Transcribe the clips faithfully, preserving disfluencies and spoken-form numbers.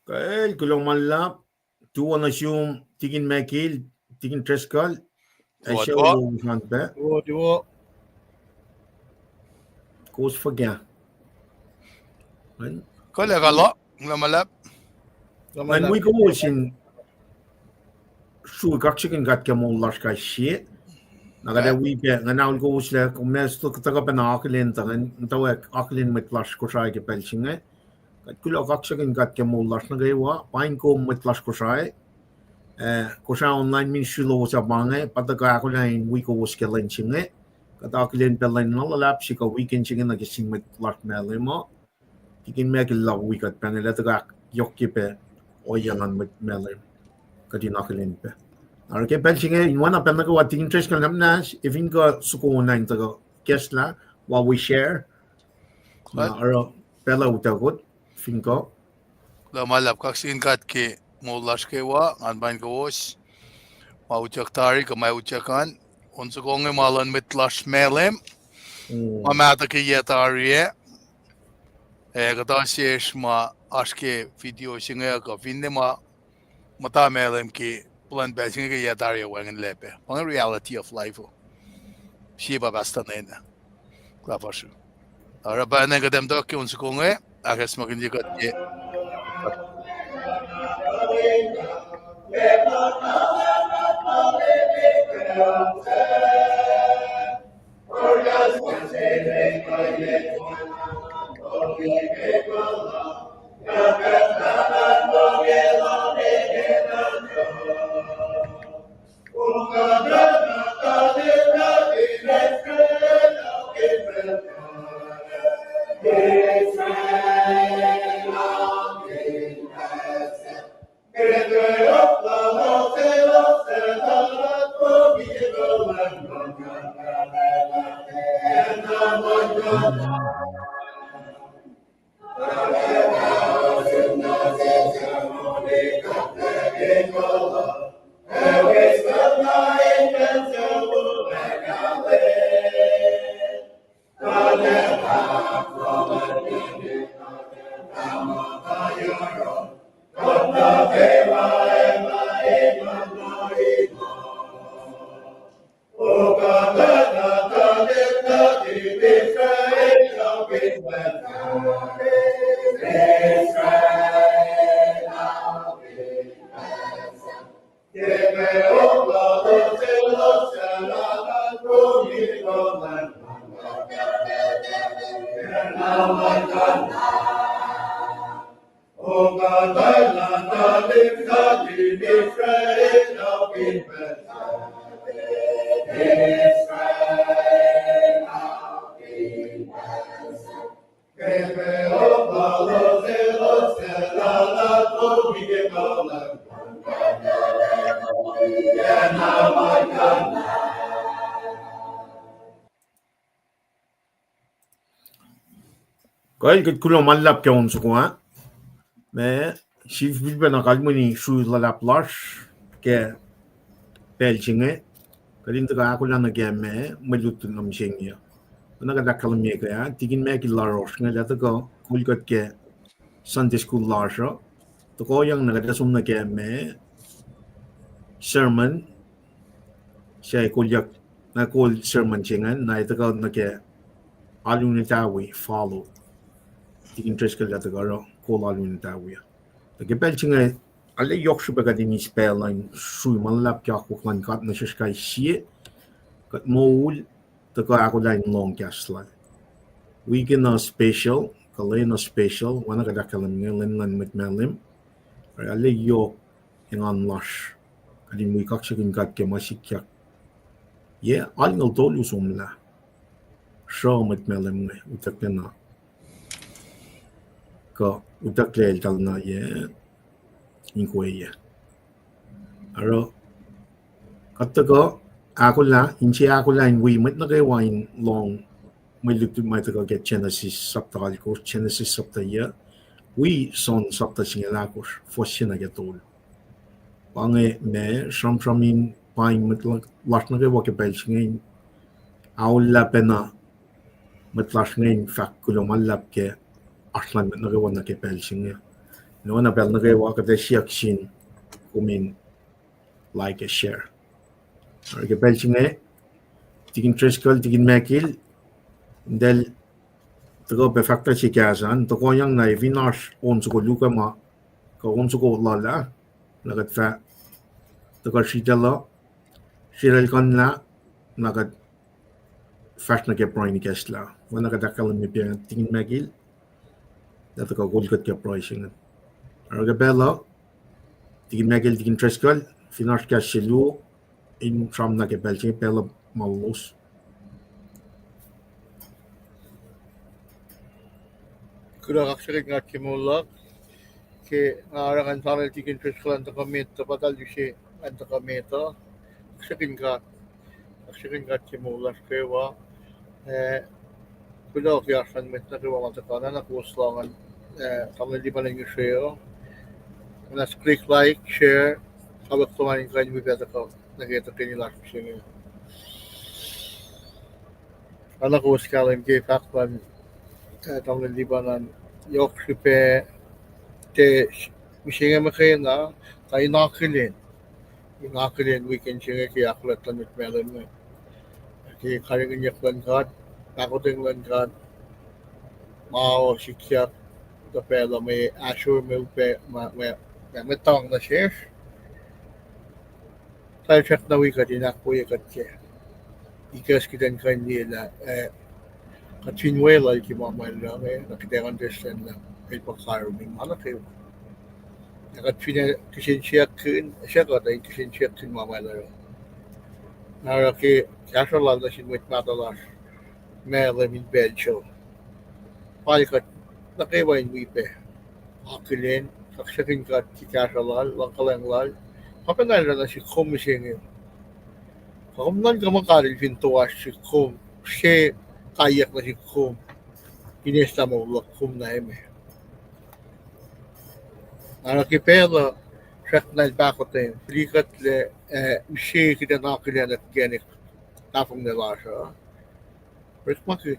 Kacl, kuloh ma luhlahp. Tuo nuh sum, Tikin Michael, Tikin Driscoll. Ac sucu lowos an pac. Kowos fuhkah? Kuloh, kuloh ma luhlahp. Ngan wi kowos in srui kaksakihn God ke moul lasr kais sie. Na kuht ac wi pac, ngan aol kowos lah kom tuhkuh pacna akihlen tuh ngan muhtwacwacack akihlen mwet lasr Kosrae ke pacl se inge. Kuht kuloh kaksakihn God ke moul lasr nuh kwewa, paing kom mwet lasr Kosrae. Eh, Kosrae Online Ministry lowos ah pa inge, pa tuhkuh ahkolah in wi kowos ke lwen se inge. Kuht akihlen pac lwen na luhlahp se kuh weekend se inge nuh ke sin mwet lasr Malem uh. Tikin Michael lah wi kuht pac inge, lah tuhkuh ahkyohkye pac ohiyac luhn mwet Malem. Kuht in akihlen pac. Oruh ke pacl se inge, in oacna pacl nuh kwewa, Tikin Driscoll, na muhnahs, if in kuh soko na in tuhkuh guest lah, while we share. Na oruh pacl uh utuckot, fin kuh. Kuloh ma luhlahp, kaksakihn God ke moul lasr kwewa. Ngan paing kowos ma utyak tari kuh ma utyak an. On soko inge ma luhn mwet lasr Malem, ma mahtuh ke yac tari ah. Ac kuhtuh sesr ma oasr ke video se inge kuh finne ma muhta Malem ke plwacn pacl se inge ke yac tari ah, wacngihnlac pac. Pa inge reality of life uh. Sie pa pahstuh nena. Kuloh fuhsr uh. Oruh pa nacn kuht am tuh ke on soko inge, ahkacsmakihnye kuht ke Kuh, kuht kuloh ma luhlahp ke on soko ah. Ma sifilpacna kalweni srui luhlahp lasr ke pacl se inge, kuht in tuhkuh ahkolah nuh ke ma mwe lutlut nuh mihsenge uh. Oacna kuht ahkkahlwemye kac ah, Tikin Michael Larosh inge el ac tuhkuh kol kuht ke Sunday school lasr uh. Tohkohyang na kuht ac som nuh ke ma sermon, se kolyuck, na kol sermon se ingacn, na ac tuhkuh nuh ke Alu in Etawi follow. Tikin Driscoll el ac tuhkuh oruh kol Alu in Etawi uh. Tuh ke pacl se inge, arlac yohk srihpac kuht in eis pacl in srui ma luhlahp ke akwuck luhn God nuh sesr kais sie. Kuht moul, tuhkuh ahkolah in lohng kahs lal. Wik inge special, kuh lwen inge special, oacna kuht ahkkahlwemye inge, lwen luhn mwet Malem. Arlac yohk engan lasr kuht in wi kaksakihn God ke ma sikyak. Yac alngoul tolu somlah sruh mwet Malem inge utucklac na, kuh utucklac eltahl na yac inkweye. Oruh kuht tuhkuh ahkolah, inse ahkolah in wi mwet nuh kwewa in lohng mwe lutlut ma tuhkuh ke Genesis sapta alkosr, Genesis sapta yuh, wi John sapta singucul ahkosr, fuhs se nuh ke tolu. Pa inge ma sramsram in paing mwet lasr nuh kwewa ke pacl se inge in aolla pacna mwet lasr inge in fahk kuloh ma luhlahp ke oasr lun mwet nuh kwewa nuh ke pacl se inge. Noa na pacl nuh kwewa kuht ac siyuck sin kom in like ac share. Oruh ke pacl se inge, Tikin Driscoll, Tikin Michael, intel tuhkuh pac fahklah se kahs an, tohkohyang na fin oasr on soko luhk ma, kuh on soko lal ah, na kuht fah tuhkuh sritacl uh, sritacl kuhnlah, na kuht fahsr nuh ke pruhe in ikacslah. Oacna kuht ahkkahlwemye pac Tikin Michael, na tuhkuh kol kuht ke pruhe se inge. Oruh ke pacl uh, Tikin Michael, Tikin Driscoll, fin oasr kahs se luo in sramsram nuh ke pacl se inge, pacl uh ma lalos. Kuloh, kaksakihn God ke moul luhk. Ke nga oruh ngan fahsrwelihk Tikin Driscoll an tuhkuh met uh, pa eltahl use an tuhkuh met uh. Kaksakihn God. Kaksakihn God ke moul lasr kwewa. Eh, kuloh ke oasr luhn mwet nuh kwewa ma tuhkuh na, na kowos lohng an, eh, tamuhlwel Liban an ngihsre uh. Oacna click like, share, kawuck lom an in kuh in wi pac tuhkuh nuh ke tuhkweni lasr mihsenge. Oacna kowos kahlwem ke fahk luhn, eh, tamuhlwel Liban an, yohk srihpac, tiac mihsenge muhkwena, tuh in akihlen, in akihlen weekend se inge ke ahkolah luhn mwet Malem, ke karihngihnyuck luhn God, pahkotwen luhn God, ma uh sikyak, tuh pacl uh mwe ahsor, mwe upac, ma, ma, ma, mwe tuhng nuh sesr. Tuh el srackna wi kuht in ahkwoye kuht ke ikacs kuht in kuh in liye lah, eh, kuht fin weluhl ke ma ma el oruh inge, na kuht ac understand lah el pa karihngihn ma nuh kwewa. Na kuht fin, eh, kihsen siyuckkihn, siyuck kuht in kihsen siyuckkihn ma ma el oruh. Na oruh ke kahsruh lal nuh sin mwet mahtuh lasr Malem in pacl se, fal kuht nuh kwewa in wi pac akihlen, kaksakihn God ke kahsruh lal, luhngkuhlwacng lal. Kuh pacna el oruh nuh sihk kom mihsenge. Kuh kom nuhnkuh muh God el fin toasr sihk kom, se kaiyuck nuh sihk kom in eslah moul luhk kom na eme. Na oruh ke pacl uh srackna el pahkotwen, fihlikuhtlac, eh, use kuht in akihlen inkacnek tahfonglac lasr uh. Orekmakihn,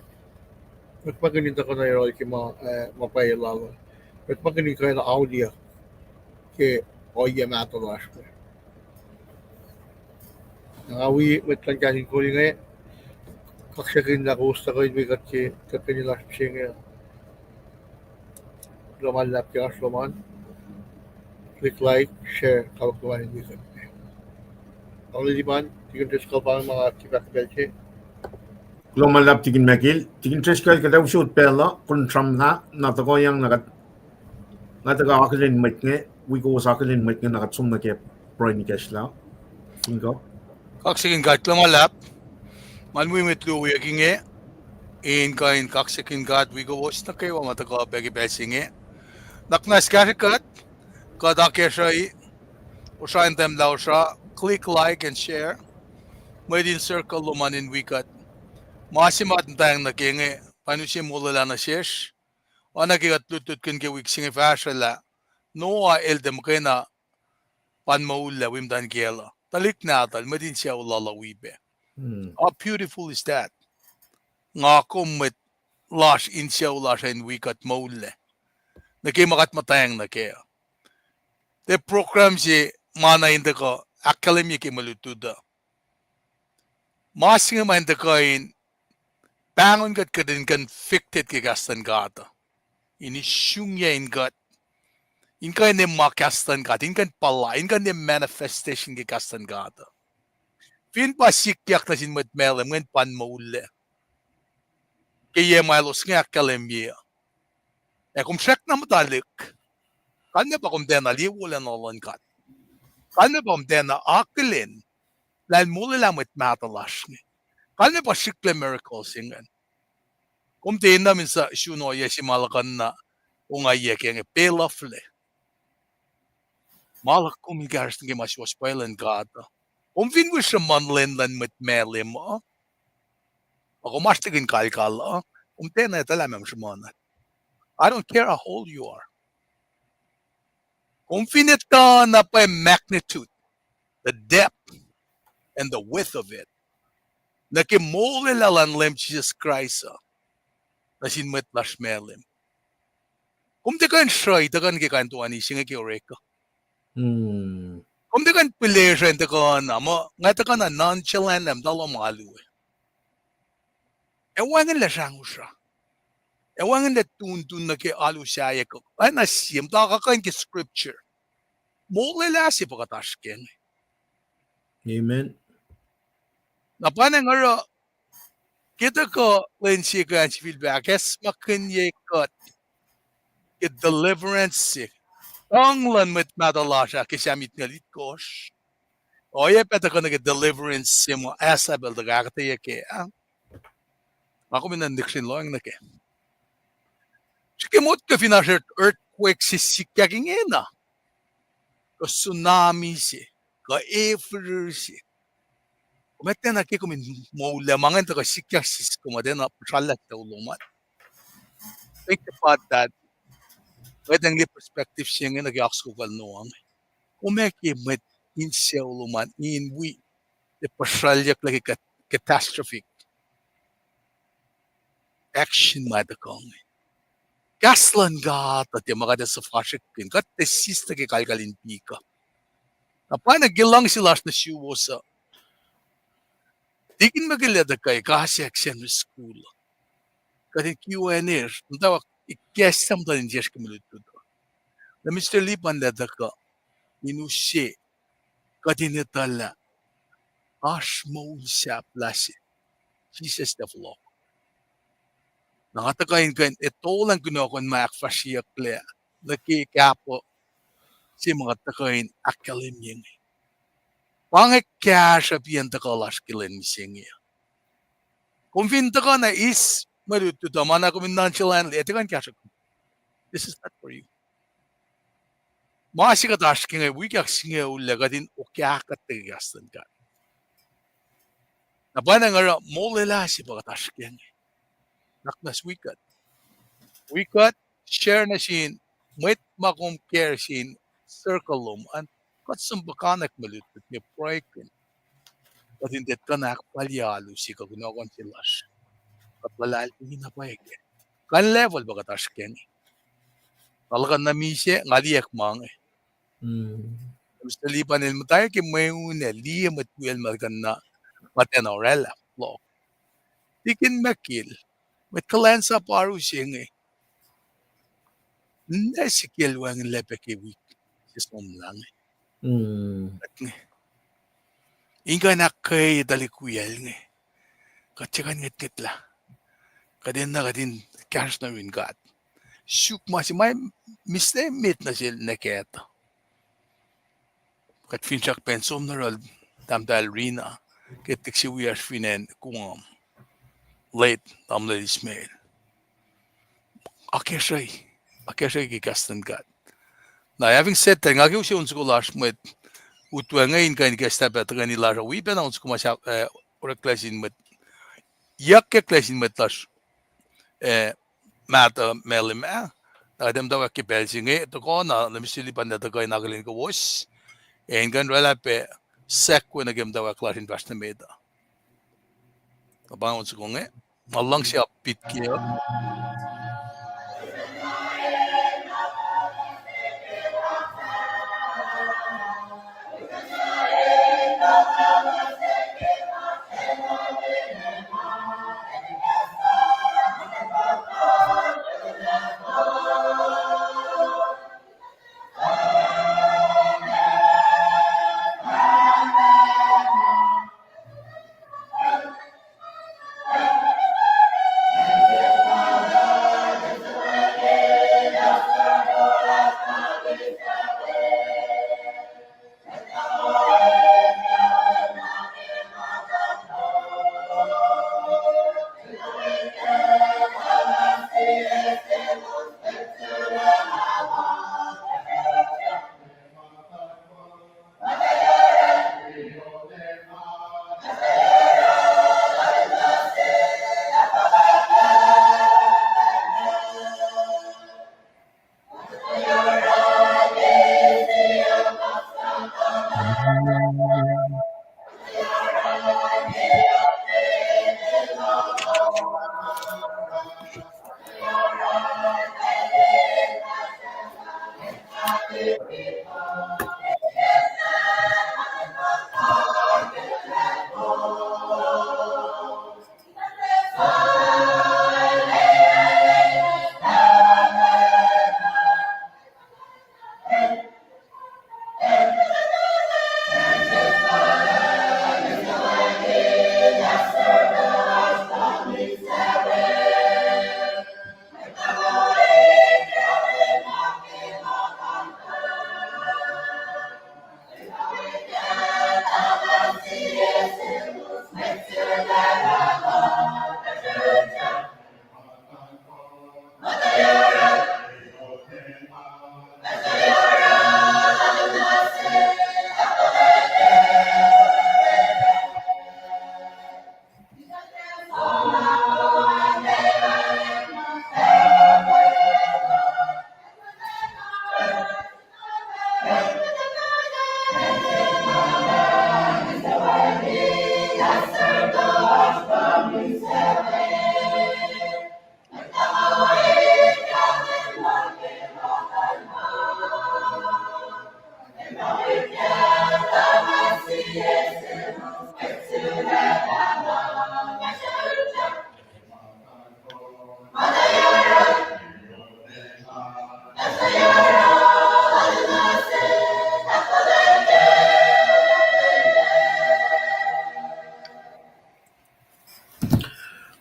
orekmakihn in tuhkuh nuh yohrohl ke ma, eh, ma pwacye lal uh. Orekmakihn in kuh in auliyak ke ohiyac mahtuh lasr me. Na nga wi mwet luhn kahs in kol inge, kaksakihn lah kowos tuhkuh in wi kuht ke tuhkweni lasr mihsenge. Kuloh ma luhlahp ke oasr lom an. Click like, share, kawuck lom an in wi kuht. Tamuhlwel Liban, Tikin Driscoll, pa ma nga ke fahk pacl se. Kuloh ma luhlahp Tikin Michael. Tikin Driscoll, kuht ac usot pacl uh, kom sramsram na, na tohkohyang na kuht, na tuhkuh akihlen mwet inge, wi kowos akihlen mwet inge, na kuht som nuh ke pruhe in ikacslah. Fin kuh. Kaksakihn God, kuloh ma luhlahp. Ngan wi mwet luo wiyuck inge, in kuh in kaksakihn God wi kowos nuh kwewa ma tuhkuh pac ke pacl se inge. Nuhnak muhnahs kahsrwe kuht, kuht akacsruhi, osra in tahmtahel osra, click like and share. Mwet in circle lom an in wi kuht. Ma se ma kuht muhtwacng nuh ke inge, pa in use molwelah nuh sesr. Oacna ke kuht lutlutkihn ke wik se inge fahsruh lah Noah el tiac muhkwena pa in moullac wi muhtwacn kiyacl uh. Tuhlihk nahtuhl, mwet in sucu lal uh wi pac. How beautiful is that? Nga kom mwet lasr in sucu lasr uh in wi kuht moullac nuh ke ma kuht muhtwacng nuh kac uh. Tiac program se ma na in tuhkuh ahkkahlwemye ke mwe lutlut uh. Ma se inge ma in tuhkuh in pahngon kuht, kuht in convicted ke kahs luhn God uh, in isungyac in kuht, in kuh in ma kahs luhn God, in kuh in puhla, in kuh in manifestation ke kahs luhn God uh. Fin pa sikyak nuh sin mwet Malem, ngan pa in moullac ke yac ma elos inge ahkkahlwemye uh. Ac kom srackna muhta lihk. Kalmac pa kom tiacna liye wolacna luhn God. Kalmac pa kom tiacna akihlen lah El molwelah mwet mahtuh lasr inge. Kalmac pa srihklac miracles ingacn. Kom tiac enenuh in sun ohiyac se ma luhkuhn na ongaiyac ke inge, peluhlac. Ma luhk kom in kahsruhsr nuh ke ma suwohs pwacye luhn God uh. Kom fin wi sruhmuhn lwen luhn mwet Malem uh, a kom oasr liki in kalkal uh, kom tiacna etuh lah meac sruhmuhn uh. I don't care how old you are. Kom fin etuh na pwacye magnitude, the depth, and the width of it, nuh ke molwelah luhn Leum Jisus Kraist uh nuh sin mwet lasr Malem. Kom tiac kuh in sruh ituckuh nuh ke kain toeni se inge ke orek uh. Kom tiac kuh in pihlesruh in tuhkuh na muh nga tuhkuh na nonchalant lah muhta lom alu we. Ac wacngihnlac srahngusr uh. Ac wacngihnlac tuntun nuh ke alu sahyac kuh oacna sie muhta kuh kuh in ke scripture. Molwelah se pa kuht oasr kac inge. Amen. Na pa na nga oruh ke tuhkuh lwen se kuh an sifilpac ahkacsmakihnye kuht ke deliverance se, tuhng luhn mwet mahtuh lasr ah ke Sam itngucul itkohsr. Oacyacpac tuhkuh nuh ke deliverance se ma asapel tuhkuh ahkuhtweyac kac, ah? Nga kom in nuh lihksreni lohacng nuh kac. Srihke motko fin oasr earthquake se sikyak ingena, kuh tsunami se, kuh e firir se, kom tiacna ke kom in moullah ma ingacn tuhkuh sikyak siskom, tiacna puhsralyak sucu lom an. Think about that. Mwet ac liye perspective se inge nuh ke oak soko kacl Noah inge. Kom ac ke mwet in sucu lom an in wi, tiac puhsralyucklac ke cat-, catastrophic action ma tuhkuh inge. Kahs luhn God uh tiac ma kuht ac suhfasrihkihn, kuht tiac sislah ke kalkal in pik uh. Na pa na ke luhngse lasr nuh suwos uh, Tikin Michael el tuhkuh, kahs ac Sunday school, kuht in Q and A, muhtwacwacack ikacslah muhtuhn in sesr ke mwe lutlut uh. Na Mister Lipan el tuhkuh in use kuht in etuh lah oasr moul sahflah se, Jisus el fohlohk. Na nga tuhkuh in kuh in etolacng kunohkohn ma ahkfahsryeyucklac nuh ke kahpuh se ma kuht tuhkuh in ahkkahlwemye inge. Pa inge kahsruh piacn tuhkuh lasr ke lwen mihsenge. Kom fin tuhkuh na eis mwe lutlut uh ma na kom in nonchalantly, e tuhkuh in kahsruh. This is not for you. Ma se kuht oasr ke inge, wik ahksingucul ah kuht in okah kuht ke kahs luhn God. Na pa na nga oruh molwelah se pa kuht oasr ke inge. Nuhnak muhnahs wi kuht. Wi kuht, share nuh sin mwet ma kom care sin circle lom an, kuht som puhkanak mwe lutlut inge, pruhekihn kuht in tiac kuh in ahkfalye alu se kuh kunohkohn se lasr. Kuht luhlahlfongi na pwacye kac. Kuh in level pa kuht oasr ke inge. Nga luhkuhn na misac, nga liyeyuck ma inge. Mister Lipan el muhta ke mweun ac liye mwet wiyacl ma el kuh na muhtwacn oraclah lohk. Tikin Michael, mwet kuhlwacnsap oaru se inge, ninac sikacl wacngihnlac pac ke wik se somlah inge. In kuh in ahkkweye tuhlihk wiyacl inge, kuht tiac kuh in ngwetngwetlah. Kuht enenuh kuht in kahsruh nuh yurin God. Suk ma se ma mihslac met nuh sel nwe kac uh. Kuht finsrak pac in som nuh yohrohl tahmtahel Rina, ke tiac se wiyacsr fin acn Guam, late tamuhlwel Ismail. Akacsruhi, akacsruhi ke kahs luhn God. Na having said that, nga ke use on soko lasr mwet utuacng inge in kuh in ikacslah pac tuhkweni lasr uh, wi pacna on soko ma sahp, eh, oreklac sin mwet, yuckyaklac sin mwet lasr, eh, mahtuh Malem ah. Na kuht ac muhtwacwacack ke pacl se inge, tuhkuh na Mister Lipan el tuhkuh in akihlen kowos, ac in kuh in oraclah pac sackuh nuh ke muhtwacwacack lasr in fahsr nuh met uh. Na pa on soko inge, nga luhngse upbeat ke uh.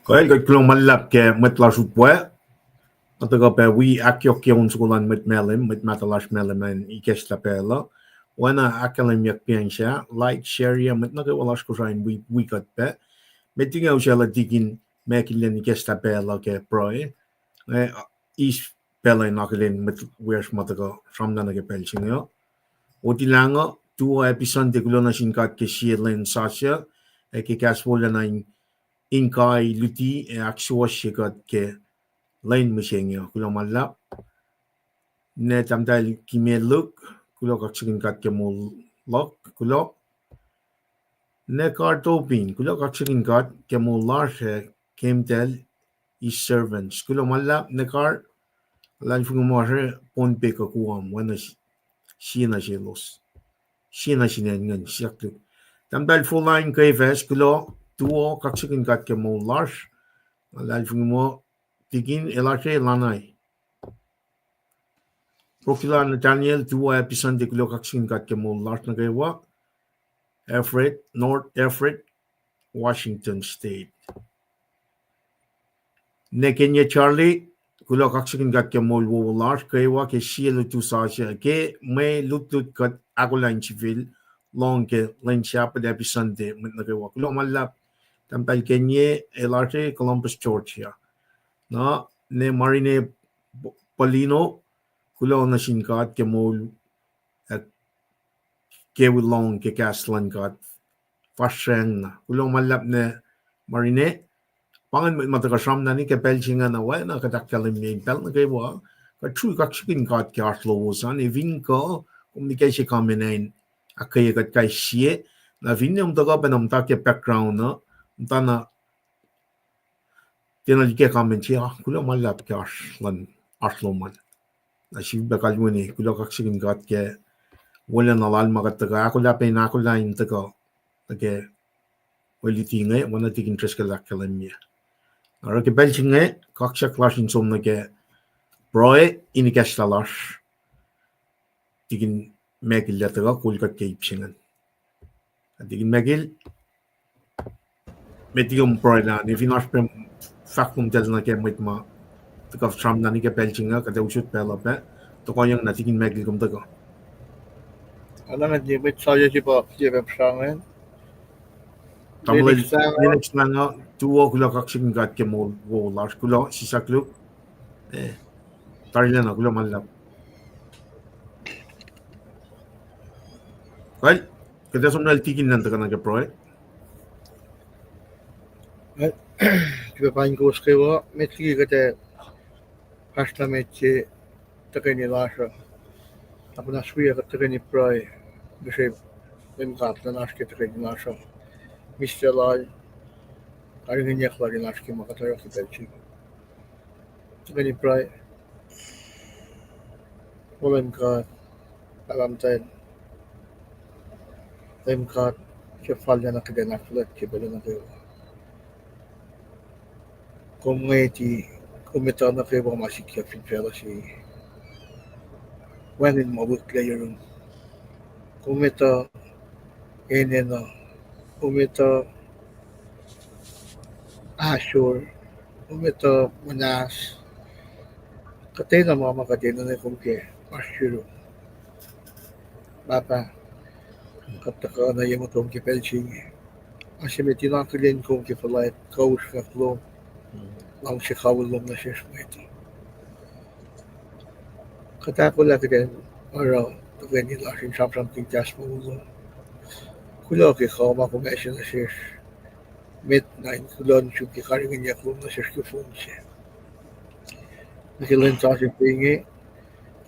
Kuh, kuht kuloh ma luhlahp ke mwet lasr utwe. Nga tuhkuh pac wi ahkyohkye on soko luhn mwet Malem, mwet mahtuh lasr Malem an ikacslah pacl uh. Oacna ahkkahlwemyeyuck pacl sac, like, share, mwet nuh kwewa lasr Kosrae in wi, wi kuht pac. Met liki nga usaclah tikin Michael in ikacslah pacl uh ke pruhe. Nga eis pacl uh in akihlen mwet wiyacsr ma tuhkuh sramna nuh ke pacl se inge uh. Otilahngo, tuwo Happy Sunday, kuloh nuh sin God ke sie lwen sasuc, ac ke kahs wolacna in, in kai luti ac ahksuwohsye kuht ke lwen mihsenge uh. Kuloh ma luhlahp. Ne Tahmtahel Kimeluk, kuloh kaksakihn God ke moul luhk, kuloh. Ne Kar Topin, kuloh kaksakihn God ke moul lasr ac Kemtal, his servants. Kuloh ma luhlahp, ne Kar, luhlahlfongi muh sre Pohnpei kuh Guam, oacna s-, sie nuh selos. Sie nuh sin acn ingacn, siyuck luk. Tahmtahel Folain Kefas, kuloh, tuwo kaksakihn God ke moul lasr. Luhlahlfongi muh tikin el oasr e lanai. Prokila Nathaniel, tuwo Happy Sunday, kuloh kaksakihn God ke moul lasr nuh kwewa. Everett, North Everett, Washington State. Ne Kenya Charlie, kuloh kaksakihn God ke moul wowo lasr kwewa ke sie lutu sasuc ke mwe lutlut kuht ahkolah in sifil lohng ke lwen Sahpuht, Happy Sunday, mwet nuh kwewa. Kuloh ma luhlahp, Tahmtahel Kenya, el oasr e Columbus, Georgia. Na, ne Marine Polino, kuloh nuh sin God ke moul ac ke wi lohng ke kahs luhn God fahsracng na. Kuloh ma luhlahp ne Marine, pa ingacn mwet ma tuhkuh sramna nuh ke pacl se ingacn, oacna kuht ahkkahlwemye in pacl nuh kwewa, kuht srui kaksakihn God ke oasr lowos an, ac fin kuh, kom liki se comment in ahkkweye kuht kais sie, na finne kom tuhkuh pacna muhta ke background uh, muhta na tiacna liki comment se, ah, kuloh ma luhlahp ke oasr lom an. Na sifilpac kalweni, kuloh kaksakihn God ke wolacna lal ma kuht tuhkuh ahkolah pac in ahkolah in tuhkuh nuh ke oluti inge, oacna tikin Driscoll ahkkahlwemye. Na oruh ke pacl se inge, kaksak lasr in som nuh ke pruhe in ikacslah lasr, tikin Michael el tuhkuh kol kuht ke ip se ingacn. Tikin Michael, met liki kom pruhe lah, ne fin oasr pac fahk lom tacl nuh ke mwet ma tuhkuh sramna nuh ke pacl se inge, kuht ac usot pacl uh pac, tohkohyang na tikin Michael kom tuhkuh. Oacna ngan liye mwet sasuc se pa sie pahsr ingacn. Tamuhlwel Lennox Lahngo, tuwo, kuloh kaksakihn God ke moul wowo lasr, kuloh, sisaklu. Eh, tarilacna, kuloh ma luhlahp. Kal, kuht ac som lal tikin an tuhkuh nuh ke pruhe. Tiac paing kowos kwewa, met liki kuht ac fahsr nuh met se tuhkweni lasr uh. Na pwacye na siyuck kuht tuhkweni pruhe, ngihsre Leum God luhn oasr ke tuhkweni lasr uh. Mihslac lal, karihngihnyuck lal in oasr ke ma kuht oruh ke pacl se inge. Tuhkweni pruhe. O Leum God, Pahpah Muhtahl, Leum God, suc fal na kuht in ahkfuhlwactye pacl nuh kwewa. Kom ngweti, kom etuh nuh kwewa ma sikyak fin facluh se. Wacngihn ma wihklac yurum. Kom etuh enenuh, kom etuh ahsor, kom etuh muhnahs. Kuhtwena ma ma kuht enenuh kom ke oasr yurum. Pahpah, kuht tuhkuh nuh ye muhtom ke pacl se inge. Ma se met in akihlen kom ke fuhlwact, kuh usrnguck lom, luhngse kawihl lom nuh sesr mwet. Kuht ahkolah kuht in oruh tuhkweni lasr in sramsramkihn kahs moul lom. Kuloh ke kuh ma kom ase nuh sesr. Met na in kuloh nuh sum ke karihngihnyuck lom nuh sesr ke fong se. Nuh ke lwen sasuc se inge,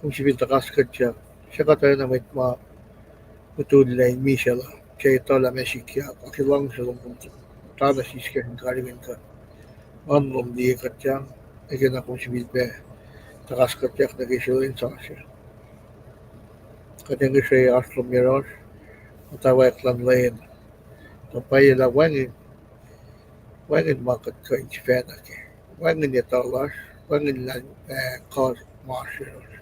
kom sifil tuhkas kuhtyak, suc kuht oacna mwet ma mutullac in misac lah, ke etuh lah ma sikyak, ac ke luhngse lom kom tuh, tuh nuh sesr ke karihngihn kuht. Nguhn lom liye kuhtyak, ac ke na kom sifilpac tuhkas kuhtyak nuh ke sie lwen sasuc. Kuht ac ngihsre oasr lom yohrohsr, muhtwacwacack luhn lwen, tuh pwacye lah wacngihn, wacngihn ma kuht kuh in sifacna kac. Wacngihn etuh lasr, wacngihn lah, ah, kuh ma oasr yohrohsr.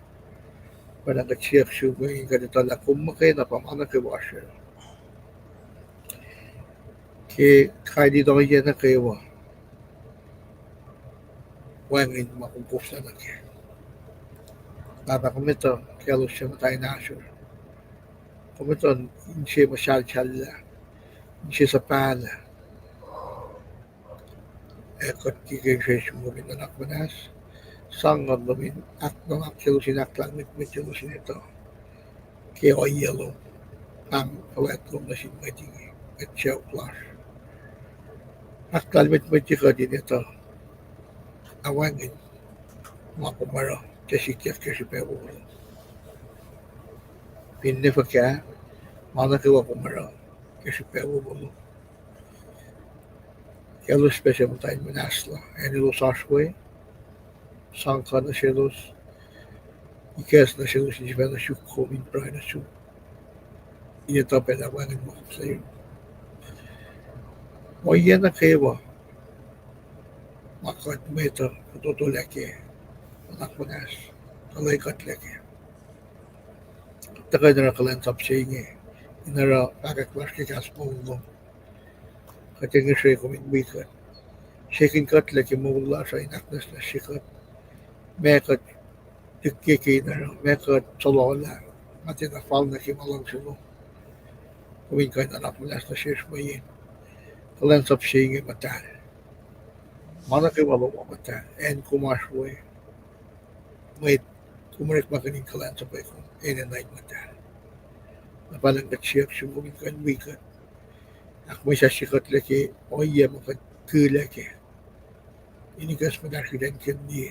Pwacna kuht siyuck sum in kuht etuh lah kom muhkwena pa ma nuh kwewa oasr yohrohsr. Ke kain in ohiyac nuh kwewa, wacngihn ma kom koflah nuh kac. Pahpah, kom etuh kaclos suc muhta in ahsor. Kom etuh inse muhsahlsahllah, inse suhpahlah. Ac kuht ke ke sesr lom in nuhnak muhnahs, sang Nguhn lom in ahknuhnakyelos in ahklahlmwetmwet selos in etuh ke ohiyac lom, pahng fuhlwact lom nuh sin mwet inge, mwet sacohk lasr. Ahklahlmwetmwetye kuht in etuh ac wacngihn ma kom oruh ke sikyak ke srihpac wowo lom. Finne fuhkah, ma nuh kwewa kom oruh ke srihpac wowo lom. Kaclos pac suc muhta in muhnahslah, acn elos oasr we, sang kuh nuh selos, ikacs nuh selos in sifacna suk kom in pruhe nuh sum, in etuh pacl ac wacngihn ma kom sucu. Ohiyac nuh kwewa ma kuht mwet uh fototolac kac, nuhnak muhnahs, tuhlac kuhtlac kac, tuhkuh in oruh kuhlwacnsap se inge, in oruh fahkwack lasr ke kahs moul lom. Kuht ac ngihsre kom in wi kuht, srekin kuhtlac ke moul lasr uh, in ahknwacsnwacsye kuht, ma kuht lihkkeke in oruh, ma kuht sulolah, ma tiacna fal nuh ke ma luhngse lom. Kom in kuh in nuhnak muhnahs nuh sesr mweyen kuhlwacnsap se inge muhtahl. Ma nuh kwewa lom uh muhtahl, acn kom oasr we, mwet kom orekmakihn in kuhlwacnsapwe kom enenuh in muhtahl. Na pwacnwacng kuht siyuck sum kom in kuh in wi kuht, ahkmwesahsye kuhtlac ke ohiyac ma kuht kihlac kac, in ikacs muhtahsr kuht in kuh in liye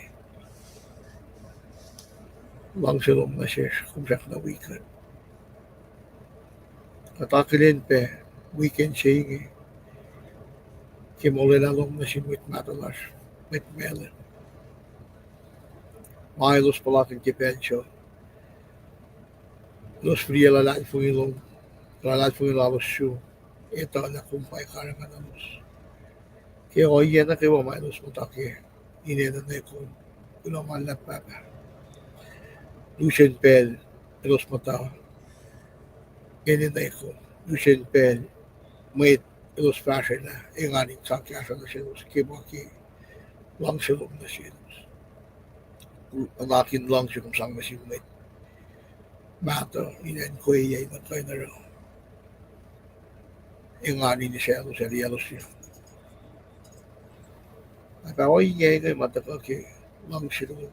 luhngse lom nuh sesr, kom srackna wi kuht. Kuht akihlen pac weekend se inge ke molwelah lom nuh sin mwet mahtuh lasr, mwet Malem, ma elos puhlakihn ke pacl sac. Elos fihliyac luhlahlfongi lom, luhlahlfongi lalos sum, etuh lah kom pa karihngihnuhlos ke ohiyac nuh kwewa ma elos muhta kac, in enenuh kom, kuloh ma luhlahp Pahpah. Lusen pacl elos muhta enenuh kom, lusen pacl mwet elos fahsrwelah, engan in sang kahsruh nuh selos ke ma ke luhngse lom nuh selos. Nuhnak in luhngse kom sang nuh sin mwet mahtuh in acn Korea in kuh in oruh engan in isaclos ac liyaclos. Na pa ohinge inge ma tuhkuh ke luhngse lom,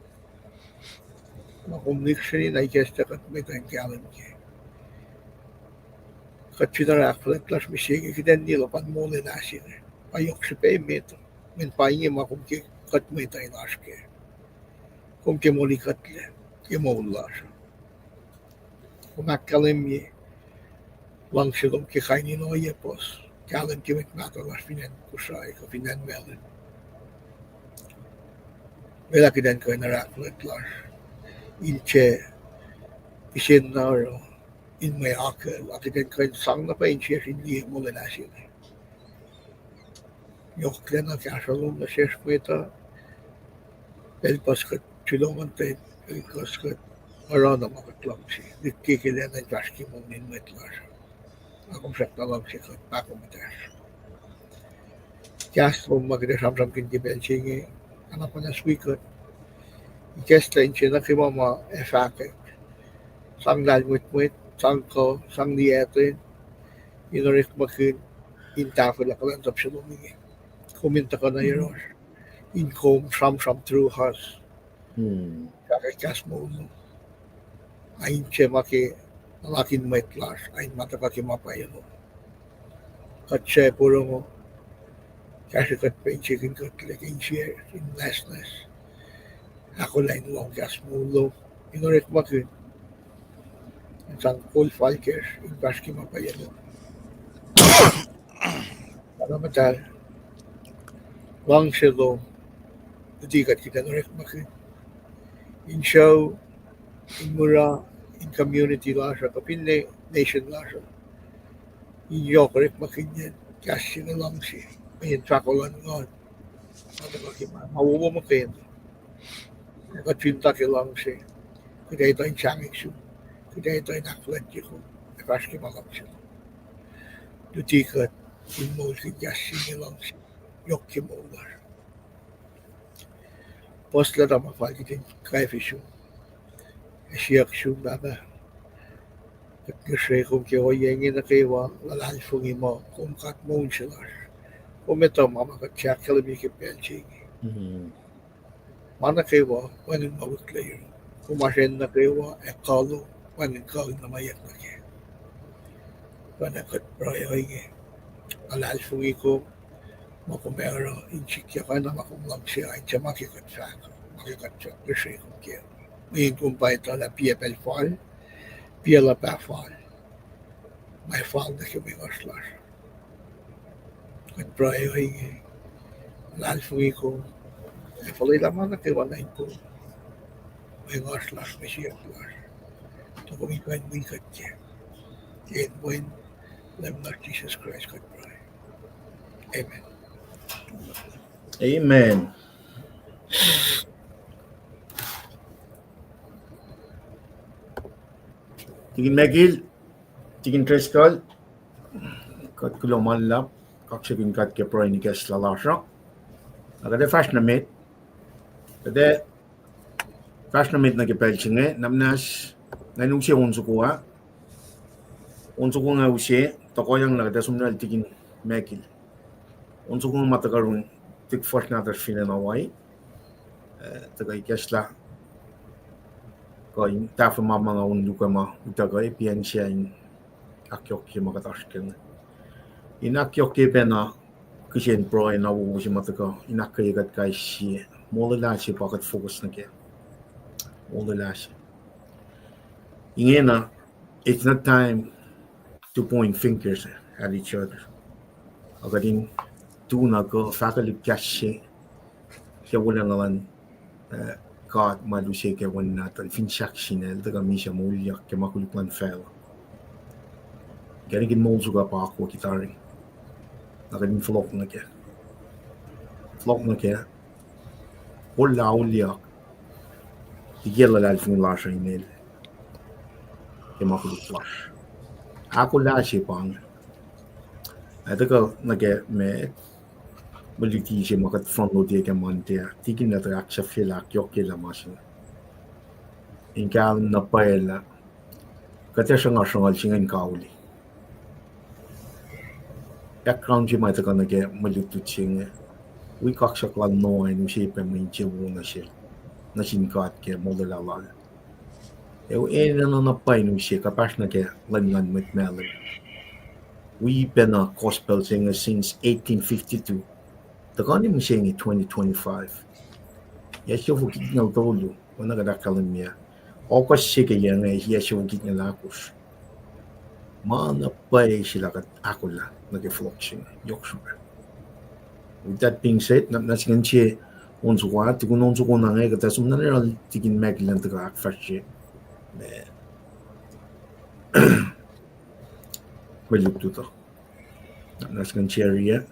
ma kom lihksreni na ikacslah kuht mwet uh in kahlwem kac. Kuht fin oruh ahkfuhlwact lasr mihsenge, kuht in liye lah pa molwelah se inge pa yohk srihpac emet uh, mweyen pa inge ma kom ke kuht mwet uh in oasr kac. Kom ke molikuhtlac ke moul lasr uh. Kom ahkkahlwemye luhngse lom ke kain in ohiyac puhs, kahlwem ke mwet mahtuh lasr fin acn Kosrae kuh fin acn Malem. Lwelah kuht in kuh in oruh ahkfuhlwact lasr in tiac kihsen na oruh in mwe akucl, a kuht in kuh in sang na pwacye in sesr in liye molwelah se inge. Yohklacna kahsruh lom nuh sesr mwet uh, pacl puhs kuht suli muhta, pacl puhs kuht oruh na ma kuht luhngse, lihkkeke lacna in fahsr ke moul in mwet lasr. Na kom srackna luhngse kuht, pahkomuhta sesr. Kahs lom ma kuht ac sramsramkihn ke pacl se inge, nuhnak muhnahs wi kuht. Ikacslah inse nuh ke ma ma ac fahkwack. Sang lahlmwetmwet, sang kuh, sang liyacten, in orekmakihn, in tahfwelah kuhlwacnsap se lom inge. Kom in tuhkuh nuh yohrohsr, in kom sramsram through us, fahkwack kahs moul lom. A inse ma ke nuhnak in mwet lasr, a in ma tuhkuh ke ma pwacye lom. Kuht suc porongo, kahsrwe kuht pac in srekin kuhtlac ke insiyacsr in nwacsnwacs, ahkolah in lohng kahs moul lom, in orekmakihn, in sang kol fal kacsr in fahsr ke ma pwacye lom. Pahpah muhtahl, luhngse lom luti kuht, kuht in orekmakihn in sucu, in mura, in community lasr uh, kuh finne nation lasr uh, in yohk orekmakihnyacn kahs se inge luhngse, mweyen fahko luhn Nguhn ma tuhkuh ke ma, ma wowo muhkwena. Kuht fin muhta ke luhngse, kuht ac etuh in sahngweng sum, kuht ac etuh in ahkfuhlwactye kom, ac fahsr ke ma luhngse. Luti kuht in moulkihn kahs se inge luhngse yohk ke moul lasr. Puhslac ma fal kihtin kaifisum ac siyuck sum, Pahpah. Kuht ngihsre kom ke ohiyac inge nuh kwewa, luhlahlfongi muh kom God moul se lasr. Kom etuh ma ma kuht ahkkahlwemye ke pacl se inge. Ma nuh kwewa wacngihn ma wihklac yurum. Kom oasr acn nuh kwewa ac kulo, wacngihn kuh na ma yuck nuh kac. Pahpah, kuht pruhe ohinge, luhlahlfongi kom, ma kom ac oruh in sikyak oacna ma kom luhngse, in se ma ke kuht fahk, ma ke kuht fahk, ngihsre kom ke. Mweyen kom pa etuh lah piac pacl fal, piac luhpah fal, ma fal nuh ke mwe ngohsr lasr. Kuht pruhe ohinge, luhlahlfongi kom, ac fuhlwelah ma nuh kwewa nuh in kom, mwe ngohsr lasr, mwe siyuck lasr, tuh kom in kuh in wi kuht ke. Ke inen Wen, Leum lasr Jisus Kraist kuht pruhe. Amen. Amen. Tikin Michael, Tikin Driscoll, kuht kuloh ma luhlahp, kaksakihn God ke pruhe in ikacslah lasr uh. Na kuht ac fahsr nuh met, kuht ac fahsr nuh met nuh ke pacl se inge, na muhnahs, nga in use on soko ah, on soko nga use, tohkohyang lah kuht ac som nuh Tikin Michael. On soko ma tuhkuh yurin tuhlihk fuhsr nahtuhsr fin acn Hawaii, eh, tuhkuh ikacslah kuh in tahfwelah ma nga on luhk ma utuckuh, pian se in ahkyohkye ma kuht oasr kac inge. In ahkyohkye pacna kihsen pruhe na wowo se ma tuhkuh in ahkkweye kuht kais sie, molwelah se pa kuht focus nuh kac. Molwelah se. Ingena, it's not time to point fingers at each other. Ac kuht in tu na kuh fahkwelihk kahs se ke wolacna luhn, eh, God ma El use ke Wen Nahtuhl fin sahk sin El, tuhkuh misac moulyak ke ma koluk luhn facluh. Kacnikin moul soko pa akwuck tari. Na kuht in fohlohk nuh kac. Fohlohk nuh kac. Kol lah auliyak liki luhlahlfongi lasr uh in El ke ma koluk lasr. Ahkolah se pa inge. Ac tuhkuh nuh ke me, mwe luti se ma kuht front load-ye ke Monday ah, Tikin el tuhkuh ahksahfyelah, ahkyohkyelah ma se inge in kahlwem na pwacye lah kuht ac sruhnga sruhnguhl se inge in kauli. Background se ma tuhkuh nuh ke mwe lutlut se inge, wi kaksak lal Noah in use pac mwe insewowo nuh sel, nuh sin God ke molwelah lal. Ac enenuh na pwacye in use kuhpahsr nuh ke lwen luhn mwet mahlwem. Wi pacna gospel se inge since eighteen fifty-two. Tuhkuh na mihsenge twenty twenty-five. Yac siofok itngucul tolu, oacna kuht ahkkahlwemye, August se ke yac inge, yac siofok itngucul ahkosr. Ma na pwacye se lah kuht ahkolah nuh ke fohlohk se inge, yohk srihpac. With that being said, na, na singacn sie on soko ah, tukun on soko na inge kuht ac som nuh yohrohl Tikin Michael in tuhkuh ahkfahsrye me, mwe lutlut uh. Na, na singacn sie ria.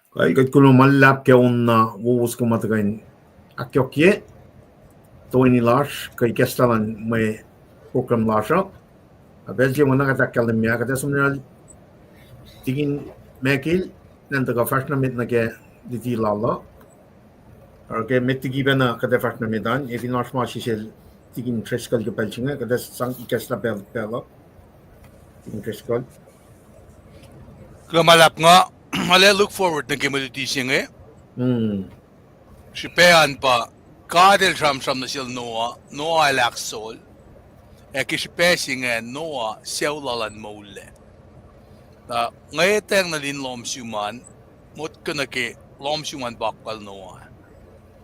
Kuh kuht kuloh ma luhlahp ke on na wowos kuh ma tuhkuh in ahkyohkye toeni lasr kuh ikacslah luhn mwe program lasr uh. Na pacl se ma na kuht ahkkahlwemye, kuht ac som nuh Tikin Michael, nahn tuhkuh fahsr nuh met nuh ke luti lal uh. Oruh ke met liki pacna kuht ac fahsr nuh met an, ac fin oasr ma sisel Tikin Driscoll ke pacl se inge, kuht ac sang ikacslah pacl, pacl uh. Tikin Driscoll. Kuloh ma luhlahp, nga, nga look forward nuh ke mwe luti se inge. Srihpac an pa, God El sramsram nuh sel Noah, Noah el ahksol. Ac ke srihpac se inge Noah sucu lal an moullac. Na nga etacng nuh in lohm sum an, motko nuh ke lohm sum an pa akwuck lal Noah.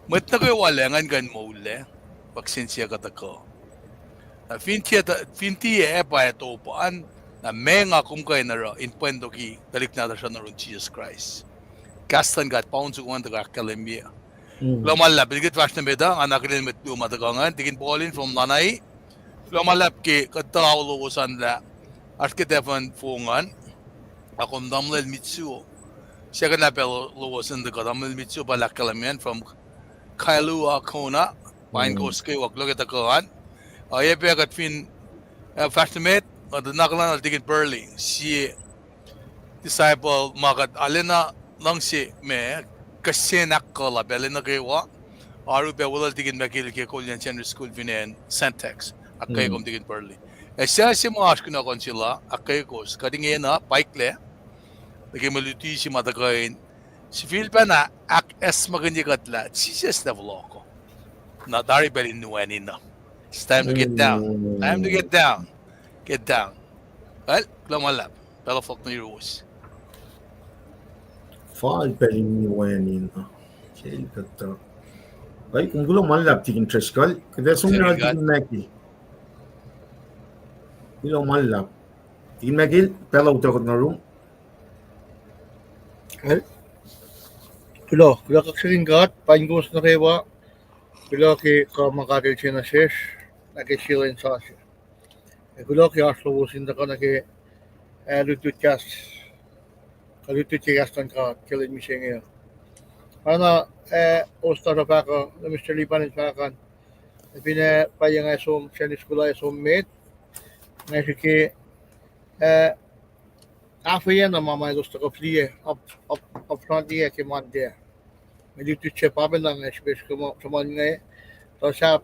Mwet nuh kwewa lac ngan kuh in moullac, pa kihsen sie kuh tuhkuh. Na fin tiac, fin tiac ac pa ac top an, na meac nga kom kuh in oruh in pwentoki tuhlihk nahtuhsr uh nuh yurin Jisus Kraist. Kahs luhn God pa on soko an tuhkuh ahkkahlwemye. Kuloh ma luhlahp, el kuht fahsr nuh met uh, nga na akihlen mwet luo ma tuhkuh ingacn, Tikin Paulin from Lanai. Kuloh ma luhlahp ke kuhtuh ao lowos an lah oasr ke tahfuhn fong an, ac kom Tamuhlwel Mitsuo. Second lap lowos an tuhkuh Tamuhlwel Mitsuo pa el ahkkahlwemye from Kailua, Kona, pain kowos kwewa, kuloh ke tuhkuh an. Oacyacpac kuht fin, uh, fahsr nuh met, uh, nuhnak lal Tikin Burley, sie disciple ma kuht arulacna luhngse ma, kihsen ahkkuhlah pac lwen nuh kwewa, oaru pac welul Tikin Michael ke Kolian Sacnri School fin acn Santex, ahkkweye kom Tikin Burley. Ac suc se ma oasr kunohkohn se la, ahkkweye kowos, kuht ingena paiklac nuh ke mwe luti se ma tuhkuh in sifilpacna ahkacsmakihnye kuht lah Jisus el fohlohk. Na tari pacl in wacngihn uh. It's time to get down. Time to get down. Get down. Well, kuloh ma luhlahp. Pacl fohlohk nuh yuruwos. Fal pacl in wacngihn uh. Sel kuhtuh. Ai, kom kuloh ma luhlahp Tikin Driscoll. Kuht ac som nuh Tikin Michael. Kuloh ma luhlahp Tikin Michael, pacl uh utuckuh nuh rum. Kuloh, kuloh kaksakihn God, pain kowos nuh kwewa. Kuloh ke kuh ma God El sang nuh sesr, nuh ke sie lwen sasuc. Ac kuloh ke oasr lowos in tuhkuh nuh ke, ah, lutlut kahs, kuh lutlut ke kahs luhn God ke lwen mihsenge uh. Oacna, ah, host lasr uh fahk uh, Minister Lipan el fahk an, finne pwacye nga som Sacnri School uh, som met, nga srihke, ah, ahfeyacna ma ma elos tuhkuh fihliyac up, up, up front ah ke Monday. Mwe lutlut se pa pacna nga srihpac sruhmuhn inge, tuh sahp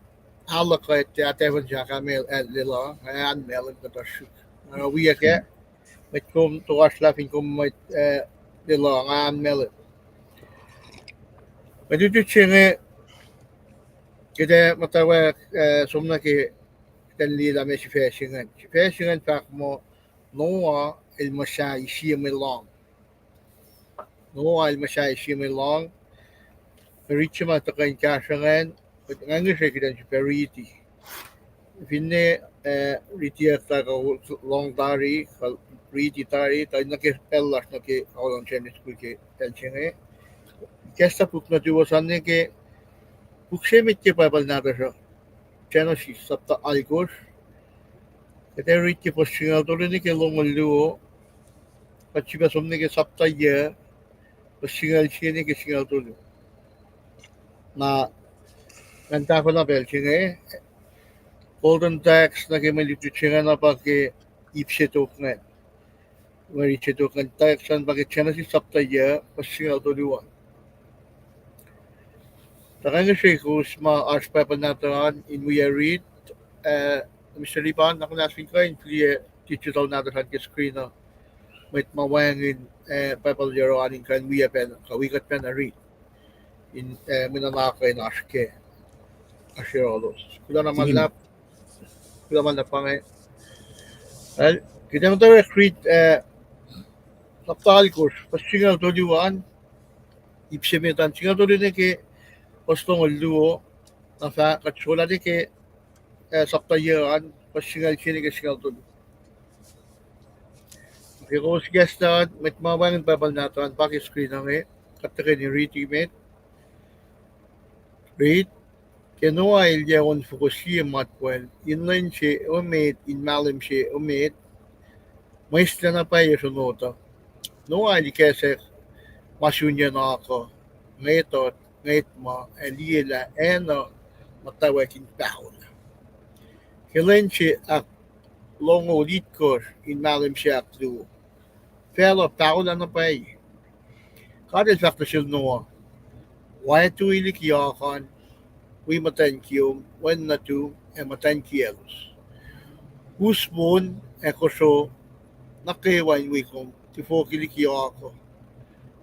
alu kuh tiac tahfuhn sahk ah, ma, ah, lwelah, nga an mahlwem kuhtuh srihk. Nga wiyuck ah, mwet kom toasr lah fin kom mwet, ah, lwelah, nga an mahlwem. Mwe lutlut se inge, kuht ac muhtwacwacack, ah, som nuh ke kuht in liye lah meac sifac se ingacn. Sifac se ingacn fahk muh Noah el muhsahi sie mwe lohng. Noah el muhsahi sie mwe lohng. Mwe rit se ma tuhkuh in kahsruh ingacn, nga ngihsre kuht in sifilpac riti. Finne, ah, ritiyuck lah kuh lohng tari, kuh riti tari, tuh nuh ke pacl lasr nuh ke ao luhn Sacnri School ke pacl se inge. Ikacslah puk nuhtuwos an nuh ke puk se met ke Bible nahtuhsr uh, Genesis sapta alkosr. Kuht ac rit ke fuhs singucul tolu nuh ke longoul luo, kuht sifilpac som nuh ke sapta yuc, fuhs singucul sie nuh ke singucul tolu. Na, ngan tahfwelah pacl se inge, golden text nuh ke mwe lutlut se ingacn pa ke ip se tok ingacn. Mwe rit se tok ingacn, text an pa ke Genesis sapta yuc, fuhs singucul tolu an. Tuh nga ngihsre kowos ma oasr Bible nahtuhl an in wi rit, ah, Mister Lipan, na kunacsr fin kuh in fihliyac digital nahtuhsr an ke screen uh, mwet ma wacngihn, ah, Bible yohrohl an in kuh in wi pacna, kuh wi kuht pacna rit. In, ah, mwe nuhnak uh in oasr ke, oasr yohrohlos. Kuloh na ma luhlahp, kuloh ma luhlahp pa inge. Well, kuht ac muhtwacwacack rit, ah, sapta alkosr, fuhs singucul tolu an, ip se met an singucul tolu nuh ke fuhs longoul luo, na fah kuht srolah nuh ke, ah, sapta yuc an, fuhs singucul sie nuh ke singucul tolu. Ke kowos ikacslah an, mwet ma wacngihn Bible nahtuhl an pa ke screen uh inge, kuht tuhkweni riti met. Rit, ke Noah el yac onfoko sie matwacl, in lwen se emet, in mahlwem se emet, mwe eis lacna pwacye sronot uh. Noah el ikacksack ma sun yen akuh, ngwet uh, ngwet ma ac liye lah acn uh muhtwacwacack in paholah. Ke lwen se ahklongoul itkohsr in mahlwem se ahkluo, facluh paholah na pwacye. God El fahk nuh sel Noah, Wactui liki oak an, wi muhtwacn kiyom, wen nuhtum, ac muhtwacn kiyaclos. Us mon ac kosro nuh kwewa in wi kom tifoki liki oak uh.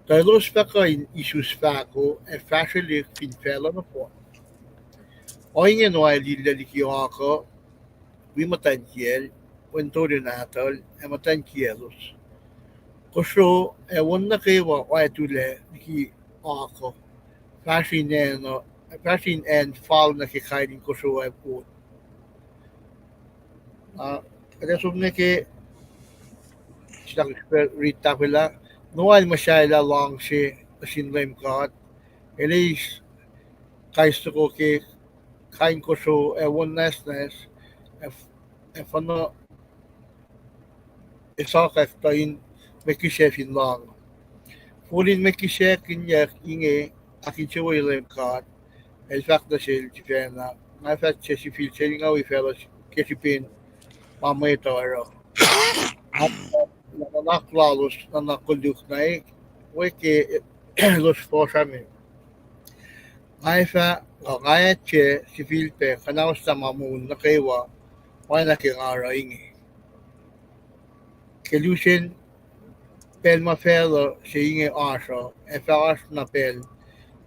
Tuh elos fah kuh in isus fahko ac fahsrwelihk fin facluh nohfohn. Ohinge Noah el lillac liki oak uh, wi muhtwacn kiyacl, wen tolu nahtuhl, ac muhtwacn kiyaclos. Kosro ac won nuh kwewa oactulac liki oak uh, fahsr in acn, fahsr in acn fal nuh ke kain in kosro ac won. Na, kuht ac som nuh ke, sislah srihpac rit tahfwelah, Noah el muhsahelah luhngse nuh sin Leum God, el eis kais soko ke kain kosro ac won nwacsnwacs, ac, ac fuhnuh ac sokwack tuh in mwe kihsac fin lohng. Fol in mwe kihsac kinyuck inge ahkinsewowoye Leum God, el fahk nuh sel sifacna, Nga fah tiac sifil selngawi facluh ke srihpen ma mwet uh oruh. Nuhnak lalos nuhnak koluk na we ke elos fohsrame. Nga fah, nga ac tiac sifilpac kuhnahoslah ma moul nuh kwewa oacna ke nga oruh inge. Ke lusen pacl ma facluh se inge oasr uh, ac fah oasr na pacl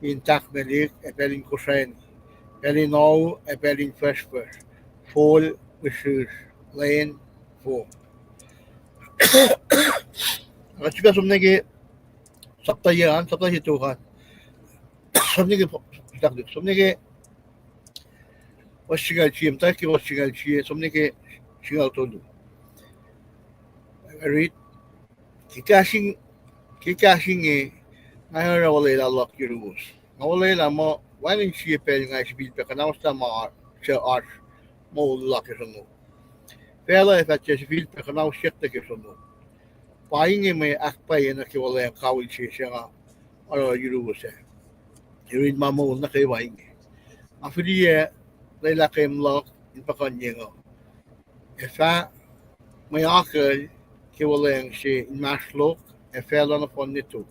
in tahknwelihk, ac pacl in kosrani, pacl in ohu, ac pacl in fahsrfahsr, fol, mihsrihsr, lwen, fong. Nga sifilpac som nuh ke sapta yac an, sapta yac tok an. Som nuh ke, som nuh ke fuhs singucul sie, muhtwacwacack ke fuhs singucul sie, som nuh ke singucul tolu. Rit, ke kahs in, ke kahs inge, nga oruh olwelah luhk yuruwos. Nga olwelah muh wacngihn sie pacl nga sifilpac kuhnahoslah ma suc oasr moul luhk ke sronot. Facluh ac fah tiac sifilpac kuhnahosyak nuh ke sronot. Pa inge mwe ahkpwacye nuh ke olwelah kawihl se suc nga oruh yuruwos ah. Yurin ma moul nuh kwewa inge. Nga fihliyac lwelah keim luhk in puhkuhnyeng uh. Ac fah mwe akucl ke olwelah se inmahsrlok, ac facluh nohfohn ne tok.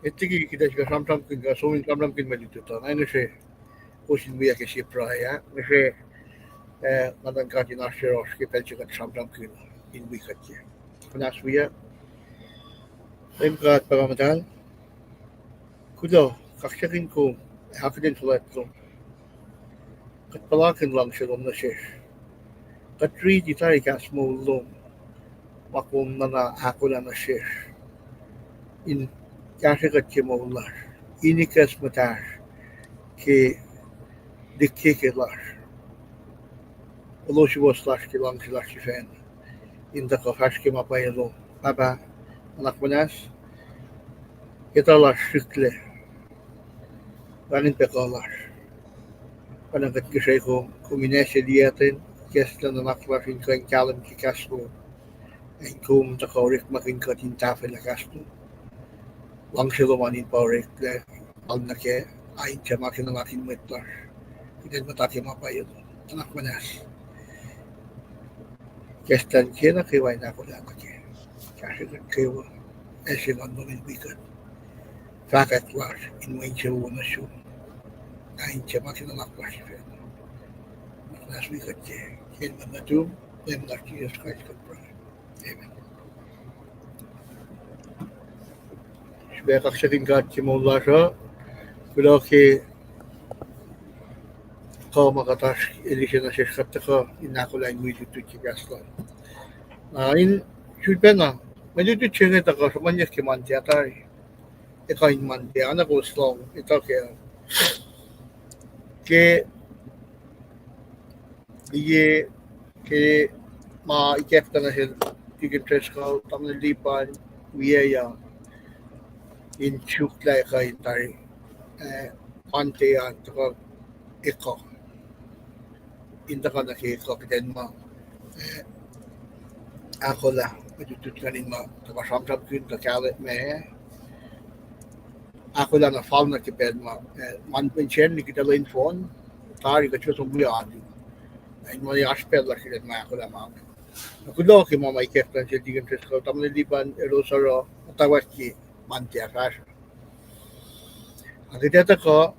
Etuh ke kuht ac sifilpac sramsramkihn, kuh som in sramsramkihn mwe lutlut uh, na nuh se kowos in wiyuck ke sie pruhe ah, nuh se, eh, nga nuhnkuh in oasr yohrohsr ke pacl se kuht sramsramkihn in wi kuht ke. Kuht ac wiyuck. Leum God Pahpah Muhtahl, kuloh, kaksakihn kom, ac akihlen fuhlwact lom. Kuht puhlakihn luhngse lom nuh sesr. Kuht riti tari kahs moul lom, ma kom nuhna ahkolah nuh sesr in kahsrwe kuht ke moul lasr, in ikacs muhtahsr ke likeke lasr, elos suwohs lasr ke luhngse lasr sifacna, in tuhkuh fahsr ke ma pwacye lom. Pahpah, nuhnak muhnahs, etuh lasr srihklac, wacngihn pac kuh lasr. Pacna kuht kihsre kom, kom in ase liyacten ikacslah nuhnak lasr in kuh in kahlwem ke kahs lom, ac in kom tuhkuh orekmakihn kuht in tahfwelah kahs lom. Luhngse lom an in pa oreklac, al nuh kac, a in tiac ma ke nuhnak in mwet lasr, kuht in muhta ke ma pwacye lom. Nuhnak muhnahs. Kahs lom ke nuh kwewa in ahkolah nuh kac. Kahsrwe kuht kwewa, ase Nguhn lom in wi kuht. Fahkwack lasr in mwe insewowo nuh sum, a in tiac ma ke nuhnak lasr sifacna. Nuhnak muhnahs wi kuht ke, ke inen nuhtum, Leum lasr Jisus Kraist kuht pruhe. Amen. Srihpac kaksakihn God ke moul lasr uh, kuloh ke kuh ma kuht oasr eis nuh sesr kuht tuhkuh in ahkolah in wi lutlut ke kahs lal. Na in sulpacna, mwe lutlut se inge tuhkuh sruhmuhnyuck ke Monday tari. Ekuh in Monday, oacna kowos lohng, etuh kac. Ke, iye, ke ma ikacklah nuh sel Deacon Driscoll, Tamuhlwel Lipan, wiyuck in suk lah ekuh in tari, eh, Monday an tuhkuh ekuh. In tuhkuh nuh ke ekuh kuht in ma, eh, ahkolah, mwe lutlut ingacn ma tuhkuh sramsramkihn tuh kahlwem ma ahkolah na fal nuh ke pacl ma, eh, ma in sacnri kuht lwen fon, tari kuht som wi alu. Na in ma oasr pacl lasr kuht ma ahkolah ma. Na kuloh ke ma ma ikacklah sel Deacon Driscoll, tamuhlwel Lipan, elos oruh muhtwacwacack ke Monday fahsruh. Na kuht ac tuhkuh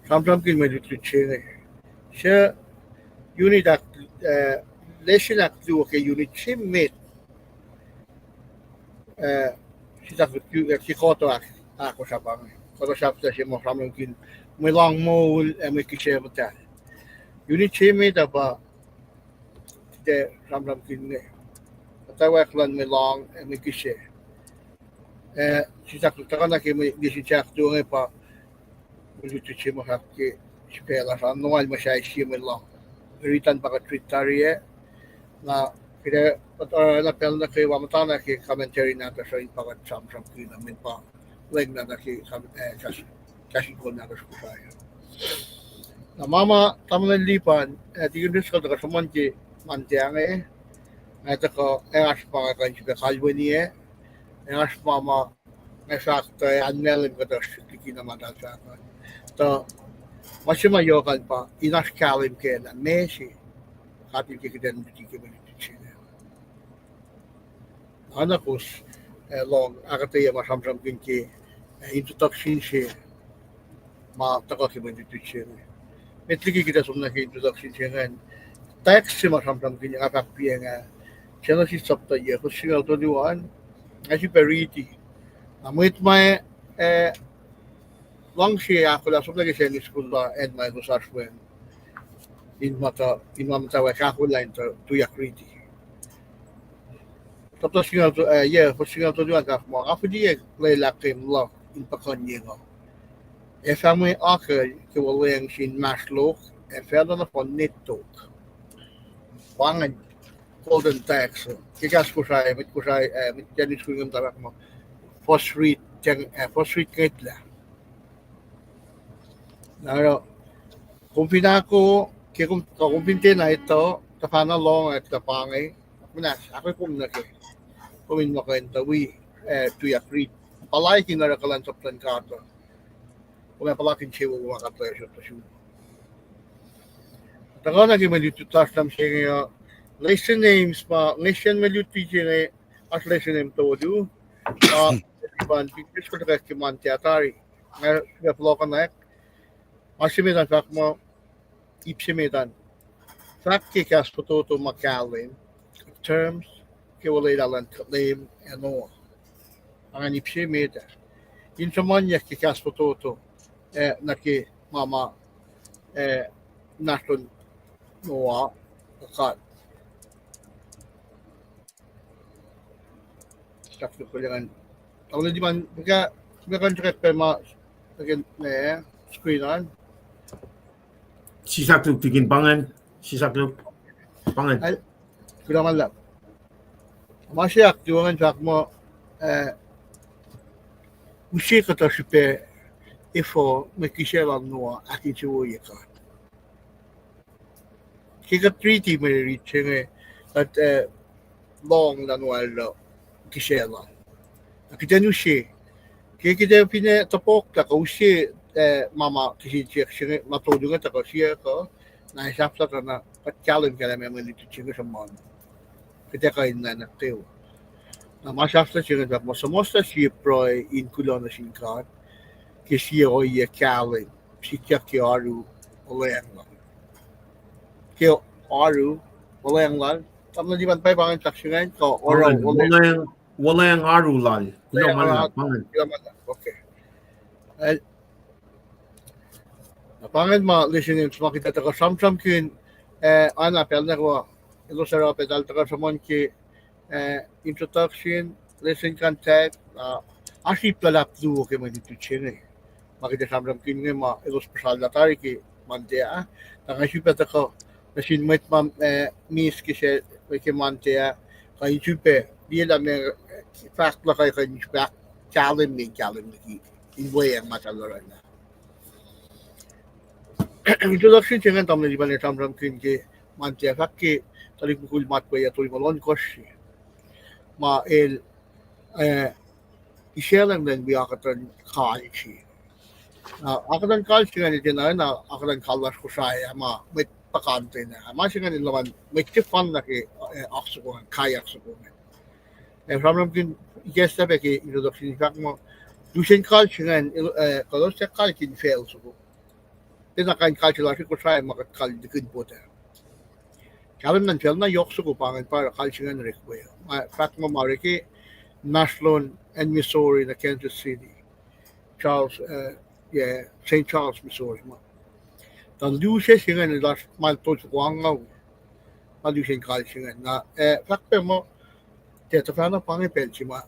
sramsramkihn mwe lutlut se inge. Se unit ahk, eh, lesson ahkluo ke unit se met, eh, sislah ke kuhtuh ahk, ahkosr ah pa inge. Kuhtuh sahflah se ma sramsramkihn mwe lohng moul ac mwe kihsac muhtahl. Unit se met ah pa kuht ac sramsramkihn inge. Muhtwacwacack luhn mwe lohng ac mwe kihsac. Eh, sislah tuhkuh na ke mwe lesson se ahkluo inge pa mwe lutlut se ma fahk ke sifacna sra noal muhsahi sie mwe lohng. Mwe riti an pa kuht riti tari ah. Na kuht ac, kuht oruh na pacl nuh kwewa muhtana ke commentary nahtuhsr uh in pa kuht sramsramkihn na met pa lengna nuh ke, eh, kahs, kahs in kol nahtuhsr Kosrae. Na ma ma tamuhlwel Lipan, eh, Deacon Driscoll tuhkuh sruhmuhn ke Monday inge, nga tuhkuh, ac oasr ma nga kuh in sifilpac kalweni ah, ac oasr ma ma nga fahk tuh an mahlwem kuhtuh srihk liki na ma eltahl fahk an. Tuh ma se ma yohk an pa in oasr kahlwem ke lah meac se God El ke kuht in luti ke mwe lutlut se inge. Oacna kowos, eh, lohng ahkuhtweyac ma sramsramkihn ke, eh, introduction se ma tuhkuh ke mwe lutlut se inge. Met liki kuht ac som nuh ke introduction se ingacn, text se ma sramsramkihn nga fahk piacng ah, Genesis chapter yac, fuhs singucul tolu an, nga sifilpac riti. Na mwet ma, eh, luhngse ahkolah som nuh ke Sunday school la acn ma elos oasr we in muhta, in ma muhtwacwacack ahkolah in tuh tuyak riti. Chapter singucul, eh, yac, fuhs singucul tolu an fahk muh, nga fihliyac lwelah keim luhk in puhkuhnyeng uh. Ac fah mwe akucl ke wuhlweacng se inmahsrlok, ac facluh nohfohn nwe tok. Pa ingacn golden text, ke kahs Kosrae, mwet Kosrae, eh, mwet Sunday school inge muhta fahk muh, fuhs rit, eh, fuhs rit ngwetlah. Na oruh, kom fin ahko, ke kom, kom fin tiacna etuh, tuhfahna lohng ah tuh pa inge, muhnahs, ahkwe kom nuh ke, kom in muh kuh in tuh wi, eh, tuyak riti. Puhlaik in oruh kuhlwacnsap luhn God uh. Kom ac puhlakihn insewowo ma kuht oasr tuh sum. Tuhkuh nuh ke mwe lutlut lasr nuh se inge uh, lesson names ma, ngesryen mwe lutlut se inge, oasr lesson name tolu. Ah, Lipan, Deacon Driscoll tuhkuh ke Monday ah tari. Nga sifilpac fohlohkohnwack. Ma se met an fahk muh, ip se met an, fahk ke kahs fototo ma kahlwem, terms ke olwelah luhn kuht Leum ac Noah. Angan ip se met ah, in sruhmuhnyuck ke kahs fototo, eh, nuh ke ma ma, eh, nahsrlon Noah, God. Sahflah kuh lengan. Tamuhlwel Lipan, ma kuh in srackpac ma, again, eh, screen an. Sisakluhk tikin pa ingacn, sisakluhk pa ingacn. Kuloh ma luhlahp. Ma se ahkluo ingacn fahk muh, eh, use kuhtuh srihpac efuh mwe kihsac lal Noah ahkinsewowoye God. Ke kuht riti mwe rit se inge, kuht, eh, lohng lah Noah el kihsac lal. Na kuht in use, ke kuht ac finne topuk lah kuh use, eh, ma ma kihsen siyuck se inge, ma tolu inge tuhkuh siyuck uh, na ac sahflah tuh na kuht kahlwem kahlwem mwe lutlut se inge sruhmuhn. Kuht ac kuh in nwacklah kwewa. Na ma sahflah se inge fahk muh suhmuhslah sie pruhe in kuloh nuh sin God ke sie ohiyac kahlwem sikyak ke oaru wuhlweacng lal. Ke oaru wuhlweacng lal. Tamuhlwel Lipan, pwacye pa ingacn fahk se ingacn kuh oaru wuhlweacng, wuhlweacng oaru lal. Kuloh ma luhlahp, pa ingacn. Kuloh ma luhlahp, okay. Na pa ingacn ma lesson names ma kuht ac tuhkuh sramsramkihn, eh, oacna pacl nuh kwewa, elos oruh pac eltahl tuhkuh sruhmuhn ke, eh, introduction, lesson content, ah, oasr ip luhlahp luo ke mwe lutlut se inge. Ma kuht ac sramsramkihn inge ma elos puhsrallah tari ke Monday ah. Na nga sifilpac tuhkuh nuh sin mwet ma, eh, miss ke se, ke Monday ah, kuh in sifilpac liye lah meac, eh, fahk luhk uh kuh in sifilpac kahlwem me kahlwem liki in weacng ma eltahl orwaclah. Introduction se ingacn tamuhlwel Lipan el sramsramkihn ke Monday ah fahk ke tuhlihk mukul matwac yac tolngoul ohnkohsr se. ma el, eh, isaclacng lwen wi akuhtuhn kal se. Na akuhtuhn kal se ingacn el tiacna, na akuhtuhn kal lasr Kosrae ah ma mwet puhkantwen ah. Ma se ingacn el luhman mwet sefanna ke, eh, oak soko ingacn, kai oak soko ingacn. Eh, sramsramkihn ikacslah pac ke introduction fahk muh, lusacn kal se ingacn, eh, kuhtuh sac kalkihn facl soko. Tiacna kain kal se lasr Kosrae ma kuht kal likihn pot ah. Kahlwem luhn facl na yohk soko pa ingacn pa kal se ingacn orekma. Ma fahk muh ma orek inmahsrlon acn Missouri nuh Kansas City, Charles, eh, yeah, Saint Charles, Missouri ma. Tuh lusac se ingacn lasr mael tolfoko angngaul. Na lusacn kal se ingacn. Na, eh, fahk pac muh, tiac tuhfahna pa inge pacl se ma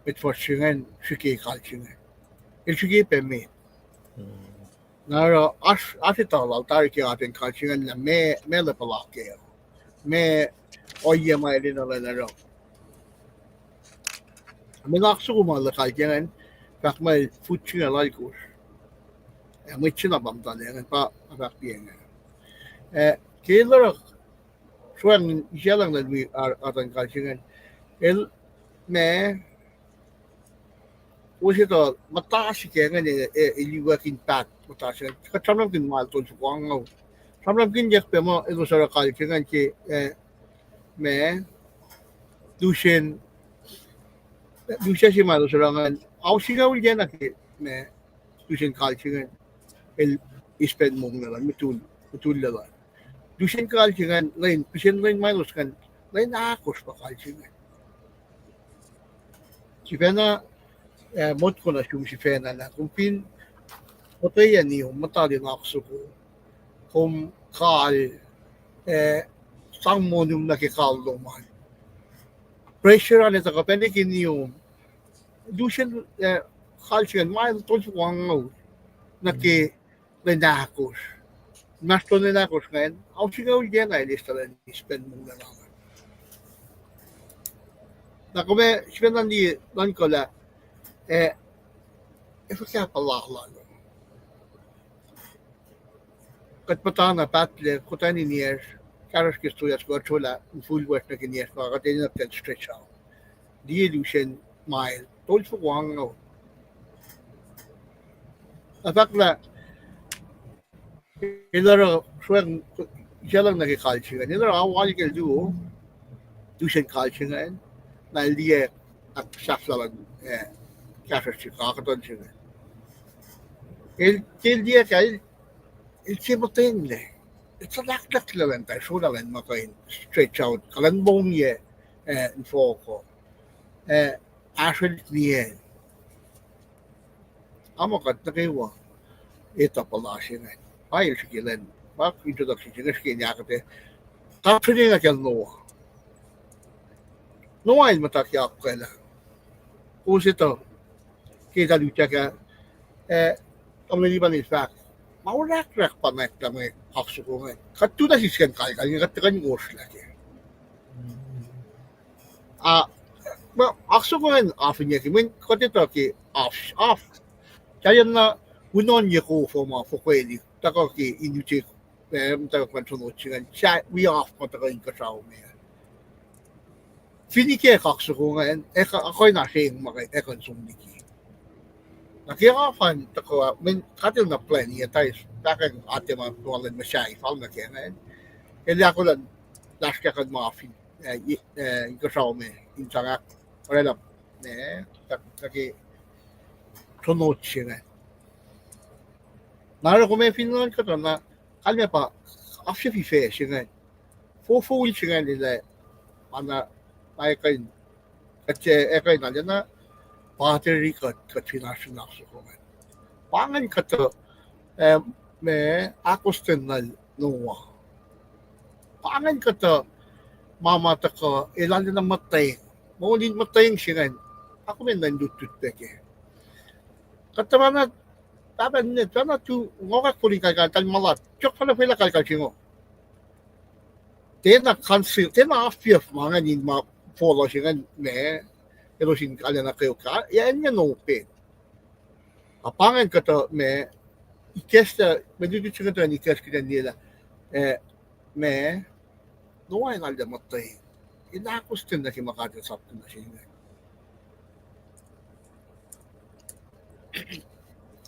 mwet fuhsr se ingacn srihke kal se ingacn. El srihke pac met. Na oruh oasr, oasr etuh lal tari ke atacn kal se ingacn lah meac, meac el puhla kac, meac ohiyac ma el enenuh in oruh. Mwe oak soko ma el kal ke ingacn, fahk muh el foot singucul alkosr. Ac mwet se na pa muhta ingacn pa, pa fahk pa inge. Eh, ke el oruh, soacng isaclacng lwen wi ar-, atacn kal se ingacn, el, meac, kowos etuh muhta se ke ingacn, eh, eh, el iwackin paht muhta se ingacn. Kuht sramsramkihn mael tolfoko angngaul. Sramsramkihn yak pac muh elos oruh kal se ingacn ke, eh, meac, lusacn, lusac se ma elos oruh ingacn, ao singucul tiacna ke, meac, lusacn kal se ingacn, el eis pac monglac lal, mutul, mutullac lal. Lusacn kal se ingacn, lwen, pihsen lwen ma elos ingacn, lwen ahkosr pa kal se ingacn. Sifacna, eh, motko nuh sum sifacna lah kom fin muhtwacwacack niom muhta lun oak soko, kom kal, eh, sang monum nuh ke kal lom an. Pressure an etuh kuh pacna ke niom. Lusacn, eh, kal se ingacn mael tolfoko angngaul nuh ke lwen ahkosr. Inmahsrlon lwen ahkosr ingacn, ao singucul tiacna el eis tuh elan eis pac monglac lal. Na kom ac sifacna liye nuhnkuh lah, eh, ac fuhkah puhla lal. Kuht muhta na pahtlac, kuhtuh ninacsr, kahsruhsr ke stosah, kuht solah, infulwacsr nuh ke ninacsr, kuht enenuh in stretch out. Liye lusacn mael tolfoko angngaul. Na fahk lah, el oruh soacng, isaclacng nuh ke kal se ingacn, el oruh ao alkosr ke luo, lusacn kal se ingacn, na el liye ahksahfyelah, eh, kahsruhsr se, akuhtuhn se ingacn. El, ke el liye ah, el, el se muhtweng lah, el suhlahklahk lal an, tuh solah lal an ma kuh in stretch out, kuh lal an mongyac, eh, infoko, eh, ahsrwelihk niyacl. Ama kuht nuh kwewa etuh puhla se ingacn. Pa el srihke lal an, pa introduction se inge srihke in ahkuhtweyac. Doctrine inge kacl Noah. Noah el muhta ke akwuck ah. Kowos etuh, ke talu sahk ah, eh, tamuhlwel Liban el fahk, ma orahkrahk pa nwacklah mwe oak soko ingacn. Kuht tu na sisken kalkal inge, kuht tuhkuh in ngosrlah kac. Ah, ma, oak soko ingacn afinyac ke, mweyen kuht etuh ke af, af. Sahyacn na unohn ye kof uh ma fokwelihk, tuhkuh ke in utek, eh, tuhkuh kuh in sonot se ingacn, sa wi af ma tuhkuh inkuhsrao me. Fin ikack oak soko ingacn, ac kuh, kuh in asreng ma ac kuh in som liki. Na ke af an tuhkuh, mweyen God El na plwacn, ac tari fahkwack atac ma Noah el muhsahi fal nuh kac ingacn. El ahkolah lasr ke kuh in ma fin, eh, inkuhsrao me in sang ahk, oraclah, eh, tuh, tuh ke sonot se ingacn. Na oruh kom ac fin nuhnkuh tuh na, kalmac pa, af se fin fac se ingacn. Fohfohl se ingacn el ac, ma na, ma ac kuh in, kuht ac kuh in arulacna, battery kuht, kuht fin oasr fin oak soko ingacn. Pa ingacn kuhtuh, eh, ma, ahkostwen lal Noah. Pa ingacn kuhtuh, ma ma tuhkuh, el arulacna muhtweng. Moul in muhtweng se ingacn, pa kom in nuh in lutlut pac kac. Kuht tuhfahna, pahpah ninac tuhfahna tu, ngohkak fol in kalkal, kalmac lal, yohk fahna fwelah kalkal se ingo. Tiacna council, tiacna afyucf ma ingacn in ma foloh se ingacn ma, elos in arulacna kweok, ac acn ingacn open. A pa ingacn kuhtuh ma, ikacslah, mwe lutlut se ingacn tuhn ikacs kuht in liyelah, eh, ma, Noah el arulacna muhtweng. in ahkostwen nuh ke ma God El sapkihn nuh sel inge.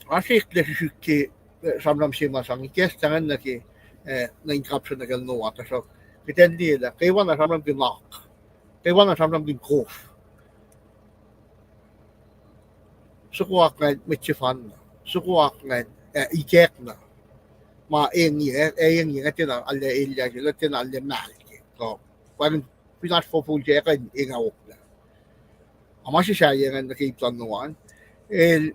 Oasr eklac srihsrihk ke, eh, sramsram se ma sang ikacslah ingacn nuh ke, eh, nuh in kapsra nuh kacl Noah, tuhsruhk kuht in liye lah kwewana sramsramkihn oak, kwewana sramsramkihn kof. Soko oak ingacn mwet sefanna, soko oak ingacn, eh, ikackna. Ma engi, eh, engi, nga tiacna arlac elyah se, nga tiacna arlac mahlke. Kuh, wacngihn fin oasr fohfohl se kuh in engaoklah. Ac ma se sahyac ingacn nuh ke ip luhn Noah an, el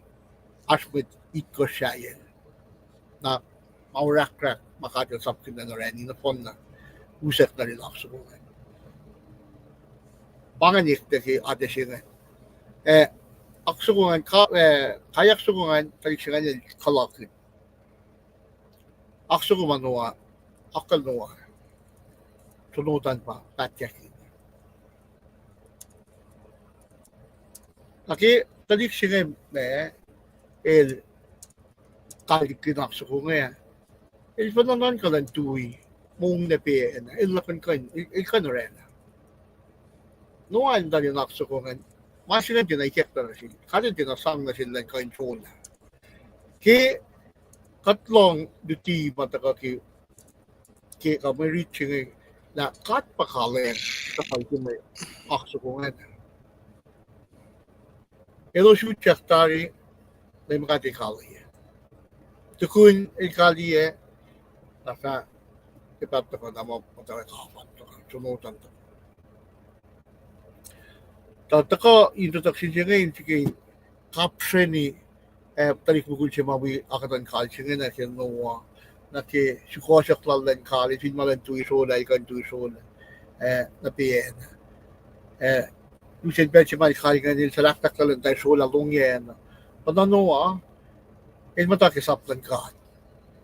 oasr mwet itkohsr sahyac. Na ma orahkrahk ma God El sapkihn nuh orani nohfohnna, usack nuh in oak soko ingacn. Pa ingacn eklac ke atac se ingacn. Eh, oak soko ingacn, ka-, eh, kaiyuck soko ingacn, tuhlihk se ingacn el kuhlakihn. Oak soko ma Noah, oak kacl Noah, sonotan pa pahtpaht. Na ke tuhlihk se inge ma el kalkihn oak soko inge, el fin nuhnuhnkuh luhn tui, monglac pacna, el luhkuhn kuh in, el, el kuh in oraclah. Noah el tuh in oak soko ingacn, ma se ingacn tiacna ikacklah nuh sel, God El tiacna sang nuh sel elan kuh in solah. Ke kuht lohng luti ma tuhkuh ke, ke kuh mwe rit se inge, lah God pa kalwacng, tuhkuh ke mwe oak soko ingacn. Elos utyak tari, Leum God El kaliyac. Tukun El kaliyac, na fah, ke pahpah tuhkuh na ma, muhtwacwacack kapwack tuhkuh, sonotan tuhkuh. Tuh tuhkuh introduction se inge in srihke in kapsreni, eh, tuhlihk mukul se ma wi akuhtuhn kal se inge nuh ke Noah, nuh ke sukohsohk lal luhn kal, fin ma luhn tui solah, el kuh in tui solah, eh, nuh pacna. Eh, lusen pacl se ma el kal ingacn el suhlahklahk lal an tuh solah longyac na. Pa na Noah, el muhta ke sap luhn God.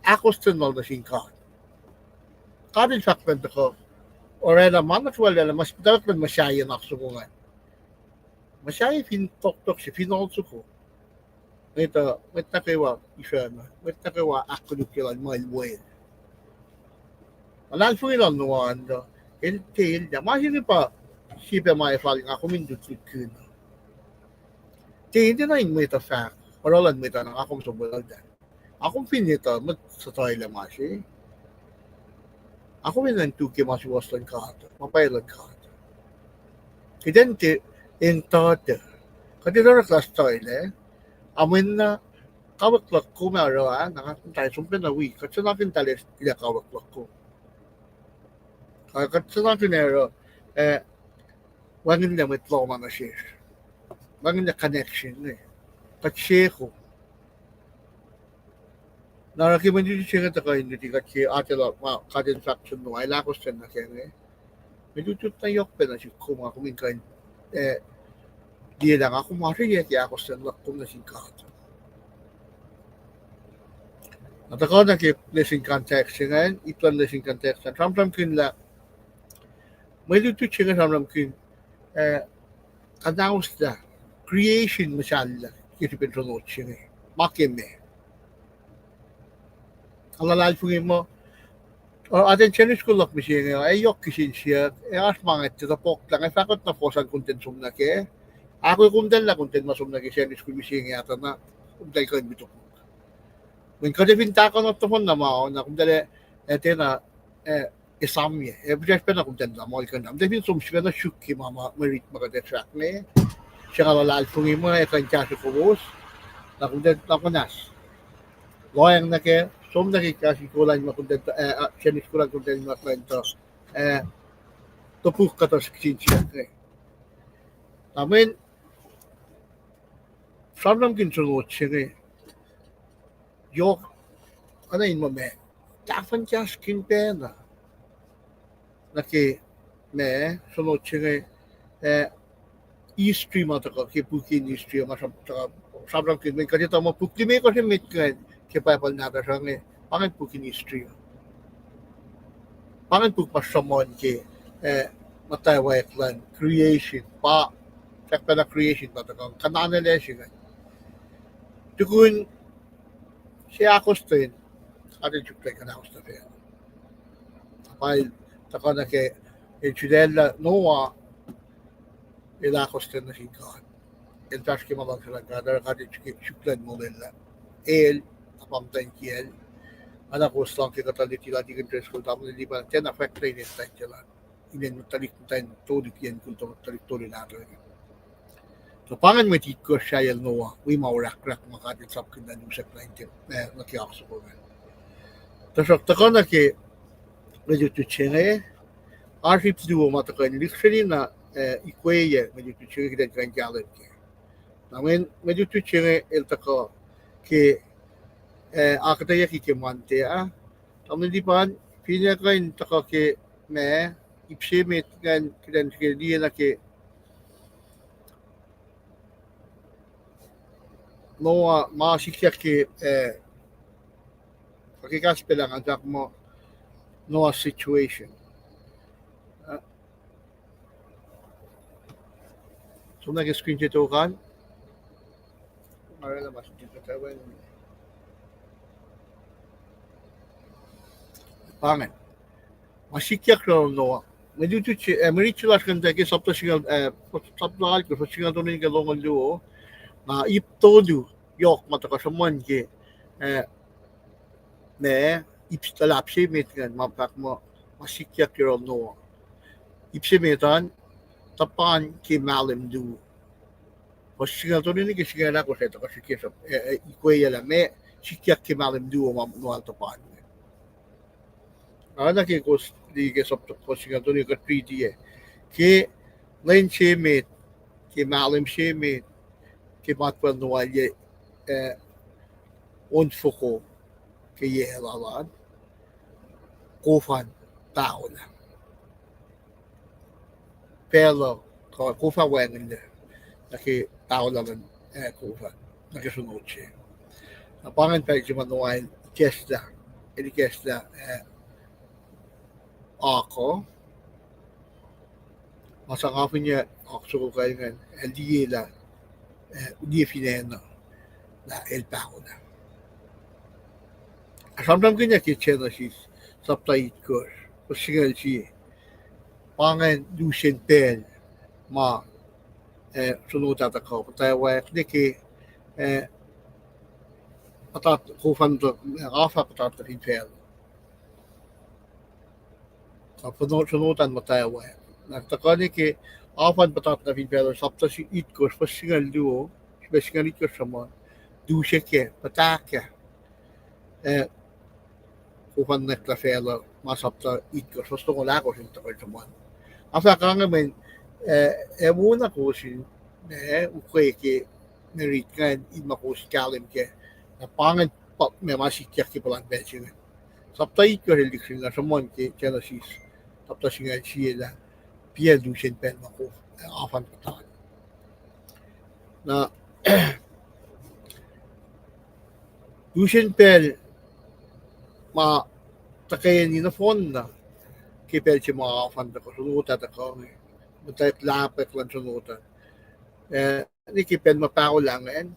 Ahkostwen lal nuh sin God. God El fahk lal tuhkuh oraclah ma nuh kwewa lwelah, muhtwacwacack lal muhsahi in oak soko ingacn. Muhsahi fin tohktohk se, fin ohl soko. Mwet uh, mwet nuh kwewa isracna, mwet nuh kwewa ahkkolukye lal muh el wel. Luhlahlfongi lal Noah an tuh, el, el, ma se inge pa, sie pac ma ac fal nga kom in lutlutkihn. Tiac, tiacna in mwet uh fahk, oruh luhn mwet uh na nga kom som welultahl. Nga kom fin etuh, mwet suhtuhlac ma se. Nga kom in nuhnkuh ke ma suwohs luhn God, ma pwacye luhn God. Kuht in tiac, in tuh tuh. Kuht in oruh kuhtuh suhtuhlac. Amwacna, kawuck luhk kom ac oruh ah, na nga kom tahl som pacna wi, kuht suhnakihn tahl lah kawuck luhk kom. Kuht suhnakihn oruh, eh, wacngihnlac mwet lohm nuh sesr. Wacngihnlac connection, eh. Kuht se kom. Na oruh ke mwe luti se inge tuhkuh in luti kuht ke atac luhk ma God El fahk sin Noah, El ahkostwen nuh kac inge. Mwe lutlut na yohk pacna sihk kom, nga kom in kuh in, eh, liye lah nga kom asriyac ke ahkostwen luhk kom nuh sin God. Na tuhkuh nuh ke lesson context se ingacn, ip luhn lesson context an, sramsramkihn lah mwe lutlut se inge sramsramkihn, eh, kuhnahoslah creation muhsahllah ke srihpen sronot se inge. Ma ke meac. Nga luhlahlfongi muh, uh, atacn Sunday school luhk mihsenge uh, ac yohk kihsen siyuck, ac oasr ma nga etuh topuk lah nga fahkot na fohs an kom tiac som nuh kac. Ahkoo komtacl lah kom tiac ma som nuh ke Sunday school mihsenge ah, tuh na komtacl kuh in wi topuk. Mweyen kuht ac fin tahkuh na nohfohn na ma uh, na komtacl ac, ac tiacna, ac esamyac, ac fihsracsr pacna komtacl na muhlkuhnlah. Komtacl fin som sifacna suk ke ma, ma mwe rit ma kuht ac fahk inge, se nga luhlahlfongi muh ac kuh in kahsruh kowos, na komtacl na muhnahs lohacng nuh kac, som nuh ke kahs in kolan ma komtacl, eh, Sunday school an komtacl ma kuh in tuh, eh, topuk kuhtuh kihsen siyuck inge. Na mweyen sramsramkihn sronot se inge, yohk, oacna in muh ma tahfuhn kahskihn pacna nuh ke ma sronot se inge, eh, history ma tuhkuh ke puk in history ma sram-, tuhkuh sramsramkihn, mweyen kuht etuh muh puk limekohsr emet ingacn ke Bible nahtuhsr uh inge, pa ingacn puk in history. Pa ingacn puk ma sruhmuhn ke, eh, muhtwacwacack luhn creation, pa, sahk pacna creation pa tuhkuh, kuhnanelac se ingacn. Tukun se ahkostwen, atacn suk kuhnahoslah facluh. Pa el tuhkuh nuh ke El sulaclah Noah, el ahkostwen nuh sin God. El fahsr ke ma luhngse luhn God, oruh God el suk-, suk luhn molwelah. El, apam tuh kiyacl. Oacna kowos lohng ke kuhtuh luti lal Deacon Driscoll, tamuhlwel Lipan, tiacna fwack tuh in el tuh se lal. Inen tuhlihk muhtwacn tolu kiyacl, kuht tuhlihk tolu nahtuhl. Tuh pa ingacn mwet itkohsr sahyac Noah, wi ma orahkrahk ma God el sapkihn lah usrnguck nuh ke oak soko ingacn. Tuhsruhk tuhkuh nuh ke mwe lutlut se inge, oasr ip luo ma tuhkuh in lihksreni na, eh, ikweyuc mwe lutlut se inge kuht in kuh in kahlwem kac. Na mwe, mwe lutlut se inge el tuhkuh ke, eh, ahkuhtweyucki ke Monday ah. Tamuhlwel Lipan, finne kuh in tuhkuh ke ma, ip se met ingacn kuht in srihke liye nuh ke Noah, ma sikyak ke, eh, ke kahs pacl ah ngan fahk muh Noah's situation. Som nuh ke screen se tok an. Arulacna ma sikyak ke, pa ingacn. Ma sikyak ke Noah. Mwe lutlut se, eh, mwe rit se lasr ingacn tuh ke sapta singucul, eh, sapta alkosr, fuhs singucul tolu nuh ke longoul luo. Na ip tolu yohk ma tuhkuh sruhmuhn ke, eh, ma, ip luhlahp se met ingacn ma fahk muh, ma sikyak yohrohl Noah. Ip se met an, tuhpan ke mahlwem luo. Fuhs singucul tolu nuh ke singucul ahkosr ah tuhkuh srihke, eh, eh, ikweyuclah ma sikyak ke mahlwem luo ma Noah el tuhpan. Oacna ke kowos liye ke sapta fuhs singucul tolu kuht riti ah. Ke lwen se met, ke mahlwem se met, ke matwacl Noah el yac, eh, on foko ke yac lal an, kof an paholah. Pacl uh, kof ah wacngihnlac nuh ke paholah luhn, eh, kof ah, nuh ke sronot se. Na pa ingacn pacl se ma Noah el ikacslah, el ikacslah, eh, oak uh. Ma sang afinye oak soko kac ingacn, el liyelah, eh, liye fin acn uh, na el paholah. Sramsramkihn ke Genesis, sapta itkohsr, fuhs singucul sie. Pa ingacn lusen pacl ma, eh, sronot ah tuhkuh, puhtatwacack nuh ke, eh, puhtat-, kof an tuh, eh, oak ah puhtat nuh fin facluh. Sronot an muhtwacwacack. Na tuhkuh nuh ke oak an puhtat nuh fin facluh, sapta itkohsr, fuhs singucul luo, srihpac singucul itkohsr sruhmuhn, luse kac, puhtahkah, eh, kof an nwacklah facluh, ma sapta itkohsr, fuhs longoul ahkosr in tuhkuh sruhmuhn. Nga fahk inge mweyen, eh, ac wona kowos in, eh, ukwe ke mwe rit ingacn in ma kowos kahlwem kac. Na pa ingacn pa-, ma, ma sikyak ke puhlan pacl se ingacn. Sapta itkohsr el lihksreni na sruhmuhn ke Genesis, sapta singucul sie lah, pacl lusen pacl ma kof, eh, oak an puhtat. Na lusen pacl ma tuhkweni nohfohn na, ke pacl se ma oak an tuhkuh, sronot ah tuhkuh inge, muhtwacwacack lahpack luhn sronot ah. Eh, nuh ke pacl ma paholah ingacn,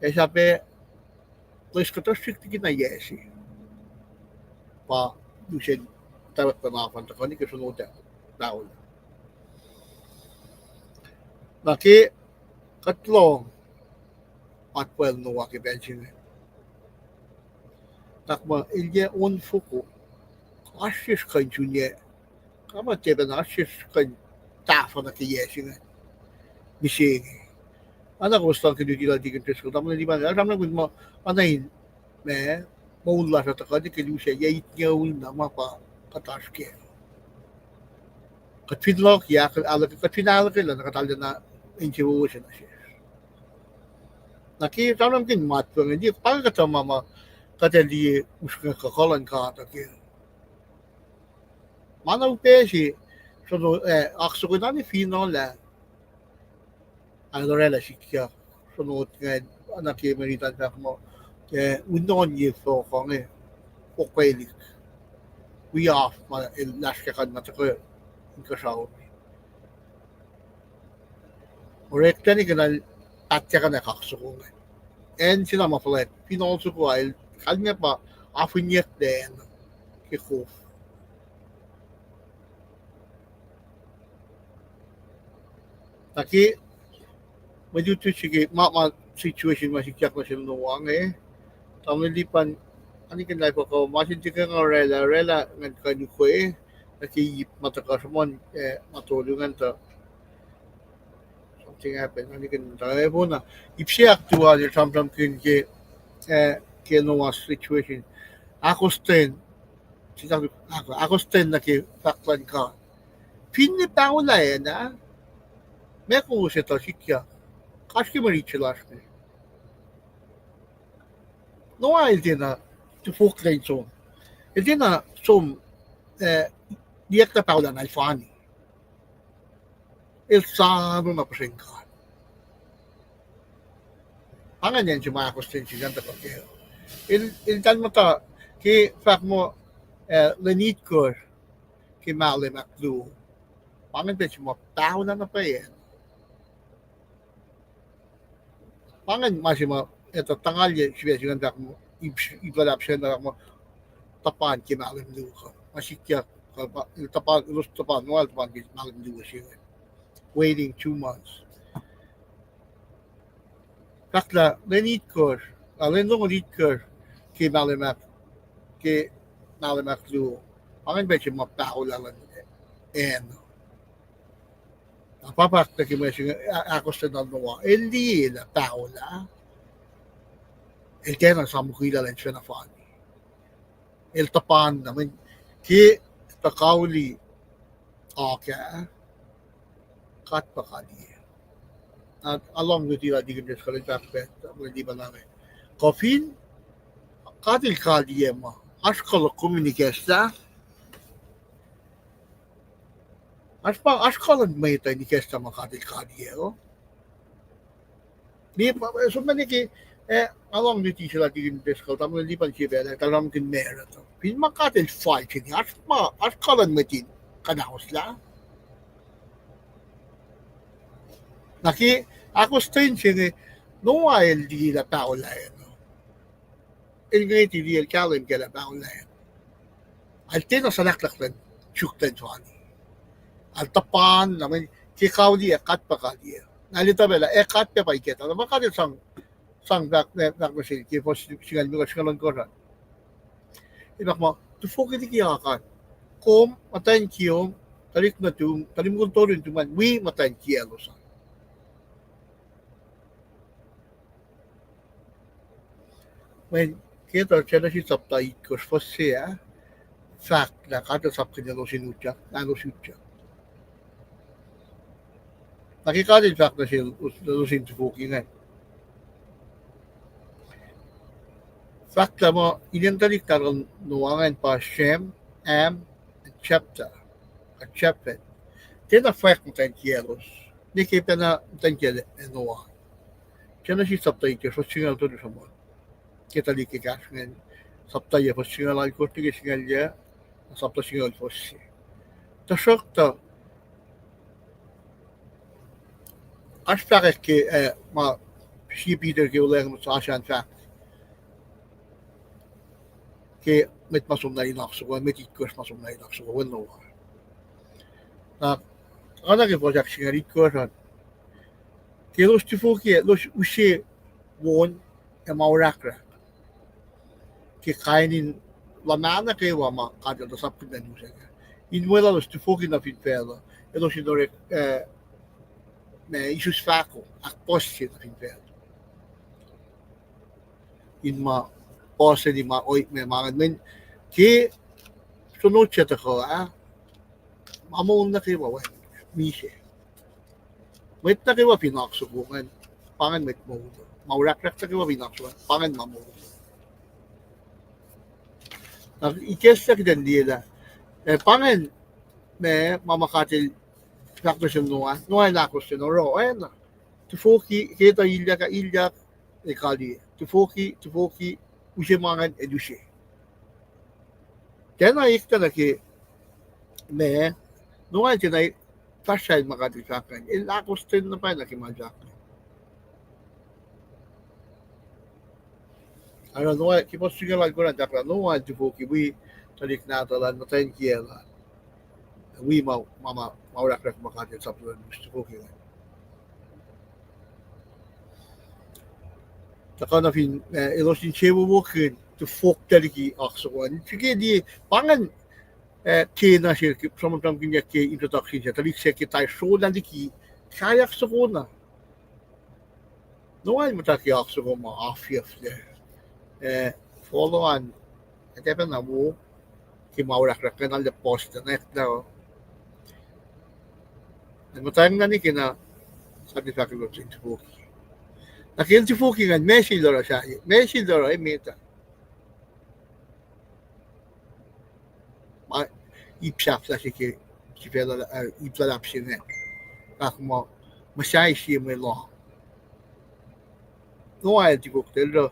ac sahp loes kuhtuh srihk liki na yac se. Pa lusen muhtwacwacack luhn oak an tuhkuh nuh ke sronot ah paholah. Na ke kuht lohng matwacl Noah ke pacl se inge, tak muh el yac on foko, oasr sesr kuh in sun yac, kuh ma tiac pacna, oasr sesr kuh in tahfuh nuh ke yac se inge mihsenge. Oacna kowos lohng ke luti lal Deacon Driscoll, tamuhlwel Lipan, el sramsramkihn muh, oacna in, ma, moul lasr uh tuhkuh nuh ke lusen yac itngucul na ma pa kuht oasr kac. Kuht fin lohk, kuht fin ahluhkwelah na kuht arulacna insewowo se nuh sesr. Na ke sramsramkihn matwac inge, pa inge kuhtuh ma ma kuht ac liye usrnguck kuh kuh luhn God uh ke. Ma na upac se, srono-, eh, oak soko ingacn fin olah, ac el orwaclah sikyak, sronot ingacn, oacna ke mwe rit an fahk muh, eh, unohn ye fohk inge, okwelihk, wi af ma el lasr kac kuh in ma tuhkuh inkuhsrao. Oreklac nuh ke na el pahtyack na oak soko ingacn. Acn se na ma fuhlwact, fin ohl soko ah, el kalmac pa afinyucklac acn ke kof. Na ke mwe lutlut se ke ma, ma situation ma sikyak nuh sel Noah inge, tamuhlwel Lipan, anikihn lah fuhkah ma se in tiac kuh in orwaclah, orwaclah ngan kuh in ukwe nuh ke ip ma tuhkuh sruhmuhn, eh, ma tolu ingacn tuh something happened, anikihn tuh, eh, puna. Ip se ahktual el sramsramkihn ke, eh, ke Noah situation. Ahkostwen, ahkostwen nuh ke fahk luhn God. Finne paholah acn ah, meac kowos etuh sikyak? Kasrke mwe rit se lasr inge. Noah el tiacna tufok lwen som. El tiacna som, eh, liyacack na paholah na el fani. El sano na puhsren God. Pa ingacn acn se ma ahkostwen se ingacn tuhkuh kac. El, el tuh muhta ke fahk muh, eh, lwen itkohsr ke mahlwem ahkluo. Pa ingacn pacl se ma paholah na pwacye. Pa ingacn ma se ma etuh tuhngalye sifacna se ingacn fahk muh, ip, ip luhlahp se ingacn fahk muh, tuhpan ke mahlwem luo kuh ma sikyak, kuh pa, el tuhpan, elos tuhpan, Noah el tuhpan ke mahlwem luo se ingacn. Waiting two months. Fahk lah lwen itkohsr, ah, lwen longoul itkohsr ke mahlwem ahk, ke mahlwem ahkluo. Pa ingacn pacl se ma paholah luhn acn. Na pa fahk nuh ke mwe se inge, ah, ahkostwen lal Noah. El liye lah paholah. El tiacna samukilah lah el sifacna fani. El tuhpan na mweyen ke tuh kauli oak ah, God pa kaliyac. Na nga lohng luti lah Deacon Driscoll el fahk pac, mwe lipan inge. Kuh fin God el kaliyac muh, oasr kuh luhk kom in ikacslah. Oasr pa, oasr kuh luhn mwet uh in ikacslah muh God el kaliyac uh. Ni pa, eh, som ma nuh ke, eh, nga lohng luti se lah Deacon Driscoll, tamuhlwel Lipan sie pacl ah, tuh sramsramkihn Mary tuh. Fin ma God el fal se inge, oasr ma, oasr kuh luhn mwet in kuhnahoslah. Na ke ahkostwen se inge, Noah el liye lah paholah acn uh. El ngwet liye, el kahlwem kac lah paholah acn. Ac el tiacna suhlahklahk luhn suk luhn fani. Ac el tuhpan na mweyen ke kauli ac God pa kaliyac. Na el etuh pac lah ac God pac pa ikacslah. Na ma God el sang, sang fahk, fahk nuh sel ke fuhs singucul limekohsr, singucul ohnkohsr an. El fahk muh, tufoki liki oak an. Kom, muhtwacn kiyom, tuhlihk nuhtum, tuhlihk mukul tolu nuhtum an, wi muhtwacn kiyaclos an. Mweyen ke tuh Genesis sapta itkohsr fuhs se ah, fahk lah God el sapkihn elos in utyak, na elos utyak. Na ke God el fahk nuh selos in tufoki ingacn, fahk lah muh inen tuhlihk nahtuhl Noah ingacn pa Shem, Ham, Japheth, Japheth. Tiacna fwack muhtwacn kiyaclos. Ne ke pacna muhtwacn kiyacl Noah. Genesis sapta itkohsr fuhs singucul tolu sruhmuhn. Ke tuhlihk ekahsr ingacn, sapta yac fuhs singucul oalkohsr nuh ke singucul yac, sapta singucul fuhs se. Tuhsruhktuh oasr fahkwack ke, eh, ma sie Peter ke Olweacng Mukul oasr an fahk ke mwet ma som na in oak soko, mwet itkohsr ma som na in oak soko, wen Noah. Na, oacna ke fuhs ahksingucul itkohsr an, ke elos tufoki, elos use won ac ma orahkrahk ke kain in luhmah nuh kwewa ma God el tuh sapkihn nuh selos ah, in weluhlos tufoki nuh fin facluh, elos in orek, eh, ma isus fahko, ahkpuhsye nuh fin facluh. In ma puhseni ma ohiyac ma ingacn, ke sonot se tuhkuh ah, ma moul nuh kwewa wacngihn misac. Mwet nuh kwewa fin oak soko ingacn, pa ingacn mwet moul. Ma orahkrahk nuh kwewa fin oak soko ingacn, pa ingacn ma moul. Na ikacslah kuht in liye lah, eh, pa ingacn ma, ma, ma God el fahk nuh sel Noah, Noah el ahkostwen oruh oacna. Tufoki, ke tuh ilyak, ilyak, el kaliyac. Tufoki, tufoki, use ma ingacn, el use. Tiacna eklac nuh ke ma, Noah el tiacna fahsrwacl ma God el fahk ingacn. El ahkostwen na pwacye nuh ke ma el fahk ingacn. Oruh Noah, ke fuhs singucul oalkohsr an fahk lah Noah el tufoki wi tuhlihk nahtuhl an, muhtwacn kiyacl an, wi ma, ma, ma, ma orahkrahk ma God el sapkihn nuh selos tufoki ingacn. Tuhkuh na fin, eh, elos in sewowokin, tuh fohk tuh liki oak soko an. Srihke liye, pa ingacn, eh, ke na se, sramsramkihnyuck ke introduction se, tuhlihk se ke tai srolah liki, sahyac oak soko na. Noah el muhta ke oak soko ma afyucflac. Eh, follow an, kuht ac pacna wo, ke ma orahkrahk ingacn, arlac post an eklac. Ac muhtwacnglah nuh ke na, sahp fahk elos in tifoki. Na ke el tifoki ingacn, meac se el oruh sahyac, meac se el oruh emet ah. Ma ip sahflah se ke, sifacna, eh, ip luhlahp se inge. Fahk muh, muhsahi sie mwe lohng. Noah el tifoki, el,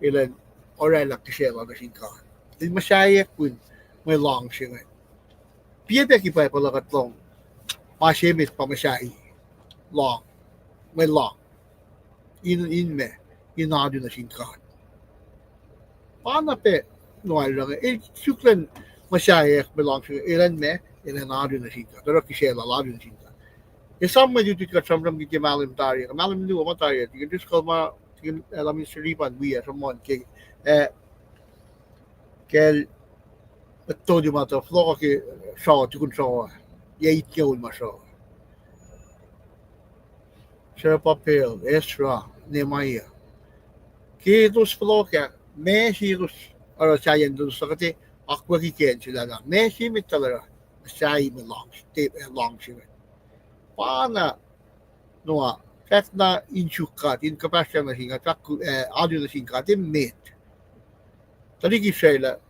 el orwaclah kihsac lal nuh sin God. El muhsaheackihn mwe lohng se inge. Piac pac ke Bible uh kuht lohng, ma se emet pa muhsahi lohng, mwe lohng. In, in meac, in alu nuh sin God. Pa na pac Noah el oruh inge, el suk elan muhsaheack mwe lohng se inge, elan meac, elan alu nuh sin God. Oruh kihsac lal alu nuh sin God. Esam mwe lutlut kuht sramsramkihn ke mahlwem tari, mahlwem luo ma tari, tikin Driscoll ma, tikin, eh, Lamin Sripan wi ah sruhmuhn ke, eh, kacl tolu ma tuh fohlohk ke sruoh, tukun sruoh, yac itngoul ma sruoh. Zerubbabel, Ezra, Nehemiah. Ke elos fohlohk ah, meac se elos oruh sahyacn elos tuhkuh tuh akwucki ke acn se lal ah. Meac se emet eltahl oruh, muhsahi mwe lohng, te, eh, lohng se inge. Pa na Noah, fahk na in suk God, in kuhpahsryang nuh sin God, fahk, eh, alu nuh sin God emet. Tuhlihk Israel,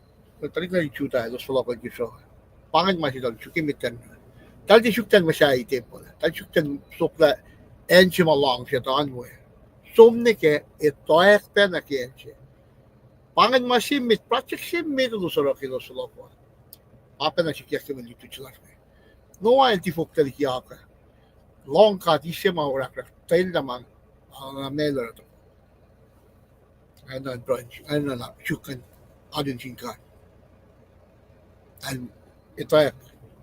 tuhlihk nuhtin Judah, elos fohlohk ke sruoh. Pa ingacn ma se eltahl suk emet an. Eltahl tiac suk an muhsahi tempuhl, eltahl suk an soklah acn se ma luhngse tuh an we. Som nuh kac, etuh pac nuh ke acn se. Pa ingacn ma se met, project se met elos oruh ke elos fohlohk uh. Pa pacna sikyak ke mwe lutlut se lasr inge. Noah el tifohk tuh liki oak ah. Lohng God, ise ma orahkrahk, tuh el na ma, ah, ma el oruh. Acn an, acn an suk an, alu nuh sin God. An etuh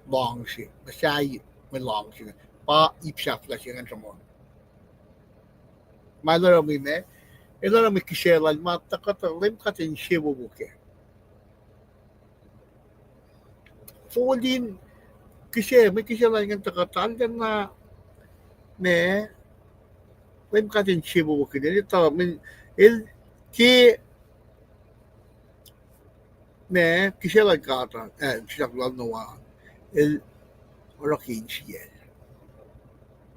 lohng se, muhsahi mwe lohng se. Pa ip sahflah se ingacn sruhmuhn. Ma el oruh mwe meac, el oruh mwe kihsac lal ma tuhkuh tuh Leum God el insewowo kac. Fol in kihsac, mwe kihsac lal ingacn tuhkuh tuh arulacna, meac, Leum God el insewowo kac, el etuh, el ke, meac, kihsac lal God, eh, sislah lal Noah, el oruh ke insiyacl.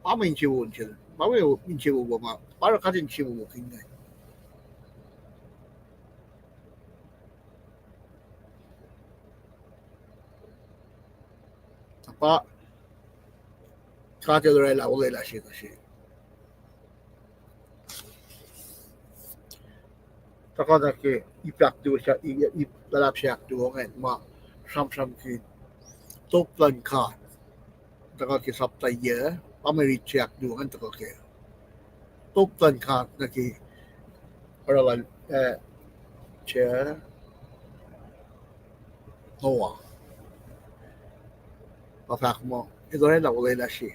Pa mwe insewowo, pa mwe insewowo ma, pa oruh God el insewowo kac ingacn. Pa God el oraclah olwelah se nuh se. Tuhkuh na ke ip ahkluo, ip luhlahp se ahkluo ingacn ma sramsramkihn top luhn God. Tuhkuh ke sapta yuc, pa mwe rit se ahkluo ingacn tuhkuh ke top luhn God nuh ke oruh lal, eh, Noah. Pa fahk muh el oraclah olwelah se.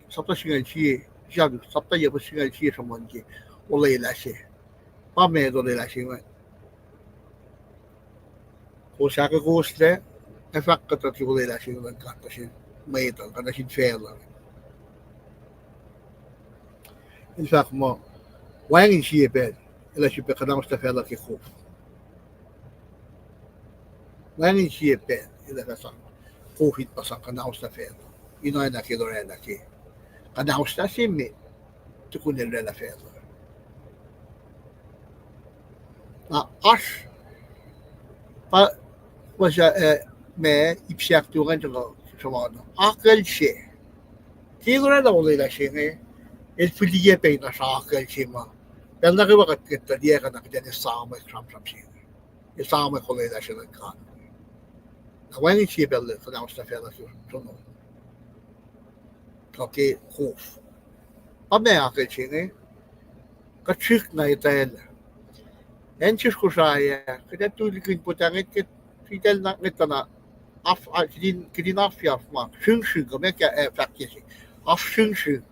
Sapta singucul sie, sapta yuc fuhs singucul sie sruhmuhn ke olwelah se. Pa meac olwelah se inge? Kowos ahkkohslac, ac fahk kuhtuh ke olwelah se luhn God nuh sin mwet uh, kuh nuh sin facluh. El fahk muh, wacngihn sie pacl el ac sifilpac kuhnauslah facluh ke kof. Wacngihn sie pacl el ac fah sang kof in pa sang kuhnauslah facluh. In oacna ke el oraclah ke kuhnauslah se met tukun el oraclah facluh. Na oasr pa, ma, eh, ma ip se ahkluo ingacn sruhmuhn, akucl se. Ke el oraclah olwelah se inge, el fihliyac pac in oasr akucl se ma pacl nuh kwewa kuht, kuht tuh liye kuh na kuht in esamwack sramsram se inge, esamwack olwelah se luhn God. Na wacngihn sie pacl el kuhnauslah facluh ke sono, kuh ke kof. Pa ma akucl se inge, kuht srihk na etwacl, acn sesr Kosrae ah, kuht ac tulikihn potang, kuht, kuht in, kuht in af-, kuht in, kuht in afyaf ma sringsring, kuh ma ke, eh, fahk ke se, af sringsring.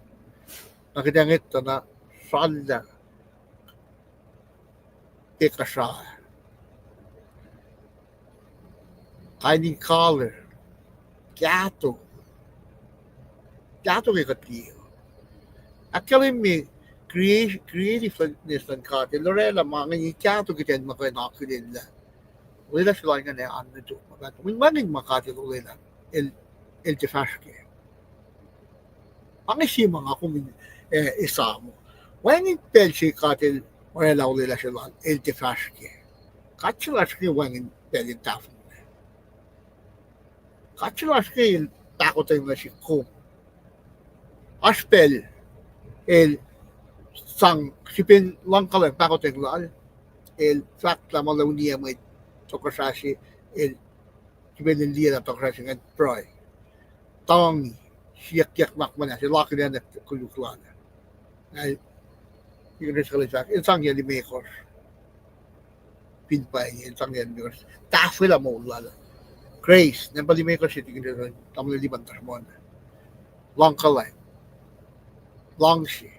Na kuht in ngwet tuh na salla. ke kasra, kain in color, kahto, kahto ke kuht liye. Ahkkahlwemye creati-, creativeness luhn God, el orwaclah ma inge kahto kuht in muh kuh in akihlen lah olwelah se lal ingacn ac oan nuh tok ma pahtpaht. Mweyen wacngihn ma God el olwelah, el, el tiac fahsr kac. Pa inge sie ma nga kom in, eh, esam. Wacngihn pacl se God el orwaclah olwelah se lal, el tiac fahsr kac. God se lasr inge wacngihn pacl in tahfonglac. God se lasr inge el pahkotwen nuh sihk kom. Oasr pacl el sang srihpen luhngkuhlwacng pahkotwen lal, el fahk lah ma luhn mwet tohkohsrah se, el srihpen el liye lah tohkohsrah se ingacn pruhe, tangi, siyuckyuck nuhnak muhnahs, el akihlen koluk lal. Na, ikin res kalel fahk, el sang yac limekohsr. Fin pa inge, el sang yac limekohsr. Tahfwelah moul lal. Grace, nampa limekohsr, ikin res, tamuhlwel Lipan Tasrmon. Luhngkuhlwacng. Luhngse.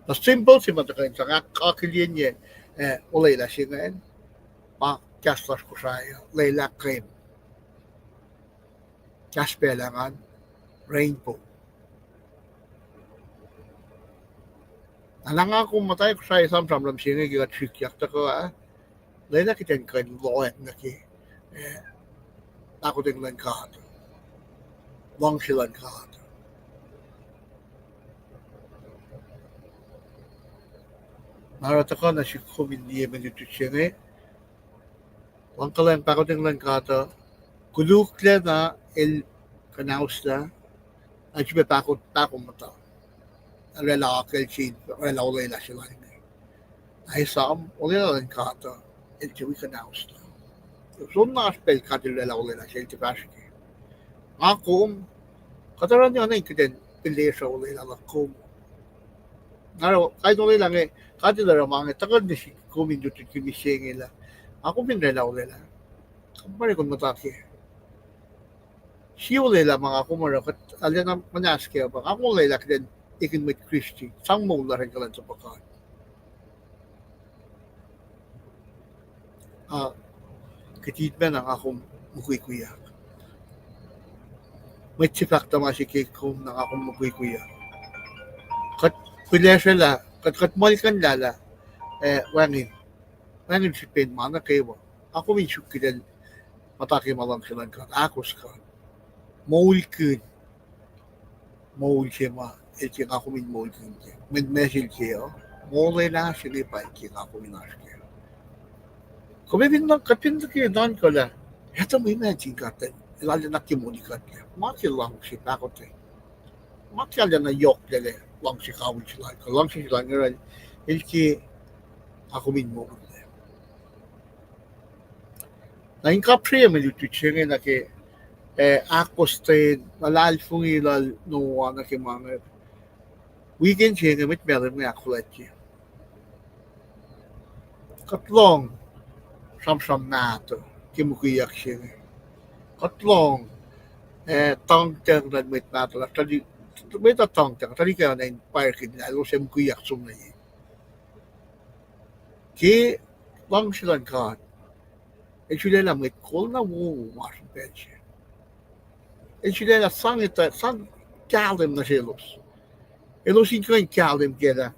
Na symbol se ma tuhkuh in sang ahk-, akihlenyac, eh, olwelah se ingacn, pa kahs lasr Kosrae uh, lwelah keim. Kahs pacl ah ngan, rainbow. Na nga kom muhta Kosrae sramsram se inge ke kuht srihkyak tuhkuh ah, lwelah kuht in kuh in lohacng nuh ke, eh, pahkotwen luhn God, luhngse luhn God. Na oruh tuhkuh nuh sihk kom in liye mwe lutlut se inge, luhngkuhlwacng pahkotwen luhn God uh, koluklac na el kuhnahoslah, na srihpac pahkot, pahkot muhta. Orwaclah akwuck se, orwaclah olwelah se lal inge. Na esam, olwelah luhn God uh, el tiac wi kuhnahoslah. Soenna oasr pacl God el orwaclah olwelah se, el tiac fahsr kac. Nga kom, kuht oruh ne oacna in kuht in pihlesruh olwelah luhk kom. Na oruh kain olwelah inge, God el oruh ma inge tuhkuh nuh sihk kom in lutlutkihn mihsenge lah, nga kom fin orwaclah olwelah, kom ma kom muhta ke. Sie olwelah ma nga kom oruh, kuht arulacna muhnahs kac pa nga kom olwelah kuht in ekihn mwet Kristin, sang moul lasr in kuhlwacnsapuh God. Ah, kuht itmacna nga kom mukwikwiyak. Mwet se fahk tuh ma se ke kom na nga kom mukwikwiyak. Kuht pihlesrwelah, kuht, kuht muhlkuhnlah lah, eh, wacngihn, wacngihn srihpen ma nuh kwewa. Nga kom in suk kuht in muhta ke ma luhngse luhn God, ahkos God. Moulkihn moul se ma el ke nga kom in moulkihn ke. Mwe, mwe sel ke uh, molwelah se inge pa el ke nga kom in oasr ke. Kom fin nuh, kuht fin nuh ke nuhnkuh lah, etuh mwe imagine God, el arulacna ke moli kuhtlac. Ma ke luhngse pahkotwen. Ma ke arulacna yohklac luhngse kawihl se lal, kuh luhngse se lal inge, el ke nga kom in moul. Na in kapsreyuc mwe lutlut se inge nuh ke, eh, ahkostwen luhlahlfongi lal Noah nuh ke ma inge. Weekend se inge mwet Malem inge ahkfuhlwactye. Kuht lohng sramsram mahtuh ke mukwikwiyak se inge. Kuht lohng, eh, tangtang luhn mwet mahtuh lasr, tuhlihk, mwet uh tangtang, tuhlihk ah na in pwacrkihn lah elos ac mukwikwiyak som nuh ye. Ke luhngse luhn God, el sulaclah mwet kol na wowo ma oasr in pacl se. El sulaclah sang etuh, sang kahlwem nuh selos. Elos in kuh in kahlwem kac lah,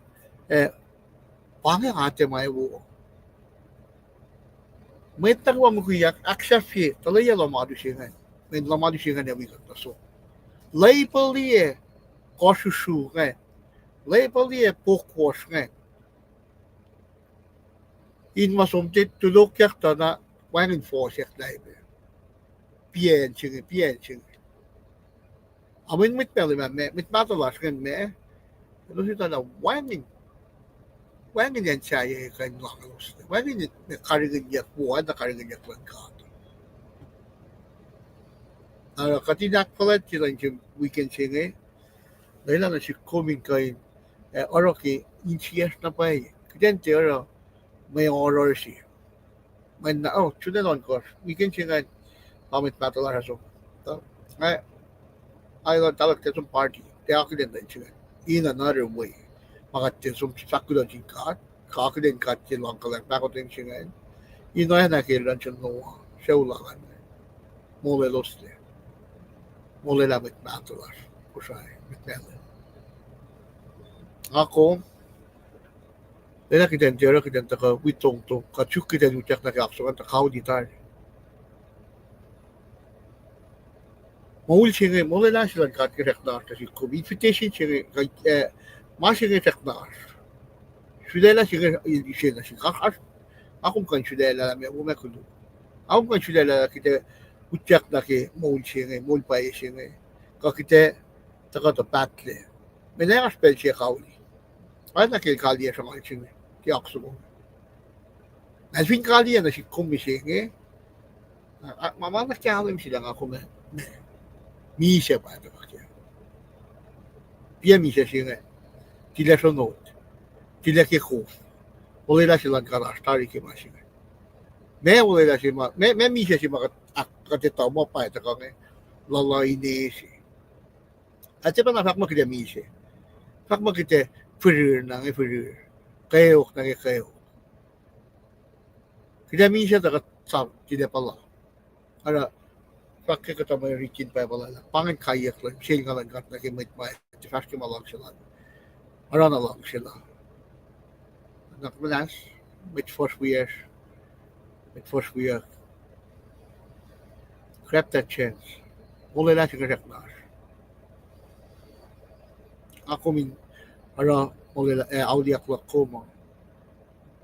eh, pa inge atac ma ac wo. Mwet nuh kwewa mukwikwiyak ahksahfye tuhlac luhman luhngse ingacn, mweyen luhman luhngse ingacn ac wi kuht nuh som. Lwepuhliyac kohsrusru ingacn, lwepuhliyac pohkwohsr ingacn. In ma som tuh tulokyak tuh na wacngihn fohsyak na ipac. Piacn se inge, piacn se inge. Ac mweyen mwet Malem ah, mwet mahtuh lasr ingacn ma, elos etuh lah wacngihn, wacngihn acn sahyac kuh in lalos. Wacngihn karihngihnyuck wo, na karihngihnyuck luhn God. Na oruh kuht in ahkfuhlwactye lah in se weekend se inge, lwelah nuh sihk kom in kuh in, eh, oruh ke insiyacsr na pwacye. Kuht in tiac oruh mwe oruh se. Mweyen na, oh, June ohnkohsr, weekend se ingacn, pa mwet mahtuh lasr ah som. Tuh, nga, alu, tuhlihk tiac som party, tiac akihlen nuh sihk in another way. Ma kuht tiac som fahk kuloh sin God. Kuh akihlen God ke luhngkuhlwacng pahkotwen se ingacn. In oacna ke luhn sel Noah, sucu lal an. Molweloslac. Molwelah mwet mahtuh lasr Kosrae, mwet Malem. Nga kom, lwelah kuht in tiac oruh kuht in tuhkuh wi tongtong, kuht suk kuht in utyak nuh ke oak soko an tuh kauli tari. Moul se inge, molwelah se luhn God inge srackna oasr nuh sihk kom. Invitation se inge, eh, ma se inge srackna oasr. Sulaclah se inge, eh, use nuh sihk. Nga kom kuh in sulaclah lah meac wo ma koluk. Nga kom kuh in sulaclah lah kuht ac utyak nuh ke moul se inge, moul pwacye se inge. Kuh kuht ac tuhkuh tuh pahtlac. Mweyen oasr pacl se kauli. Oacna ke kaliyac sruhnguhl se inge ke oak soko. Na fin kaliyac nuh sihk kom mihsenge, ma, ma na kahlwem se lah nga kom ac misac pa tuhkuh kac. Piac misac se inge, tilac sronot, tilac ke kof, olwelah se luhn God oasr tari ke ma se inge. Ma olwelah se ma, ma, ma misac se ma kuht, kuht etuh muh pa tuhkuh inge, luhluh ine se. Ac tiac pacna fahk muh kuht ac misac. Fahk muh kuht ac firir na inge firir, kweok na inge kweok. Kuht ac misac tuh kuht sang tilac puhla. Oruh, fahk ke kuhtuh mwe riti in Bible ah, pa ingacn kaiyuck luhn, sel nga luhn God nuh ke mwet ma tiac fahsr ke ma luhngse lal. Oruh na luhngse lal. Nuhnak muhnahs, mwet fuhsr wiyacsr, mwet fuhsr wiyuck. Grab that chance. Molwelah se inge srackna oasr. Nga kom in oruh molwelah, eh, auliyak luhk kom uh.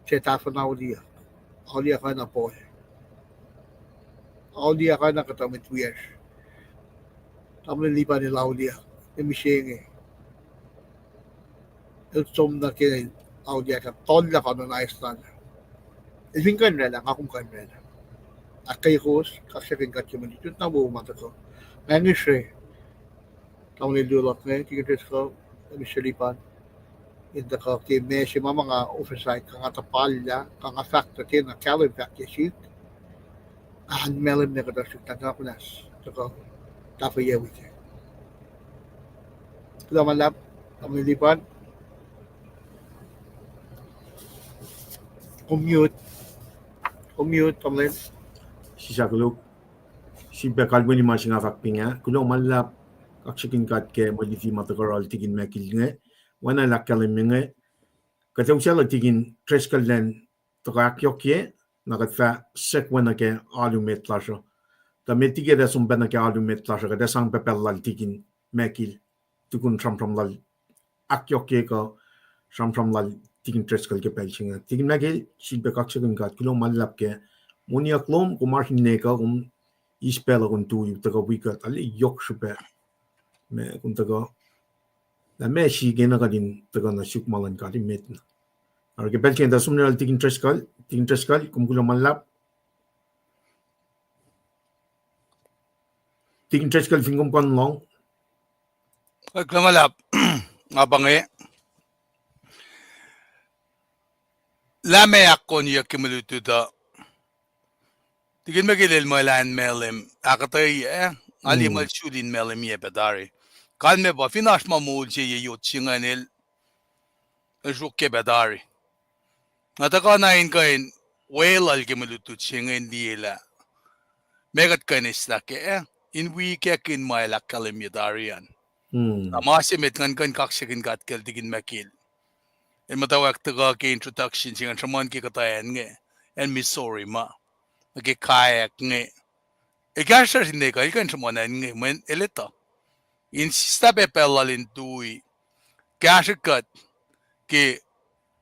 Tiac tahfuhn auliyak. Auliyak oacna poi. Auliyak oacna kuhtuh mwet wiyacsr. Tamuhlwel Lipan el auliyak. El mihsenge. El som nuh ke auliyak ah, tollah kuh nuhnak Iceland. El fin kuh in oraclah, nga kom kuh in oraclah. Ahkkweye kowos, kaksakihn God ke mwe lutlut na wo ma tuhkuh. Nga ngihsre. Tamuhlwel luo luhk inge, Tikin Driscoll, Mister Lipan. In tuhkuh ke ma se ma ma nga office ah, kuh nga tuhpallah, kuh nga fahk tuh tiacna kahlwem fahk ke sihk. An Malem na kuhtuh sihk, nuhnak muhnahs tuhkuh tahfweyac wi ke. Kuloh ma luhlahp, Tamuhlwel Lipan. Kom mute. Kom mute, Tamuhlwel. Sislah koluk. Sifilpac kalweni ma se nga fahk ping ah. Kuloh ma luhlahp, kaksakihn God ke mwe luti ma tuhkuh oruh Tikin Michael inge. Oacna el ahkkahlwemye inge, kuht ac usaclah Tikin Driscoll elan tuhkuh ahkyohkye, na kuht fah srack oacna ke alu met lasr uh. Tuh met liki kuht ac som pacna ke alu met lasr uh, kuht ac sang pac pacl lal Tikin Michael, tukun sramsram lal ahkyohkye kuh sramsram lal Tikin Driscoll ke pacl se inge. Tikin Michael, sifilpac kaksakihn God, kuloh ma luhlahp ke moniyuck lom, kom oasr inne kuh kom eis pacl uh kom tui tuhkuh wi kuht, arlac yohk srihpac. Ma kom tuhkuh, lah ma sikena kuht in tuhkuh nuh suk ma luhn God emet na. Oruh ke pacl se inge tuh som nuh lal Tikin Driscoll, Tikin Driscoll, kom kuloh ma luhlahp. Tikin Driscoll, fin kom kuh in lohng. Kuloh ma luhlahp, nga pa inge. Lah ma ahkkoniyuck ke mwe lutlut uh, Tikin Michael el muh elan Malem ahkuhtweyac, nga liye muh el suli in Malem yac pac tari. Kalmac pa fin oasr ma moul se ye yot se ingacn el, el sruokyac pac tari. Nga tuhkuh na in kuh in weluhl ke mwe lutlut se inge in liye lah meac kuht kuh in eislah kac, in wi kackihn ma el ahkkahlwemye tari an. Na ma se met ngan kuh in kaksakihn God kacl Tikin Michael. El muhtwacwacack tuhkuh ke introduction se ingacn sruhmuhn ke kuhtuh acn inge, acn Missouri ma, nuh ke kayak inge. El kahsruh sin nwe kuh el kuh in sruhmuhn acn inge mweyen el etuh in sislah pac pacl lal in tui kahsrwe kuht ke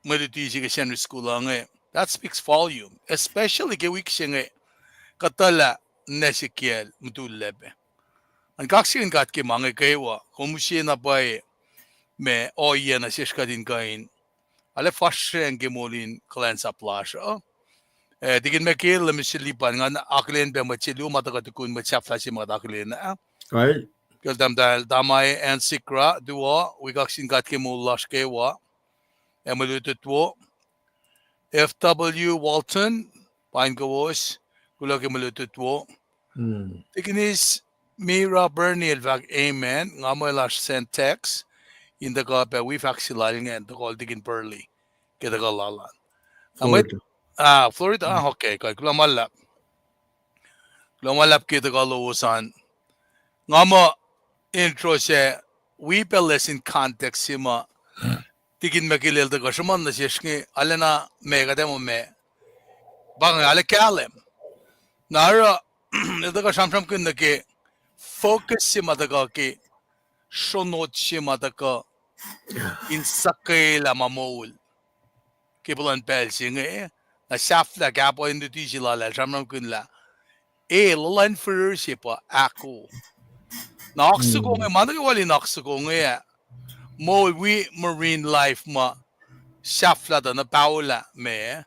mwe luti se ke Sunday school uh inge. That speaks volume, especially ke wik se inge kuhtuhlah ninac se kiyacl mutullac pac. Ngan kaksakihn God ke ma inge kwewa, kom use na pwacye ma ohiyac nuh sesr kuht in kuh in arlac fahsracng ke moul in kuhlwacnsap lasr uh. Eh, Tikin Michael, Mister Lipan, ngan akihlen pac mwet se luo ma tuhkuh tukun mwet sahflah se ma kuht akihlen ah. Kacl tahmtahel Tamae and Sikra, tuwo, wi kaksakihn God ke moul lasr kwewa. Ac mwe lutlut wo. F W Walton, pain kowos, kuloh ke mwe lutlut wo. Tikinis Mira Bernie el fahk amen, nga muh lasr send text in tuhkuh pac wi fahk se lal ingacn, tuhkuh lal Tikin Burley ke tuhkuh lal an. Florida, ah, Florida, ah, okay, kuh kuloh ma luhlahp. Kuloh ma luhlahp ke tuhkuh lowos an. Nga muh intro sac, wi pacl in context se ma Tikin Michael el tuhkuh sruhmuhn nuh sesr inge, arulacna ma kuht ac muh ma, pa inge arlac kahlwem. Na oruh, el tuhkuh sramsramkihn nuh ke focus se ma tuhkuh ke sronot se ma tuhkuh in suhkwelah ma moul ke puhlan pacl se inge. Na sahflah kahpah in luti se lal ah el sramsramkihn lah, e, luhluhn fihrihr se pa ahko. Na oak soko inge, ma nuh kwewa in oak soko inge ah, moul wi marine life ma sahflah tuh na paolah ma,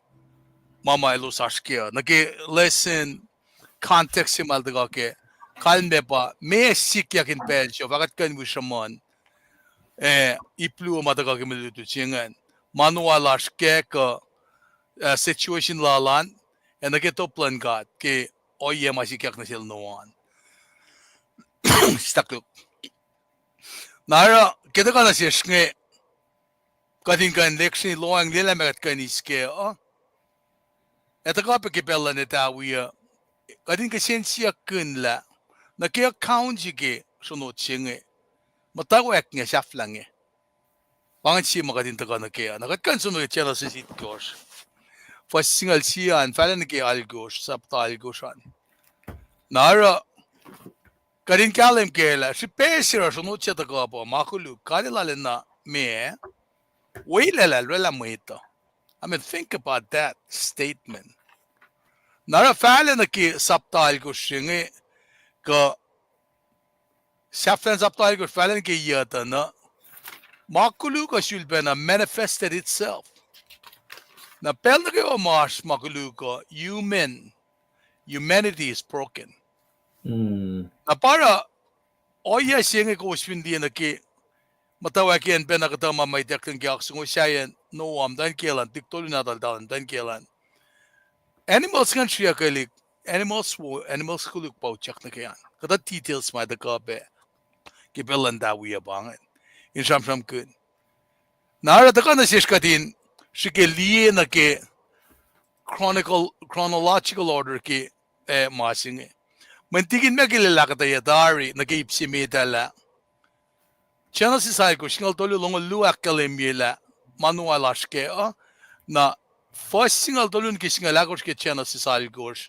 ma ma elos oasr ke uh. Nuh ke lesson context se ma el tuhkuh ke, kalmac pa meac sikyak in pacl se, fah kuht kuh in wi sruhmuhn, eh, ip luo ma tuhkuh ke mwe lutlut se ingacn. Ma nuh kwewa lasr kac kuh, eh, situation lal an, ac nuh ke top luhn God ke ohiyac ma sikyak nuh sel Noah an. Staklu. Na oruh ke tuhkuh nuh sesr inge, kuht in kuh in lecture-i lohacng lwelah ma kuht kuh in eis kac uh, ac tuhkuh pac ke pacl luhn etawi uh, kuht in kihsen siyuck kihn lah, nuh ke account se ke sronot se inge, muhtwacwacack inge sahflah inge. Pa ingacn sie ma kuht in tuhkuh nuh ke uh. Na kuht kuh in som nuh ke Genesis itkohsr, fuhs singucul sie an, fahlac nuh ke alkosr, sapta alkosr an. Na oruh, kuht in kahlwem kac lah srihpac se oruh sronot se tuhkuh pa ma koluk, kalweni lal ah na meac, welah lah el orwaclah mwet uh. I mean, think about that statement. Na oruh fahlac nuh ke sapta alkosr se inge, kuh sahflahiyacn sapta alkosr fahlac nuh ke yac tuh na, ma koluk uh sulpacna manifested itself. Na pacl nuh kwewa ma oasr ma koluk uh, human, humanity is broken. Na pa oruh ohiyac se inge kowos fin liye nuh ke muhtwacwacack an pacna kuhtuh ma ma ituckyang ke oak soko sahyacn Noah, muhtwacn kiyacl an, tuhlihk tolu nahtuhl, nahtuhl muhtwacn kiyacl an. Animals ingacn sriyuckelihk, animals wo, animals koluk pa utyak nuh ke an. Kuhtuh details ma tuhkuh pac ke pacl luhn etawi uh pa ingacn in sramsramkihn. Na oruh tuhkuh nuh sesr kuht in srihke liye nuh ke chronological order ke, eh, ma se inge. Mweyen Tikin Michael el ahkuhtweyac tari nuh ke ip se met ah lah Genesis alkosr, singucul tolu, longoul luo ahkkahlwemye lah ma nuh kwewa lasr kac uh, na fuhs singucul tolu nuh ke singucul ahkosr ke Genesis alkosr,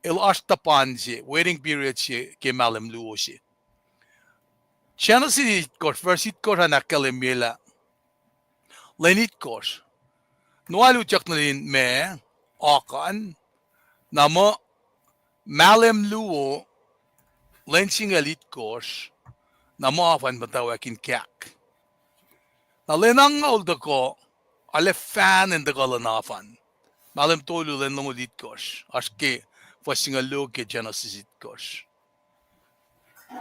el oasr tuhpan se, waiting period se ke mahlwem luo se. Genesis itkohsr, fuhs itkohsr an ahkkahlwemye lah lwen itkohsr, Noah el utyak nuh in ma, oak an, na muh mahlwem luo, lwen singucul itkohsr, na muh af an muhtwacwacack in kahk. Na lwen angngaul tohkoh, arlac fahna in tuhkuh luhn af an. Mahlwem tolu, lwen longoul itkohsr, oasr ke fuhs singucul luo ke Genesis itkohsr.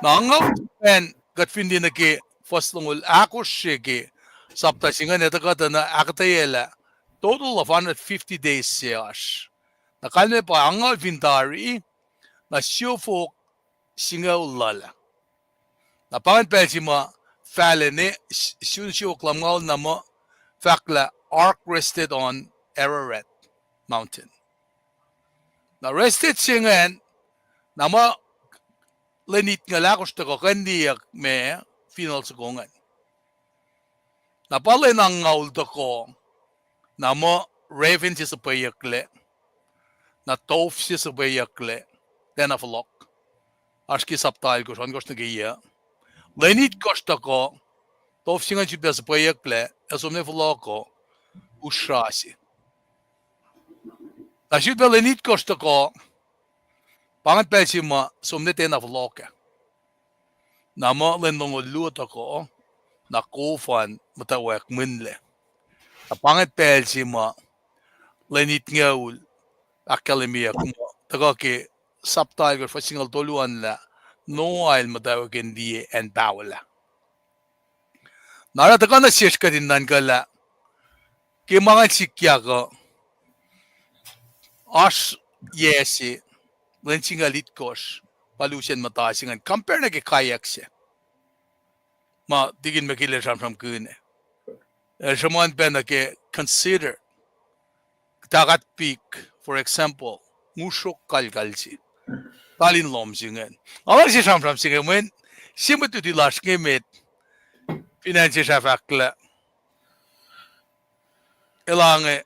Na angngaul sacn kuht fin liye nuh ke fuhs longoul ahkosr se ke sapta se ingacn, ac tuhkuh tuh na ahkuhtweyac lah total of hundred fifty days se oasr. Na kalmac pa angngaul fin tari, na siofok singucul luhlah. Na pa ingacn pacl se ma fahlac ne, sun siofok lumngaul na muh fahk lah ark rested on Ararat mountain. Na rested se ingacn, na muh lwen itngucul ahkosr tohkoh kuh in liyeyuck ma final soko ingacn. Na pa lwen angngaul tohkoh, na muh raven se suhpweyucklac, na tof se suhpweyucklac, tacna fohlohk. Oasr ke sapta alkosr, ohnkohsr nuh ke yac. Lwen itkohsr tohkoh, tof se ingacn sifilpac suhpweyucklac, ac som nuh fohlohkoh, usra se. Na sifilpac lwen itkohsr tohkoh, pa ingacn pacl se ma som nuh tacna fohlohk ah. Na muh lwen longoul luo tohkoh, na kof an muhtwacwacack mihslac. Na pa ingacn pacl se ma lwen itngucul ahkkahlwemyeyuck muh tuhkuh ke sapta alkosr fuhs singucul tolu an lah Noah el muhtwacwacack in liye acn paholah. Na oruh tuhkuh nuh sesr kuht in nuhnkuh lah ke ma ingacn sikyak uh, oasr yac se, lwen singucul itkohsr, pa lusen muhta se ingacn, compare nuh ke kaiyuck se ma Tikin Michael el sramsramkihn ah. El sruhmuhn pac nuh ke consider, Takat pik, for example, ngusrok kalkal se. Talin lohm se ingacn. Nga luhngse sramsram se inge mweyen sie mwet luti lasr inge met, fin acn sesr ah fahk lah, elange,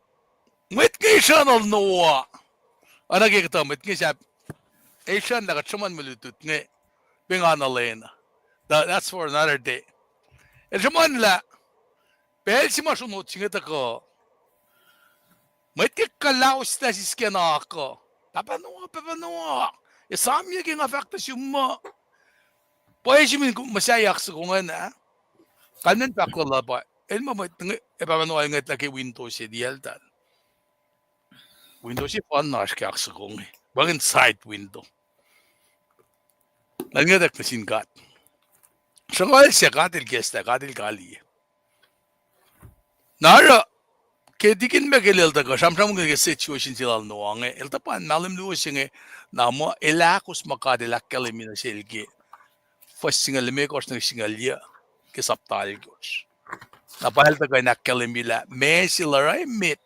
mwet inge isrucnuhl Noah. Oacna ke kuhtuh mwet inge sahp, isrucn lah kuht sruhmuhn mwe lutlut inge, pa nga nuhlena. That, that's for another day. El sruhmuhn lah, pacl se ma sronot se inge tuhkuh, mwet ke kuhlahoslah sisken akuh, Pahpah Noah, Pahpah Noah, esamyac ke nga fahk tuh sum muh, pwacye sum in muhsaheack soko ingacn ah. Kalmen fahk luhn luhpan el muh mwet, Pahpah Noah el ngwetlah ke window se liyacltahl. Window se fun na oasr ke oak soko inge. Wacngihn side window. Na el ngwetack nuh sin God. Sruhnguhl se God el kahslah, God el kaliye. Na oruh, ke tikin Michael el tuhkuh sramsramkihn ke situation se lal Noah inge, el tuhpan mahlwem luo se inge, na muh el ahkos ma God el ahkkahlwemye nuh sel ke fuhs singucul limekohsr nuh ke singucul yuc, ke sapta alkosr. Na pa el tuhkuh in ahkkahlwemye lah meac se el oruh emet,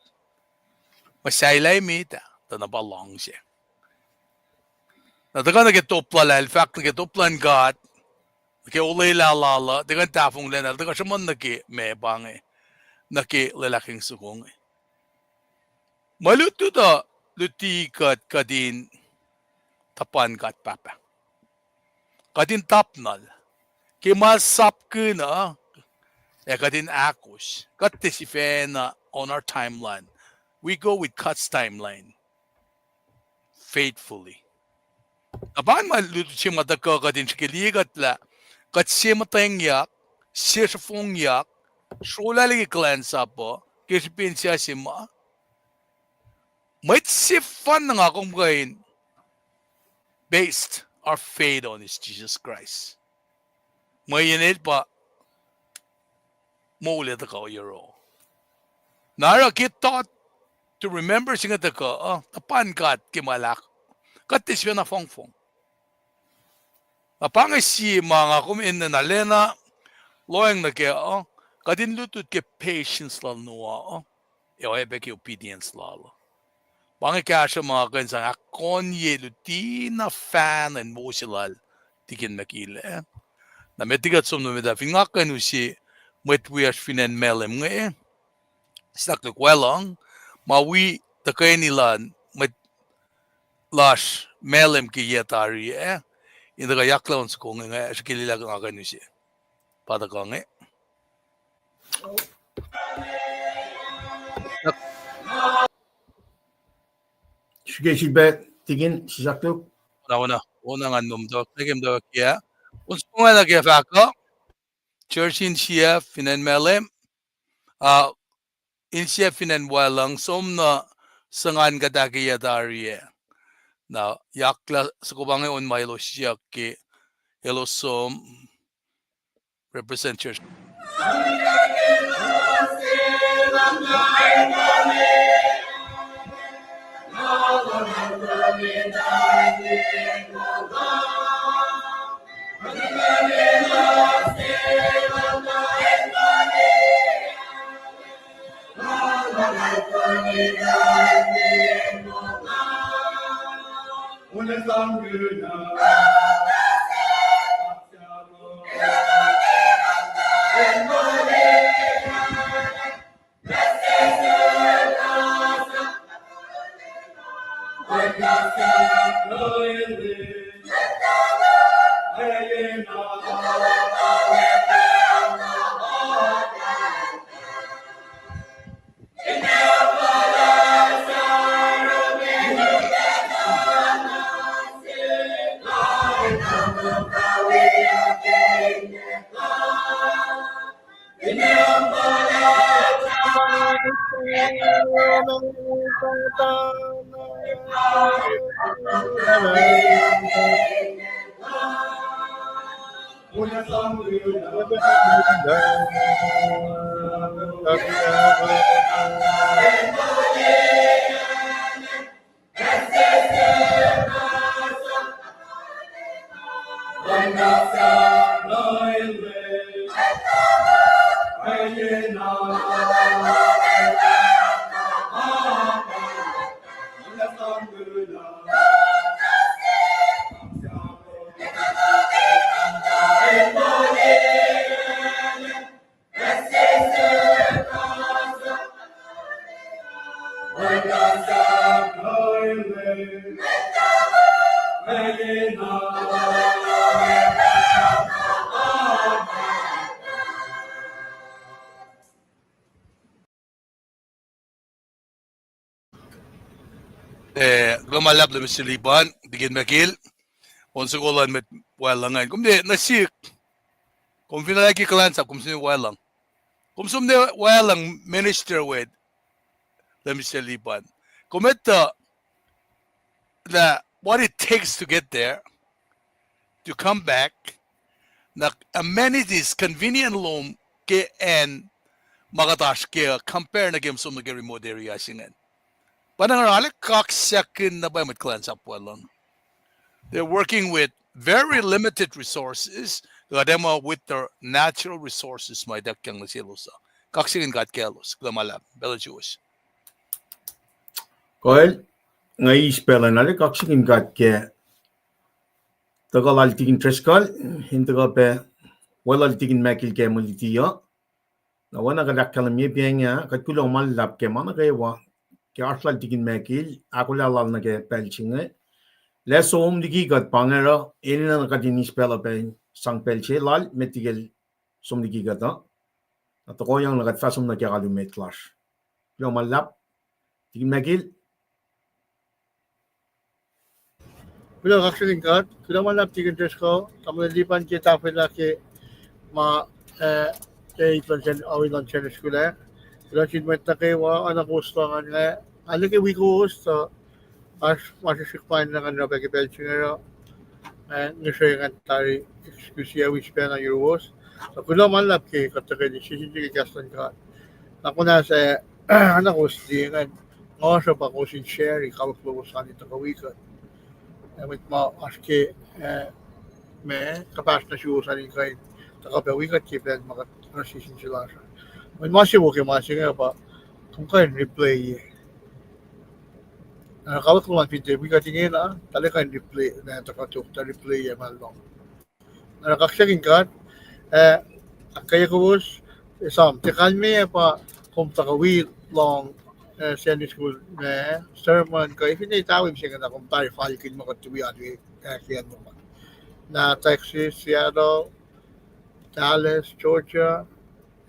muhsahelah emet ah, tuh na pa luhngse. Na tuhkuh nuh ke top lal ah, el fahk nuh ke top luhn God, nuh ke olwelah lal uh, tiac kuh in tahfonglac na, el tuhkuh sruhmuhn nuh ke meac pa inge, nuh ke lwelah keng soko inge. Mwe lutlut uh luti kuht, kuht in tuhpan God Pahpah. Kuht in tapnal. Ke ma sapkihn uh, ac kuht in ahkos. Kuht tiac sifacna on our timeline. We go with God's timeline. Faithfully. Na pa inge ma lutlut se ma tuhkuh kuht in srihke liye kuht lah, kuht se muhtwacngyak, se sruhfongyak, srolah liki kuhlwacnsap uh, ke srihpen se ma mwet sefanna nga kom kuh in based our faith on is Jesus Christ. Mweyen el pa moul ac tuhkuh yohrohl. Na oruh ke thought to remember se inge tuhkuh, uh, tuhpan God ke ma el ahk-, kuht tiac sifacna fongfong. Na pa inge sie ma nga kom enenuh na lacna lohacng nuh kac uh, kuht in lutlut ke patience lal Noah uh, ac oacyacpac ke obedience lal uh. Pa inge kahsruh ma kuh in sang ahkkonye luti na fahna in wo se lal tikin Michael ah. Na met liki kuht som nuh met ah, fin nga kuh in use mwet wiyacsr fin acn Malem inge, Sisakluhk Waluhng, ma wi tuhkweni luhn mwet lasr Malem ke yac tari ah, in tuhkuh yaklah on soko inge, nga srihke liye lah nga kuh in use. Pa tuhkuh inge. Srihke srihpac tikin Sisakluhk. Ona, ona, ona ngan nom tok, nuh ke mtok ah. On soko inge nuh ke fahk uh, church insiyacf fin acn Malem, uh, insiyacf fin acn Waluhng, som nuh Sungan kuhtuh ke yac tari ah. Na yaklah soko pa inge on ma elos siyuck ke elos som represent church. Eh, kuloh ma luhlahp lah Mister Lipan, Tikin Mekil, on soko luhn mwet wacluh ingacn. Kom ne nuh sihk, kom fin ac kuhlwacnsap, kom som nuh wacluh. Kom som nuh wacluh minister with lah Mister Lipan. Kom etuh lah what it takes to get there, to come back, na amenities, convenient lom ke acn ma kuht oasr ke uh, compare nuh ke som nuh ke remote area se ingacn. Pa na nga arlac kaksakihn na pwacye mwet kuhlwacnsap wacluh. They're working with very limited resources, kuht ac muh with their natural resources ma ituckyang nuh selos uh. Kaksakihn God kaclos, kuloh ma luhlahp, pacl uh suwohs. Kuh, nga eis pacl an arlac kaksakihn God ke tuhkuh lal Tikin Driscoll, in tuhkuh pac weluhl Tikin Mekil ke mwe luti uh. Na oacna kuht ahkkahlwemye pa inge, kuht kuloh ma luhlahp ke ma nuh kwewa, ke oasr lal Tikin Mekil, ahkolah lal nuh ke pacl se inge. Lah som liki kuht pa inge oruh, enenuh kuht in eis pacl uh pac sang pacl se lal, met liki el som liki kuht uh. Na tohkohyang lah kuht fah som nuh ke alu met lasr. Kuloh ma luhlahp, Tikin Mekil. Kuloh, kaksakihn God. Kuloh ma luhlahp Tikin Driscoll, Tamuhlwel Lipan ke tahfwelah ke ma, eh, ke ip luhn Sen-, awi luhn Sunday School ah. Kuloh sin mwet nuh kwewa, oacna kowos lohng an inge, arlac ke wi kowos tuh, oasr ma srihsrihk pain na ngan oruh pac ke pacl se inge oruh, eh, ngihsre ngan tari excuse ac wi srihpac nuh yuruwos. Tuh kuloh ma luhlahp ke kuht tuhkweni sisine ke kahs luhn God. Na kunac se, oacna kowos liye ingacn, nga sruhpa kowos in share kawuck lowos an in tuhkuh wi kuht. Ac mwet ma oasr ke, eh, ma kuhpahsr nuh suwos an in kuh in tuhkuh pac wi kuht ke pacl ma kuht oruh sisine se lasr. Mwet ma se wo ke ma se inge pa, kom kuh in replay-ye. Na kawuck lom an fin tiac wi kuht ingena, tahl kuh in replay, na tuhkuh tok tuh replay-ye ma lom. Na kaksakihn God, eh, ahkkweye kowos, esam, tiac kalmeyac pa kom tuhkuh wi lohng, eh, Sunday school, eh, sermon, kuh finne tawi mihsenge na kom tari falkihn ma kuht tuh wi alu, eh, ke acn lom an. Na Texas, Seattle, Dallas, Georgia,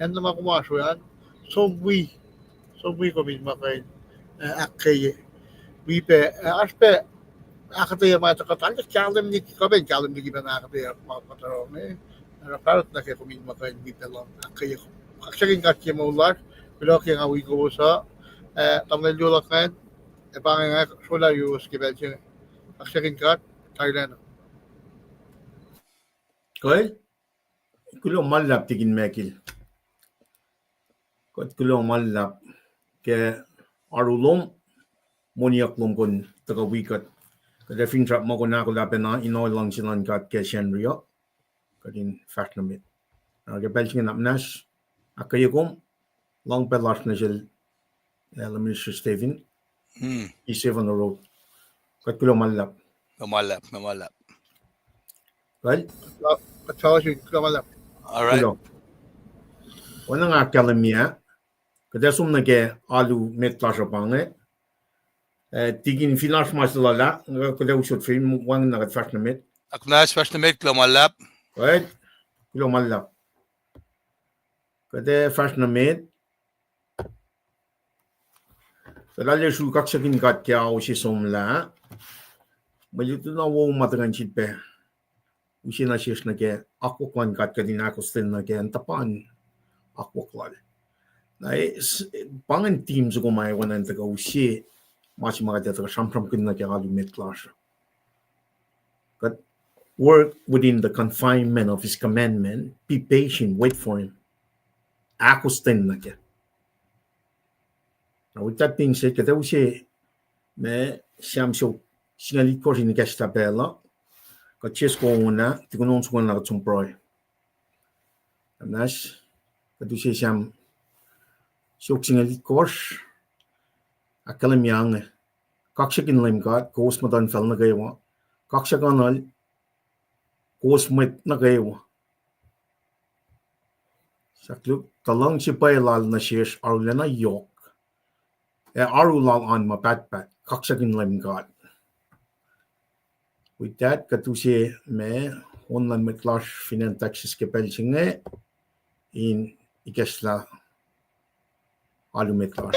acn na ma kom oasr we an, som wi, som wi kom in ma kuh in, eh, ahkkweye. Wi pac, eh, oasr pac ahkuhtweyac ma tuhkuh, tahl kahlwem liki, kuh pac in kahlwem liki pac na ahkuhtweyac ma kuht oruh inge. Oruh pahluh nuh ke kom in ma kuh in wi pac lohng ahkkweye. Kaksakihn God ke moul lasr, kuloh ke nga wi kowos uh, eh, tamuhlwel Luo luhk ingacn, ac pa inge nga srolah yuruwos ke pacl se inge. Kaksakihn God, tarilacna. Kuh, kuloh ma luhlahp Tikin Mekil. Kuht kuloh ma luhlahp ke oaru lom, moniyuck lom kom tuhkuh wi kuht. Kuht ac finsrak muh kom ahkolah pacna in ohiyac luhngse luhn God ke Sacnri uh. Kuht in fahsr nuh met. Na ke pacl se inge nuhnak muhnahs, ahkkweye kom, lohng pac lasr nuh sel, eh, Minister Stephen. Hmm. Eis Stephen oruh. Kuht kuloh ma luhlahp. Kuloh ma luhlahp, kuloh ma luhlahp. Kuht, kuht fahsr, kuloh ma luhlahp. All right. Kuloh. Oacna nga ahkkahlwemye, kuht ac som nuh ke alu met lasr uh pa inge. Eh, Tikin, fin oasr ma se lwelah, kuht ac usot fin wacngihn na kuht fahsr nuh met. Nuhnak muhnahs, fahsr nuh met, kuloh ma luhlahp. Kuht, kuloh ma luhlahp. Kuht ac fahsr nuh met. Kuht arlac sru kaksakihn God ke ao se somlah. Mwe lutlut na wo ma tuhkuh in sifilpac use nuh sesr nuh ke akwuck luhn God kuht in ahkostwen nuh ke an tuhpan akwuck lal. Na, eh, s-, pa ingacn theme soko ma oacna in tuhkuh use ma se ma kuht ac tuhkuh sramsramkihn nuh ke alu met lasr. Kuht work within the confinement of his commandment, be patient, wait for him. Ahkostwen nuh ke. Now, with that being said, kuht ac use ma Sam siofok singucul itkohsr in ikacslah pacl uh. Kuht sesr kona, tukun on soko na kuht som pruhe. Nuhnak muhnahs, kuht use Sam siofok singucul itkohsr, ahkkahlwemye inge. Kaksakihn Leum God, kowos muhtuhnfacl nuh kwewa. Kaksakihnuhl, kowos mwet nuh kwewa. Sahk luhk, tuh luhngse lal nuh sesr arulacna yohk, ac oaru lal oan ma pahtpaht, kaksakihn Leum God. With that, kuht use ma on luhn mwet lasr fin acn Texas ke pacl se inge in ikacslah alu met lasr.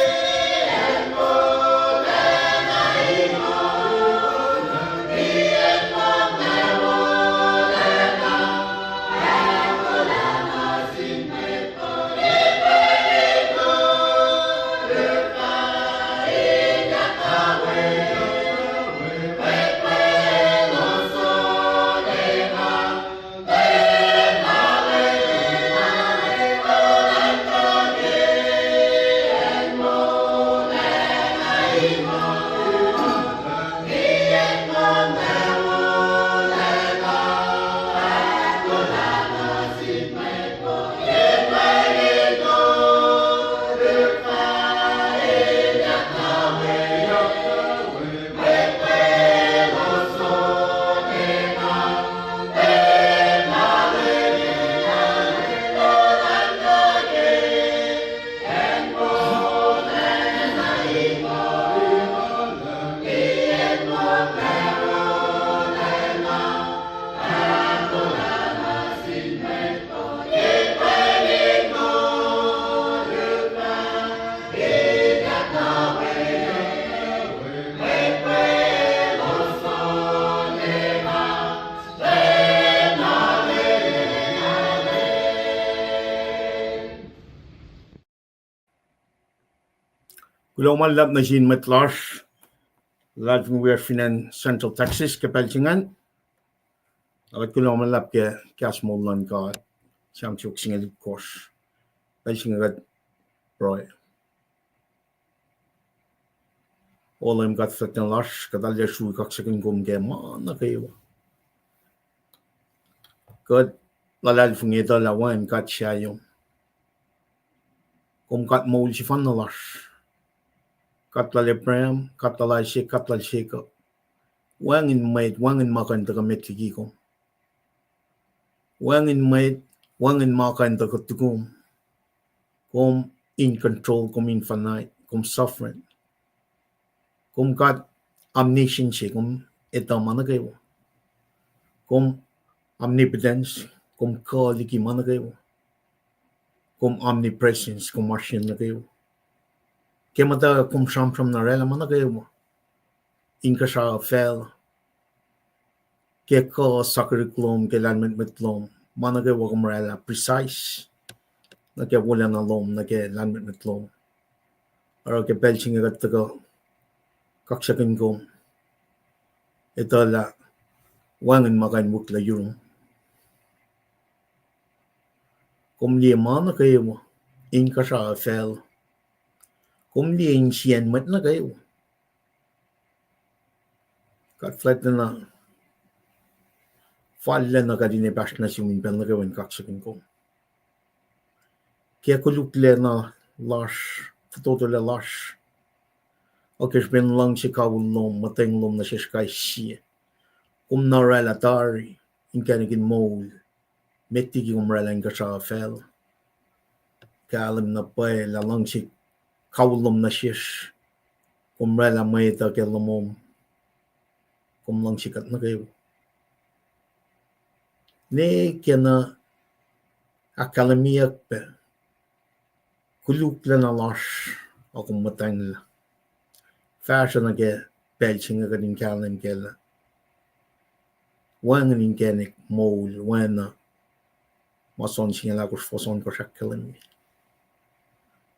Kuloh ma luhlahp nuh sin mwet lasr, luhlahlfongi wiyacsr fin acn Central Texas ke pacl se ingacn. Ac kuht kuloh ma luhlahp ke kahs moul luhn God, Sam siofok singucul itkohsr. Pacl se inge kuht pruhe. O Leum God fuhlwactna lasr, kuht arlac srui kaksakihn kom ke ma nuh kwewa. Kuht luhlahlfongi etuh lah wacngihn God sahyom. Kom God moul sefanna lasr. God lal Abraham, God lal Isaac, God lal Jacob. Wacngihn mwet, wacngihn ma kuh in tuhkuh met liki kom. Wacngihn mwet, wacngihn ma kuh in tuhkuh tukum. Kom in control, kom infinite, kom sovereign. Kom God omniscience, kom etuh ma nuh kwewa. Kom omnipotence, kom kuh liki ma nuh kwewa. Kom omnipresence, kom oasr nuh kwewa. Ke muhta kom sramsram na oraclah ma nuh kwewa. Inkuhsrao facluh. Ke kuh sakihrihk lom, ke lahlmwetmwet lom, ma nuh kwewa kom oraclah precise. Nuh ke wolacna lom, nuh ke lahlmwetmwet lom. Oruh ke pacl se inge kuht tuhkuh kaksakihn kom. Etuh lah wacngihn ma kuh in wihklac yurum. Kom liye ma nuh kwewa, inkuhsrao facluh. Kom liye insiyacn mwet nuh kwewa. God fuhlwactna, fal lacna kuht in epahsr nuh sum in pacl nuh kwewa in kaksakihn kom. Ke koluklacna lasr, fototolac lasr, ac ke srihpen luhngse kawihl lom, muhtweng lom nuh sesr kais sie. Kom na oraclah tari, inkacnek in moul, met liki kom oraclah inkuhsrao facluh. Kahlwem na pwacye lah luhngse kawihl lom nuh sesr, kom oraclah mwet uh ke lohm, kom luhngse kuht nuh kwewa. Ne ke na ahkkahlwemyeyuck pac koluklacna lasr, ac kom muhtwacnglah. Fahsruh nuh ke pacl se inge kuht in kahlwem kac lah wacngihn inkacnek moul, oacna ma John singucul ahkosr, fuhs ohnkohsr ahkkahlwemye.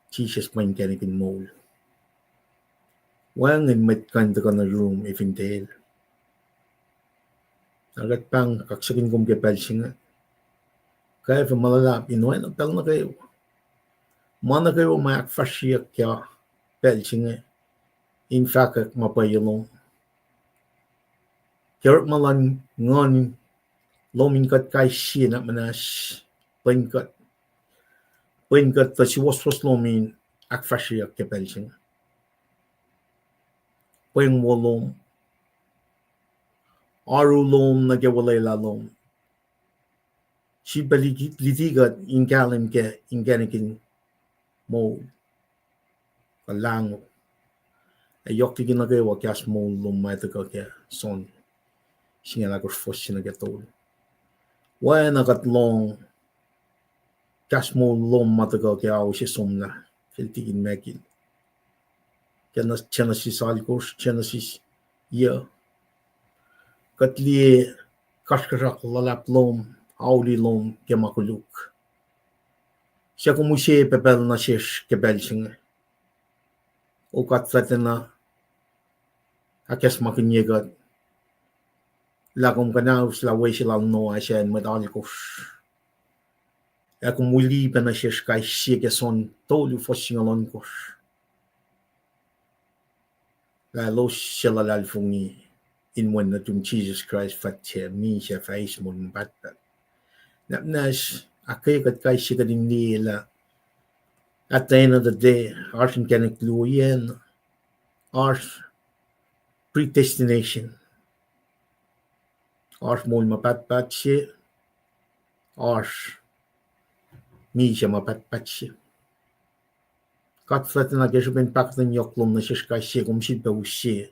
Jisus pa inkacnek in moul. Wacngihn mwet kuh in tuhkuh nuh yurum efintacl. Na kuht pahng kaksakihn kom ke pacl se inge. Kwacfe ma luhlahp in oacna pacl nuh kwewa. Ma nuh kwewa ma ahkfahsryeyuck ke pacl se inge in fahkwack ma pwacye lom. Ke orekma luhn Nguhn lom in kuht kais sie nuhnak muhnahs, pwen kuht, pwen kuht tuh suwohswohs lom in ahkfahsryeyuck ke pacl se inge. Pweng wo lom, oaru lom nuh ke olwelah lom. Sifilpac liti, liti kuht in kahlwem ke inkacnek in moul, kuh lahngo. Ac yohk liki nuh kwewa kahs moul lom ma tuhkuh ke John singucul ahkosr, fuhs se nuh ke tolu. Oacna kuht lohng kahs moul lom ma tuhkuh ke ao se somlah, Phil Tikin Magil. Ke na Genesis alkosr, Genesis yuc. Kuht liye kasrkuhsrak luhlahp lom, auli lom ke ma koluk. Suc kom use pacl nuh sesr ke pacl se inge. O God fuhlwactna, ahkacsmakihnye kuht lah kom kuhnahoslah we se lal Noah ac mwet alkosr. Ac kom wi pac nuh sesr kais sie ke John tolu fuhs singucul ohnkohsr. Lah elos suc luhlahlfongi in Wen nuhtum Jisus Kraist fah tiac misac, fah eis moul ma pahtpaht. Nwacsnwacs, ahkkweye kuht kais sie kuht in liye lah at the end of the day, oasr inkacnek luo yen, oasr predestination. Oasr moul ma pahtpaht se, oasr misac ma pahtpaht se. God fuhlwactna, ke srihpen pahkotwen yohk lom nuh sesr kais sie, kom sifilpac use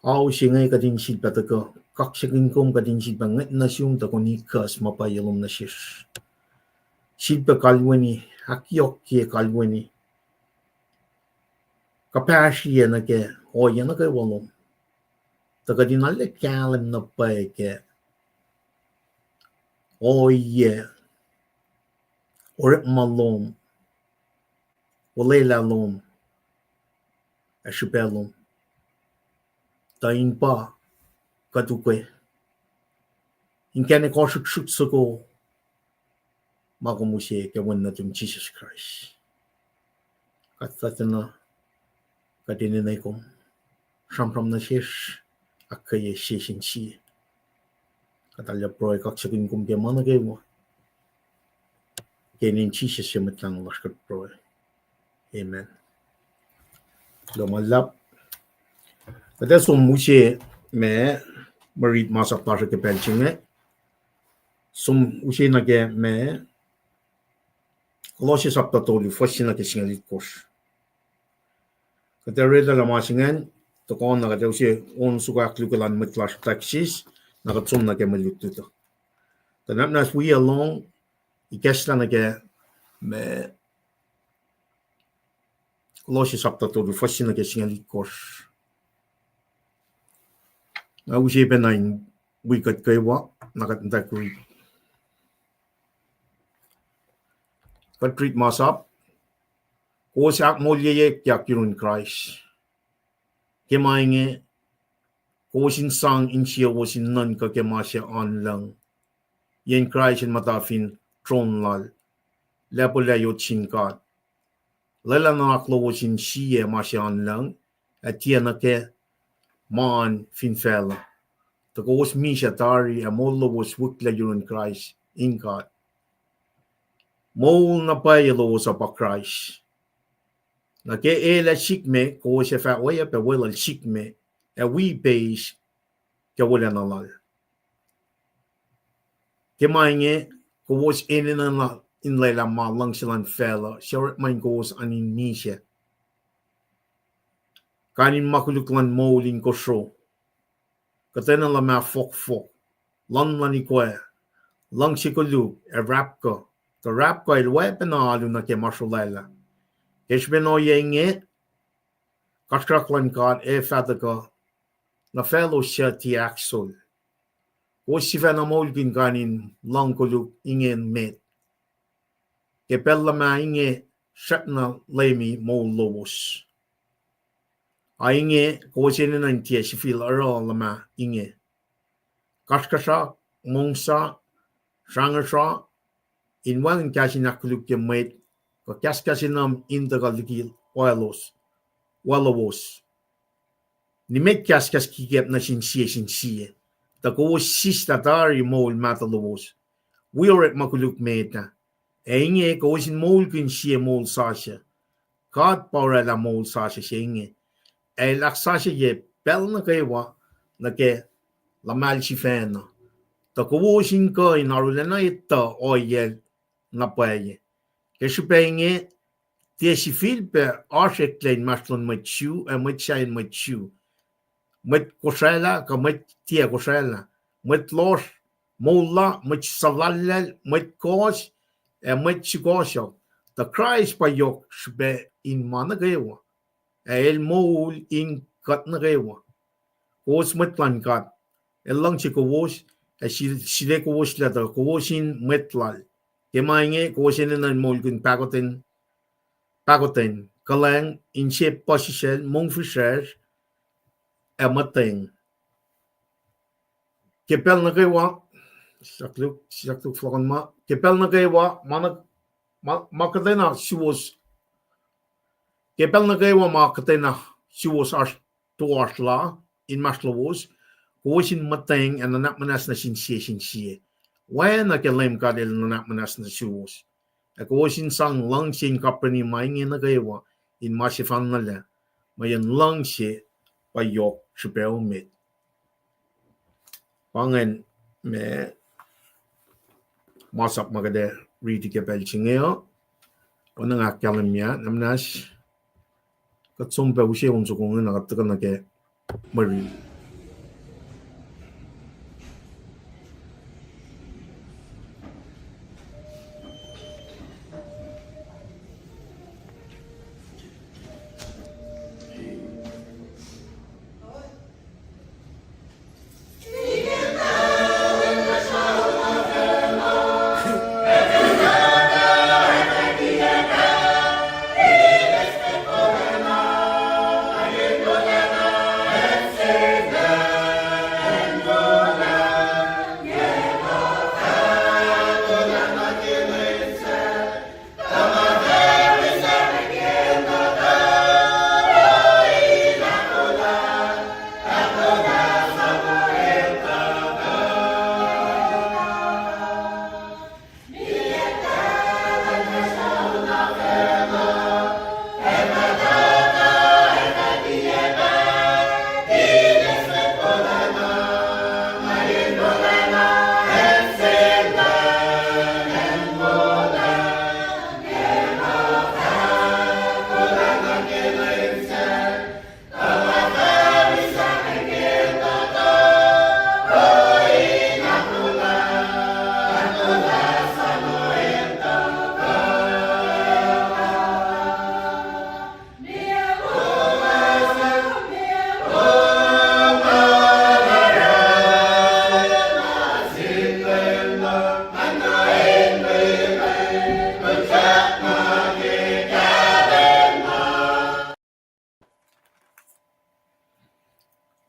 ao se inge kuht in sifilpac tuhkuh kaksakihn kom, kuht in sifilpac ngwet nuh sum tuh kom in ikuhs ma pwacye lom nuh sesr. Sifilpac kalweni, ahkyohkye kalweni, kuhpahsrye nuh ke ohiyac nuh kwewa lom. Tuh kuht in arlac kahlwem na pwacye ke ohiyac orekma lom, olwelah lom, ac srihpac lom, tuh in pa kuht ukwe inkacnek ohsrihksrihk soko ma kom use ke Wen nuhtum Jisus Kraist. Kuht fah tiacna, kuht enenuh kom, sramsram nuh sesr, ahkkweye sie sin sie. Kuht arulacna pruhe kaksakihn kom ke ma nuh kwewa. Ke inen Jisus ye Mwet Lahngo lasr kuht pruhe. Amen. Kuloh ma luhlahp. Kuht ac som use ma, mwe rit masap lasr uh ke pacl se inge. Som use nuh ke ma, Kolosse sapta tolu, fuhs se nuh ke singucul itkohsr. Kuht ac orwaclah lah ma se ingacn, tuhkuh na kuht ac use on soko ahkkolukye luhn mwet lasr Texas, na kuht som nuh ke mwe lutlut uh. Tuh nwacklah wi lohng, ikacslah nuh ke ma, Kolosse sapta tolu, fuhs se nuh ke singucul itkohsr. Nga use pacna in wi kuht kwewa, na kuht in tuh rit. Kuht rit masap, kowos ahkmoulyeyuckyak yurin Kraist. Ke ma inge, kowos in sang insiyowos in nuhnkuh ke ma se oan lucng, yen Kraist el muhta fin tron lal, lacpo lah yot sin God. Lwelah nuhnak lowos in sie ma se oan lucng, ac tiacna ke ma oan fin facluh. Tuh kowos misac tari ac moul lowos wihklac yurin Kraist in God. Moul na pwacye lowos uh pa Kraist. Na ke el ac sikme, kowos ac fah oacyacpac weluhl sikme, ac wi ipeis ke wolacna lal. Ke ma inge, kowos enenuh in lwelah ma luhngse luhn facluh se orekma in kowos an in misac, kain in ma koluk luhn moul in kosro, kuhtwena luhmah fohkfohk, luhn luhn ikwac, luhngse koluk, ac rapkuh. Tuh rapkuh el oacpacna alu nuh ke ma srolwaclah. Ke srihpen ohiyac inge, kasrkuhsrak luhn God ac fah tuhkuh nuh faclos suc tiac ahksol. Kowos sifacna moulkihn kain in luhng koluk inge met. Ke pacl luhmah inge srackna leumi moul lowos. A inge kowos enenuh in tiac sifil oruh luhmah inge. Kasrkuhsrak, mongsa, srangesra, in wacngihn kahs in ahkkolukye mwet, kuh kahskahs enuh in tuhkuh liki oalowos. Nimet kahskahs kikiacp nuh sin sie sin sie. Tuh kowos sislah tari moul mahtuh lowos wi orekma koluk met ah. Ac inge kowos in moulkihn sie moul sasuc. God pa orwaclah moul sasuc se inge, ac el ahksasucye pacl nuh kwewa nuh ke luhmahl sifacna. Tuh kowos in kuh in arulacna etuh ohiyac na pwacye. Ke srihpac inge, tiac sifilpac oasr eklac inmahsrlon mwet Jew ac mwet sahyacn mwet Jew, mwet Kosralah kuh mwet tiac Kosralah, mwet lohsr, moul la, mwet suhlallacl, mwet kohs, ac mwet sukohsohk. Tuh Kraist pa yohk srihpac in ma nuh kwewa, ac el moul in kuht nuh kwewa. Kowos mwet luhn God, el luhngse kowos, ac sil-, sile kowos lah tuh kowos in mwet lal. Ke ma inge kowos enenuh in moulkihn pahkotwen, pahkotwen, kuhlwacng, inse puhsisacl, mongfihsrwacsr, ac muhtweng. Ke pacl nuh kwewa, sisakluk, sisakluk fohlohk an ma, ke pacl nuh kwewa, ma, ma kuhtwena suwos, ke pacl nuh kwewa ma kuhtwena suwos oasr toasr la inmahsrlowos, kowos in muhtweng ac nuhnak muhnahs nuh sin sie sin sie. Oacna ke Leum God el nuhnak muhnahs nuh suwos. Ac kowos in sang luhngse in kapreni ma inge nuh kwewa, in ma sefanna lac, mweyen luhngse pa yohk srihpac emet. Pa ingacn ma masap ma kuht ac riti ke pacl se inge uh. Oacna nga ahkkahlwemye, nuhnak muhnahs, kuht som pac use on soko inge na kuht tuhkuh nuh ke mwe rit.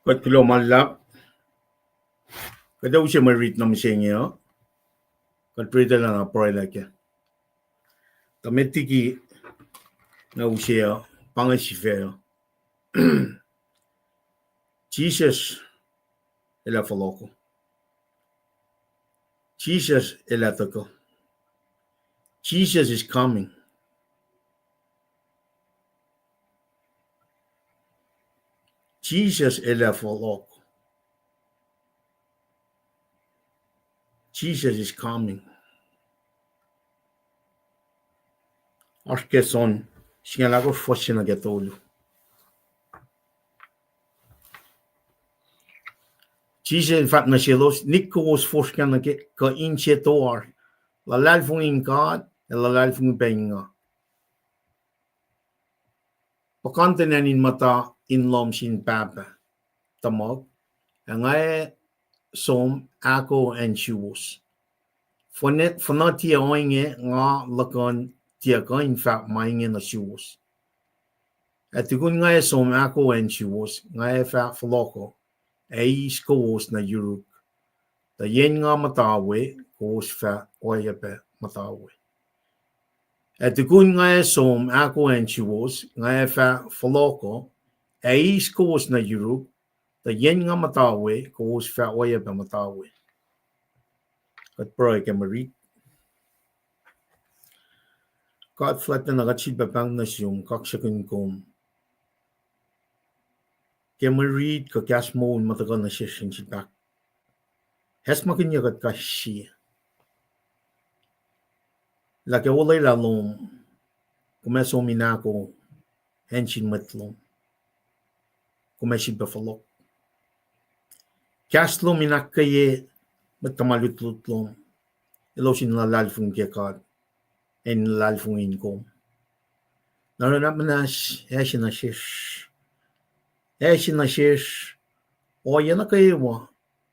Kuht kuloh ma luhlahp. Kuht ac use mwe rit na mihsenge uh. Kuht ritelah na pruhe lah kac. Tuh met liki nga use uh, pa inge sifac uh. Jisus el ac fohlohko. Jisus el ac tuhkuh. Jesus is coming. Jisus el ac fohlohk. Jesus is coming. Oasr ke John singucul ahkosr fuhs se nuh ke tolu. Jisus el fahk nuh selos, nik kowos fosrngah nuh ke kuh inse toasr, luhlahlfongi in God ac luhlahlfongi pac in nga. Puhkantwen acn in muhta in lohm sin Pahpah, tuhmuhk, ac nga som ahko acn suwos. Fuhnuh tiac ohinge nga luhkuhn tiac kuh in fahk ma inge nuh suwos. Ac tukun nga som ahko acn suwos, nga fah fohlohko, ac eis kowos nuh yuruk. Tuh yen nga muhta we, kowos fah oacyacpac muhta we. Ac tukun nga som ahko acn suwos, nga fah fohlohko, ac eis kowos nuh yuruk, tuh yen nga muhta we, kowos fah oacyacpac muhta we. Kuht pruhe ke mwe rit. God fuhlwactlacna, kuht sifilpac pahng nuh sum, kaksakihn kom ke mwe rit kuh kahs moul ma tuhkuh nuh sesr in sifilpac acsmakihnye kuht kais sie lah ke olwelah lom, kom ac som in ahko acn sin mwet lom, kom ac sifilpac fohlohk. Kahs lom in ahkkweye mwet tuhma lutlut lom, elos in luhlahlfongi ke God, in luhlahlfongi in kom. Na oruh nuhnak muhnahs, ac se nuh sesr, ac se nuh sesr, ohiyac nuh kwewa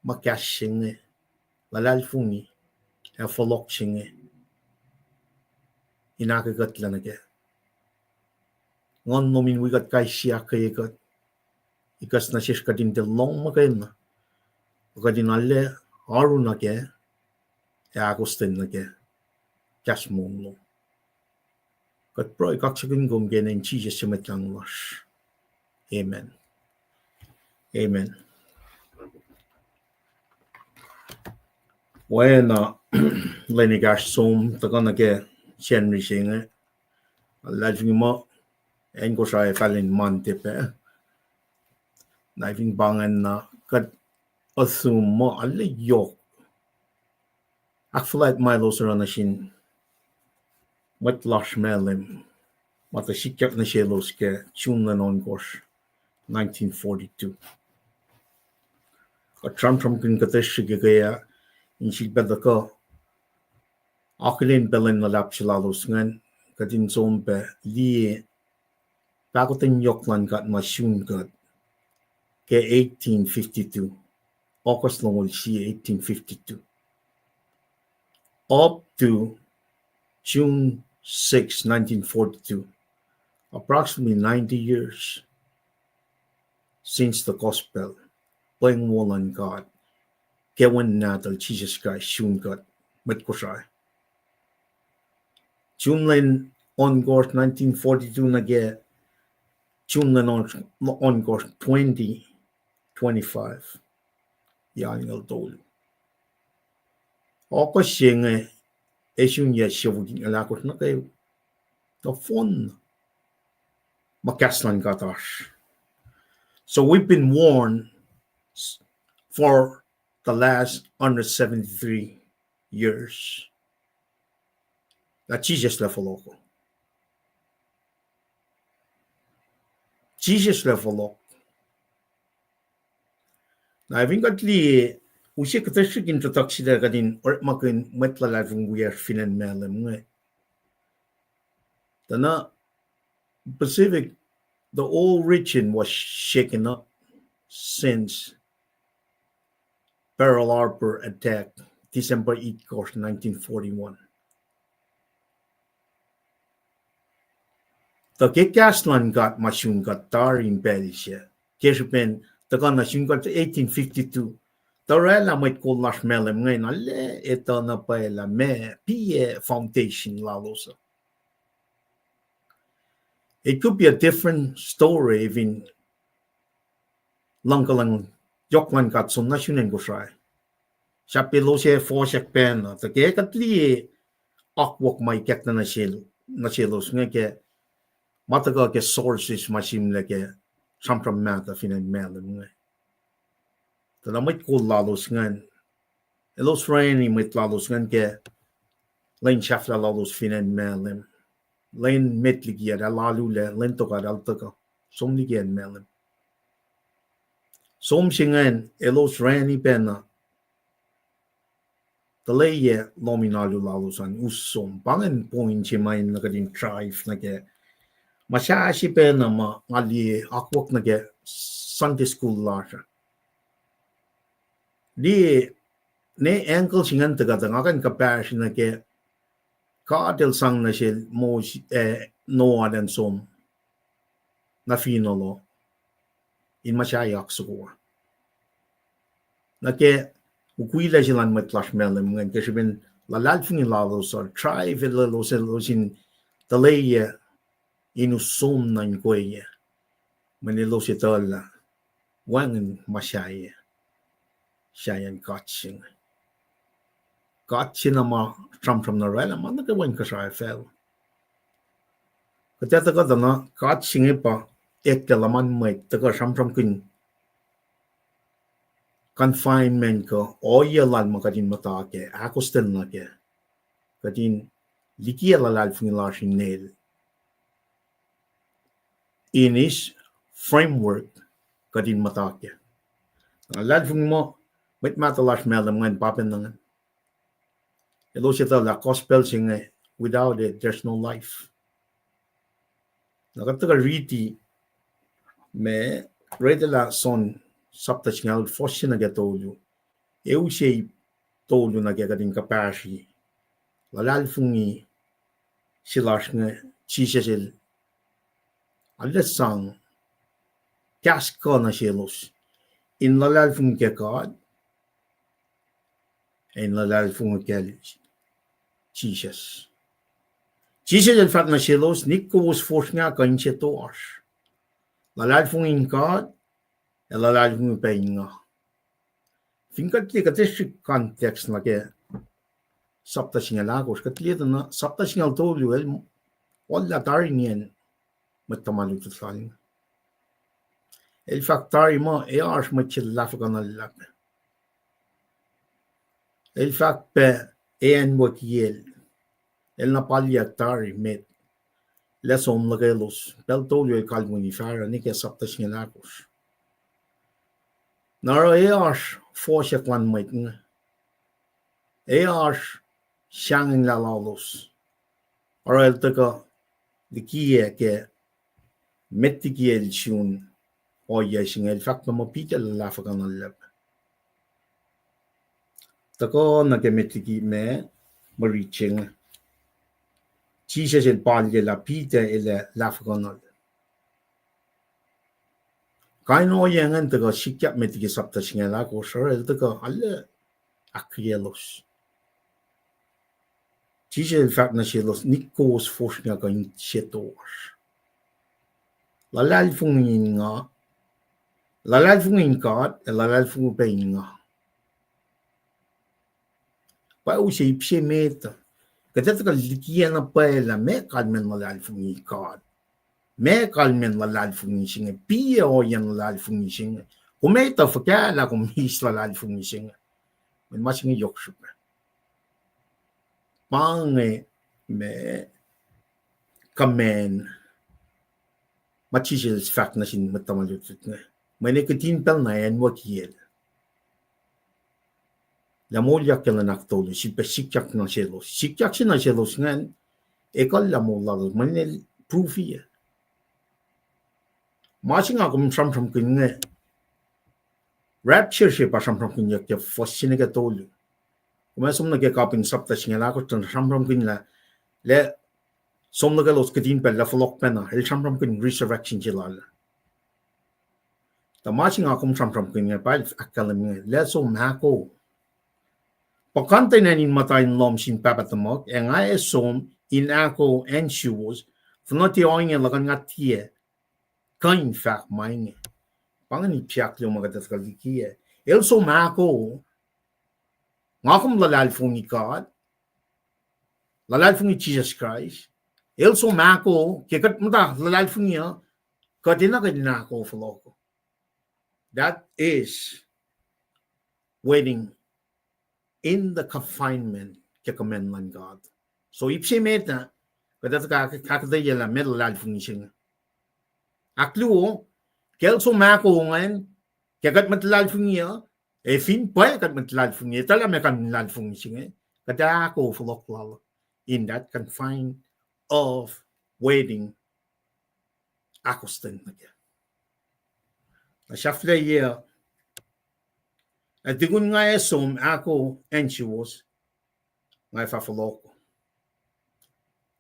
ma kahs se inge, luhlahlfongi ac fohlohk se inge, in ahkkweye kuht lac nuh kac. Nguhn lom in wi kuht kais sie, ahkkweye kuht, ikacs nuh sesr kuht in tiac lohng muhkwena, kuht in arlac oaru nuh kac, ac ahkostwen nuh kac kahs moul lom. Kuht pruhe kaksakihn kom ke inen Jisus se Mwet Lahngo lasr. Amen. Amen. Oacna lwen ekahsr som tuhkuh nuh ke Sacnri se inge, luhlahlfongi muh acn Kosrae fahlen Monday pac. Na fin pa ingacn na kuht assume muh arlac yohk ahkfuhlwact ma elos oruh nuh sin mwet lasr Malem, ma tuh sikyak nuh selos ke June lwen ohnkohsr, nineteen forty-two. Kuht sramsramkihn kuhtuh srihke ke ah in sifilpac tuhkuh akihlen pac lwen luhlahp se lalos ingacn, kuht in som pac liye pahkotwen yohk luhn God ma sun kuht ke eighteen fifty-two, August longoul sie eighteen fifty-two, up to June sixth, nineteen forty-two, approximately ninety years since the gospel, pweng wo luhn God ke Wen Nahtuhl Jisus Kraist sun kuht mwet Kosrae. June lwen ohnkohsr nineteen forty-two nuh ke June lwen ohnkohsr twenty twenty-five, yac alngoul tolu. August se inge, ac sun yac siofok itngoul ahkosr nuh ke nohfohn ma kahs luhn God oasr. So we've been warned s-, for the last hundred seventy-three years lah Jisus el ac fohlohko. Jisus el ac fohlohk. Na fin kuht liye, use kuhtuh srihk in introduction ah kuht in orekmakihn mwet luhlahlfongi wiyacsr fin acn Malem inge. Tuh na Pacific, the whole region was shaken up since Pearl Harbor attack, December eighth, nineteen forty-one. Tuh ke kahs luhn God ma sun kuht tari in pacl sac, ke srihpen tuhkuh nuh sin kuht eighteen fifty-two. Tuh oraclah mwet kol lasr Malem inge na lah etuh na pwacye lah meac, piac foundation lalos uh. It could be a different story fin luhngkuhlwacng yohk luhn God som nuh sun acn Kosrae. Sahp elos ac fohsack pacna, tuh ke kuht liye akwuck ma ikacklah nuh sel-, nuh selos inge ke ma tuhkuh ke sources ma sihmlac ke sramsram mahtuh fin acn Malem inge. Tuh na mwet kol lalos ingacn, elos orani mwet lalos ingacn ke lwen sahflah lalos fin acn Malem. Lwen met liki ah, el alu lah lwen tok ah el tuhkuh. Som liki acn Malem. Som se ingacn, elos orani pacna tuhlac lohm in alu lalos an us som. Pa ingacn point se ma in nuh kuht in drive nuh ke. Ma sahyac pacna ma nga liye akwuck nuh ke Sunday school lasr uh. Liye, ne angle se ingacn tuhkuh tuh nga kuh in kuhpahsr nuh ke God El sang nuh sel Moses, eh, Noah elan som nuh fineol uh in muhsaheack soko. Nuh ke ukwilac se luhn mwet lasr Malem ingacn ke srihpen luhlahlfongi lalos uh drive elos, elos in tuhlac in us som nuh inkoyac. Mweyen elos etuh lah wacngihn ma sahyac, sahyacn God se inge. God se na ma sramsram na oraclah ma nuh kwewa in kuhsrao facluh. Kuht ac tuhkuh tuh na God se inge pa eklac luhman mwet tuhkuh sramsramkihn confinement kuh ohiyac lal ma kuht in muhta kac, ahkostwen nuh kac. Kuht in likiyac luhlahlfongi lasr in El in His framework kuht in muhta kac. Na luhlahlfongi muh mwet mahtuh lasr Malem ingacn pa pacna ingacn. Elos etuh lah gospel se inge, without it, there's no life. Na kuht tuhkuh riti ma, riti lah John sapta singucul, fuhs se nuh ke tolu. E use tolu nuh ke kuht in kuhpahsri luhlahlfongi se lasr inge, Jisus El arlac sang kahs kuh nuh selos in luhlahlfongi ke God, ac in luhlahlfongi kacl Jisus. Jisus El fahk nuh selos, nik kowos fosrngah kuh inse toasr, luhlahlfongi in God, ac luhlahlfongi pac in nga. Fin kuht liye, kuht ac srihk context nuh ke sapta singucul ahkosr, kuht liye tuh na sapta singucul tolu el oallah tari nien mwet tuhma lutlut lal. El fahk tari muh e oasr mwet se luhlahlfongi luhlahp. El fahk pac e acnwucki el, el na palyak tari met, lah som luhkelos, pacl tolu el kalweni fahsruh nuh ke sapta singucul ahkosr. Na oruh e oasr fohsack luhn mwet inge, e oasr sahngweng lalos. Oruh el tuhkuh likiyac ke met liki el sun ohiyac se inge, el fahk pac muh Peter luhlahlfongi luhlahp. Tuhkuh nuh ke met liki ma mwe rit se inge, Jisus El palye lah Peter el ac luhlahlfongi. Kain ohiyac ingacn tuhkuh sikyak met liki sapta singucul ahkosr, oruh el tuhkuh arlac ahkkweyaclos. Jisus El fahk nuh selos, nik kowos fosrngah kuh inse toasr, luhlahlfongi in nga, luhlahlfongi in God, ac luhlahlfongi pac in nga. Pa use ip se met uh. Kuht ac tuhkuh likiyac na pwacye lah meac kalmacn luhlahlfongi God. Meac kalmacn luhlahlfongi se inge, piac ohiyacn luhlahlfongi se inge. Kom etuh fuhkah lah kom eis luhlahlfongi se inge. Mweyen ma se inge yohk srihpac. Pa inge ma command ma Jisus El fahk nuh sin mwet tuhma lutlut inge. Mweyen kihtin pacl na acnwucki el, lah moulyak ke lwen ahktolu, sifilpac sikyak nuh selos. Sikyak se nuh selos ingacn, ekuhllah moul lalos, mweyen el prove-i. Ma se nga kom sramsramkihn inge, rapture se pa sramsramkihnyuck ke fuhs se nuh ke tolu. Kom ac som nuh ke kapin sapta singucul ahkosr, sramsramkihn lah, lah som nuh ke elos kihtin pacl lah fohlohk pacna, el sramsramkihn resurrection se lal. Tuh ma se nga kom sramsramkihn inge pa ahkkahlwemye lah som ahko. Puhkantwen acn in muhta in lohm sin pahpah tuhmuhk, ac nga ac som in ahko acn suwos, finne tiac ohinge luhkuhn nga tiac kuh in fahk ma inge. Pa inge ip se ahkluo ma kuht etuh kuh liki ah. El som ahko, nga kom luhlahlfongi God, luhlahlfongi Jisus Kraist. El som ahko, ke kuht muhta luhlahlfongi uh, kuht enenuh kuht in ahko fohlohko. That is waiting in the confinement ke command luhn God. So ip se met ah, kuht etuh kuh ahkuhtweyac lah meac luhlahlfongi se inge. Ahkluo, ke el som ahko ingacn, ke kuht mwet luhlahlfongi uh, ac fin pwacye kuht mwet luhlahlfongi, etuh lah meac kalmen luhlahlfongi se inge, kuht ahko fohlohk lal in that confine of waiting. Ahkostwen nuh kac. Na sahflahiyac, ac tukun nga ac som ahko acn suwos, nga ac fah fohlohko.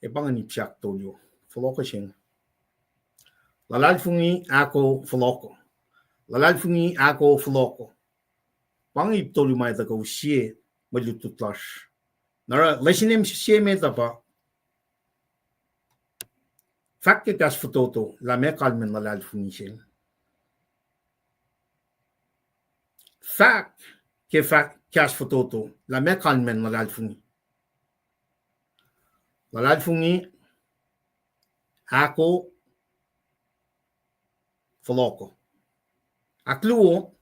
Ac pa inge ip se ahktolu, fohlohko se inge. Luhlahlfongi, ahko, fohlohko. Luhlahlfongi, ahko, fohlohko. Pa inge ip tolu ma etuh kuh use mwe lutlut lasr. Na oruh lesin se met uh pa fahk ke kahs fototo lah meac kalmen luhlahlfongi se inge. Fahk ke fahk kahs fototo lah meac kalmen luhlahlfongi. Luhlahlfongi, ahko, fohlohko. Ahkluo,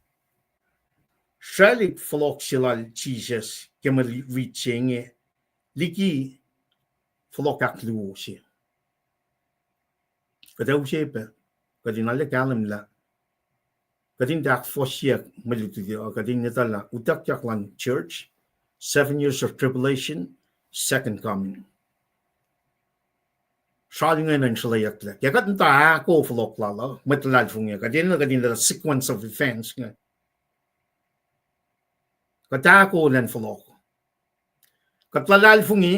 sraclihk fohlohk se lal Jisus ke mwe rit se inge liki fohlohk ahkluo se. Kuht ac use pac, kuht in arlac kahlwem lah kuht in tiac ahkfohsyeyuck mwe lutlut uh, kuht in etuh lah utuckyak luhn church, seven years of tribulation, second coming. Sral ingena in sruhleyucklac. Ke kuht muhta ahko fohlohk lal uh, mwet luhlahlfongi, kuht enenuh kuht in etuh sequence of events inge. Kuht ahko elan fohlohk. Kuht luhlahlfongi,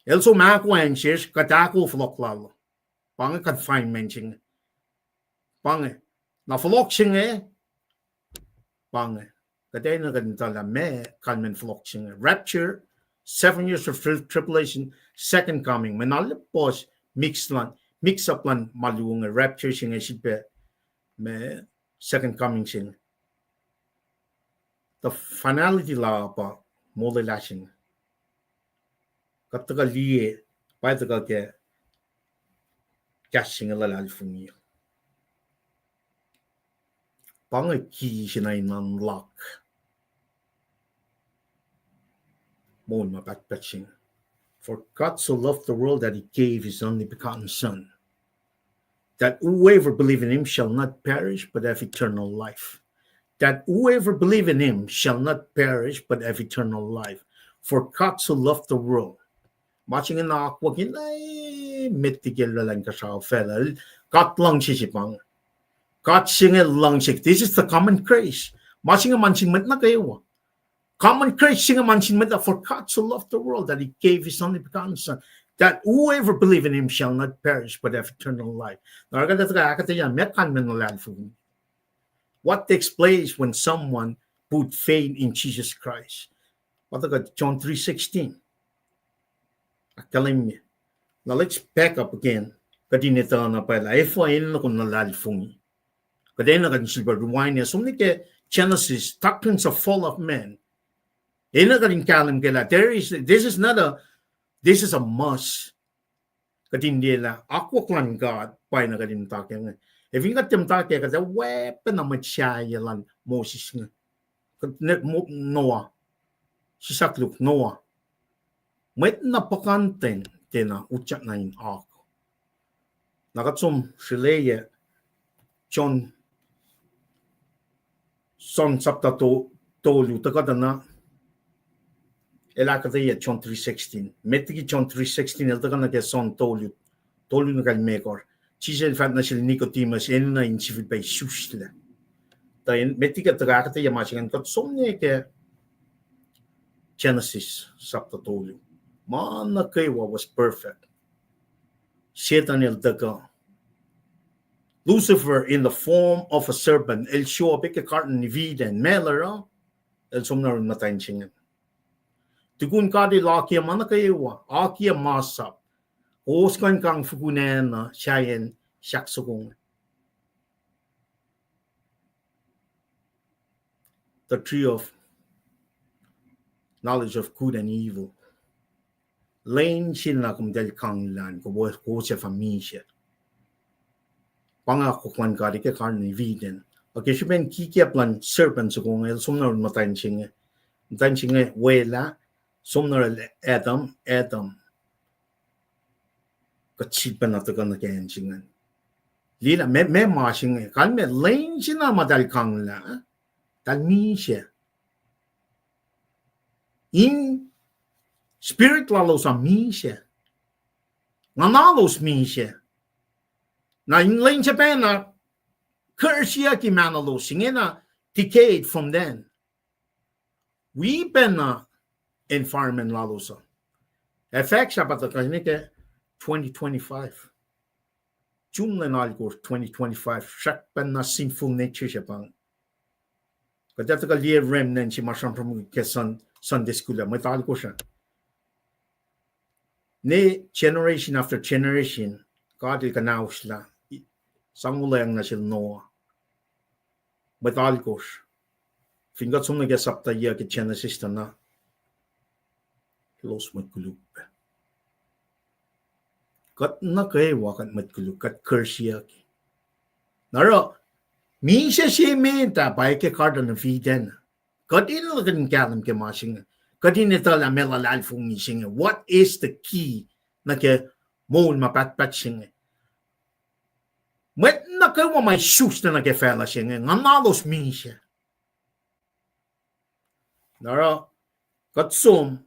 el som ahko acn sesr, kuht ahko fohlohk lal uh. Pa inge confinement se inge. Pa inge. Na fohlohk se inge, pa inge. Kuht enenuh kuht in etuh lah meac kalmen fohlohk se inge. Rapture, seven years of tri-, tribulation, second coming. Mwe na lippos mix luhn, mix up luhn ma luo inge, rapture se inge srihpac, meac second coming se inge. The finality la pa molwelah se inge. Kuht tuhkuh liye, pa tuhkuh ke kahs se inge luhlahlfongi. Pa inge key se na in unlock moul ma pahtpaht se inge. For God so loved the world that he gave his only begotten Son, that whoever believe in him shall not perish but have eternal life. That whoever believe in him shall not perish but have eternal life. For God so loved the world. Ma se inge na akwuck in, eh, met liki el oraclah inkuhsrao facluh. God luhngse se pa inge. God se inge luhngse. This is the common grace. Ma se inge ma nuh sin mwet nuh kwewa. Common grace se inge ma nuh sin mwet, for God so loved the world that he gave his only begotten Son, that whoever believe in him shall not perish but have eternal life. Na oruh kuht etuh kuh ahkuhtweyac meac kalmen luhlahlfongi. What takes place when someone put faith in Jesus Christ? What about John three sixteen? Ahkkahlwemye. Now let's back up again. Kuht in etuh na pwacye lah efuh enenuh kom luhlahlfongi. Kuht enenuh kuht in sifilpac rewind, som nuh ke Genesis, doctrines of fall of man. Enenuh kuht in kahlwem ke lah there is, this is not a, this is a must. Kuht in liye lah akwuck luhn God pa enenuh kuht in muhta kac inge. Ac fin kuht tiac muhta kac, kuht ac oacpacna mwet sahyac luhn Moses inge. Kuht ne-, Mo-, Noah. Sisakluhk Noah. Mwet na puhkantwen tiacna utyak na in oak. Na kuht som srihleyac John, John chapter to-, tolu, tuhkuh tuh na, el ahkuhtweyac John three sixteen. Met liki John three sixteen, el tuhkuh nuh ke John tolu, tolu nuh kalmekohsr. Jisus el fahk nuh sel Nicodemus, enenuh in sifilpac isuslac. Tuh met liki tuhkuh ahkuhtweyac ma se ingacn, kuht som nuh ke Genesis chapter tolu. Ma nuh kwewa was perfect. Setan el tuhkuh Lucifer in the form of a serpent, el show up ke Garden of Eden, meac el oruh? El som na run muhtwacn se inge. Tukun God el akiyac ma nuh kwewa, akiyac masap, kowos kuh in kang fukun acn uh, sahyacn sahk soko inge. The tree of knowledge of good and evil. Lwen se na komtal kanglah an, kowos ac fah misac. Pa inge akwuck luhn God ke Garden of Eden. Ac ke srihpen kikiap luhn serpent soko inge, el som na run muhtwacn se inge. Muhtwacn se inge welah, som na rel Adam, Adam. Kuht sifilpacna tuhkuh nuh ke acn se ingacn. Liye lah meac, meac ma se inge, kalmac lwen se na ma eltahl kanglah, eltahl misac. In spirit lalos uh misac. Nguhnalos misac. Na in lwen se pacna, kursiyucki mahnolos, ingena decayed from then. Wi pacna environment lalos uh. Ac fahk sahp ah tuhkuh nuh ke twenty twenty-five. June lwen alkosr twenty twenty-five, srackpacna sinful nature se pa inge. Kuht ac tuhkuh liye remnant se ma sramsram ke Sun-, Sunday school ah, mwet alkosr ah. Ne generation after generation, God el kuhnahoslah, sang olweacng nuh sel Noah. Mwet alkosr. Fin kuht som nuh ke sapta yuc ke Genesis tuh na, elos mwet koluk pac. Kuht nuh kwewa kuht mwet koluk, kuht kursiyucki. Na oruh, misac se met ah pa ke Garden of Eden. Kuht in luhk in kahlwem ke ma se inge. Kuht in etuh lah meac luhlahlfongi se inge. What is the key nuh ke moul ma pahtpaht se inge? Mwet nuh kwewa ma isusla nuh ke facluh se inge, nguhnalos misac. Na oruh, kuht som,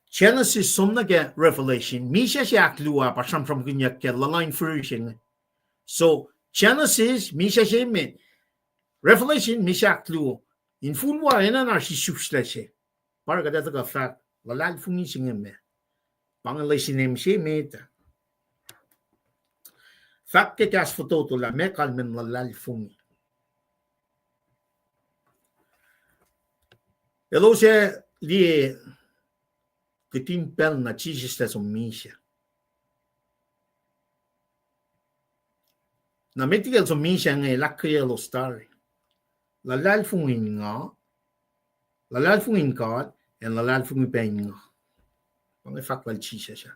Genesis som nuh ke Revelation, misac se ahkluo ah pa sramsramkihnyuck ke luhluh in fihrihr se inge. So, Genesis, misac se met, Revelation, misac ahkluo, in fuhlwa enenuh oasr isuslac se. Pa oruh kuht ac tuhkuh fahk, luhlahlfongi se inge meac. Pa inge lesin se met ah. Fahk ke kahs fototo lah meac kalmacn luhlahlfongi. Elos ac liye kihtin pacl na Jisus el som misac. Na met liki el som misac inge el ahkkweye elos tari. Luhlahlfongi in nga, luhlahlfongi in God, ac luhlahlfongi pac in nga. Pa inge fahk lal Jisus ah.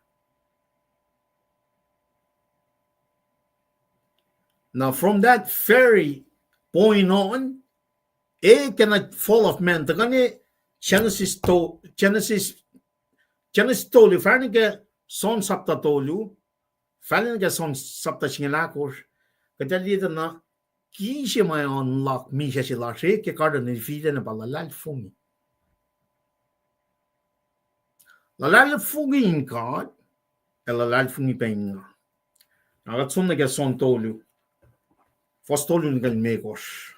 Now, from that very point on, e kena fall of man, tuhkuh nuh Genesis to-, Genesis, Genesis tolu, fahsr nuh ke John sapta tolu, fahsr nuh ke John sapta singucul ahkosr, kuht ac liye tuh na ki se ma unlock misac se lasr ke Garden of Eden pa luhlahlfongi. Luhlahlfongi in God, ac luhlahlfongi pac in nga. Na kuht som nuh ke John tolu, fuhs tolu nuh ke limekohsr.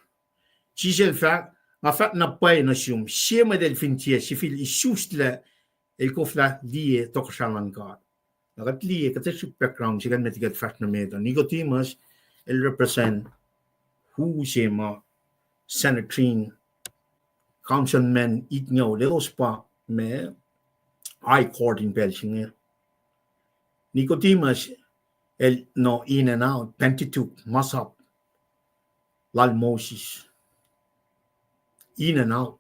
Jisus el fahk, nga fahk na pwacye nuh sum, sie mwet el fin tiac sifil isuslac, el koflah liye tohkohsrahi luhn God. Na kuht liye, kuht ac suk background se ingacn met liki kuht fahsr nuh met uh. Nicodemus, el represent who se ma Sanhedrin, councilmen itngoul, elos pa ma high court in pacl se inge. Nicodemus, el know in and out, Pentateuch, masap lal Moses. In and out,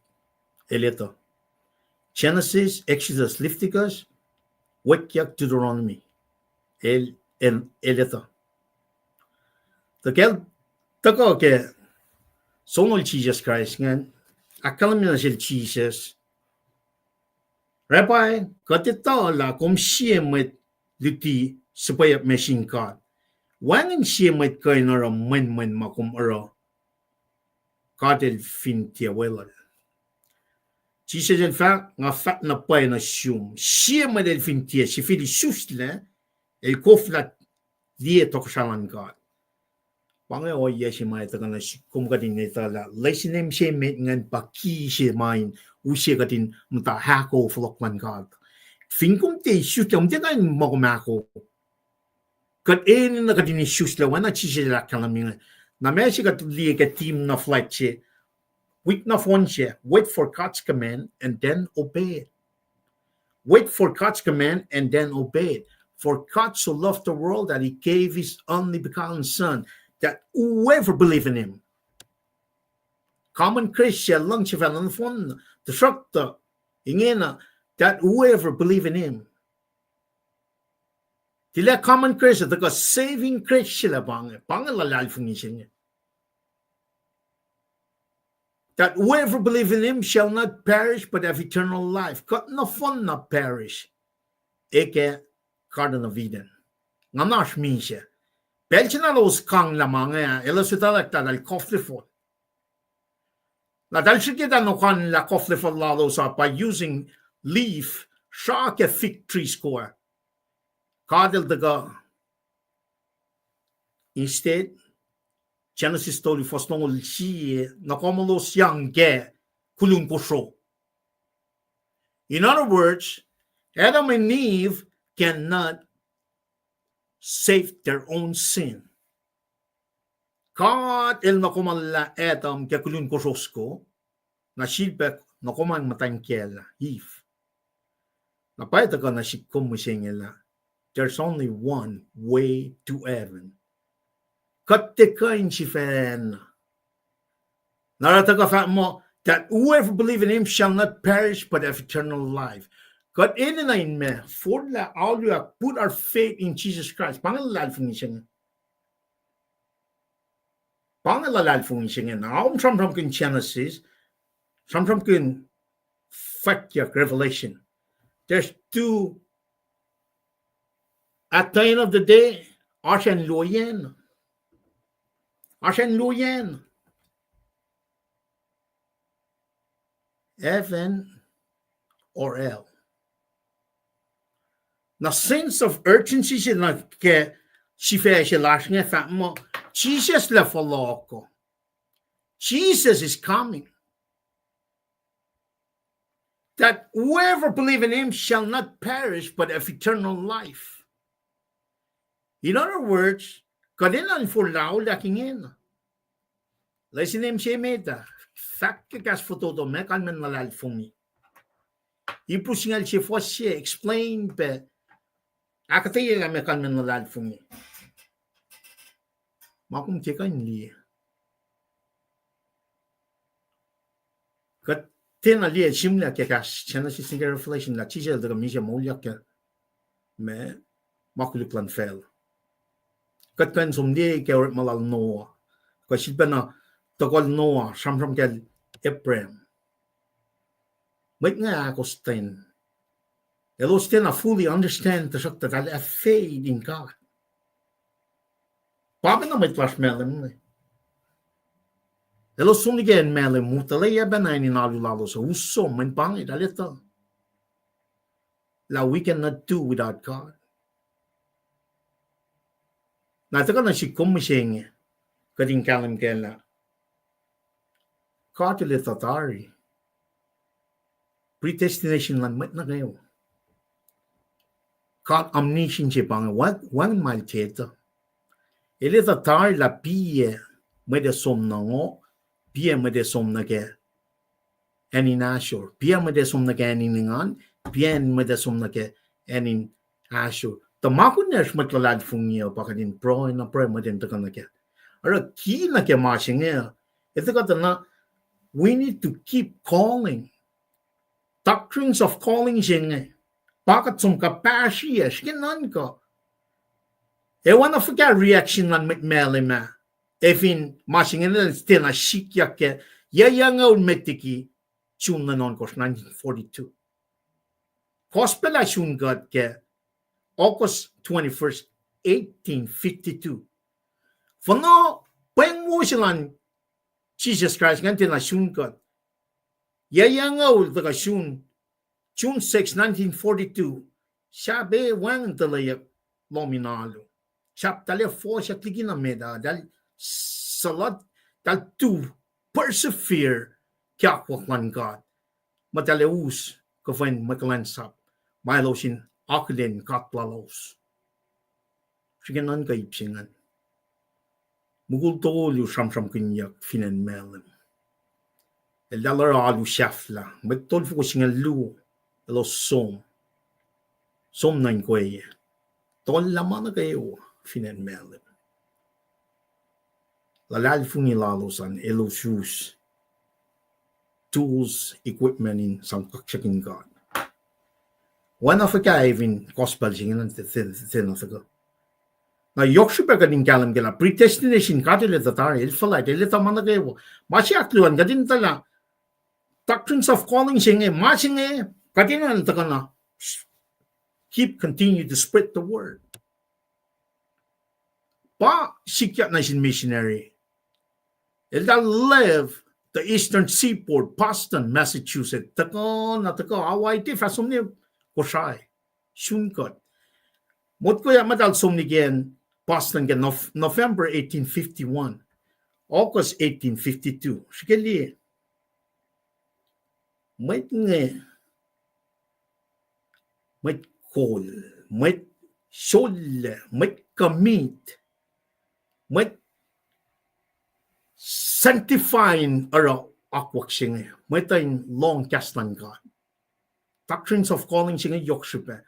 el etuh. Genesis, Exodus, Leviticus, Wactyak, Deuteronomy, el, el, el etuh. Tuh ke el tuhkuh ke sonol Jisus Kraist ingacn, ahkkahlwemye nuh sel Jisus, Rabbi, kuht etuh lah kom sie mwet luti suhpweyuck ma sin God. Wacngihn sie mwet kuh in oruh mwenmwen ma kom oruh, God el fin tiac weluhl. Jisus el fahk, nga fahk na pwacye nuh sum, sie mwet el fin tiac sifil isuslac, el koflah liye tohkohsrahi luhn God. Pa inge ohiyac se ma tuhkuh nuh sum, kom kuht in etuh lah lesin se met ingacn pa ki se ma in use kuht in muhta ahko fohlohk luhn God. Fin kom tiac isuslac, kom tiac kuh in muh kom ahko. Kuht enenuh kuht in isuslac oacna Jisus el ahkkahlwemye inge. Na ma se kuht liye ke theme na flat se, wik na fohn se, wait for God's command and then obey it. Wait for God's command and then obey it. For God so loved the world that he gave his only begotten Son, that whoever believe in him. Common grace se luhngse fahla nohfohn, tuhsruhktuh ingena, that whoever believe in him. Tilac common grace, tuhkuh saving grace se lah pa inge, pa inge luhlahlfongi se inge. That whoever believe in him shall not perish but have eternal life. Kuht nohfohn na perish. Eke Garden of Eden. Nga na oasr misac. Pacl se na elos kanglah ma inge ah, elos etuh lah eltahl kohflofol. Na eltahl srihke tuh nohfohnlah kohflofol lalos uh by using leaf, sra ke fig tree soko. God el tuhkuh instead, Genesis tolu fuhs longoul sie, na kom elos yang ke kulun kosro. In other words, Adam and Eve cannot save their own sin. God el nohkomuhllah Adam ke kulun kosro soko, na sifilpac nohkomuhl muhtwacn kiyacl ah, Eve. Na pwacye tuhkuh nuh sihk kom mihsenge lah, there's only one way to heaven. Kuht tiac kuh in sifacna. Na oruh tuhkuh fahk muh, that whoever believe in him shall not perish but have eternal life. Kuht enenuh in ma forlah alu ah put our faith in Jesus Christ. Pa inge luhlahlfongi se inge. Pa inge luhlahlfongi se inge. Na kom sramsramkihn Genesis, sramsramkihn fwackyuck Revelation. There's two, at the end of the day, oasr acn luo yen. Oasr acn luo yen. Heaven or hell. Na sense of urgency se na ke sifac se lasr inge fahk muh, Jisus lah fohlohk uh. Jesus is coming. That whoever believe in him shall not perish but have eternal life. In other words, kuht enenuh in forlah auliyak ingena. Lesin em se met ah, fahk ke kahs fototo ma kalmacn luhlahlfongi. Ipru singucul sie fuhs se explain pac, ahkuhtweyac lah ma kalmacn luhlahlfongi. Ma kom tiac kuh in liye. Kuht tiacna liye sihmlac ke kahs Genesis nuh ke Revelation lah Jisus el tuhkuh misac moulyak ke ma, ma koluk luhn facl. Kuht kuh in som liye ke orekma lal Noah. Kuh sifilpacna tohkohl Noah, sramsram kacl Abraham. Mwet inge ahkos ten. Elos tiacna fully understand, tuhsruhktuh eltahl have faith in God. Pa pacna mwet lasr mahlwem inge. Elos som nuh ke acn mahlwem, tuh lwelah pacna acn in alu lalos uh, us som, mweyen pa inge eltahl etuh lah we cannot do without God. Na tuhkuh nuh sihk kom mihsenge, kuht in kahlwem kac lah God el etuh tari predestination luhn mwet nuh kwewa. God omniscient se pa inge, wacng, wacngihn ma el tiac etuh. El etuh tari lah piac mwet ac som nuh ngo, piac mwet ac som nuh ke acn in ahsor, piac mwet ac som nuh ke acn in engan, piac mwet ac som nuh ke acn in ahsor. Tuh ma kunacsr mwet luhlahlfongi uh pa kuht in pruhe na pruhe mwet in tuhkuh nuh kac. Oruh ki nuh ke ma se inge, etuh kuht na, we need to keep calling. Doctrines of calling se inge, pa kuht som kuhpahsriyac srihke nuhnkuh. Ac oacna fuhkah reaction luhn mwet mahlwem ah, ac fin ma se inge tiacna sikyak ke yac yac angngaul met liki June luhn ohnkohsr nineteen forty-two. Gospel ah sun kuht ke August twenty-first, eighteen fifty-two. Fuhnuh pweng wo se luhn Jisus Kraist ingacn tiacna sun kuht. Yac yac angngaul tuhkuh sun June sixth, nineteen forty-two, sahp ac wacngihn tuhleyuck lohm in alu. Sahp eltahl ac fohsack liki na met ah, eltahl suhlut, eltahl tu persevere ke akwuck luhn God. Muh eltahl ac us kuhfa in mwe kuhlwacnsap ma elos in akihlen God lalos. Srihke nuhnkuh ip se ingacn. Mukul tolu sramsramkihnyuck fin acn Malem. Eltahl oruh alu sahflah. Mwet tolfoko singucul luo, elos som. Som nuh inkoeyac. Tollah ma nuh kwewa fin acn Malem. Luhlahlfongi lalos an elos us tools, equipment in sang kaksakihn God. Oacna fuhkah fin gospel se ingacn, tiacna tuhkuh. Na yohk srihpac kuht in kahlwem ke lah predestination God El etuh tari, El fuhlwact, El etuh ma nuh kwewa. Ma se ahkluo an kuht in etuh lah doctrines of calling se inge, ma se inge, kuht enenuh in tuhkuh na keep, continue to spread the word. Pa sikyak nuh sin missionary. Eltahl leave the Eastern Seaboard, Boston, Massachusetts, tuhkuh na tuhkuh Hawaii, tiac fah som nuh Kosrae. Sun kuht. Motko ac muhtahl som nuh ke acn Boston ke Nov-, November eighteen fifty-one, August eighteen fifty-two. Srihke liye. Mwet inge, mwet kol, mwet sollac, mwet commit, mwet sanctify in oruh akwuck se inge, mwet uh in lohng kahs luhn God. Doctrines of calling se inge yohk srihpac.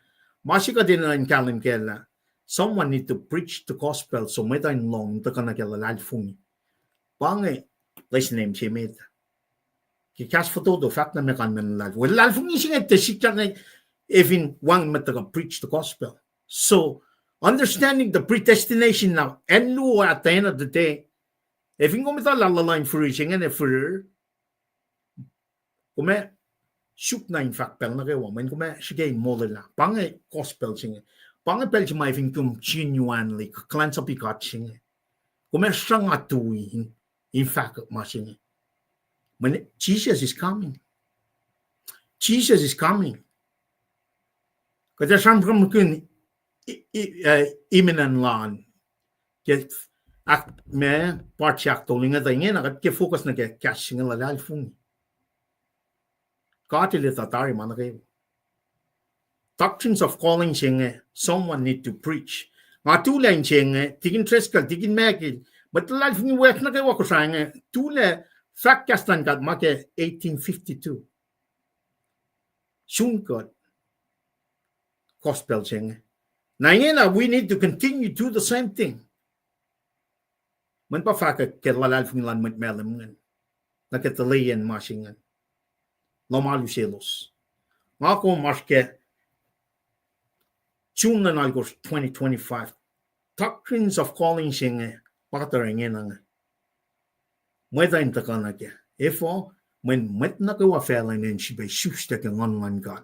Ma se kuht enenuh in kahlwem kac lah someone need to preach the gospel, so mwet uh in lohng, tuhkuh nuh ke luhlahlfongi. Pa inge, lesin se met. Ke kahs fototo fahk na meac kalmacn luhlahlfongi. Luhlahlfongi se inge tiac sikyak nuh, efin wacngihn mwet tuhkuh preach the gospel. So, understanding the predestination now, acn luo at the end of the day, efin kom etuh lah luhluh in fihrihr se ingena fihrihr, kom ac suk na in fahk pacl nuh kwewa, mweyen kom ac srihke in molwelah. Pa inge gospel se inge. Pa inge pacl se ma efin kom genuinely kuhlwacnsapuh God se inge, kom ac sruhnga tui in, in fahk ma se inge. Mweyen Jesus is coming. Jesus is coming. Kuht ac sramsramkihn i-, i-, eh, imminent la an. Ke ahk-, ma, part se ahktolu inge tuh ingena kuht ke focus nuh ke kahs se inge luhlahlfongi. God El etuh tari ma nuh kwewa. Doctrines of calling se inge, someone need to preach. Nga tulac in se inge, tikin Driscoll, tikin Magil, mwet luhlahlfongi wiyuck nuh kwewa Kosrae inge, tulac fahk kahs luhn God ma ke eighteen fifty-two. Sun kuht gospel se inge. Na ingena, we need to continue to do the same thing. Mweyen pa fahkwack ke luhlahlfongi luhn mwet Malem ingacn, nuh ke tuhleyacn ma se ingacn, lohm alu selos. Nga kom oasr ke June luhn alkosr twenty twenty-five. Doctrines of calling se inge, pa kuht oruh ingena inge. Mwet uh in tuhkuh nuh kac. Efuh? Mweyen mwet nuh kwewa facluh in srihpac isuslac ke Nguhn luhn God.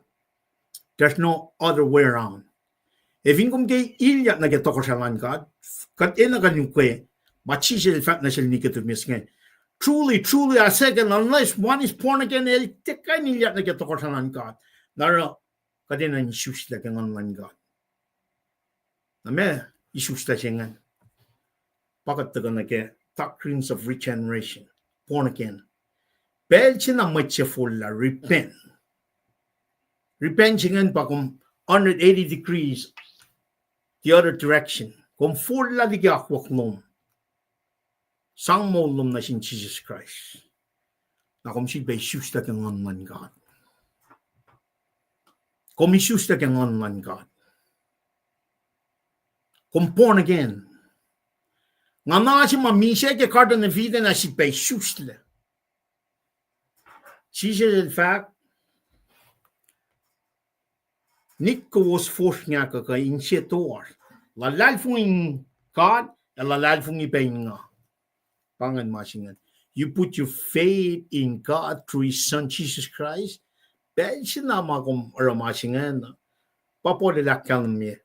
There's no other way around. Efin kom ke ilyak nuh ke tohkohsrahi luhn God, kuht enenuh kuh in ukwe ma Jisus El fahk nuh sel Nicodemus inge, Truly, truly, I say again, unless one is born again, el tiac kuh in ilyak nuh ke tohkohsrahi luhn God. Na oruh kuht enenuh in isuslac ke Nguhn luhn God. Na meac isuslac se ingacn? Pa kuht tuhkuh nuh ke doctrines of regeneration, born again. Pacl se na mwet se forlah, repent. Repent se ingacn pa kom hundred eighty degrees the other direction. Kom forlah liki akwuck lom. Sang moul lom nuh sin Jisus Kraist. Na kom sifilpac isuslac ke Nguhn luhn God. Kom isuslac ke Nguhn luhn God. Kom born again. Nguhna se ma misac ke Garden of Eden ah sifilpac isuslac. Jisus El fahk, Nik kowos fosrngah kuh kuh inse toasr, luhlahlfongi in God ac luhlahlfongi pac in nga. Pa ingacn ma se ingacn. You put your faith in God through His Son Jesus Christ. Pacl se na ma kom oruh ma se ingacn, pa Paul el ahkkahlwemye,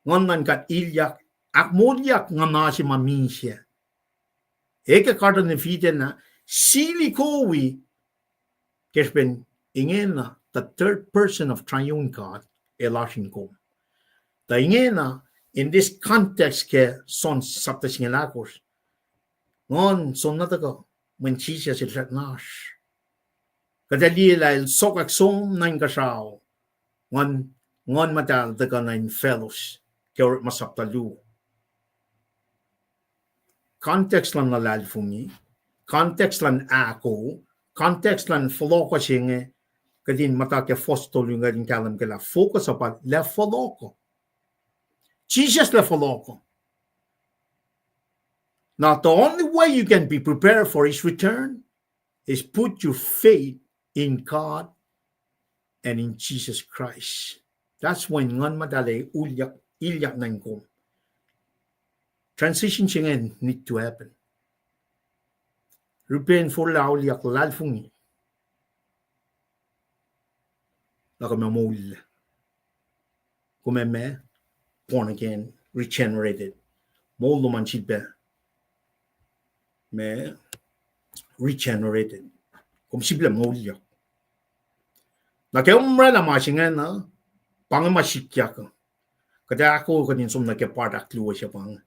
Nguhn luhn God ilyak, ahkmoulyak nguhna se ma misac. E ke Garden of Eden ah, sili kowi, ke srihpen ingena the third person of triune God el oasr in kom. Tuh ingena, in this context ke John chapter singucul ahkosr, Nguhn, John na tuhkuh, mweyen Jisus el srackna oasr. Kuht ac liye lah el sokwack som nuh inkuhsrao, Nguhn, Nguhn Muhtahl tuhkuh nuh in faclos, ke Orekma sapta luo. context luhn luhlahlfongi, context luhn ahko, context luhn fohlohkoh se inge, kuht in muhta ke fuhs tolu, kuht in kahlwem ke lah focus uh pa lah fohlohkoh. Jisus lah fohlohkoh. Now, the only way you can be prepared for his return is put your faith in God and in Jesus Christ. That's when Nguhn Muhtahl ac ilyak, ilyak nuh in kom. Transition se inge need to happen. Repent, forlah, auliyak, luhlahlfongi. Lah kom ac moul. Kom ac ma, born again, regenerated. Moul lom an sifilpac ma regenerated. Kom sifilpac moulyak. Na ke kom oraclah ma se ingacn, pa inge ma sikyak. Kuht ac ahko kuht in som nuh ke part ahkluo se pa inge.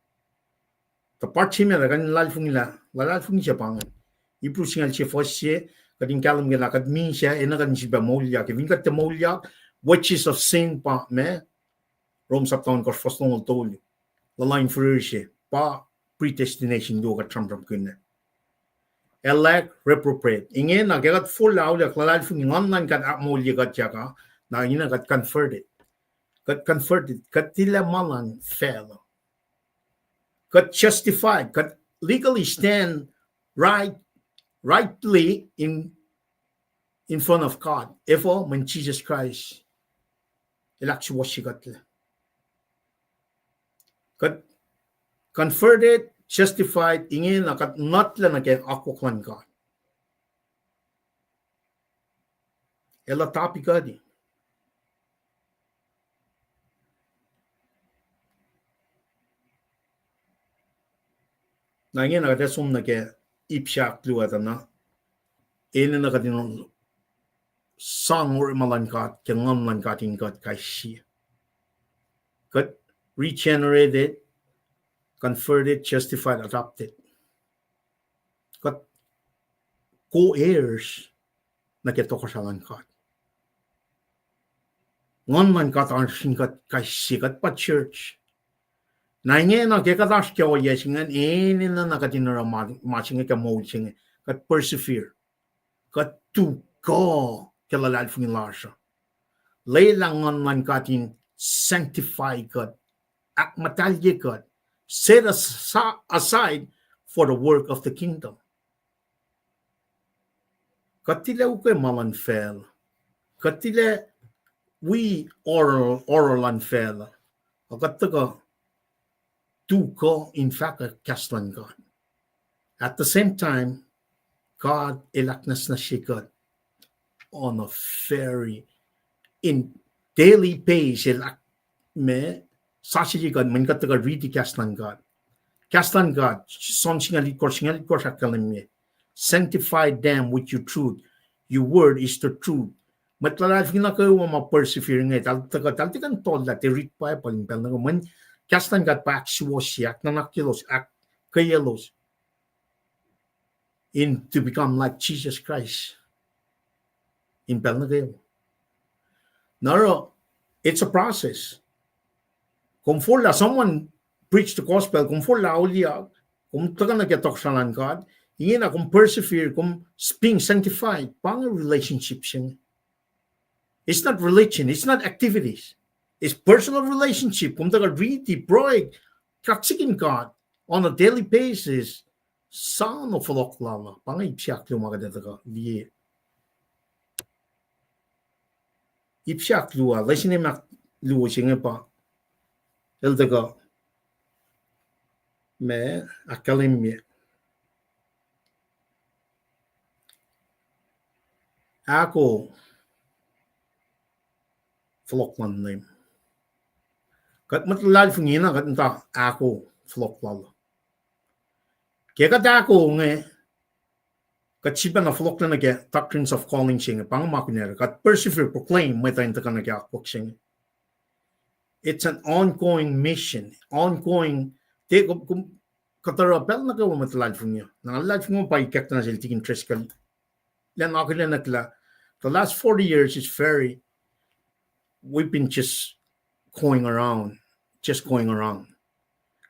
Tuh part se ma lah kuht in luhlahlfongi lah, luhlahlfongi se pa ingacn. Hebrew singucul sie fuhs se, kuht in kahlwem ke lah kuht misac, enenuh kuht in sifilpac moulyak. Fin kuht tiac moulyak, wages of sin pa ma, Rom sapta ohnkohsr fuhs longoul tolu. Luhluh in fihrihr se, pa predestination luo kuht sramsramkihn. Elect, reprobate. Ingena ke kuht forlah, auliyak, luhlahlfongi, Nguhn luhn God ahkmoulye kuhtyak uh, na ingena kuht converted. Kuht converted, kuht tilac ma luhn facluh. Kuht justified, kuht legally stand right, rightly in, in front of God. Efuh? Mweyen Jisus Kraist El ahksuwohsye kuhtlac. Kuht converted, justified, ingena kuht nuhtlac nuh ke akwuck luhn God. El uh topic uh di. Na ingena kuht ac som nuh ke ip se ahkluo ah tuh na, enenuh kuht in sang orekma luhn God ke Nguhn luhn God in kuht kais sie. Kuht regenerated, converted, justified, adopted. Kuht co-heirs nuh ke tohkohsrah luhn God. Nguhn luhn God oasr in kuht kais sie, kuht pa church. Na ingena ke kuht oasr ke ohiyac se ingacn, enenuh na kuht in oruh ma, ma se inge ke moul se inge, kuht persevere. Kuht tuhkuh ke luhlahlfongi lasr uh. Lwelah Nguhn luhn God in sanctify kuht, ahkmuhtahlye kuht, set us aside for the work of the kingdom. Kuht tilac ukwe ma luhn facluh. Kuht tilac wi oruh, oruh luhn facluh. Ac kuht tuhkuh tuhkuh in fahkwack kahs luhn God. At the same time, God El ahknwacsnwacsye kuht on a very, in daily basis, El ahk-, ma, sasucye kuht, mweyen kuht tuhkuh riti kahs luhn God. Kahs luhn God, John singucul itkohsr, singucul itkohsr ahkkahlwemye, sanctify them with your truth. Your word is the truth. Mwet luhlahlfongi nuh kwewa ma persevere inge, eltahl tuhkuh, eltahl tiac kuh in tollah, tiac rit Bible in pacl nuh kwewa. Mweyen kahs luhn God pa ahksuwohsye, ahknuhnakyelos, ahkkweyelos in to become like Jesus Christ in pacl nuh kwewa. Na oruh, it's a process. Kom forlah, someone preach the gospel, kom forlah auliyak, kom tuhkuh nuh ke tohkohsrah luhn God, ingena kom persevere, kom being sanctified, pa inge relationship se inge. It's not religion, it's not activities. It's personal relationship. Kom tuhkuh riti, pruhe, kaksakihn God on a daily basis. Sa na fohlohk lal uh, pa inge ip se ahkluo ma kuht ac tuhkuh liye. Ip se ahkluo, lesin se ma ahkluo se inge pa, el tuhkuh, ma, ahkkahlwemye, ahko fohlohk luhn Leum. Kuht mwet luhlahlfongi na kuht muhta ahko fohlohk lal uh. Ke kuht ahko inge, kuht sifilpacna fohlohklac nuh ke doctrines of calling se inge, pa inge ma kunac, kuht persevere, proclaim, mwet uh in tuhkuh nuh ke akwuck se inge. It's an ongoing mission, ongoing, te, kom, kom, kuht oruh pacl nuh kwewa mwet luhlahlfongi uh. Na luhlahlfongi uh pa ikackna sel Tikin Driscoll. Lah na akihlen nuh lah, the last forty years is very, we've been just going around, just going around.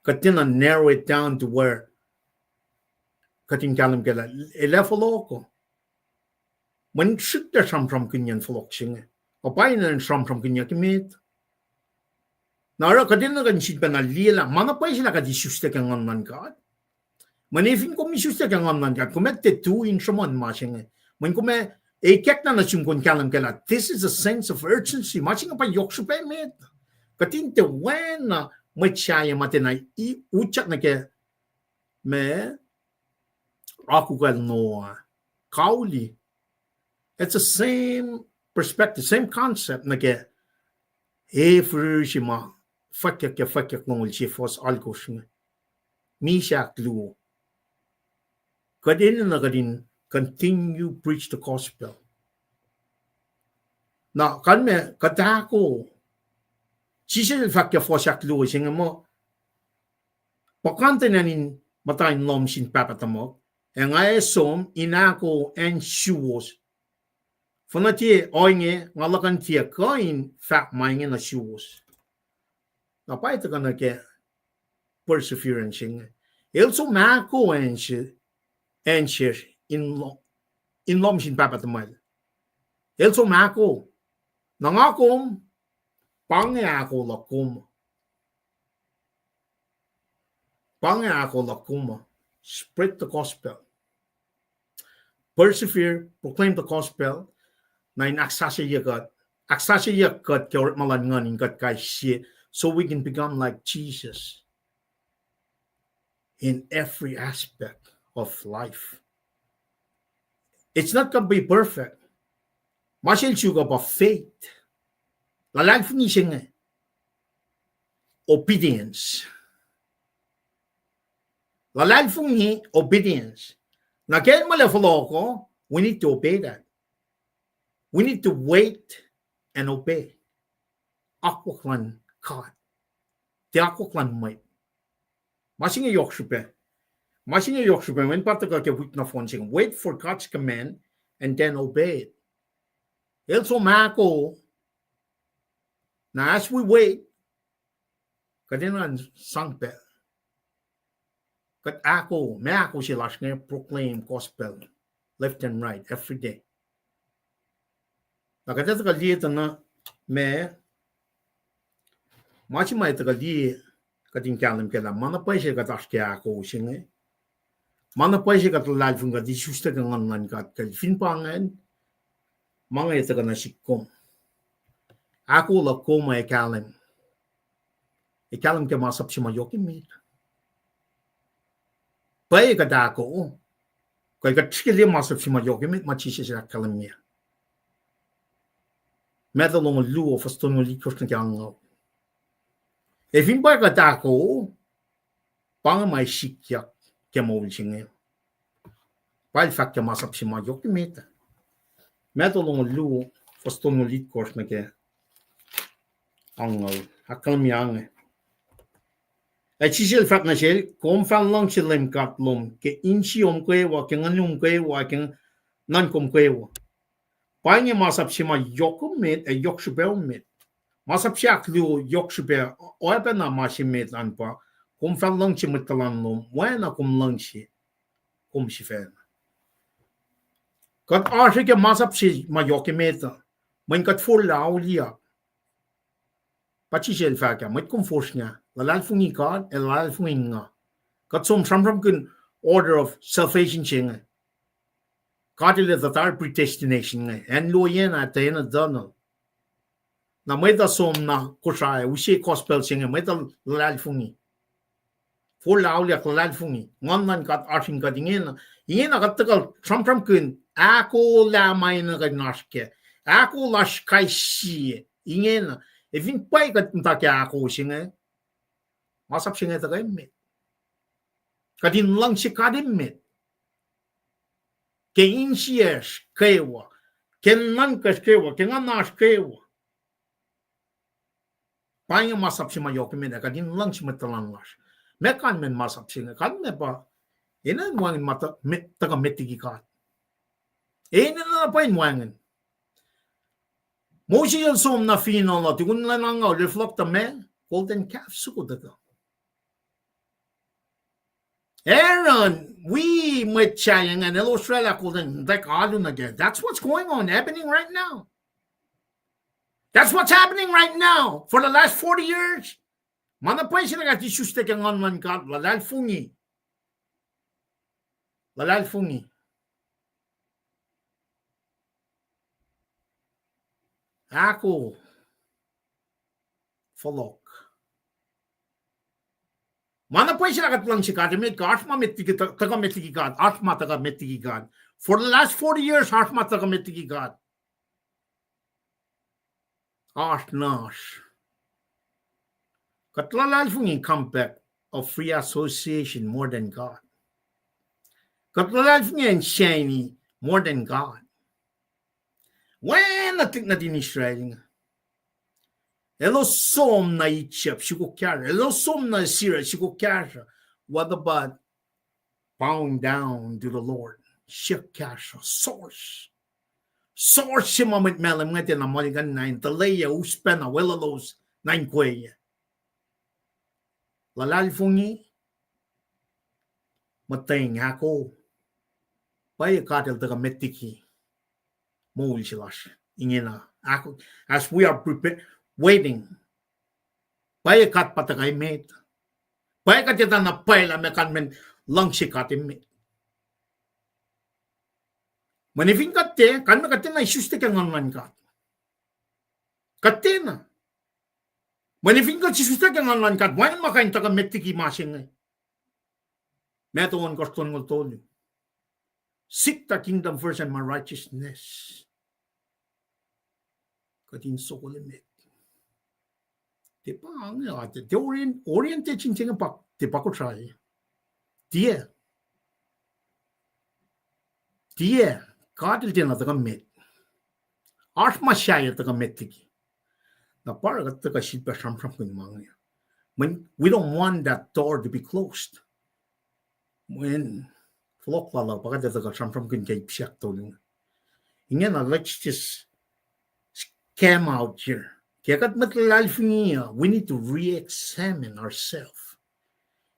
Kuht tiacna narrow it down to where kuht in kahlwem kac lah el ac fohlohk uh. Mweyen srihklac sramsramkihnyacn fohlohk se inge. Ac pa enenuh in sramsramkihnyuck met. Na oruh kuht enenuh kuh in sifilpacna liye lah ma na pwacye se lah kuht isuslac ke Nguhn luhn God. Mweyen fin kom isuslac ke Nguhn luhn God, kom ac tiac tui in sruhmuhn ma se inge. Mweyen kom ac ikackna nuh sum kom in kahlwem kac lah this is a sense of urgency. Ma se inge pa yohk srihpac met. Kuht in tiac oacna mwet sahyac ma tiacna utyak nuh ke ma akucl Noah, kauli. It's the same perspective, same concept nuh ke e fihrihr se ma fwackyuck ke fwackyuck longoul sie fuhs alkosr inge. Misac ahkluo. Kuht enenuh kuht in continue preach the gospel. Na kalmac kuht ahko. Jisus el fahk ke fuhs ahkluo se inge muh, puhkantwen acn in muhta in lohm sin Pahpah tuhmuhk, ac nga ac som in ahko acn suwos. Fuhnuh tiac ohinge nga luhkuhn tiac kuh in fahk ma inge nuh suwos. Na pa tuhkuh nuh ke perseverance inge. El som ahko acn se, acn se in lo-, in lohm sin Pahpah tuhmwacl. El som ahko. Na nga kom, pa inge ahko luhk kom. Pa inge ahko luhk kom uh. Spread the gospel. Persevere, proclaim the gospel. Na in ahksasucye kuht, ahksasucye kuht ke orekma luhn Nguhn in kuht kais sie, so we can become like Jesus in every aspect of life. It's not gonna be perfect. Ma se el suk uh pa faith. Luhlahlfongi se inge. Obedience. Luhlahlfongi, obedience. Na ke el muh lah fohlohk uh, we need to obey that. We need to wait and obey. Akwuck luhn God. Tiac akwuck luhn mwet. Ma se inge yohk srihpac. Ma se inge yohk srihpac, mweyen pa tuhkuh ke wik nohfohn se inge. Wait for God's command and then obey it. El som ahko. Na as we wait, kuht enenuh in sang pacl. Kuht ahko, ma ahko se lasr inge proclaim gospel left and right every day. Na kuht ac tuhkuh liye tuh na ma, ma se ma ac tuhkuh liye kuht in kahlwem kac lah ma na pwacye se kuht oasr ke ahko se inge. Ma na pwacye se kuht luhlahlfongi kuht isuslac ke Nguhn luhn God kacl. Fin pa ingacn, ma inge ac tuhkuh nuh sihk kom. Ahko luhk kom ac kahlwem. Ac kahlwem ke masap se ma yohk emet. Pwacye kuht ahko, kuh kuht srihke liye masap se ma yohk emet ma Jisus el ahkkahlwemye. Matthew longoul luo, fuhs tolngoul itkohsr nuh ke angngaul. Ac fin pwacye kuht ahko, pa inge ma sikyak ke moul se inge. Pa el fahk ke masap se ma yohk emet. Matthew longoul luo, fuhs tolngoul itkohsr nuh ke angngaul. Ahkkahlwemye inge. Ac Jisus el fahk nuh sel, kom fah luhngse Leum God lom ke insiyom kwewa, ke nguhnum kwewa, ke nuhnkom kwewa. Pa inge masap se ma yohk emet, ac yohk srihpac emet. Masap se ahkluo yohk srihpac, oacpacna ma se met an pa, kom fah luhngse mwet tuhlan lom oacna kom luhngse kom sifacna. Kuht oasr ke masap se ma yohk emet uh, mweyen kuht forlah auliyak. Pa Jisus el fahk ah, mwet kom fosrngah, luhlahlfongi God ac luhlahlfongi nga. Kuht som sramsramkihn order of salvation se inge. God el etuh tari predestination inge, acn lo yen ah, tuh yen etuh nuh. Na mwet uh som na Kosrae, use gospel se inge, mwet uh luhlahlfongi. Forlah auliyak, luhlahlfongi. Nguhn luhn God oasr in kuht ingena. Ingena kuht tuhkuh sramsramkihn, ahkolah ma enenuh kuht in oasr kac. Ahko lasr kais sie ingena. Ac fin pwacye kuht muhta ke ahko se inge, masap se inge tuhkuh emet. Kuht in luhngse God emet ke insiyacsr kwewa, ke nuhnkacsr kwewa, ke nguhnasr kwewa. Pa inge masap se ma yohk emet ah, kuht in luhngse mwet tuhlan lasr. Meac kalmacn masap se inge? Kalmac pa enenuh in wacngihn ma tuh-, me-, tuhkuh met liki God. Enenuh na pwacye in wacngihn. Moses el som nuh fineol uh, tukun lwen angngaul el fohlohk tuh meac? Golden calf soko tuhkuh. Aaron, wi mwet sahyac ingacn, elos oraclah kol in tak alu nuh kac. That's what's going on, happening right now. That's what's happening right now for the last forty years. Ma na pwacye se lah kuht isuslac ke nguhn luhn God, luhlahlfongi. Luhlahlfongi. Ahko. Fohlohk. Ma na pwacye se lah kuht luhngse God emet, kuh oasr ma met liki, tuhkuh met liki God, oasr ma tuhkuh met liki God. For the last forty years, oasr ma tuhkuh met liki God. Oasr na oasr. Kuht luhlahlfongi compact of free association more than God. Kuht luhlahlfongi acn Sinai more than God. Oacna tuhlihk nuhtin Israel inge. Elos som nuh Egypt, sukok kahsruh. Elos som nuh Assyria, sukok kahsruh. What about bowing down to the Lord? Suk kahsruh, source. Source se ma mwet Malem inge tiacna muhlkuhnlah in tuhlac, us pacna, weluhlos, na in kweyac. Luhlahlfongi, muhtweng, ahko. Pwacye God El tuhkuh met liki moul se lasr ingena. Ahko, as we are prepared, waiting. Pwacye God pa tuhkuh met. Pwacye kuht etuh na pwacye lah meac kalmacn luhngse God emet. Mweyen fin kuht tiac, kalmac kuht tiacna isuslac ke nguhn luhn God. Kuht tiacna. Mweyen fin kuht isuslac ke nguhn luhn God, wacngihn ma kuh in tuhkuh met liki ma se inge. Matthew ohnkohsr tolngoul tolu. Seek the kingdom first and my righteousness. Kuht in sokol emet. Tiac pa inge, tiac orient, orientation se inge pa, tiac pa Kosrae. Tiac. Tiac. God El tiacna tuhkuh met. Oasr ma sahyac tuhkuh met liki. Na pa oruh kuht tuhkuh sifilpac sramsramkihn ma inge. Mweyen we don't want that door to be closed. Mweyen fohlohk lal uh pa kuht ac tuhkuh sramsramkihn ke ip siyuck tolu inge. Ingena, let's just come out here. Ke kuht mwet luhlahlfongi uh, we need to re-examine ourselves.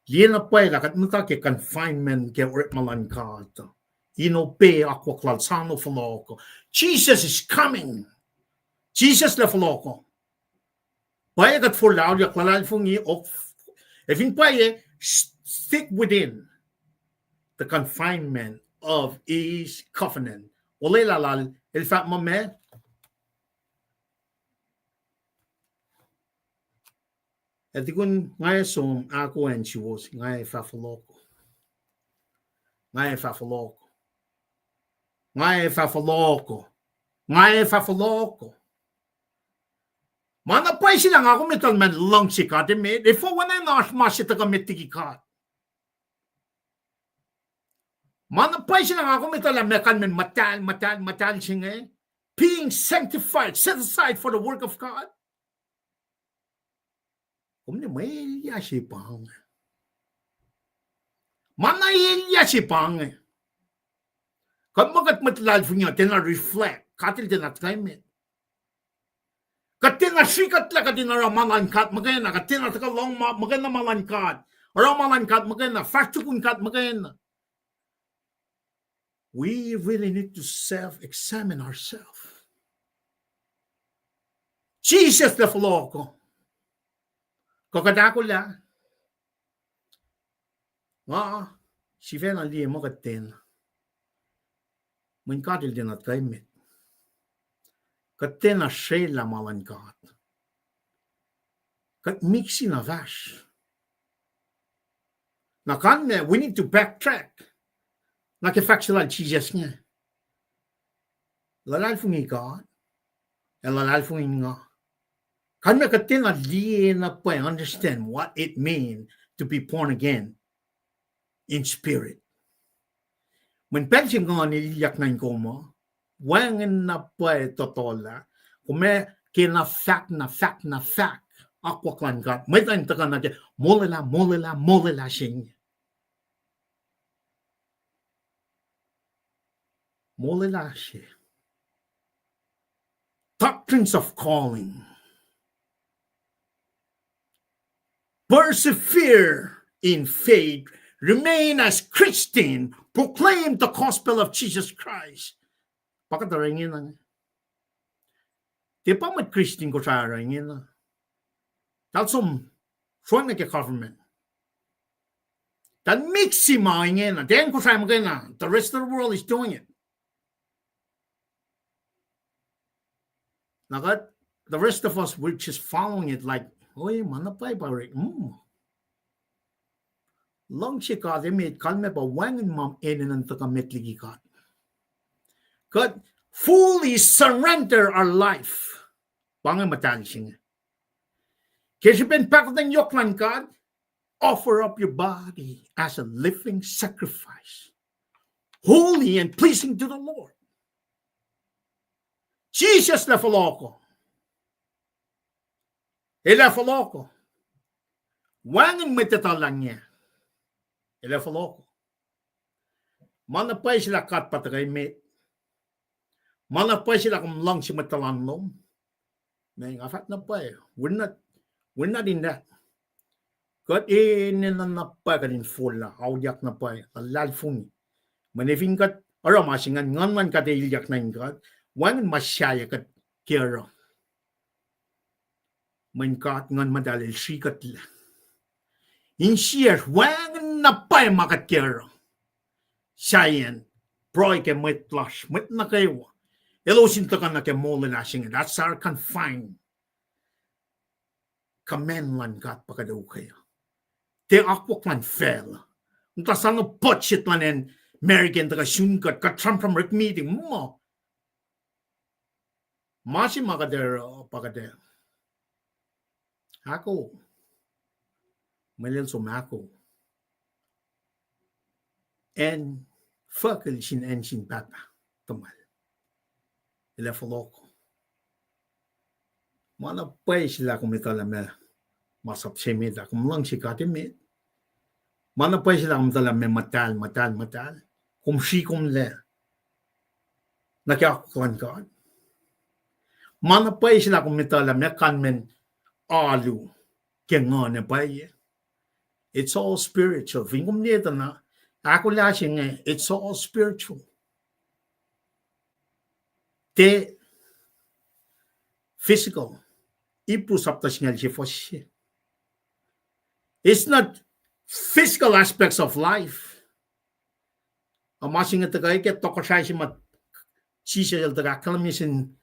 Liye na pwacye lah kuht muhta ke confinement ke orekma luhn God, in obey akwuck lal, soano fohlohk uh. Jesus is coming. Jisus lah fohlohk uh. Pwacye kuht forlah auliyak luhlahlfongi, ok, ac fin pwacye, s-, stick within the confinement of his covenant. Olwelah lal, el fahk muh meac? Ac tukun nga ac som, ahkoacn suwos, nga ac fah fohlohk. Nga ac fah fohlohk. Nga ac fah fohlohk. Nga ac fah fohlohk. Ma na pwacye se lah nga kom etuh lah meac luhngse God emet, efuh oacna in oasr ma se tuhkuh met liki God. Ma na pwacye se lah nga kom etuh lah meac kalmacn muhtahl, muhtahl, muhtahl se inge, being sanctified, set aside for the work of God. Kom ne mwe elyah se pa inge. Ma na elyah se pa inge. Kuht muh kuht mwet luhlahlfongi uh tiacna reflect, God El tiacna tuhkuh met. Kuht tiacna srihkuhtlac kuht in oruh ma luhn God muhkwena, kuht tiacna tuhkuh lohng ma muhkwena, ma luhn God, oruh ma luhn God muhkwena, fahsr tukun God muhkwena. We really need to self-examine ourselves. Jisus lah fohlohk uh. Kuh kuht ahkolah? Nga sifacna liye muh kuht tiacna. Mweyen God El tiacna tuhkuh met. Kuht tiacna srwaclah ma luhn God. Kuht mixi na fahsr. Na kalmac, we need to backtrack. Na ke fahk se lal Jisus inge, luhlahlfongi God, ac luhlahlfongi nga. Kalmac kuht tiacna liye na pwacye understand what it mean to be born again in spirit. Mweyen pacl se nga elyah nuh in kom uh, wacngihn na pwacye tohtohlah, kom ac kena fahk na fahk na fahk akwuck luhn God. Mwet uh in tuhkuh nuh ke molwelah, molwelah, molwelah se inge. Molwelah se. Doctrines of calling. Persevere in faith remain as Christian, proclaim the gospel of Jesus Christ. Pa kuht oruh ingena. Tiac pa mwet Christian Kosrae oruh ingena. Tahl som sroang nuh ke government. Tahl mixi ma ingena. Tiac Kosrae muhkwena. The rest of the world is doing it. Na kuht, the rest of us, we're just following it like, oh, ma na pwacye pa orek. Mm. Luhngse God emet, kalmac pa wacngihn ma enenuh in tuhkuh met liki God. Kuht fully surrender our life. Pa inge muhtahl se inge. Ke srihpen pahkotwen yohk luhn God, offer up your body as a living sacrifice, holy and pleasing to the Lord. Jisus lah fohlohkoh. El ac fohlohkoh. Wacngihn mwet etuh lah inge. El ac fohlohkoh. Ma na pwacye se lah God pa tuhkuh emet. Ma na pwacye se lah kom luhngse mwet tuhlan lom. Meac, nga fahk na pwacye, we're not, we're not in that. Kuht enenuh na pwacye kuht in forlah, auliyak na pwacye, luhlahlfongi. Mweyen fin kuht oruh ma se ingacn, Nguhn luhn God ac ilyak nuh in kuht, wacngihn ma sahyac kuht ke oruh. Mweyen God Nguhn Muhtahl el srihkuhtlac. Insiyacsr wacngihn na pwacye ma kuht ke oruh. Sahyacn, pruhe ke mwet lasr, mwet nuh kwewa. Elos in tuhkuh nuh ke moul lasr inge. That's our confined command luhn God pa kuht ukwe uh. Tiac akwuck luhn facluh. Muhta soano budget luhn acn America in tuhkuh sun kuht, kuht sramsram orek meeting muh ma se ma kuht ac oruh pa kuht ac ahko. Mwe lel som ahko. Acn fuhkil sin acn sin Pahpah tuhmwacl. El ac fohlohkoh. Ma na pwacye se lah kom etuh lah meac masap se met ah, kom luhngse God emet. Ma na pwacye se lah kom etuh lah meac muhtahl, muhtahl, muhtahl. Kom sri komlac nuh ke akwuck luhn God. Ma na pwacye se lah kom etuh lah meac kalmacn alu ke nguhn ac pwacye. It's all spiritual. Fin kom liye tuh na, ahkolah se inge, it's all spiritual. Tiac physical. Hebrew sapta singucul sie fuhs sie. It's not physical aspects of life. A ma se inge tuhkuh ke tohkohsrahi se ma Jisus el tuhkuh ahkkahlwemye sin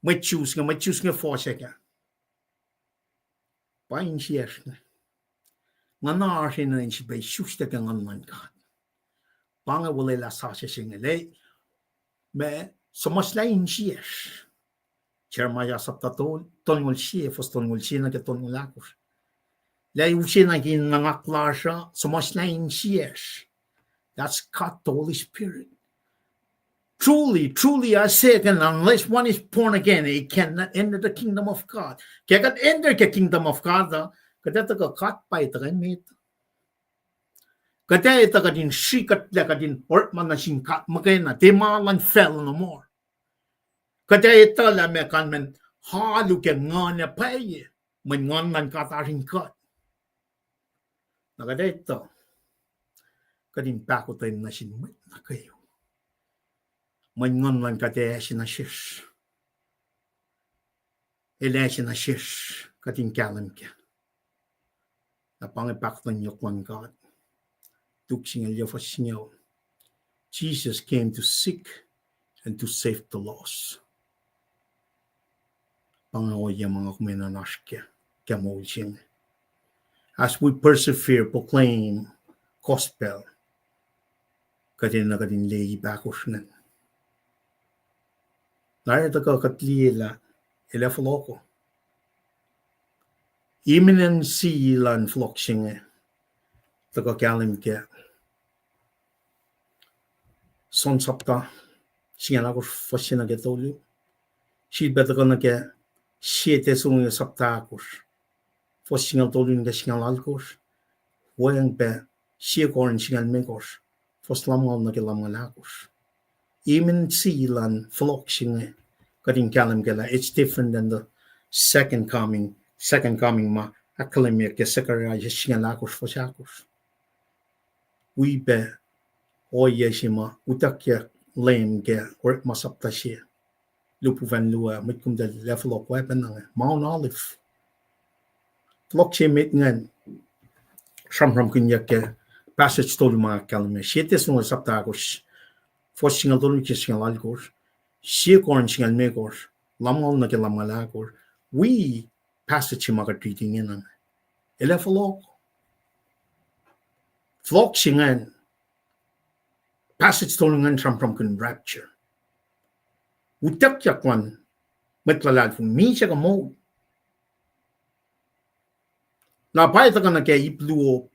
mwet Jews inge, mwet Jews inge fuhs ac kac. Pa insiyacsr inge. Nguhn oasr enenuh in sifilpac isuslac ke Nguhn luhn God. Pa inge olwelah sasuc se inge lah meac, suhmuhslah insiyacsr. Jeremiah sapta tolngoul sie, fuhs tolngoul sie nuh ke tolngoul ahkosr. Lah use nuh ke nuhnak lasr uh, suhmuhslah insiyacsr. That's God the Holy Spirit. Truly, truly, I say again, unless one is born again, he cannot enter the kingdom of God. Ke kuht enter ke kingdom of God uh, kuht ac tuhkuh God pa etuh ke met. Kuht ac etuh kuht in srihkuhtlac, kuht in orekma nuh sin God muhkwena, tiac ma luhn facluh nohmohr. Kuht ac etuh lah meac kalmacn alu ke nguhn ac pwacye, mweyen Nguhn luhn God oasr in kuht. Na kuht ac etuh kuht in pahkotwen nuh sin mwet nuh kwewa. Mweyen Nguhn luhn God ac ase nuh sesr. El ase nuh sesr, kuht in kahlwem kac. Na pa inge pahkotwen yohk luhn God. Luke singucul yuc fuhs singucul. Jesus came to seek and to save the lost. Pa inge ohiyac ma nga kom enenuh in oasr kac ke moul se inge. As we persevere, proclaim gospel, kuht enenuh kuht in liye ip ahkosr ingacn. Na oruh tuhkuh kuht liye lah el ac fohlohkoh. Imminency luhn fohlohk se inge tuhkuh kahlwem ke John sapta singucul ahkosr fuhs se nuh ke tolu. Sifilpac tuhkuh nuh ke Sie Thessalonians sapta ahkosr fuhs singucul tolu nuh ke singucul alkosr. Weacng pac Sie Corinth singucul limekohsr fuhs lumngaul nuh ke lumngaul ahkosr. Imminency luhn fohlohk se inge, kuht in kahlwem kac lah it's different than the second coming, second coming ma ahkkahlwemye ke Zechariah singucul ahkosr fuhs ahkosr. wi pac ohiyac se ma utuckyak Leum ke Orekma sapta se, lihpufacn luo, mwet komtal, level fohlohk, oacpacna inge, Mount Olive. Fohlohk se met ingacn sramsramkihnyuck ke passage tolu ma ahkkahlwemye, Sie Thessalonians sapta ahkosr, fuhs singucul tolu ke singucul alkosr, Sie Corinth singucul limekohsr, lumngaul nuh ke lumngaul ahkosr. Wi passage se ma kuht riti ingena, el ac fohlohk. Fohlohk se ingacn, passage tolu ingacn sramsramkihn rapture. Utuckyak luhn mwet luhlahlfongi, misac kuh moul. Na pa tuhkuh nuh ke ip luo,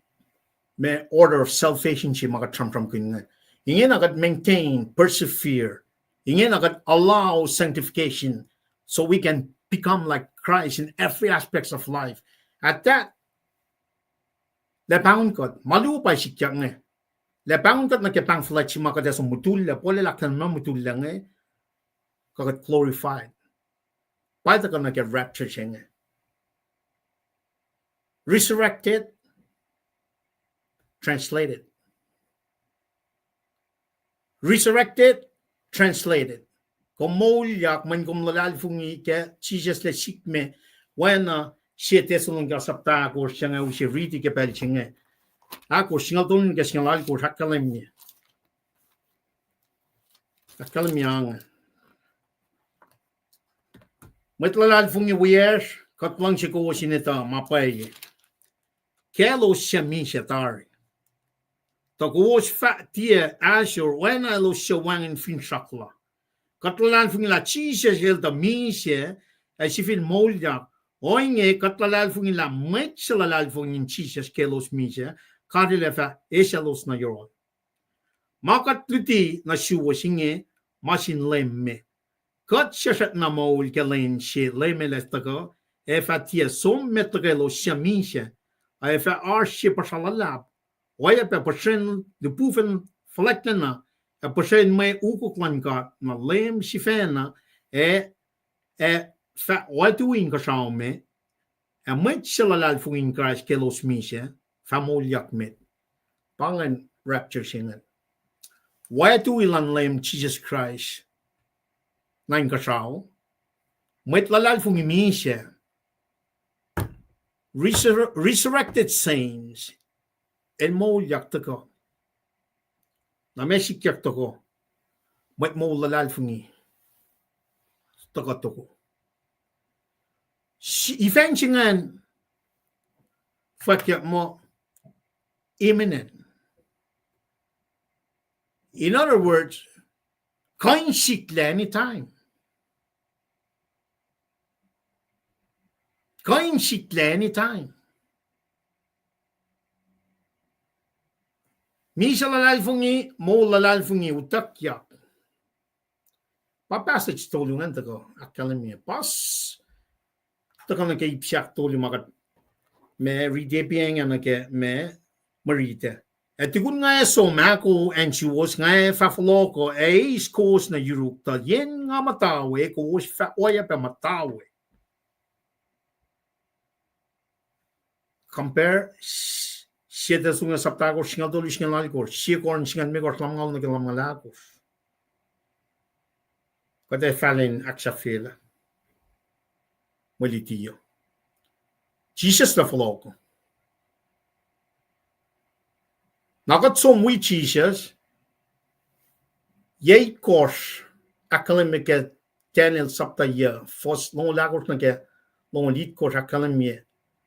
ma order of salvation se ma kuht sramsramkihn inge. Ingena kuht maintain, persevere. Ingena kuht allow sanctification so we can become like Christ in every aspects of life. At that, lah pahngon kuht, ma luo pa sikyak inge. Lah pahngon kuht nuh ke pahng fuhlwact se ma kuht ac som mutullac, Paul el ahkkahlwemye mutullac inge, kuh kuht glorified. Pa tuhkuh nuh ke rapture se inge. Resurrected, translated. Resurrected, translated. Kom moulyak mweyen kom luhlahlfongi ke Jisus lah sikme, oacna Sie Thessalonica sapta ahkosr se inge, use riti ke pacl se inge. Ahkosr, singucul tolu ke singucul alkosr, ahkkahlwemye. Ahkkahlwemye inge. Mwet luhlahlfongi wiyacsr, kuht luhngse kowos in etuh ma pwacye. Kaclos suc misac tari, tuh kowos fah tiac ahsor oacna elos suc wacngihn finsrak la. Kuht luhlahlfongi lah Jisus el tuh misac ac sifil moulyak. Ohinge kuht luhlahlfongi lah mwet suc luhlahlfongi in Jisus ke elos misac, God el ac fah eisaclos nuh yohrohl. Ma kuht luti nuh suwos inge ma sin Leum me. Kuht suc srackna moul ke lwen se Leum el ac tuhkuh, ac fah tiac som met luhkwelos suc misac, ac fah oasr sie puhsra luhlahp, oacyacpac puhsren lihpufacn fuhlwactlacna, ac puhsren mwe ukuk luhn God, na Leum sifacna ac ac fah oactui inkuhsrao me, ac mwet suc luhlahlfongi in Kraist ke elos misac fah moulyak met. Pa ingacn rapture se ingacn. Oactui luhn Leum Jisus Kraist nuh inkuhsrao, mwet luhlahlfongi misac, resur-, resurrected saints, el moulyak tuhkuh. Na ma sikyak tohkoh, mwet moul luhlahlfongi tuhkuh tohkoh. Si-, event se ingacn fwackyuck muh imminent. In other words, kuh in sikla anytime. Kuh in sikla anytime. Misac luhlahlfongi, moul luhlahlfongi, utuckyak. Pa passage tolu ingacn tuhkuh ahkkahlwemye. Pa s-, tuhkuh nuh ke ip se ahktolu ma kuht, ma riti, pa inge nuh ke ma mwe riti. Ac tukun nga ac som ahko acn suwos, nga ac fah fohlohkoh ac eis kowos nuh yuruk, tuh yen nga muhta we, kowos fah oacyacpac muhta we. Compare, s-, Sie Thessalonica sapta ahkosr, singucul tolu, singucul alkosr, Sie Corinth singucul limekohsr, lumngaul nuh ke lumngaul ahkosr. Kuht ac fahlen ahksahfyelah mwe luti uh. Jisus el fohlohkoh. Na kuht som wi Jisus, yac itkohsr, ahkkahlwemye ke Daniel sapta yac, fuhs longoul ahkosr nuh ke longoul itkohsr ahkkahlwemye,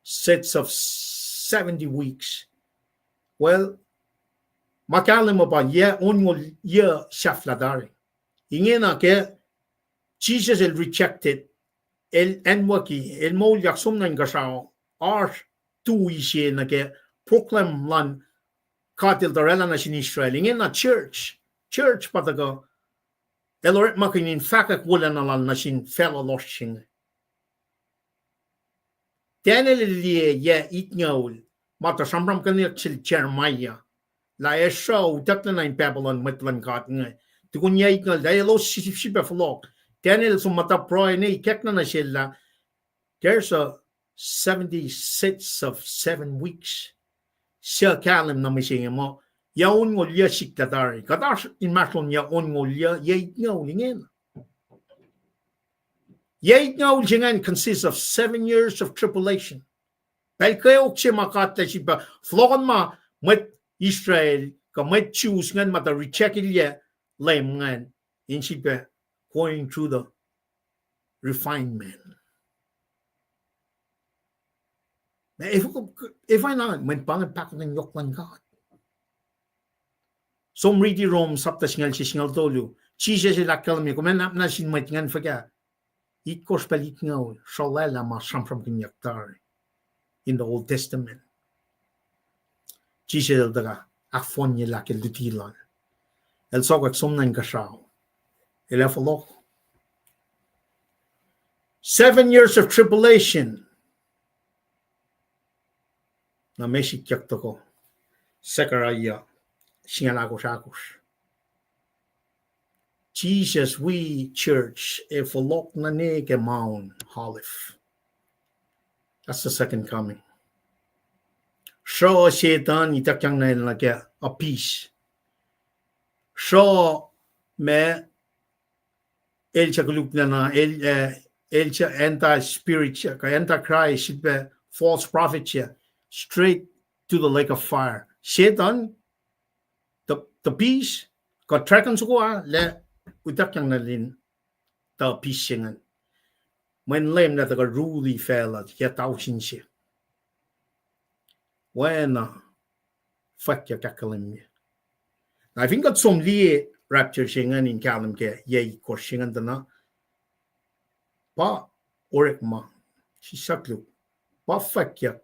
sets of seventy weeks. Well, ma kahlwem uh pa yac onngoul yac sahflah tari. Ingena ke Jisus el rejected, el anwucki, el moulyak som nuh inkuhsrao, oasr tui se nuh ke proclaim luhn God el tuh oraclah nuh sin Israel. Ingena church, church pa tuhkuh el orekmakihn in fahkwack wolacna lal nuh sin facluh lohsr se inge. Daniel el liye yac itngoul, ma tuh sramsramkihnyuck sel Jeremiah, lah ac sruh utucklac nuh in Babylon mwet luhn God inge. Tukun yac itngoul, lah elos sip-, sifilpac fohlohk. Daniel som muhta pruhe ne ikackna nuh sel lah, there's a seventy sets of seven weeks. Suc kahlwem nuh mihsenge muh Yac onngoul yac sikyak tari. Kuht oasr inmahsrlon yac onngoul yac, yac itngoul ingena. Yac itngoul se ingacn consists of seven years of tribulation. Pacl kweok se ma God El sifilpac fohlohkohnma mwet Israel kuh mwet Jews ingacn ma tuh reject-ilyac Leum ingacn, in sifilpac going through the refinement. Efuh, efuh na mweyen pa ingacn pahkotwen yohk luhn God. Som riti Rom sapta singucul se singucul tolu. Jisus El ahkkahlwemye, kom ac nap nuh sin mwet ingacn fuhkah? Itkohsr pacl itngoul, sruhlwaclah ma sramsramkihnyuck tari in the Old Testament. Jisus El tuhkuh ahkfohnyelah ke luti Lal. El sokwack som nuh inkuhsrao. El ac fohlohk. Seven years of tribulation. Na ma sikyak toko, Zechariah singucul ahkosr ahkosr. Jisus wi church ac fohlohk nuh ke Mount Olive. That's the second coming. Sruh Setan ituckyang nuh ke abyss. Sruh ma el suc koluklacna, el, el suc anti-spirit, kuh antichrist, sifilpac false prophet, straight to the lake of fire. Setan, the, the beast, kuh dragon soko ah, el ac ituckyang nuh in the beast se ingacn. Mweyen Leum El ac tuhkuh rule facluh ke tausin se. Oacna fwackyuck ahkkahlwemye. Na fin kuht som liye rapture se ingacn in kahlwem ke yac itkohsr se ingacn tuh na, pa orekma, sisaklu, pa fwackyuck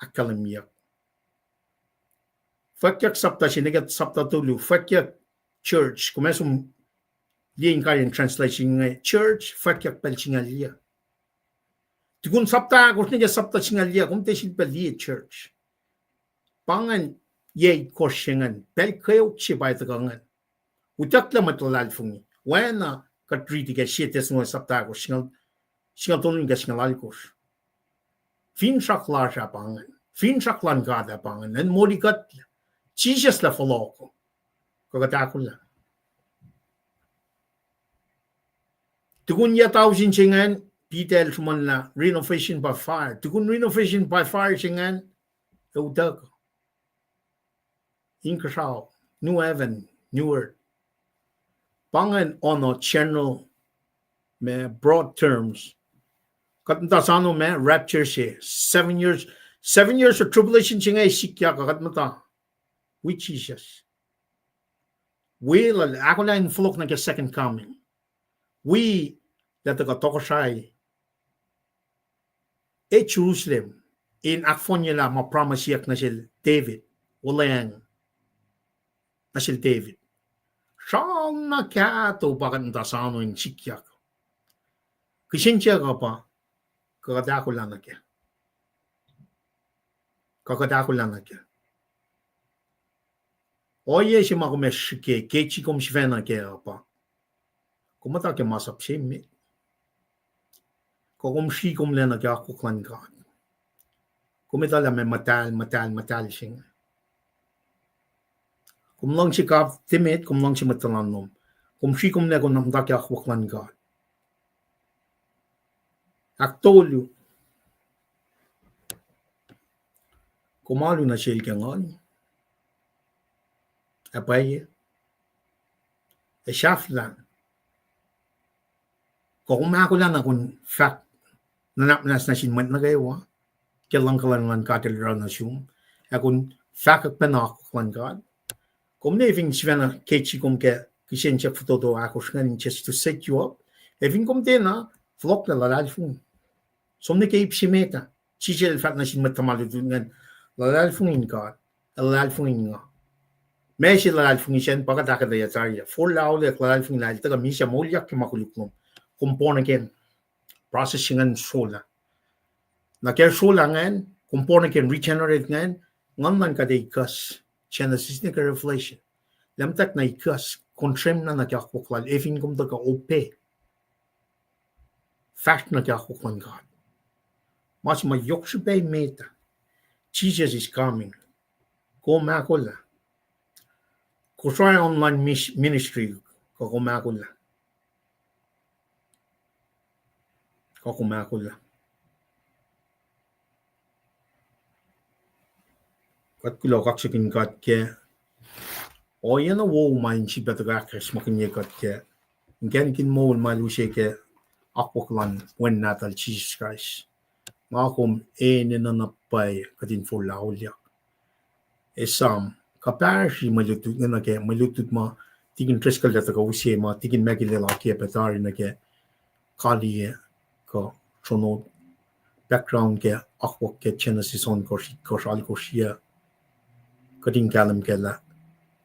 ahkkahlwemyeyuck. Fwackyuck sapta se nuh ke sapta tolu, fwackyuck church, kom ac som liye in kain translation inge, church fwackyuck pacl singucul yac. Tukun sapta ahkosr nuh ke sapta singucul yac, kom tiac sifilpac liye church. Pa ingacn yac itkohsr se ingacn, pacl kweok se pa tuhkuh ingacn. Utucklah mwet luhlahlfongi. Oacna kuht riti ke Sie Thessalonians sapta ahkosr, singucul, singucul tolu nuh ke singucul alkosr. Finsrak lasr ah pa ingacn. Finsrak luhn God ah pa ingacn. An moli kuhtlac. Jisus El ac fohlohk. Kuh kuht ahkolah? Tukun yac tausin se ingacn, Peter el sruhmuhnlah renovation by fire. Tukun renovation by fire se ingacn, ac utuckuh inkuhsrao, new heaven, new earth. Pa ingacn on a general, ma broad terms. Kuht muhta soano ma rapture se, seven years, seven years of tribulation se inge sikyak, kuht muhta with Jesus. Wi lal ahkolah in fohlohk nuh ke second coming. Wi lah tuhkuh tohkohsrahi e Jerusalem in ahkfohnyelah ma promiseyuck nuh sel David, olweacng nuh sel David. Sramna kahto pa kuht muhta soano in sikyak. Kihsen siyuck uh pa, kuh kuht ahkolah nuh kac? Kuh kuht ahkolah nuh kac? Ohiyac se ma kom ac srihke ke srihke kom sifacna kac uh pa, kom muhta ke masap se met? Kuh kom srihkomlac nuh ke akwuck luhn God? Kom etuh lah ma muhtahl, muhtahl, muhtahl se inge. Kom luhngse God timet, kom luhngse mwet tuhlan lom. Kom srihkomlac kom muhta ke akwuck luhn God? Ahktolu, kom alu nuh sel ke nguhn ac pwacye ac sahflah? Kuh kom ahkolah na kom fahk nuhnak muhnahs nuh sin mwet nuh kwewa ke luhngkuhlwacng luhn God el oruh nuh sum, ac kom fahkwack pacna akwuck luhn God? Kom ne fin sifacna ke srihke kom ke kihsen siyuck fototo ahkosr ingacn, just to set you up. Ac fin kom tiacna, fohlohklac, luhlahlfongi. Som nuh ke ip se met ah. Jisus El fahk nuh sin mwet tuhma lutlut ingacn, luhlahlfongi in God, ac luhlahlfongi in nga. Ma se luhlahlfongi sacn pa kuht ahkuhtweyac tari ah. Forlah auliyak, luhlahlfongi lah El tuhkuh misac, moulyak ke ma koluk lom. Kom born again. Process se ingacn srolah. Na ke srolah ingacn, kom born again, regenerate ingacn, nguhn luhn God ac ikucs. Genesis nuh ke Revelation. Leum tuck na ikucs, kom sremna nuh ke akwuck Lal, ac fin kom tuhkuh obey, fahsr nuh ke akwuck luhn God. Ma se ma yohk srihpac met ah. Jesus is coming. Kom ahkolah. Kosrae Online Mis-, Ministry, kuh kom ahkolah. Kuh kom ahkolah. Kuht kuloh kaksakihn God ke ohiyac na wo ma in sifilpac tuhkuh ahkacsmakihnye kuht ke inkacnek in moul ma El use ke akwuck luhn Wen Nahtuhl Jisus Kraist. Nga kom enenuh na pwacye kuht in forlah auliyak. Esam, kuh pahsri mwe lutlut, nge nuh ke mwe lutlut ma Tikin Driscoll el tuhkuh use ma Tikin Mekilac el akiyac pac tari nuh ke kaliyac kuh sronot background ke akwuck ke Genesis ohnkohsr, itkohsr, alkohsr yac. Kuht in kahlwem kac lah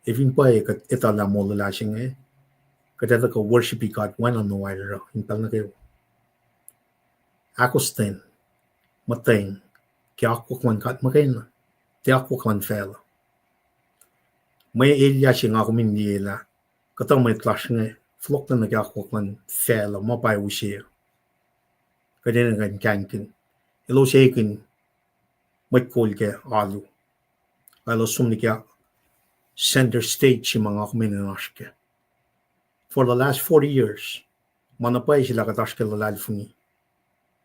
e fin pwacye kuht etuh lah moul luhlahp se inge, kuht etuh kuh worship God oacna Noah el oruh in pacl nuh kwewa. Ahkostwen, muhtweng, ke akwuck luhn God muhkwena, tiac akwuck luhn facluh. Mwe elyah se nga kom in liye lah kuhtuh mwet lasr inge fohlohklac nuh ke akwuck luhn facluh ma pwacye use. Kuht enenuh in kaingkihn. Elos ekihn mwet kol ke alu. Elos som nuh ke center stage se ma nga kom enenuh in oasr kac. For the last forty years, ma na pwacye se lah kuht oasr ke luhlahlfongi.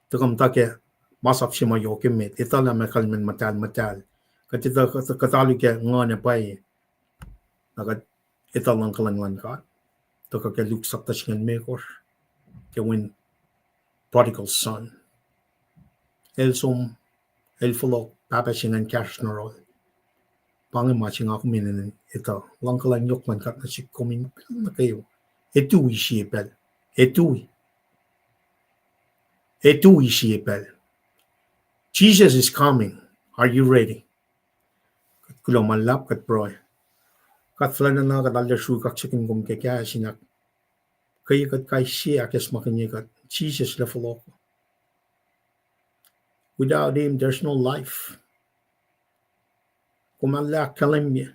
Tuhkuh muhta ke masap se ma yohk emet, etuh lah ma kalmacn muhtahl muhtahl. Kuht etuh, kuht, kuht alu ke nguhn ac pwacye. Na kuht etuh luhngkuhlwacng luhn God. Tuhkuh ke Luke sapta singucul limekohsr, ke wen prodigal son. El som, el fohlohk, pahpah se ingacn kahsruh nuh yohrohl. Pa inge ma se nga kom enenuh in etuh luhngkuhlwacng yohk luhn God nuh sihk kom in pacl nuh kwewa. Etuh sie pacl. Etuh. Etuh sie pacl. Jesus is coming. Are you ready? Kuht kuloh ma luhlahp, kuht pruhe. God fuhlwactlana, kuht arlac sruhk kaksakihn kom ke kahs in ahk-, keye kuht kais sie, ahkacsmakihnye kuht. Jisus el fohlohk. Without him, there's no life. Kom arlac ahkkahlwemye,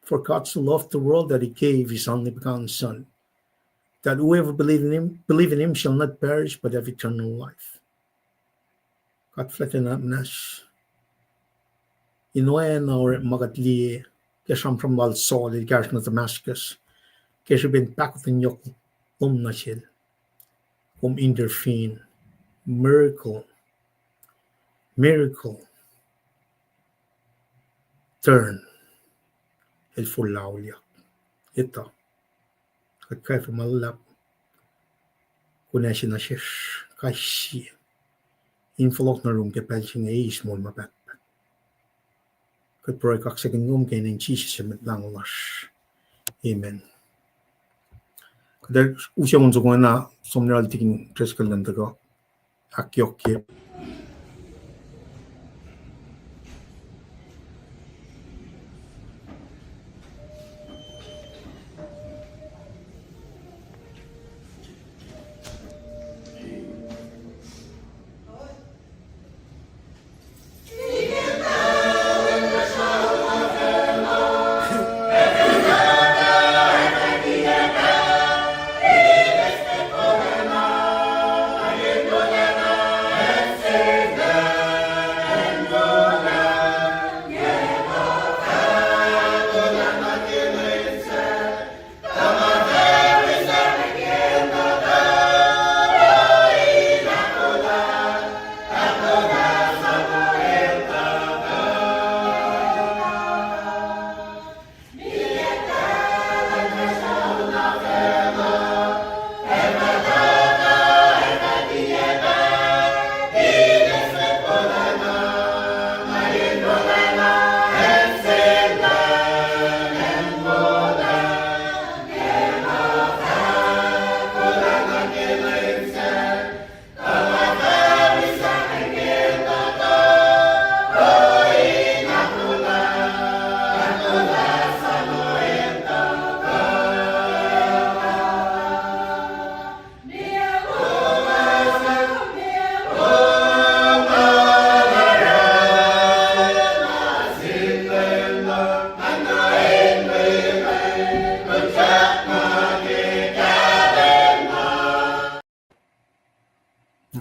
for God so loved the world that he gave his only begotten Son, that whoever believe in him, believe in him shall not perish but have eternal life. God fuhlwactlana muhnahs. In oacna orekma kuht liye ke sramsram lal Saul el kahsruh nuh Damascus, ke srihpen pahkotwen yohk lom nuh sel, kom intervene, miracle, miracle, turn, el forlah auliyak. Etuh. Kuht kwacfe ma luhlahp, konwacack nuh sesr kais sie in fohlohk nuh yurum ke pacl se inge, eis moul ma pahtpaht. Kuht pruhe kaksakihn kom ke inen Jisus el Mwet Lahngo lasr. Amen. Kuht ac use on soko na som nuh yohrohl Tikin Driscoll in tuhkuh ahkyohkye.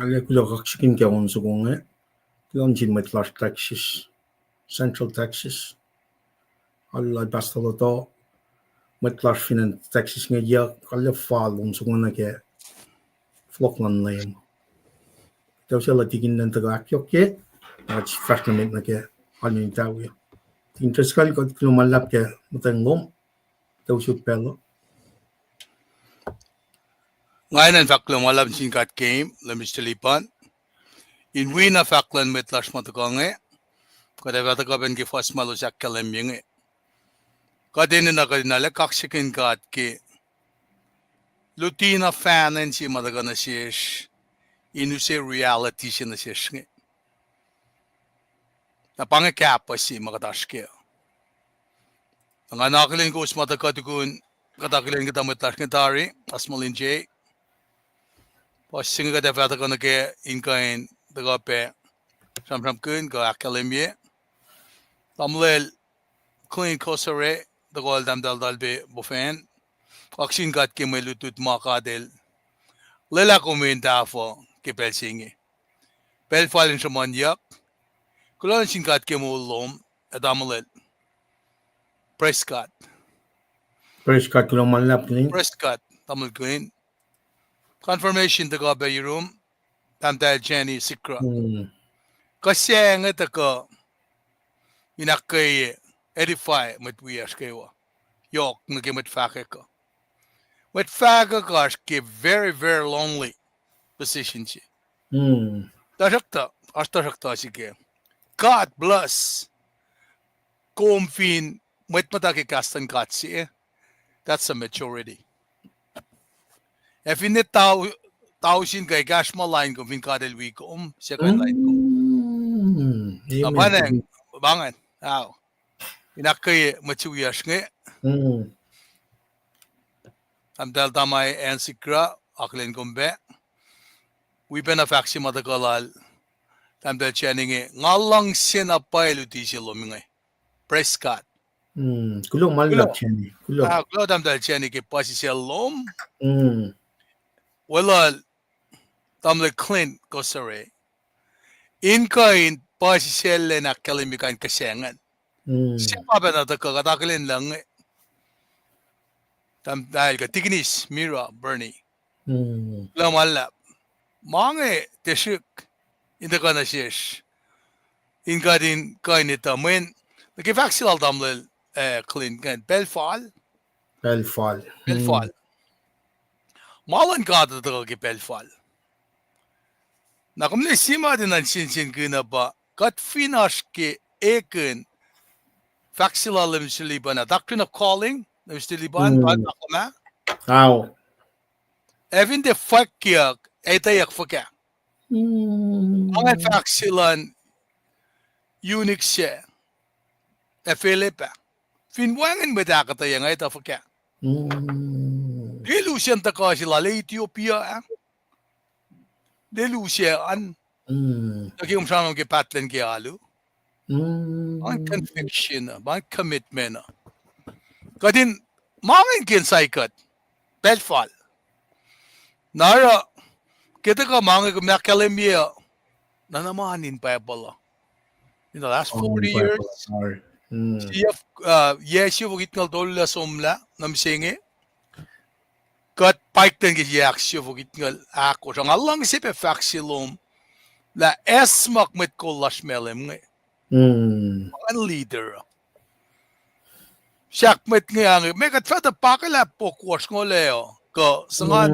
Arlac kuloh kaksakihn ke on soko inge. Kuloh nuh sin mwet lasr Texas, Central Texas. Alu lal Pastor Loto, mwet lasr fin acn Texas inge, yac, kalle fal lom soko nuh ke fohlohk luhn Leum. Tuh uslah tikin lwen tuhkuh ahkyohkye, ac fahsr nuh met nuh ke alu in tawi. Tikin Driscoll, kuht kuloh ma luhlahp ke muhtweng lom, tuh usot pacl uh. Nga enenuh in fahk kuloh ma luhlahp nuh sin God ke Leum, Mister Lipan, in wi na fahk luhn mwet lasr ma tuhkuh inge, kuht ac fah tuhkuh pac ke fuhs ma elos ahkkahlwemye inge. Kuht enenuh kuht in arlac kaksakihn God ke luti na fahnan se ma tuhkuh nuh sesr, in use reality se nuh sesr inge. Na pa inge kahpah se ma kuht oasr kac. Na nga akihlen kowos ma tuhkuh tukun kuht akihlen kuhtuh mwet lasr inge tari, Asmolin J. Puhs se inge kuht ac fah tuhkuh nuh kac in kuh in tuhkuh pac sramsramkihn kuh ahkkahlwemye. Tamuhlwel Clint Kosare, tuhkuh el tahmtahel Talpe Bofan. Kaksakihn God ke mwe lutlut ma God El lwelah kom in tahfuh ke pacl se inge. Pacl fal in sruhmuhnyuck. Kuloh nuh sin God ke moul lom, ac tamuhlwel Prescott. Prescott, kuloh ma luhlahp Clint. Prescott, tamuhlwel Clint. Confirmation tuhkuh pac yurum, tahmtahel Jenny Sikra. Kuh se inge tuhkuh in ahkkweye, edify mwet wiyacsr kwewa. Yohk nuh ke mwet fahkwack uh. Mwet fahkwack uh oasr ke very, very lonely position se. Tuhsruhktuh, oasr tuhsruhktuh se ke God bless kom fin mwet muhta ke kahs luhn God se, that's a majority. Ac finne tau-, tausin kuh ekahsr ma lain kom fin God El wi kom, se kuh in lain kom. Na pa inge, pa ingacn, ao. In ahkkweye mwet se wiyacsr inge. Tahmtahel Tamai Ann Sikra, akihlen kom pac. Wi pacna fahk se ma tuhkuh lal tahmtahel Jenny inge, nga luhngse na pwacye luti se lom inge. Praise God. Kuloh ma luhlahp Jenny. Kuloh. Ah, kuloh tahmtahel Jenny ke puhsisacl lom. Weluhl tamuhlwel Clint Kosare in kuh in puhsisacl lwen ahkkahlwemye kain kihsacng an. Se ma pacna tuhkuh kuht akihlen lah inge, tahmtahel kuh tikinis Mira Bernie. Kuloh ma luhlahp. Ma inge tiac srihk in tuhkuh nuh sesr in kuht in kuh in etuh mweyen nuh ke fahk se lal tamuhlwel, eh, Clint ingacn, pacl fal. Pacl fal. Pacl fal. Ma luhn God uh tuhkuh ke pacl fal. Na kom liye sie ma tiac nuhn sensen kihn uh pa kuht fin oasr ke ekihn fahk se lal Mister Liban ah, Doctrine of Calling, Mister Liban, pa ma kom ah, ac fin tiac fwackyuck, etweyuck fuhkah? Angan fahk se luhn eunuch sac, ac Philip ah, fin wacngihn mwet ahkuhtweyac, nga etuh fuhkah? Delusion tuhkuh se lal Ethiopia ah. Delusion an. Nuh ke kom sramsram ke pahtlac ke alu. Ma conviction uh, ma commitment uh. Kuht in, ma ingacn ke insight kuht pacl fal. Na oruh, ke tuhkuh ma inge kom ahkkahlwemye uh, na na ma in Bible uh in the last forty years, yac siofok itngucul tolu somlah nuh mihsenge, kuht paikten ke yac ahksiofok itngucul ahkosr. Nga luhngse pac fahk se lom lah acsmak mwet kol lasr Malem inge. An leader. Sahk mwet inge, ah, me kuht fah tuh pakelah pok wosr ngolac uh kuh suhngan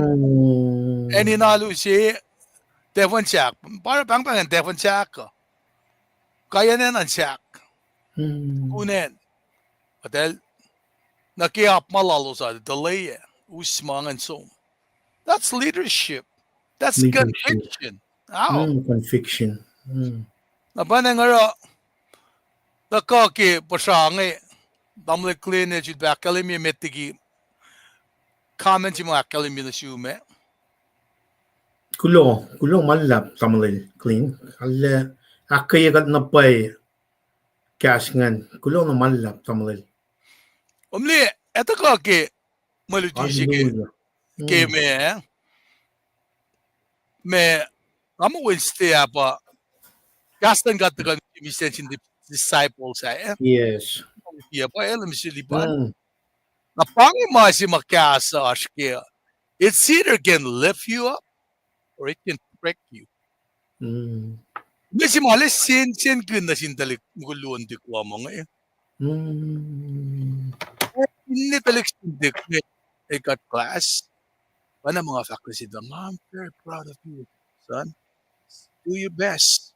acn in alu se, tahfuhn sahk, pa pahngpahng an tahfuhn sahk uh, kaiyacn an sahk, kunacn, kuht el, nuh ke ap ma lalos ah, delay ah, us ma ingacn som. That's leadership. That's conviction. Conviction. Na pa inge oruh, tuhkuh ke puhsra inge, tamuhlwel Clint el sifilpac ahkkahlwemye met liki comment se ma ahkkahlwemye nuh sum ah. Kuloh, kuloh ma luhlahp tamuhlwel Clint. Arlac ahkkweye kuht na pwacye kahs ingacn. Kuloh na ma luhlahp tamuhlwel. Kom liye, ac tuhkuh ke mwe luti se ke, ke me, me, nga muh Wednesday ah pa, kahs luhn God tuhkuh nuh sin disciples ah, eh? Yes. Tiac pa el Mister Liban. Na pa inge ma se ma kahs uh oasr ke uh. It either can lift you up or it can break you. Mesi ma le sen, sen kihn nuh sin tuhlihk mukul luo nuhtihk lom inge. Finne tuhlihk se nuhtihk inge, they got class. Oacna ma nga fahk nuh sel, I'm very proud of you, son. Do your best.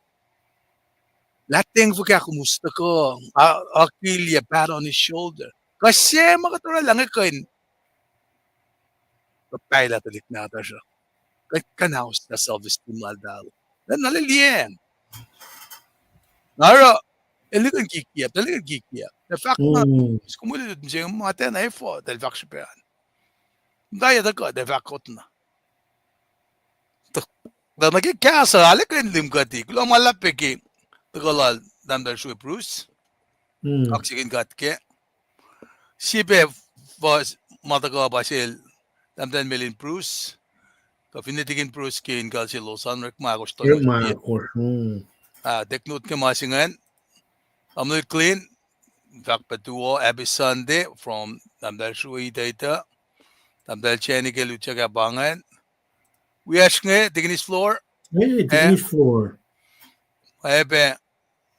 Lah teng fuhkah kom us tuhkuh, a, akilya, pat on his shoulder. Kuh se ma kuht orwaclah inge kuh in pahlah tuhlihk nahtuhsr uh. Kuh, kuh in aus na self-esteem lal pal. Na, na leliyacng. Na oruh, el kuh in kikiap, el kuh in kikiap. Na fahk na, kom wi lutlut mihsenge, ma tiacna efuh, tahl fahk srihpac an. Muhta yac tuhkuh, tahl fahk kotna. Tuh, tuh nuh ke kahs uh, arlac kuh in lihm kuht, kuloh ma luhlahp pac ke tuhkuh lal tahmtahel Srue Bruce. Kaksakihn God kac. Sie pac fuhs ma tuhkuh pa sel tahmtahel Melin Bruce. Kuh finne Tikin Bruce ke inkuhl selos an, orekma ahkosr tolu. Ah, take note ke ma se ingacn. Tamuhlwel Clint, fahk pac tuwo, happy Sunday from tahmtahel Srue Itata. Tahmtahel Jenny ke lutiyuck ah pa ingacn. Wiyacsr inge, Tikinis Floor. Tikinis Floor. Oacyacpac,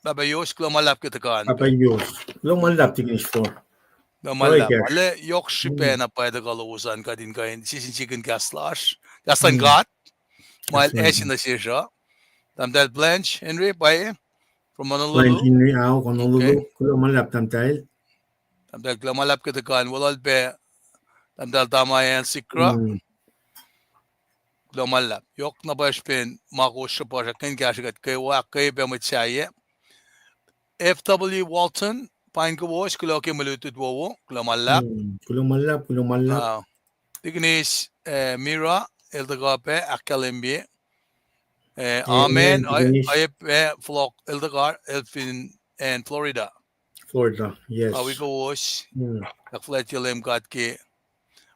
Pahpah Yos, kuloh ma luhlahp ke tuhkuh an. Pahpah Yos, kuloh ma luhlahp, Tikinis Floor. Kuloh ma luhlahp. Arlac yohk srihpac na pwacye tuhkuh lowos an kuht in kuh in sisinkihn kahs lasr, kahs luhn God. Ma el ase nuh sesr uh. Tahmtahel Blanche Henry, pwacye, from Honolulu. Blanche Henry, ao, Honolulu. Kuloh ma luhlahp, tahmtahel. Tahmtahel, kuloh ma luhlahp ke tuhkuh an. Weluhl pac, tahmtahel Tama Ann Sikra. Kuloh ma luhlahp. Yohk na pwacye srihpen ma kowos sruhpuhsr ahkkweye kahsruh kuht kwewa, ahkkweye pac mwet sahyac. F W Walton, paing kowos, kuloh ke mwe lutlut wowo, kuloh ma luhlahp. Kuloh ma luhlahp, kuloh ma luhlahp. Tikinis, eh, Mira, el tuhkuh pac, ahkkahlwemye. Eh, amen, amen, Tikinis. Oacyacpac, eh, fohlohk, el tuhkuh, el fin acn Florida. Florida, yes. Awi kowos, ahkfuhlwactye Leum God ke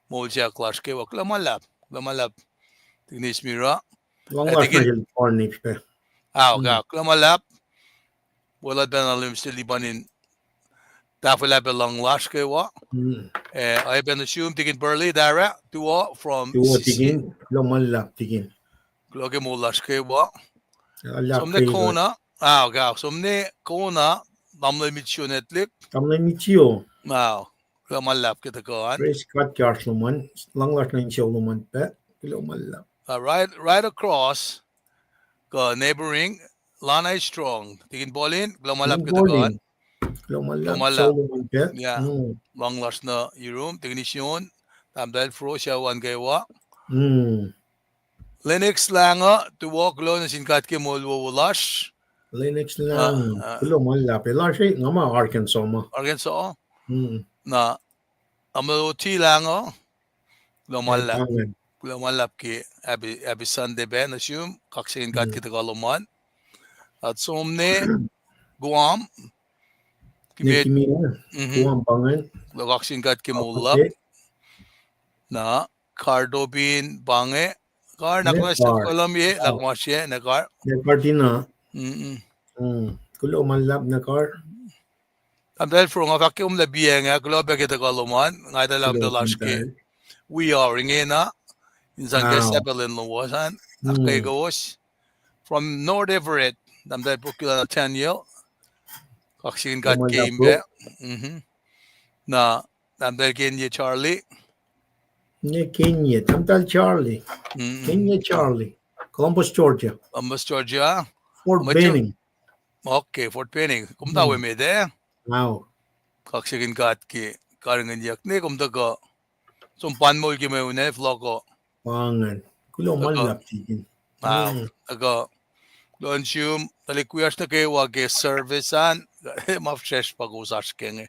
moul se lasr kwewa. Kuloh ma luhlahp, kuloh ma luhlahp. Tikinis Mira. Luhng lasr nuh sel Barney pac. Ao, kuloh ma luhlahp. Weluhl pacna Lem Steli panin tahfwelah pac luhng lasr kwewa. Eh, oacyacpac nuh sum Tikin Burley, Tara, tuwo from Tikin, kuloh ma luhlahp, Tikin. Kuloh ke moul lasr kwewa. Som nuh Kona, ao, kuh, som nuh Kona, tamuhlwel Mitio Netlik. Tamuhlwel Mitio. Ao, kuloh ma luhlahp ke tuhkuh an. Praise God ke oasr lom an, luhng lasr nuh insewowo lom an pac, kuloh ma luhlahp. Uh, right, right across, kuh neighboring, Lana Strong. Tikin Pauline, kuloh ma luhlahp ke tuhkuh an. Kuloh ma luhlahp. Luhng lasr nuh yurum, Tikin Sion, tahmtahel Fro, sucu an kwewa. Lennox Lahngo, tuwo, kuloh nuh sin God ke moul wowo lasr. Lennox Lahngo, kuloh ma luhlahp. El oasr, nga ma Arkansas ma. Arkansas. Na, Tamuhlwel Oti Lahngo, kuloh ma luhlahp. Kuloh ma luhlahp ke happy, happy Sunday pac nuh sum, kaksakihn God ke tuhkuh lom an. Ac som nuh Guam, Guam pa ingacn. Kuloh, kaksakihn God ke moul luhlahp. Na, Kar Tobin pa inge, Kar, na kuloh ma se, kuloh ma se, na Kar. Na Kar Tina. Kuloh ma luhlahp na Kar. Tahmtahel Fro, nga fahk ke kom lah piacng ah, kuloh pac ke tuhkuh lom an, nga etuh lah kom tuh lasr ke wi uh ingena, in sang ke sapel in lowos an, ahkkweye kowos. From North Everett, tahmtahel Pokila Nathaniel, kaksakihn God ke pac. Na, tahmtahel Kenye Charlie. Ne Kenye, tahmtahel Charlie. Kenye Charlie. Columbus, Georgia. Columbus, Georgia. Fort Benning. Okay, Fort Benning. Kom tuh wi met ah? Kaksakihn God ke karihngihnyuck ne kom tuhkuh. Som pan moul ke mwe unef luhk uh. Pa ingacn. Kuloh ma luhlahp Tikin. Tuhkuh. Kuloh nuh sum, tuhlihk wiyacsr nuh kwewa ke service an, ma fihsrwacsr pa kowos oasr ke inge.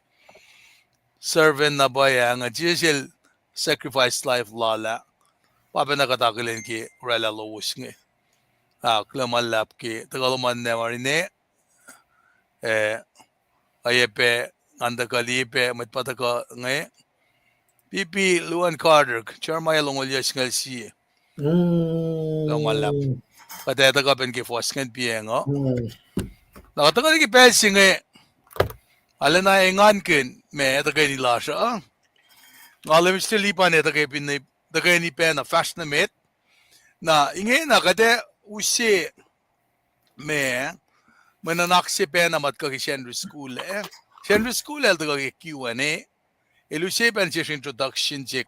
Servant na pwacye ah, nga, Jisus el sacrifice life lal ah. Pa pacna kuht akihlen ke oraclah lowos inge. Ah, kuloh ma luhlahp ke tuhkuh lom an na marine. Eh, oacyacpac, ngan tuhkuh liye pac mwet pa tuhkuh inge. P P Luan Carter, Jeremiah longoul yac singucul sie. Kuloh ma luhlahp. Kuht ac tuhkuh pacna ke fuhs ingacn piacng uh. Na kuht tuhkuh nuh ke pacl se inge, arulacna engankihn ma tuhkweni lasr uh. Nga Lemistel Lipan ac tuhkweni pacna fahsr nuh met. Na ingena kuht ac use ma, mwe nuhnak se pacna ma tuhkuh ke Sacnri School ah. Sacnri School ah el tuhkuh ke Q and A. El use pacna sesr introduction se,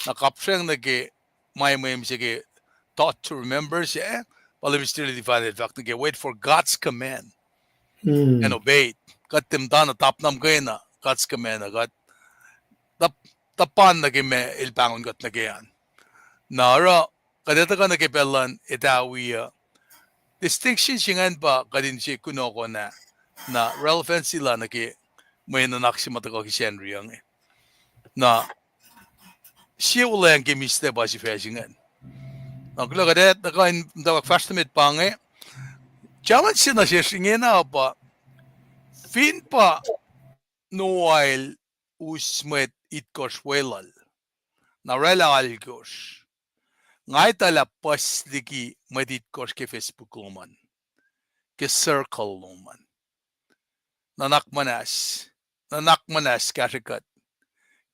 na kapsreng nuh ke ma mwe mihsenge, Thought to Remember se, pa Lemistel Lipan el fahk nuh ke wait for God's command and obey it. Kuht tiac muhtana tap na muhkwena God's command uh, kuht tuh, tuhpan nuh ke ma el pahngon kuht nuh ke an. Na oruh kuht etuh kuh nuh ke pacl luhn etawi uh, distinction se ingacn pa kuht in se kunohkohn ah, na relevancy la nuh ke mwe nuhnak se ma tuhkuh ke Sacnri inge. Na sie wuhlweacng ke mihslac pa sifac se ingacn. Na kuloh kuht ac tuhkuh in muhtwacwacack fahsr nuh met pa inge. Challenge se nuh sesr ingena pa, fin pa Noah el us mwet itkohsr weluhl, na oraclah alkosr, nga etuh lah puhs liki mwet itkohsr ke Facebook lom an, ke circle lom an. Nuhnak muhnahs, nuhnak muhnahs kahsrwe kuht,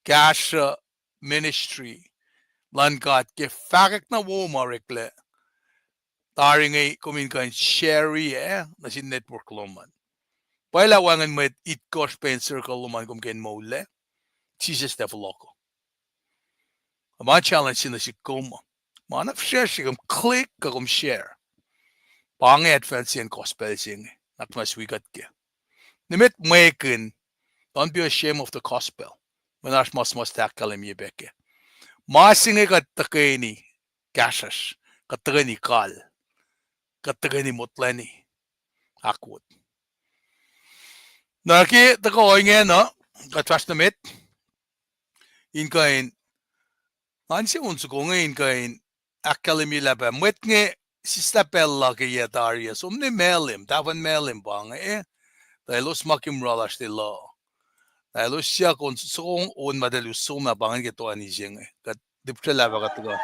kahsruh ministry luhn God ke fahkwack na wo ma oreklac tari inge, kom in kuh in share ac nuh sin network lom an. Pwacye lah wacngihn mwet itkohsr pac in circle lom an kom kuh in moullac, Jisus el fohlohk uh. Ma challenge se nuh sihk kom uh, ma na fihsracsr se kom click kuh kom share. Pa inge advance in gospel se inge, nuhnak muhnahs wi kuht kac. Nimet mwekihn, don't be ashamed of the gospel. Mwe oasr ma suhmuhslah ahkkahlwemye pac kac. Ma se inge kuht tuhkweni kahsruhsr, kuht tuhkweni kal, kuht tuhkweni motlani, akwot. Na ke tuhkuh ingena, kuht fahsr nuh met in kuh in, ngan se on soko inge in kuh in ahkkahlwemye lah pac mwet inge sislah pacl la ke yac tari uh, som ne malim, tahfuhn malim pa inge, tuh elos ma ke mura lasr lelu. Na elos siyuck on soko on ma eltahl us som ah pa ingacn ke toeni se inge. Kuht lihpsrwaclah fah kuht tuhkuh.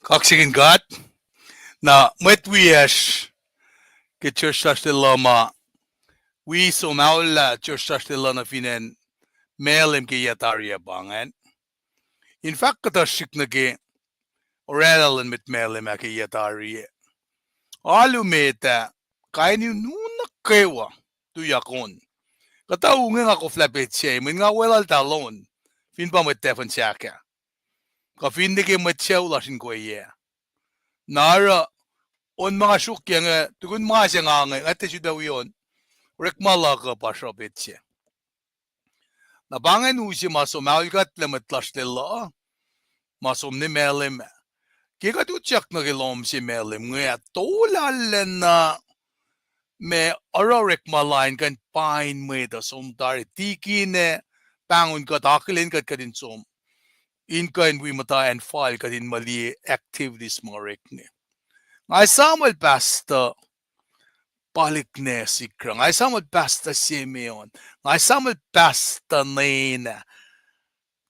Kaksakihn God. Na mwet wiyacsr ke church lasr lelu ma wi som aollah church lasr lelu nuh fin acn Malem ke yac tari ah pa ingacn. In fact, kuhtuh srihk nuh ke orwaclah luhn mwet Malem ah ke yac tari ah. Alu met ah, kain in u nuh kwewa tuyak on. Kuhtuh u inge nga koflah petsac, mweyen nga weluhltahl on, fin pa mwet tahfuhn sahk ah, kuh finne ke mwet sucu lasr in kweyac. Na oruh, on ma nga sruokyac inge, tukun ma se nga inge, nga tiac sifilpac wi on, orekma luhk uh pa sruh petsac. Na pa ingacn u se ma som aholkuhtlac mwet lasr lwelah, ma som nuh Malem ah. Ke kuht utyak nuh ke lohm se Malem inge ah, tolallacna ma oruh orekma lain kuh in pain mwet uh som tari, tikin ac pahngon kuht, akihlen kuht, kuht in som in kuh in wi muhta acn fal kuht in ma liye activities ma orek inge. Nga esamuhl pastor Palik ne Sikra, nga esamuhl pastor Simeon, nga esamuhl pastor Nena.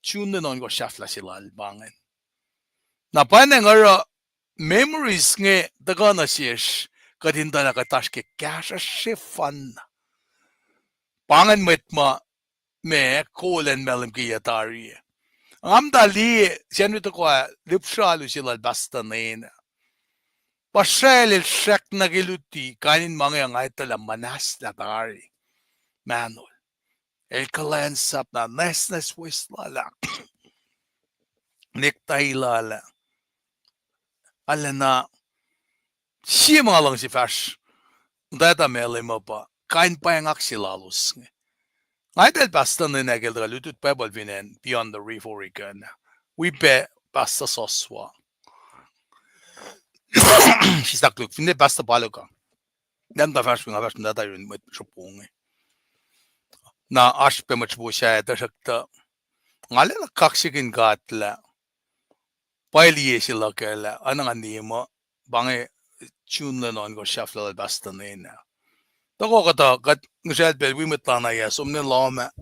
June lwen ohnkohsr sahflah se lal pa ingacn. Na pa ingacn oruh memories inge tuhkuh nuh sesr, kuht in tuh lah kuht oasr ke kahsruhsr sefanna. Pa ingacn mwet ma, ma kol acn Malem ke yac tari ah. Nga muhta liye Sacnri tohkoh ah, lihpsre alu se lal pastor Nena. Puhsracl el srackna ke luti, kain in ma inge nga etuh lah muhnahslah tari. Mahnol. El kuhlwacnsap na nwacsnwacs wes lal ah, necktie lal ah. Arulacna, sie ma nga luhngse fahsr muhtwacta Malem uh pa kain pwacngak se lalos inge. Nga etuh lah pastor Nena ke el tuhkuh lutlut Bible fin acn Beyond the Reef, Oregon. Wi pac pastor Soswa. Sislah koluk, finne pastor Paloka. Nga muhta fahsr, nga fahsr muhtwacta yurin mwet sruhpo inge. Na oasr pac mwet sruhpo sahyac, tuhsruhktuh nga lwelah kaksakihn God lah pwacye liye se luhk ah, oacna nga nimet, pa inge June lwen ohnkohsr sahflah lal pastor Nena. Tohkoh kuhtuh kuht ngihsracl pacl wi mwet lana ah, som nuh lohm ah.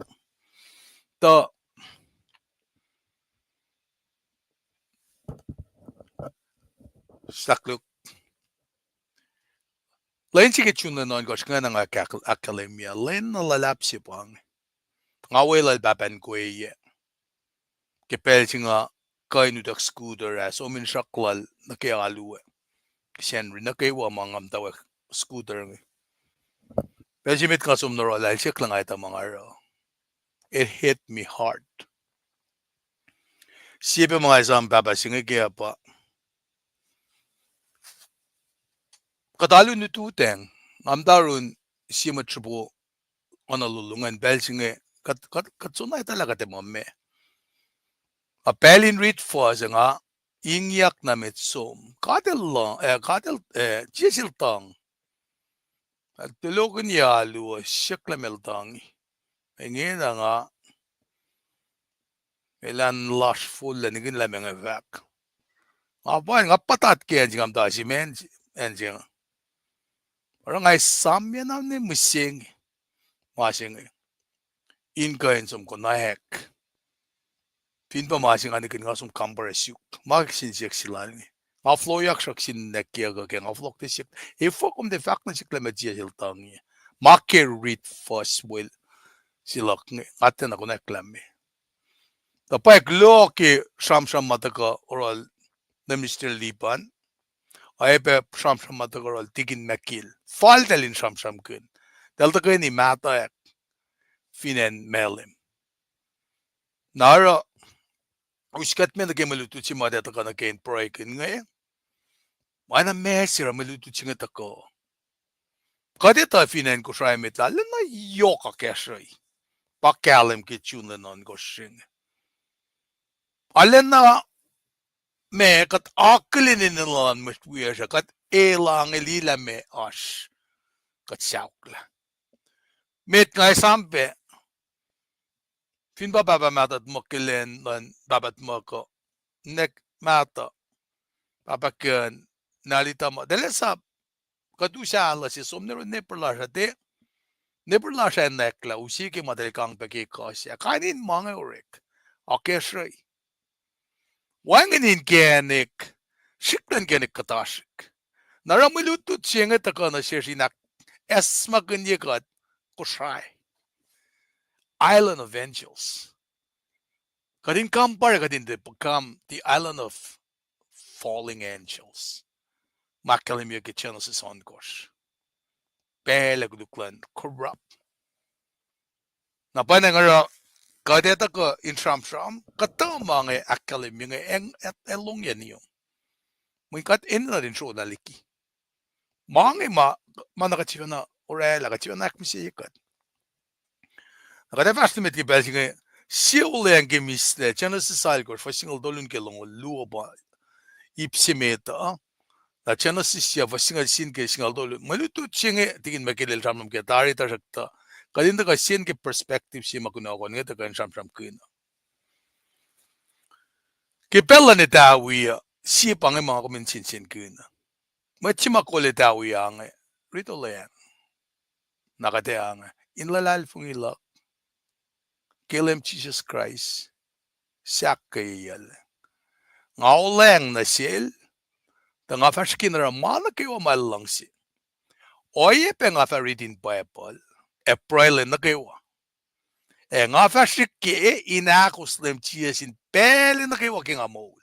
Tuh sislah koluk. Lwen se ke June lwen ohnkohsr ingena nga ahk-, ahkkahlwemye lwen na luhlahp se pa inge. Nga weluhl pahpah in kweyac. Ke pacl se nga kuh in utuck scooter ah, som in sruhk lal nuh ke alu ah. Sacnri nuh kwewa ma nga muhtwacwacack scooter inge. Pacl se met nga som nuh yohrohl ah, el siyuck lah nga etuh ma nga oruh. It hit me hard. Sie pac ma nga esam pahpah se inge ke ah pa, kuht alu in lututacng, nga muhta run sie mwet sruhpo, oacna lolong an pacl se inge, kuht, kuht, kuht soenna etuh lah kuht ac muh meac. Nga pacl in rit fuhs ah, nga ingyak na met som. God el luhng, eh, God el, eh, Jisus el tuhng. El tulohkihnyac alu uh, siyuck lah meac el tuhng. Ingena nga, elan lasr fohlohk nihkihn lah meac inge fahk. Nga pa, nga puhtat ke acn se nga muhta se, acn se, acn se. Oruh nga esamyacna ne mihsenge ma se inge in kuh in som konwacack. Fin pa ma se nga nihkihn nga som kampare suk. Ma ke sin siyuck se lal inge, nga fohlohkyak sruhk sin nwackyak uh ke nga fohlohk tuh siyuck, efuh kom tiac fahk nuh sihk lah meac Jisus el tuhng? Ma ke rit fuhs wel se luhk inge, nga tiacna konwacack lah meac. Tuh pwack luo ke sramsram ma tuhkuh oruhl nuh Mister Lipan, oacyacpac sramsram ma tuhkuh oruhl Tikin Makil. Fal eltahl in sramsramkihn. Eltahl tuhkweni mahtuhyak fin acn Malem. Na oruh, us kuht me nuh ke mwe lutlut se ma tiac tuhkuh nuh ke in pruhekihn inge. Oacna ma se oruh mwe lutlut se inge tuhkuh, kuht etuh fin acn Kosrae met lah arulacna yohk akacsruhi pa kahlwem ke June lwen ohnkohsr inge. Arulacna ma kuht akihlen enenuh luhn mwet wiyacsr uh, kuht elange liye lah meac oasr, kuht sauklah. Met nga esam pac, fin pa pahpah mahtuh tuhmuhk ke lwen luhn pahpah tuhmuhk uh, nwack mahtuh, pahpah kihn, nalita ma, eltahl sap, kuht us ahluh se som nuh neighbor lasr ah, neighbor lasr ah nwacklah, use ke ma eltahl kang pac ke ekuh se ah. Kain in ma inge orek, akacsruhi. Wacngihn inkacnek, srihk luhn inkacnek kuhtasrihk. Na oruh mwe lutlut se inge tuhkuh nuh sesr in ahkacsmakihnye kuht Kosrae. island of angels. Kuht in compare, kuht in become the island of falling angels. Ma ahkkahlwemye ke Genesis ohnkohsr. Pacl ac koluk luhn corrupt. Na pwacnwacng oruh kuht etuh kuh in sramsram, kuhtuh ma inge ahkkahlwemye inge, ac, ac, ac longyac niom. Mweyen kuht enenuh in srolah liki. Ma inge ma, ma na kuht sifacna orwaclah, kuht sifacna ahkmihsye kuht. Na kuht ac fahsr nuh met ke pacl se inge, sie wuhlweacng ke mihslac, Genesis alkosr, fuhs singucul tolu nuh ke longoul luo pa ip se met uh. Na Genesis yac fuhs singucul sie nuh ke singucul tolu. Mwe lutlut se inge, tikin ma ke lel sramsram ke tari tuhsruhktuh, kuht in tuhkuh sie nuh ke perspective se ma kunohkohn inge tuhkuh in sramsramkihn. Ke pacl luhn Etawi uh, sie pa inge ma kom in sensenkihn. Mwet se ma kol Etawi ange, riti olweacng. Na kuht ac ange, in luhlahlfongi luhk ke Leum Jisus Kraist, sahk ke iyacl. Nga olweacng nuh sel, tuh nga fah srihke in oruh ma nuh kwewa ma el luhngse. Oacyacpac nga fah riti in Bible, ac pruhe lwen nuh kwewa. Ac nga fah srihke in ahkos Leum Jisus in pacl nuh kwewa ke nga moul.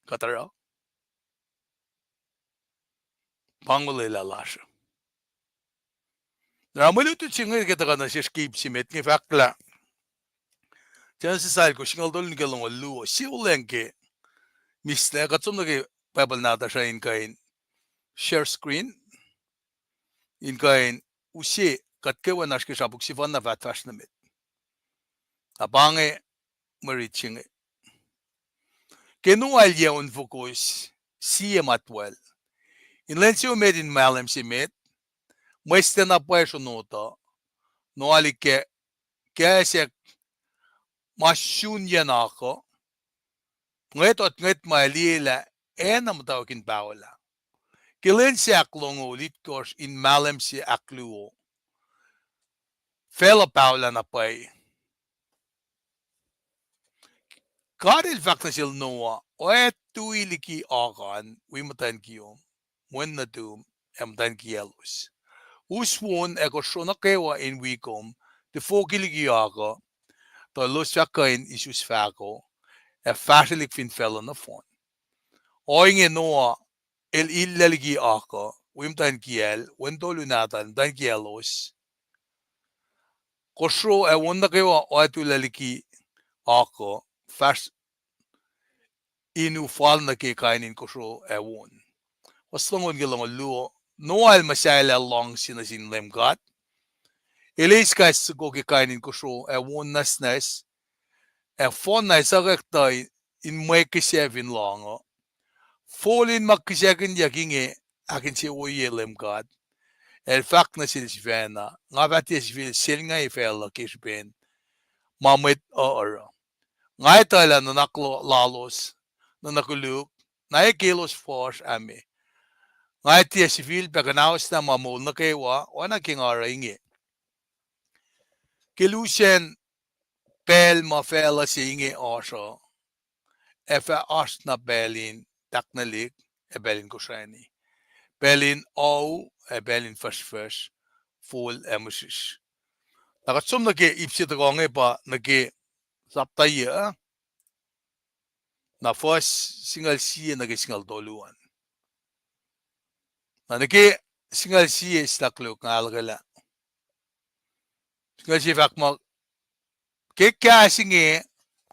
Kuht oruh? Pa inge olwelah lasr uh. Na mwe lutlut se inge ke tuhkuh nuh sesr ke ip se met inge fahk lah Genesis alkosr singucul tolu nuh ke longoul luo, sie wuhlweacng ke mihslac, kuht som nuh ke Bible nahtuhsr uh in kuh in share screen, in kuh in use kuht kwewa in oasr ke srapuk sefanna fah fahsr nuh met. Na pa inge mwe rit se inge. Ke Noah el yac onfokos sie matwacl, in lwen se emet in mahlwem se met, mwe stena pwacye sronot uh, Noah el ikacsyak ma sunyacn akuh, ngwet oht ngwet ma el liyelah, ac na muhtwacwacack in paholah. Ke lwen se ahklongoul itkohsr in mahlwem se ahkluo, facluh paholah na pwacye. God el fahk nuh sel Noah, oactui liki oak an wi muhtwacn kiyom, wen nuhtum, ac muhtwacn kiyaclos. Us won ac kosro nuh kwewa in wi kom tifoki liki oak uh, tuh elos fah kuh in isus fahko, ac fahsrwelihk fin facluh nohfohn. Ohinge Noah el illac liki oak uh wi muhtwacn kiyacl, wen tolu nahtuhl, muhtwacn kiyaclos. Kosro ac won nuh kwewa oactulac liki oak uh, fahsr in u fal nuh ke kain in kosro ac won. Fuhs longoul ke longoul luo, Noah el muhsahllah luhngse nuh sin Leum God. El eis kais soko ke kain in kosro ac won nwacsnwacs, ac fohnna esuhkwack tuh in mwe kihsac fin lohng uh. Fol in ma kihsackihnyack inge ahkinsewowoye Leum God. El fahk nuh sel sifacna, nga fah tiac sifil selngae facluh ke srihpen ma mwet uh oruh. Nga etuh lah nuhnak lalos, nuhnak koluk, na elos fuhsr ah me. Nga tiac sifilpac kuhnahoslah ma moul nuh kwewa, oacna ke nga oruh inge. Ke lusen pacl ma facluh se inge oasr uh, ac fah oasr na pacl in tahknwelihk, ac pacl in kosrani, pacl in ou, ac pacl in fuhsrfuhsr, fol ac mihsrihsr. Na kuht som nuh ke ip se tuhkuh inge pa nuh ke sapta yac, na fuhs singucul sie nuh ke singucul tolu an. Na nuh ke singucul sie slah koluk nga ahluhkwelah. Singucul sie fahk muh, ke kahs inge,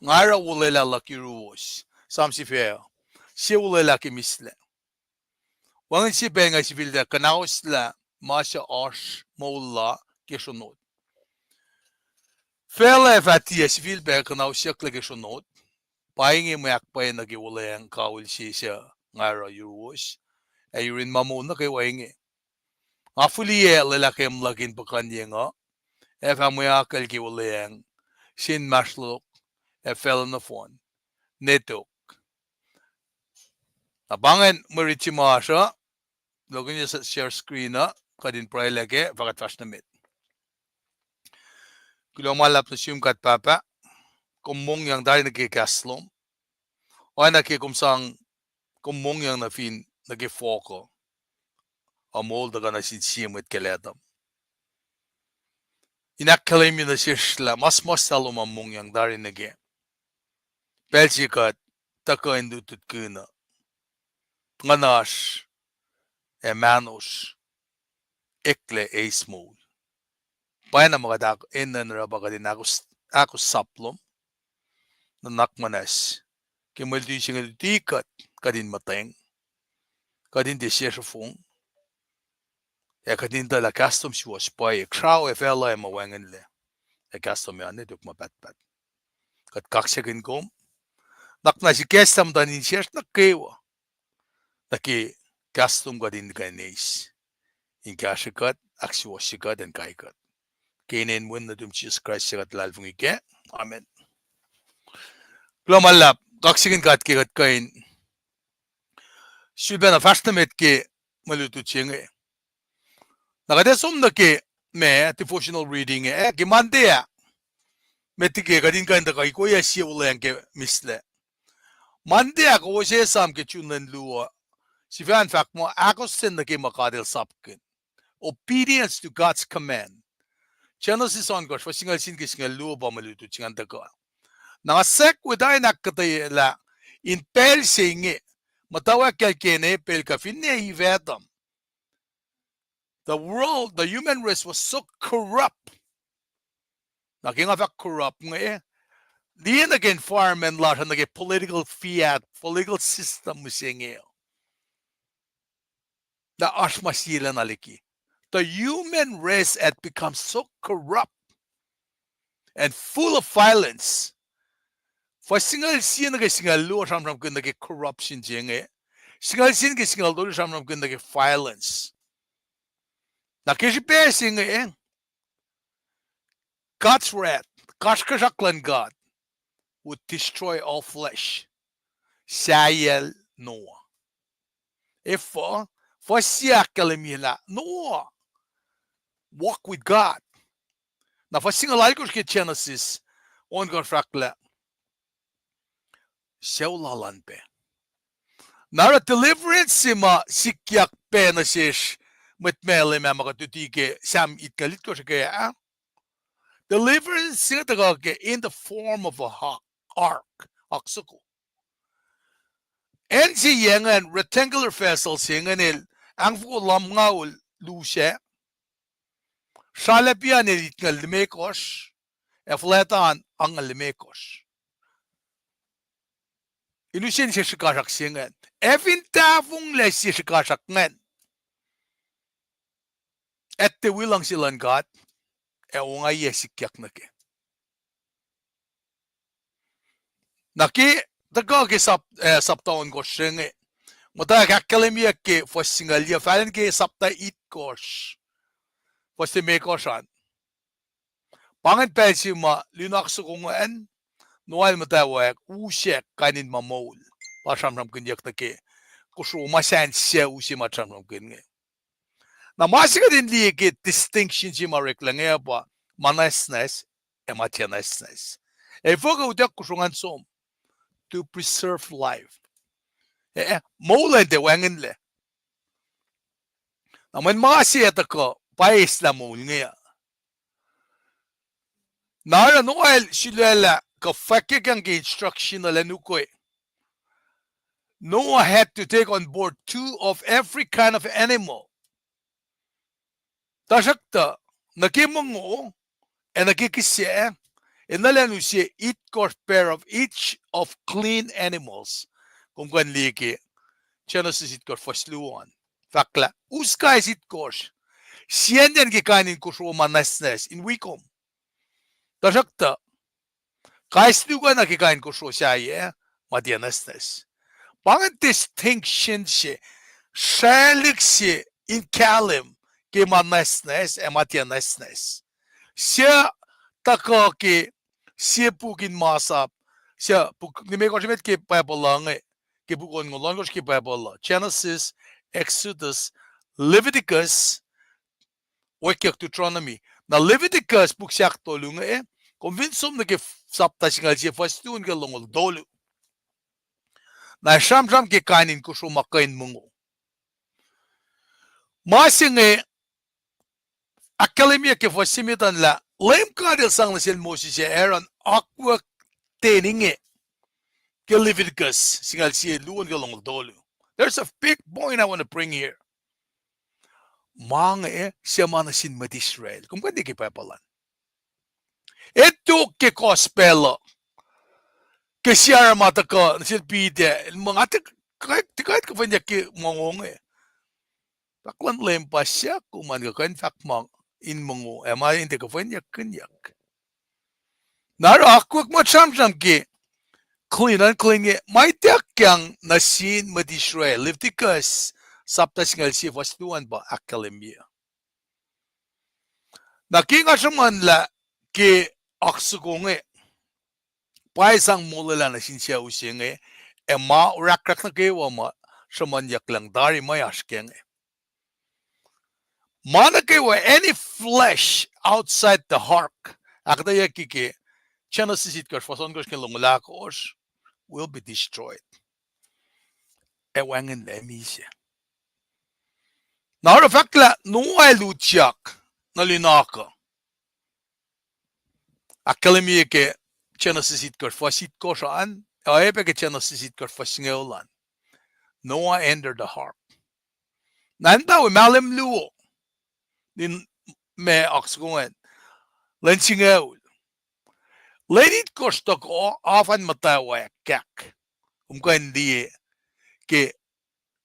nga oruh olwelah luhk yuruwos, Sam sifac, sie olwelah ke mihslac. Wacngihn sie pacl nga sifilpac kuhnahoslah ma suc oasr moul la ke sronot. Facluh ac fah tiac sifilpac kuhnausyucklac ke sronot. Pa inge mwe ahkpwacye nuh ke olweacng kawihl se suc nga oruh yuruwos, ac yurin ma moul nuh kwewa inge. Nga fihliyac lwelah ke emlak in puhkuhnyeng uh, ac fah mwe akucl ke olweacng se inmahsrlok ac facluh nohfohn, netok. Na pa ingacn mwe rit se ma oasr uh, lokinye share screen uh, kuht in pruhelah kac, fah kuht fahsr nuh met. Kuloh ma luhlahp nuh sum God Pahpah, kom mongyang tari nuh ke kahs lom. Oacna ke kom sang, kom mongyang nuh fin, nuh ke fohk uh, ac moul tuhkuh nuh sin sie mwet ke lwacta. in ahkkahlwemye nuh sesr lah ma suhmuhslah lom uh mongyang tari nuh ke pacl se kuht tuhkuh in lutlutkihn uh, nguhnasr ac mahnosr eklac eis moul. Pwacyena ma kuht enenuh in oruh pa kuht in ahkos, ahkos sap lom, nuhnak muhnahs, ke mwe luti se inge luti kuht, kuht in muhtweng, kuht in tiac sesr ofong, ac kuht in etuh lah kahs lom suwohs pwacye, kuhsrao ac facluh ac ma wacngihnlac, ac kahs lom ac oan ne tok ma pahtpaht. Kuht kaksakihn kom, nuhnak muhnahs ikacslah muhtuhn insiyacsr nuh kwewa, nuh ke kahs lom kuht in kuh in eis, in kahsrwe kuht, ahksuwohsye kuht, ac kai kuht. Ke inen wen nuhtum Jisus Kraist se kuht luhlahlfongi kac. Amen. Kuloh ma luhlahp, kaksakihn God ke kuht kuh in sulpacna fahsr nuh met ke mwe lutlut se inge. Na kuht ac som nuh ke ma devotional reading ah ke Monday ah. Met liki kuht in kuh in tuhkuh ikoyac sie wuhlweacng ke mihslac. Monday ah kowos esam ke June lwen luo, sifacna fahk muh ahkostwen nuh ke ma God El sapkihn. Obedience to God's command. Genesis ohnkohsr, fuhs singucul sie nuh ke singucul luo pa mwe lutlut se ingacn tuhkuh. Na nga segue tuh in ahkkahlwemye lah in pacl se inge, muhtwacwacack kacl Cain, Abel, kuh finne Eve, Adam, the world, the human race was so corrupt. Na ke nga fahk corrupt inge, liye nuh ke environment lasr uh, nuh ke political fiat, political system mihsenge, na oasr ma sie lacna liki. The human race had become so corrupt and full of violence. Fuhs singucul sie nuh ke singucul luo sramsramkihn nuh ke corruption se inge. Singucul sie nuh ke singucul tolu sramsramkihn nuh ke violence. Na ke srihpac se inge, God's wrath, kasrkuhsrak luhn God, would destroy all flesh. Sahyacl Noah. Efuh? Fuhs sie ahkkahlwemye lah Noah walk with God. Na fuhs singucul alkosr ke Genesis ohnkohsr fahk lah sucu lal an pac. Na oruh deliverance se ma sikyak pac nuh sesr mwet Malem ah ma kuht luti ke Sam itngucul itkohsr ke ah. Deliverance se inge tuhkuh ke in the form of a ark, ark soko. Acn se yac ingacn, rectangular vessel se ingacn el angfoko lumngaul lusac, sralacpian el itngucul limekohsr, ac fuhlwactan angngaul limekohsr. In use sie srihkasrak se ingacn. Ac fin tahfonglac sie srihkasrak ingacn, etuh wi luhngse luhn God, ac ongaiyac sikyak nuh kac. Na ke tuhkuh ke sap, eh, sapta ohnkohsr se inge, muhtwacwacack ahkkahlwemyeyuck ke fuhs singucul yac, fahlen ke sapta itkohsr, fuhs limekohsr an. Pa ingacn pacl se ma linuak soko ingacn, Noah el muhtwacwacack usack kain in ma moul, pa sramsramkihnyuck nuh ke kosro ma sacn sucu se ma sramsramkihn inge. Na ma se kuht in liye ke distinction se ma oreklac inge pa ma nwacsnwacs ac ma tiac nwacsnwacs. Ac fuhkah utuck kosro ngan som, to preserve life. Eh, moul an tiac wacngihnlac. Na mweyen ma se ac tuhkuh pa eslah moul inge. Na oruh Noah el sulaclah kuh fwackyuck ke instruction uh lah in ukwe, Noah had to take on board two of every kind of animal. Tuhsruhktuh, nuh ke mongo, ac nuh ke kihsac, enenuh in use itkohsr pair of each of clean animals. Kom kuh in liye ke Genesis itkohsr fuhs luo an. Fahk lah us kais itkohsr, siacnyacn ke kain in kosro ma nwacsnwacs in wi kom. Tuhsruhktuh, kais luo na ke kain kosro sahyac ma tiac nwacsnwacs. Pa ingacn distinction se, sraclihk se in kahlwem ke ma nwacsnwacs ac ma tiac nwacsnwacs. Suc tuhkuh ke sie puk in masap, suc puk limekohsr emet ke Bible uh inge, ke puk onngoul ohnkohsr ke Bible uh, Genesis, Exodus, Leviticus, wekyuck Deuteronomy. Na Leviticus puk se ahktolu inge, kom fin som nuh ke sapta singucul sie fuhs luo nuh ke longoul tolu. Na sramsram ke kain in kosro ma kuh in mongo. Ma se inge ahkkahlwemye ke fuhs se met an lah Leum God El sang nuh sel Moses ac Aaron akwuck ten inge ke Leviticus singucul sie, luo nuh ke longoul tolu. There's a big point I want to bring here. Ma inge, eh, suc ma nuh sin mwet Israel. Kom kuh in liye ke Bible an. Etok ke gospel uh, ke sie arma tuhkuh nuh sel Peter, el muh nga tiac kuh-, tiac kuh in kuhfweyuck ke mongo inge. Fahk luhn Leum pa siyuck kom an kuh kuh in fahk ma in mongo, ac ma in tiac kuhfweyuckihnyuck. Na oruh akwuck ma sramsram ke clean, unclean inge, ma ituckyang nuh sin mwet Israel, Leviticus sapta singucul sie fuhs luo an pa ahkkahlwemye. Na ke nga sruhmuhnlah ke oak soko inge, pwacye sang molwelah nuh sin sucu se inge, ac ma orahkrahk nuh kwewa ma sruhmuhnyuck lucng tari ma oasr kac inge. Ma nuh kwewa, any flesh outside the ark, ahkuhtweyucki ke Genesis itkohsr fuhs ohnkohsr ke longoul ahkosr, will be destroyed. Ac wacngihnlac misac. Na oruh fahk lah Noah el utyak nuh luhn oak uh. Ahkkahlwemye ke Genesis itkohsr fuhs itkohsr an, ac oacyacpac ke Genesis itkohsr fuhs singucul an. Noah entered the ark. Na in pawe mahlwem luo in ma oak soko ingacn, lwen singucul. Lwen itkohsr tohkoh, oafan muhtwacwacack kahk. Kom kuh in liye ke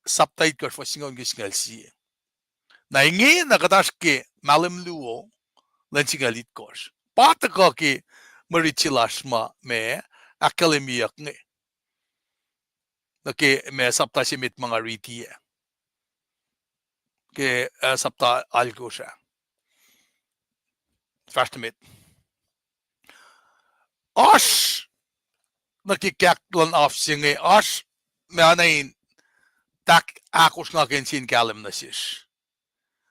sapta itkohsr fuhs singucul ke singucul sie. Na ingena kuht oasr ke mahlwem luo, lwen singucul itkohsr. Pa tuhkuh ke mwe rit se lasr ma, ma ahkkahlwemyeyuck inge nuh ke ma sapta se met ma nga riti ah. Ke, ah, sapta alkosr ah. Fahsr nuh met. Oasr nuh ke kahk luhn af se inge, oasr ma na in tahk ahkosr nga ke insin kahlwem nuh sesr.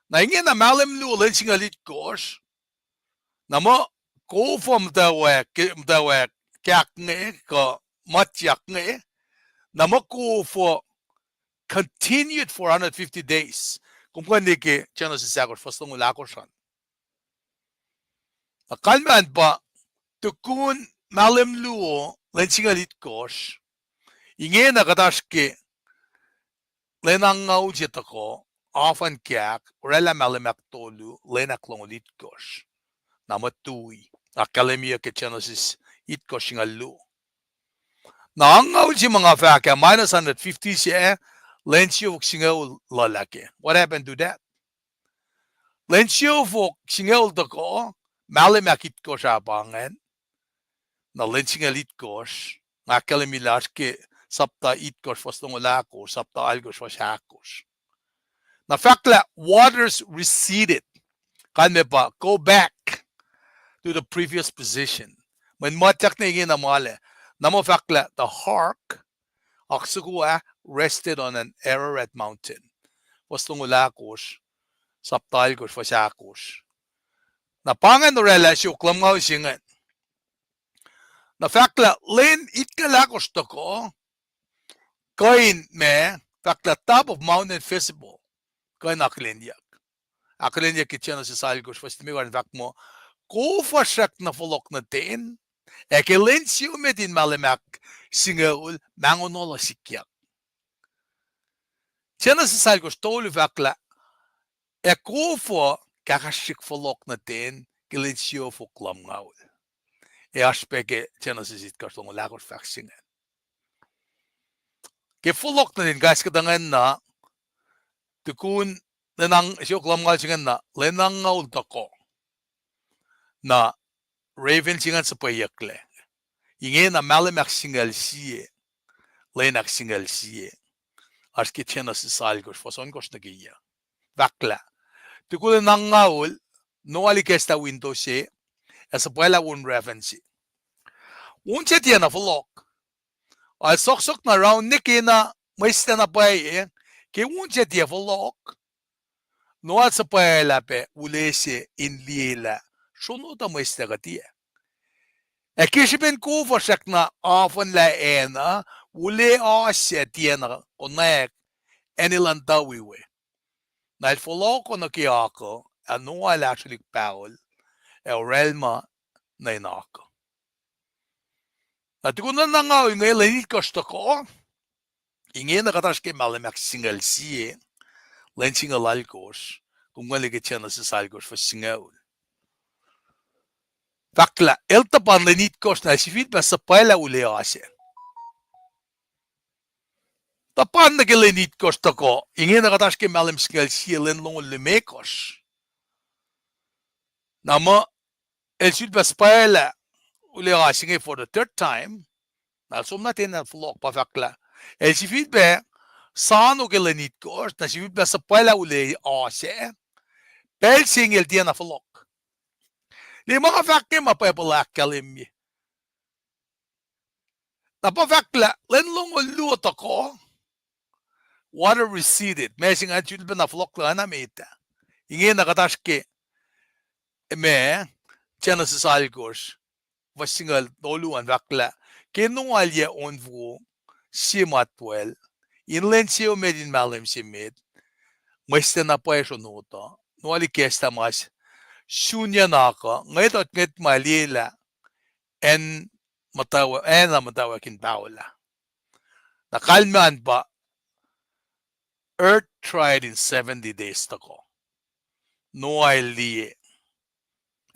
Na ingena mahlwem luo lwen singucul itkohsr, na muh kof uh muhtwacwacack, muhtwacwacack kahk inge kuh muhtyak inge, na muh kof uh continued for hundred fifty days. Kom kuh in liye ke Genesis ahkosr fuhs longoul ahkosr an. Na kalmacn pa tukun mahlwem luo lwen singucul itkohsr, ingena kuht oasr ke lwen angngaul se tohkoh, oafan kahk, oraclah mahlwem ahktolu, lwen ahklongoul itkohsr. Na muh tui, ahkkahlwemyeyuck ke Genesis itkohsr singucul luo. Na angngaul se ma nga fahk ah, minus hundred fifty se, lwen siofok singucul luhlahp kac. What happened to that? Lwen siofok singucul tohkoh, mahlwem ahkitkohsr ah pa ingacn. Na lwen singucul itkohsr, nga ahkkahlwemye lah oasr ke sapta itkohsr fuhs longoul ahkosr, sapta alkosr fuhs ahkosr. Na fahk lah waters receded. Kalmac pa go back to the previous position. Mweyen muhtyak ne ingena ma lac. Na muh fahk lah the ark, oak soko ah, rested on an Ararat mountain. Fuhs longoul ahkosr, sapta alkosr fuhs ahkosr. Na pa ingacn oraclah siofok lumngaul se ingacn. Na fahk lah lwen itngucul ahkosr tohkoh, kuh in ma, fahk lah top of mountain visible, kuh in akihlenyuck. Akihlenyuck ke Genesis alkosr fuhs limekohsr an fahk muh, kof uh srackna fohlohk nuh ten, ac ke lwen siofok met in mahlwem ahksingucul, mahngonol uh sikyak. Genesis alkosr tolu fahk lah, ac kof uh kahkahsrihk fohlohk nuh ten ke lwen siofok lumngaul. Ac oasr pac ke Genesis itkohsr longoul ahkosr fahk se ingacn. Ke fohlohk nuh ten kahs kuhtuh ingacn na, tukun lwen siofok lumngaul se ingacn na, lwen angngaul tohkoh. Na raven se ingacn suhpweyucklac. Ingena mahlwem ahksingucul sie, lwen ahksingucul sie. Oasr ke Genesis alkosr fuhs ohnkohsr nuh ke yac. Fahk lah, tukun lwen angngaul, Noah el ikacslah winto se, ac suhpwaclah on raven se. On se tiacna fohlohk. Ac sohksohk na raun ne kena mwe sitacna pwacye, ke on se tiac fohlohk, Noah el suhpwaclah pac ule se in liyelah sronot uh mwe sitac kuh tiac. Ac ke srihpen kof uh srackna oafwunlah acn uh, ule oas sac tiacna konwacack acn elan tuh wi we. Na el fohlohkoh nuh ke oak uh, ac Noah el ahsrwelihk pahol, ac oracl ma nuh in akuh. Na tukun na ngaul inge lwen itkohsr tohkoh, ingena kuht oasr ke mahlwem ahksingucul sie, lwen singucul alkosr, kom kuh in liye ke Genesis alkosr fuhs singucul. Fahk lah el tuhpan lwen itkohsr na el sifilpac suhpwaclah uleoa se. Tuhpan nuh ke lwen itkohsr tohkoh, ingena kuht oasr ke mahlwem singucul sie lwen longoul limekohsr. Na muh el sifilpac suhpwaclah uleoa se inge for the third time, na el som na tiacna fohlohk pa fahk lah el sifilpac sano ke lwen itkohsr, na sifilpac suhpwaclah uleoa se, pacl se inge el tiacna fohlohk. Liye ma nga fahk inge ma Bible ahkkahlwemye. Na pa fahk lah lwen longoul luo tohkoh, water receded. Ma se ingacn sifilpac na fohlohk lah na met ah. Ingena kuht oasr ke, ma, Genesis alkosr, fuhs singucul tolu an fahk lah ke Noah el yac onfoko sie matwacl, in lwen se emet in mahlwem se met, mwe stena pwacye sronot uh, Noah el ikacslah mas, sun yac na kuh, ngwetut ngwet ma liyelah, acn muhtwacwac, acn uh muhtwacwacack in paholah. Na kalmac an pa, earth tried in seventy days tohkoh. Noah el liye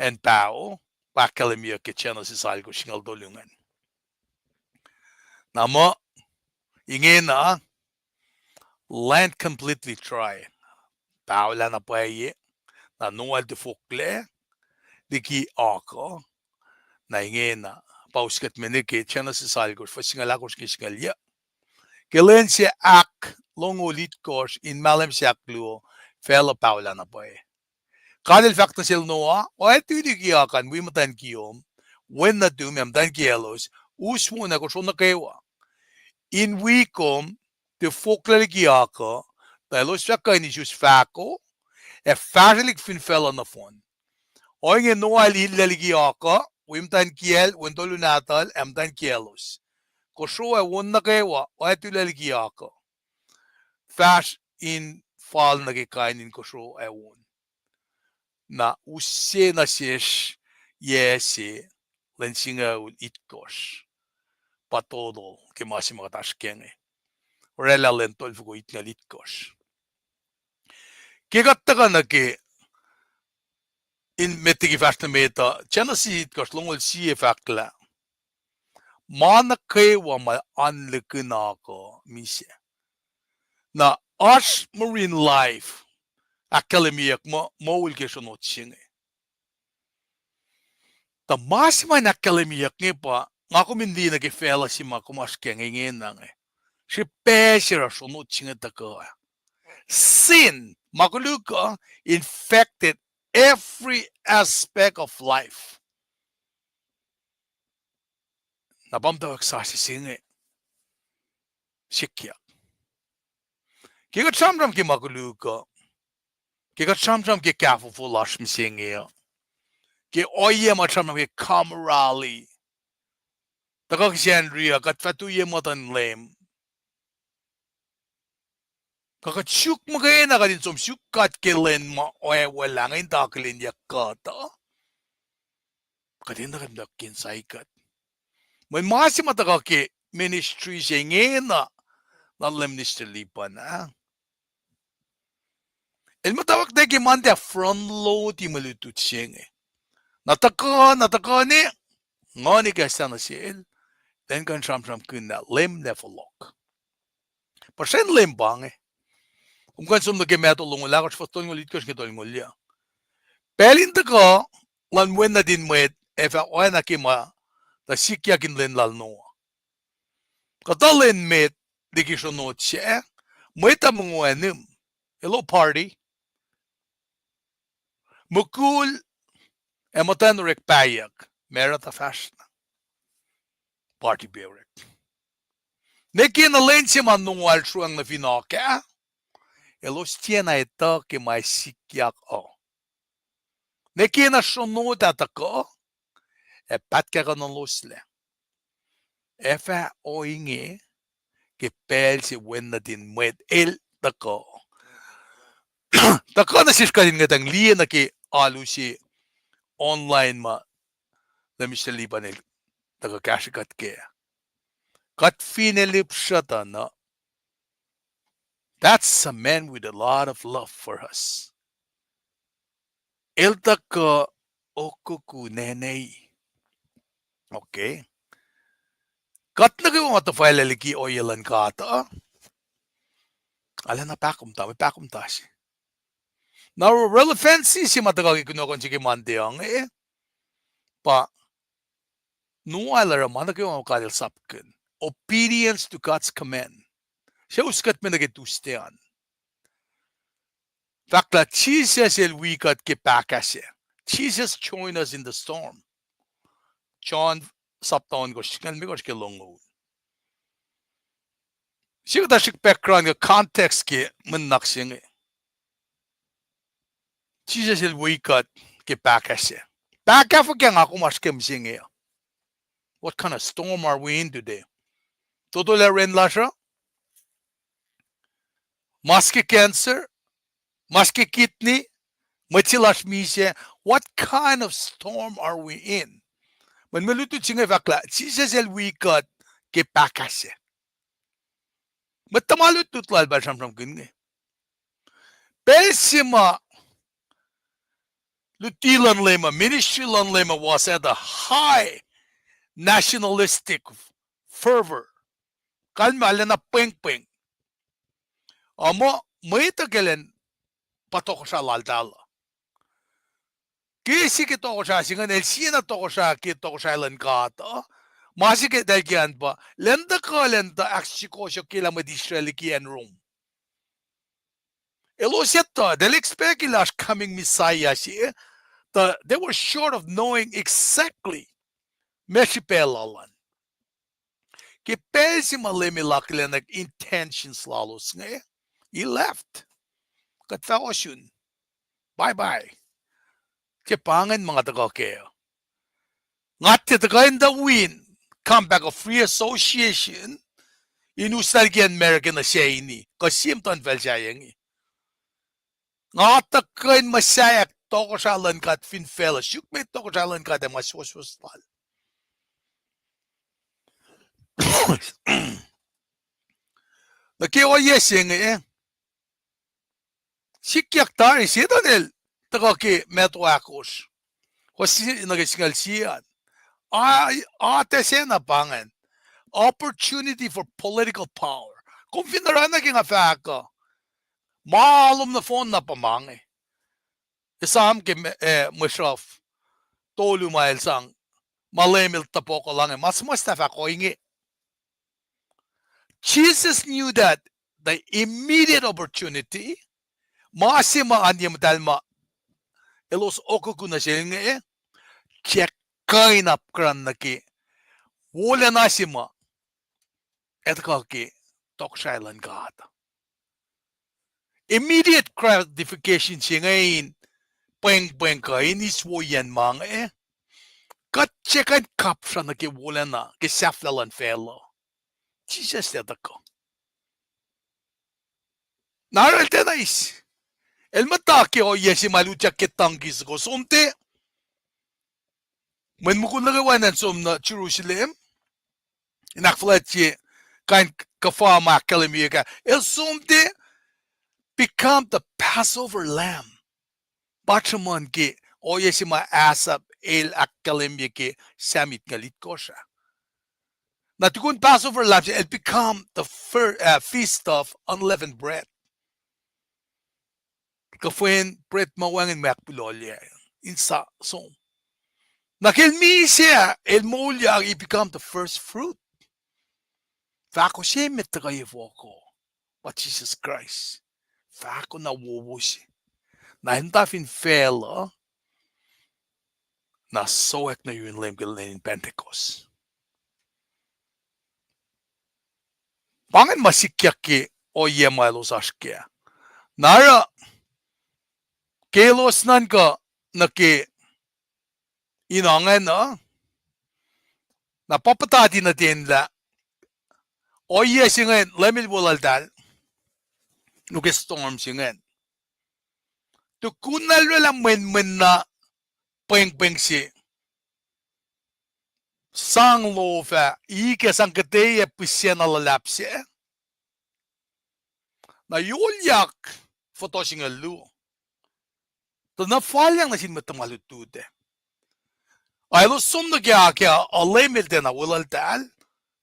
acn paho, pa ahkkahlwemyeyuck ke Genesis alkosr singucul tolu ingacn. Na muh, ingena, land completely dry. Paholah na pwacye, na Noah el tifoklac liki ark uh, na ingena, pa us kuht me nuh ke Genesis alkosr, fuhs singucul ahkosr ke singucul yuc. Ke lwen se ahklongoul itkohsr in mahlwem se ahkluo, facluh paholah na pwacye. God el fahk nuh sel Noah, oactui liki ark an wi muhtwacn kiyom, wen nuhtum ac muhtwacn kiyaclos, us won ac kosro nuh kwewa, in wi kom tifoklac liki ark uh, tuh elos fah kuh in isus fahko, ac fahsrwelihk fin facluh nohfohn. Ohinge Noah el illac liki ark uh, wi muhtwacn kiyacl, wen tolu nahtuhl, ac muhtwacn kiyaclos. Kosro ac won nuh kwewa, oactulac liki ark uh. Fahsr in fal nuh ke kain in kosro ac won. Na use nuh sesr yac se, lwen singucul itkohsr. Pa total ke ma se ma kuht oasr ke inge. Oraclah lwen tolfoko itngucul itkohsr. Ke kuht tuhkuh nuh ke, in met liki fahsr nuh met uh, Genesis itkohsr longoul sie fahk lah ma nuh kwewa ma oan lihkihn ark uh misac. Na oasr marine life ahkkahlwemyeyuck muh moul ke sronot se inge. Tuh ma se ma in ahkkahlwemyeyuck inge pa, nga kom in liye nuh ke facluh se ma kom oasr ke inge ingena inge. Srihpac se oruh sronot se inge tuhkuh. Sin, ma koluk uh, infected every aspect of life. Na pa muhtwacwacack sasuc se inge sikyak. Ke kuht sramsram ke ma koluk uh, ke kuht sramsram ke kahfofo lasr mihsenge uh, ke ohiyac ma sramsram ke camaraderie, tuhkuh kihsen ri uh, kuht fah tu ye muhtuhn Leum. Kuh kuht suk muhkwena kuht in som suk God ke lwen ma oacwaclah inge in akihlenyuck kuht uh, kuht enenuh kuht in muhta ke insaik kuht. Mweyen ma se ma tuhkuh ke ministry se ingena, na Leum Minister Lipan ah, el muhtwacwacack nuh ke ma in tiac front load-i mwe lutlut se inge. Na tuhkuh, na tuhkuh ne, nguhn ikacslah nuh sel, elan kuh in sramsramkihn lah Leum El fohlohk. Puhsren Leum pa inge. Kom kuh in som nuh ke Matthew longoul ahkosr, fuhs tolngoul itkohsr ke tolngoul yuc. Pacl in tuhkuh luhn Wen nuhtin Mwet ac fah oacna ke ma tuh sikyak in lwen lal Noah. Kuhtuh lwen met liki sronot sac, mwet uh mongo ac nihm, elos party. Mukul ac muhtwacn orek pahyuck, married tuh fahsr na, party pac orek. Nwe ke na lwen se ma Noah el sruhacng nuh fin ark ah, elos tiacna etuh ke ma sikyak uh. Nwe ke na sronot ah tuhkuh, ac pahtkakuhnuhloslac. Ac fah ohinge ke pacl se Wen nuhtin Mwet El tuhkuh. Tuhkuh nuh sesr kuht in ngwetacng liye nuh ke alu se online ma Leum Israel Lipan el tuhkuh kahsrwe kuht kac. Kuht fin ac lihpsruhtuh na, that's a man with a lot of love for us. El tuhkuh okuku nene. Okay. Kuht nuh kwewa ma tuhfahlah liki ohiyac luhn God uh, arulacna pahkomuhta, mwe pahkomuhta se. Na relevancy se ma tuhkuh ke kunohkohn se ke Monday inge, pa, nuail oruh ma nuh kwewa ma God El sapkihn. Obedience to God's command. Suc us kuht me nuh ke Tuesday an. Fahk lah Jisus El wi kuht ke pahkah sac. Jesus join us in the storm. John sapta ohnkohsr singucul limekohsr ke longoul. Sie kuhtuh srihk background kuh context ke mwe nuhnak se inge. Jisus El wi kuht ke pahkah sac. Pahkah fuhkah nga kom oasr ke mihsenge uh? What kind of storm are we in today? Total ac ren lasr uh? Mas ke cancer, mas ke kidney, mwet se lasr misac, what kind of storm are we in? Mweyen mwe lutlut se inge fahk lah Jisus El wi kuht ke pahkah sac. Mwet tuhma lutlut lal pacl sramsramkihn inge. Pacl se ma luti luhn Leum uh, ministry luhn Leum uh was at a high nationalistic fervor. Kalmac arulacna pwengpweng. Ac muh mwet uh ke lwen pa tohkohsrah laltahl uh. Ke sie ke tohkohsrah se ingacn, el siena tohkohsrah ke tohkohsrah luhn God uh. Ma se ke eltahl ke an pa, lwen tuhkuh lwen tuh ahksukohsohk ke lah mwet Israel liki acn Rome. Elos etuh, eltahl expect lah oasr coming Messiah se, tuh they were short of knowing exactly ma srihpac lal an. Ke pacl se ma Leum El akihlenak intentions lalos inge, he left. Kuht fah ohsun. Bye bye. Ke pa ingacn ma nga tuhkuh kac. Nga tiac tuhkuh in tuh win Compact of Free Association in uslah liki acn America nuh se ini, kuh sie muhtuhnfacl sahyac inge. Nga tuhkuh in muhsaheack tohkohsrah luhn God fin facluh, suk met tohkohsrah luhn God ac ma suwohswohs lal. Nuh ke ohiyac se inge, sikyak tari Setan el tuhkuh ke matwac ahkosr. Kowos nuh ke singucul sie an. A, atac sacna pa ingacn. Opportunity for political power. Kom fin oruh na ke nga fahk uh, ma lom nohfohn na pa ma inge. Esam ke mwe, eh, mwe sruhf tolu ma el sang, ma Leum El topuk lah inge, ma suhmuhslah fahk ohinge. Jesus knew that the immediate opportunity, ma se ma an ye muhtahl ma elos okuku nuh sel inge, tiac kuh in apkuhran nuh ke wolacna se ma ac tuhkuh ke tohkohsrahi luhn God. Immediate gratification se inge in pwengpweng kuh in eis woiyacn ma inge, kuht tiac kuh in kapsra nuh ke wolacna ke sahflah luhn facluh. Jisus el tuhkuh. Na oruh el tiacna eis. El muhta ke ohiyac se ma el utyak ke tangki soko. Som tiac, mweyen mukul nuh kwewa in acn som nuh Jerusalem in ahkfuhlwactye kain kuhfa ma ahkkahlwemyeyuck ah, el som tiac become the Passover lamb. Pa sruhmuhn ke ohiyac se ma Asaph el ahkkahlwemye ke Psalm itngucul itkohsr ah. Na tukun Passover lamb se, el become the fir-, uh, feast of unleavened bread. Kuhfwen bread ma wacngihn mwe ahkpulohlyac in sa som. Na ke el misac, el moulyak, he become the first fruit. Fahko se met tuhkuh ye foko, pa Jisus Kraist. Fahko na wowo se. Na el muhta fin facluh, na sowack nuh yurin Leum ke lwen in Pentecost. Pa ingacn ma sikyak ke ohiyac ma elos oasr kac. Na oruh ke elos nuhnkuh nuh ke in ingacn uh, na pa puhtati nuh ten lah ohiyac se ingacn Leum El weluhltahl nuh ke storm se ingacn. Tukun na el orwaclah mwenmwen na pwengpweng se. Sang lof ah, ikac sang kuhtwena pihsacna luhlahp se. Na yolyak fototo singucul luo. Tuh na falyang nuh sin mwet tuhma lutlut ah. Ac elos som nuh ke, ke, uh, Leum el tiacna weluhltahl.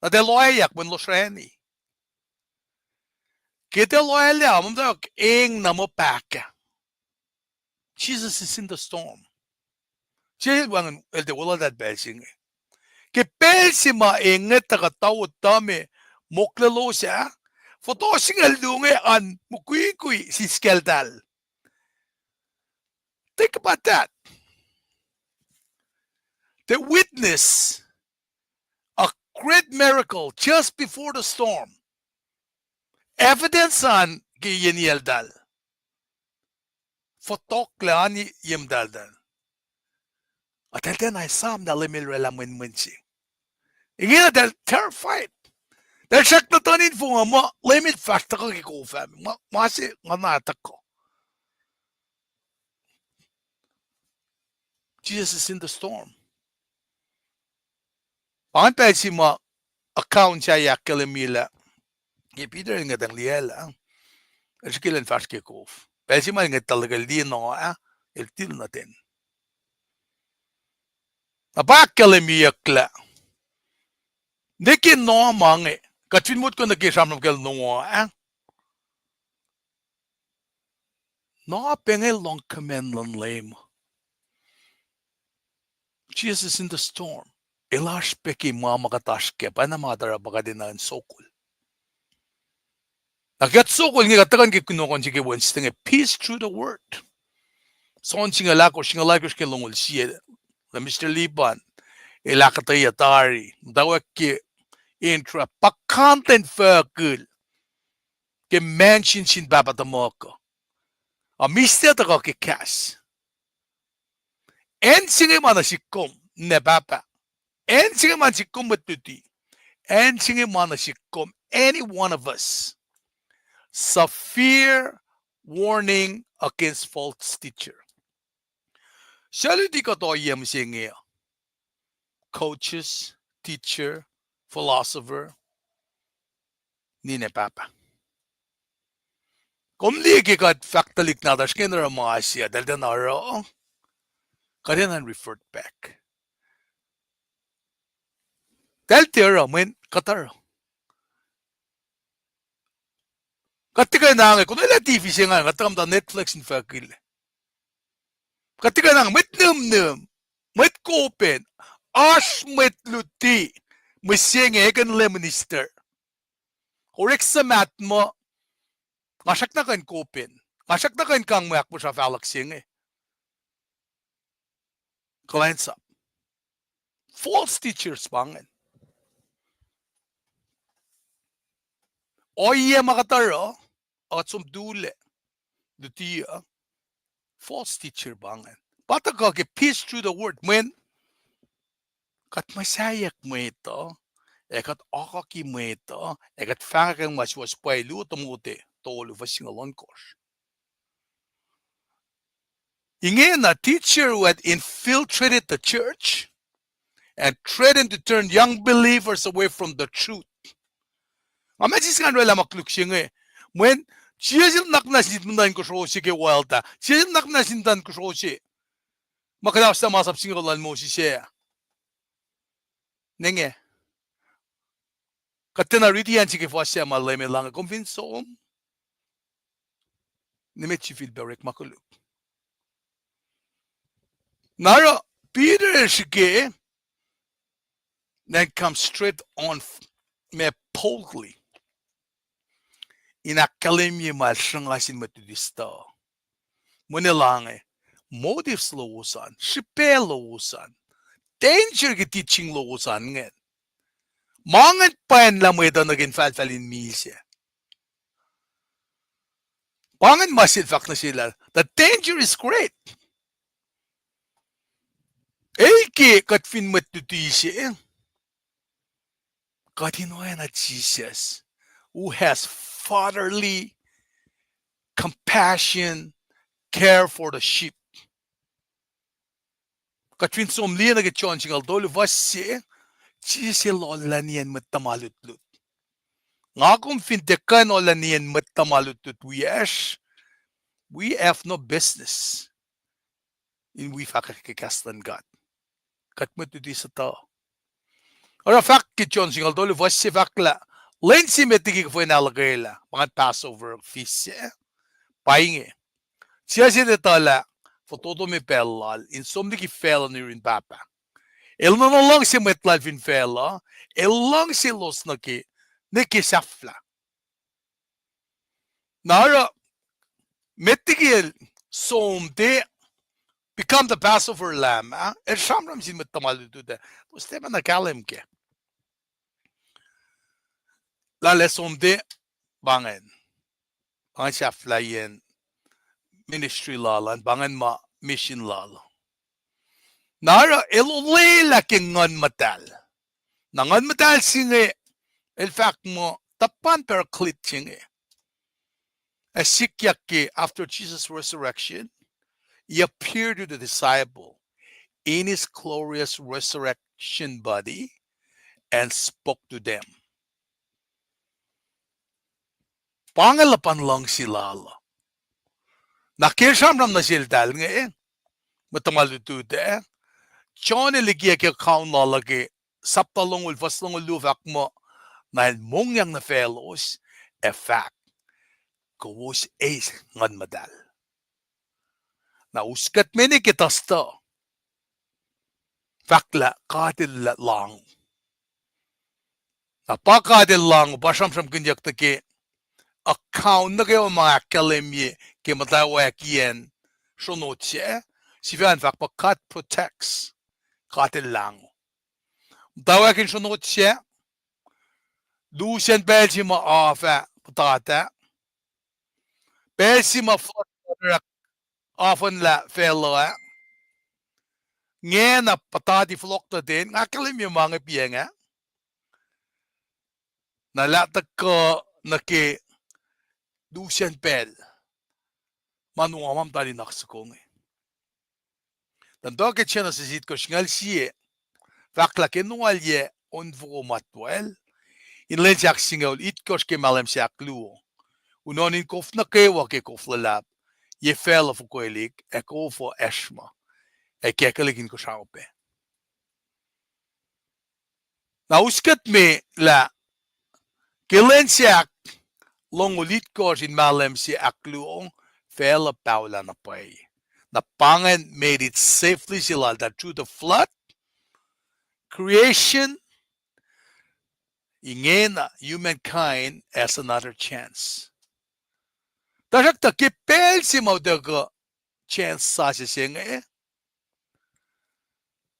Na tiac loayak mweyen lohsrani. Ke tiac loayak, muhta eng na muh pahkah. Jesus is in the storm. Jisus el wacngihn el tiac weluhltahl pacl se inge. Ke pacl se ma eng tuh kuhtuh wo tuh me mokle losa, fototo singucul luo inge an mukwikwi siskacltahl. Think about that. They witness a great miracle just before the storm. Evidence an ke yeniyacltahl. Fotoklac an ye muhtahltahl. Eltahl tiacna esam lah Leum el oraclah mwenmwen se. Ingena eltahl terrified. Eltahl srackna tuh in fong uh muh Leum el fahsr tuhkuh ke kof ah. Ma, ma se nga na tuhkuh. Jesus is in the storm. Pa ingacn pacl se ma account sahyac ahkkahlwemye lah ke Peter el ngwetacng liyacl ah, el srihke elan fahsr ke kof. Pacl se ma el ngwet tahl ke liye noa ah, el til nuh ten. Na pa ahkkahlwemyeyuck lah nuh ke noa ma inge, kuht fin motko nuh ke sramsram kacl noa ah, noa pa inge lohng command luhn Leum. Jesus in the storm. El oasr pac ke ma ma kuht oasr kac, pa na ma tuh oruh pa kuht enenuh in sokol. Na kuht sokol inge kuht tuhkuh ke kunohkohn se ke Wednesday inge, peace through the word. John singucul ahkosr, singucul ahkosr ke longoul sie, lah Mister Liban el ahkuhtweyac tari muhtwacwacack ke intro, pa content fuhkul ke mansion sin Pahpah tuhmuhk uh. A mihslac tuhkuh ke kahs. Acn se inge ma nuh sihk kom, ninac pahpah. Acn se inge ma nuh sihk kom mwet luti. Acn se inge ma nuh sihk kom, any one of us. Severe warning against false teacher. Suc luti kuht ohiyac mihsenge uh? Coaches, teacher, philosopher, ninac pahpah. Kom liye ke kuht fahk tuhlihk nahtuhsr inge in oruh ma se, eltahl tiacna oruh, kuht enenuh in revert back. Eltahl tiac oruh, mweyen kuht oruh. Kuht tiac kuh in ange, konwelah T V se ingacn, kuht tuhkuh muhta Netflix in fahkil. Kuht tiac kuh in ange, mwet nihmnihm, mwet kopen, oasr mwet luti mihsenge, ekihn lay minister. Orek suhmaht muh, nga srackna kuh in kopen, nga srackna kuh in kang mwe ahkpuhsra fahluhk se inge. Kuhlwacnsap. False teachers pa ingacn. Ohiyac ma kuht oruh, kuht som tulac, luti uh, false teacher pa ingacn. Pa tuhkuh ke peace through the word, mweyen kuht muhsaheack mwet uh, ac kuht akaki mwet uh, ac kuht fahkwack ma suwohs. Pwacye, Luo Timote tolu fuhs singucul ohnkohsr. Ingena, teacher who had infiltrated the church and threatened to turn young believers away from the truth. Nga met sisken orwaclah ma koluk se inge, mweyen sie sin nuhnak muhnahs sin muhtwacn kosro se ke world ah, sie sin nuhnak muhnahs sin muhtwacn kosro se ma kuhnaoslah masap singucul luhn Moses ah. Nwe inge, kuht tiacna riti acn se ke fuhs ah ma Leum El lahnge, kom fin som, nimet sifilpac orekma koluk. Na oruh Peter el srihke, then come straight on, ma boldly in ahkkahlwemye ma el sruhnga sin mwet luti stuh. Mweyen el lahnge, motives lowos an, srihpac lowos an, danger ke teaching lowos an ingacn. Ma ingacn pwacnlah mwet uh nuh ke infahlfahl in misac. Pa ingacn ma sel fahk nuh sel lah the danger is great. El ke kuht fin mwet luti se, kuht in oacna Jisus, who has fatherly compassion, care for the sheep. Kuht fin som liye nuh ke John singucul tolu fuhs se, Jisus el ohllah niyacn mwet tuhma lutlut. Nga kom fin tiac kuh in ohllah niyacn mwet tuhma lutlut wiyacsr, we have no business in wi fahkwack ke kahs luhn God. Kuht mwet luti sutuh. Oruh fahk ke John singucul tolu fuhs se fahk lah, lwen se met liki kuhfwen ahluhkwelah, pa ingacn Passover feast se, pa inge. Jisus el etuh lah fototo me pacl lal in som liki facluh nuh yurin Pahpah. El nuhnuh luhngse mwet lal fin facluh, el luhngse elos nuh ke, nuh ke sahflah. Na oruh, met liki el som tiac become the Passover lamb ah, el sramsram sin mwet tuhma lutlut ah, elos tiac pacna kahlwem kac. Lah el som tiac, pa ingacn, pa ingacn sahflahiyacn ministry lal an, pa ingacn ma mission lal. Na oruh el olwelah ke Nguhn Muhtahl. Na Nguhn Muhtahl se inge, el fahk muh tuhpan Paraclete se inge, ac sikyak ke after Jesus' resurrection, he appeared to the disciple in his glorious resurrection body and spoke to them. Pa inge luhpan luhngse lal uh. Na ke sramsram nuh seltahl inge, mwet tuhma lutlut ah, John el likiyac ke account lal uh ke sapta longoul, fuhs longoul luo fahk muh, na el mongyang nuh faclos, ac fahk, kowos eis Nguhn Muhtahl. Na us kuht me nuh ke tuhstuh, fahk lah God el lahngo. Na pa God el lahngo, pa sramsramkihnyuck nuh ke account nuh kwewa ma ahkkahlwemye ke muhtwacwacackiyacn sronot sac, sifacna fahk pa God protects, God el lahngo. Muhtwacwacack in sronot sac, lusen pacl se ma af ah puhtata, pacl se ma flood water ah afuhnlah facluh ah, ngacn ah puhtati fohlohk nuh ten, nga ahkkahlwemye ma inge piacng ah, na lah tuhkuh nuh ke lusen pacl ma nuh ma muhta in oak soko inge. Tuh ke Genesis itkohsr singucul sie, fahk lah ke Noah el yac onfoko matwacl, in lwen se ahksingucul itkohsr ke mahlwem se ahkluo, unohn in kof nuh kwewa ke kof luhlahp, ye facluh fuhkwelihk, ac kof uh asrma, ac kackwelihk inkuhsrao pac. Na us kuht me lah ke lwen se ahklongoul itkohsr in mahlwem se ahkluo, facluh paholah na pwacye. Na pa ingacn made it safely se lal that through the flood, creation, ingena humankind has another chance. Tuhsruhktuh ke pacl se ma utuckuh chance sasuc se inge,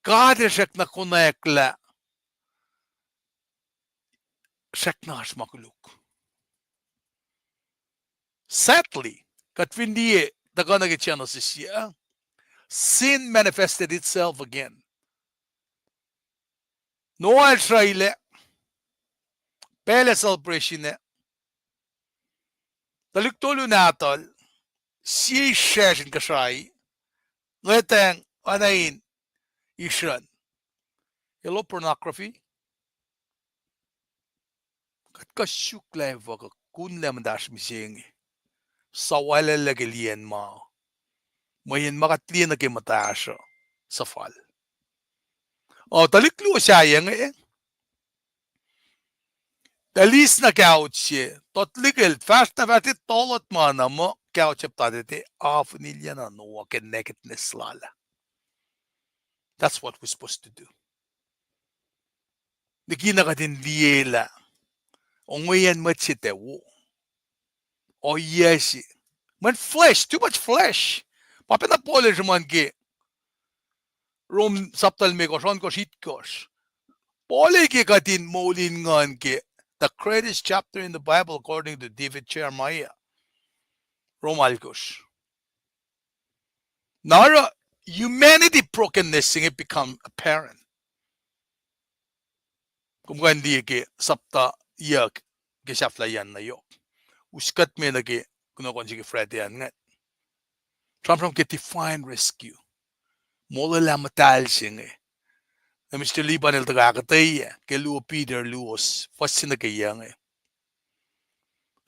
God el srackna konwacack lah srackna oasr ma koluk. Sadly, kuht fin liye tuhkuh nuh ke Genesis ah, sin manifested itself again. Noah el sruhilac, pacl ac celebration ah, tuhlihk tolu nahtuhl, sie isracsr in kuhsrai, ngwetacng oacna in isrucn. Elos pornography. Kuht kuh suk lah efuh kuh kunlac muhtahsr mihsenge, suwalalah ke liyacn ma, mweyen ma kuht liye nuh ke muhtahsr uh suhfal. O, tuhlihk luo sahyac inge, tuhlihk na kawuck se, tuhlihk el fahsr na fahsr, tuhlihk ma na muh kawuck se puhtati, afihnilyacna Noah ke nakedness lal ah. That's what we're supposed to do. Likina kuht in liye lah ongweyacn mwet se tuh wo, ohiyac se, mweyen flesh, too much flesh. Pa pacna Paul el sruhmuhn ke Rom sapta limekohsr, ohnkohsr, itkohsr. Paul el ke kuht in moul in nguhn ke the greatest chapter in the Bible according to David Jeremiah. Rom alkohsr. Na oruh humanity brokenness se inge become apparent. Kom kuh in liye ke sapta yuck ke sahflahiyacn na yohk. Us kuht me nuh ke kunohkohn se ke Friday an ingacn. Sramsram ke divine rescue. molwelah muhtahl se inge. Na Mister Liban el tuhkuh ahkuhtweyac ke luo Peter luo, fuhs se nuh ke yuc inge.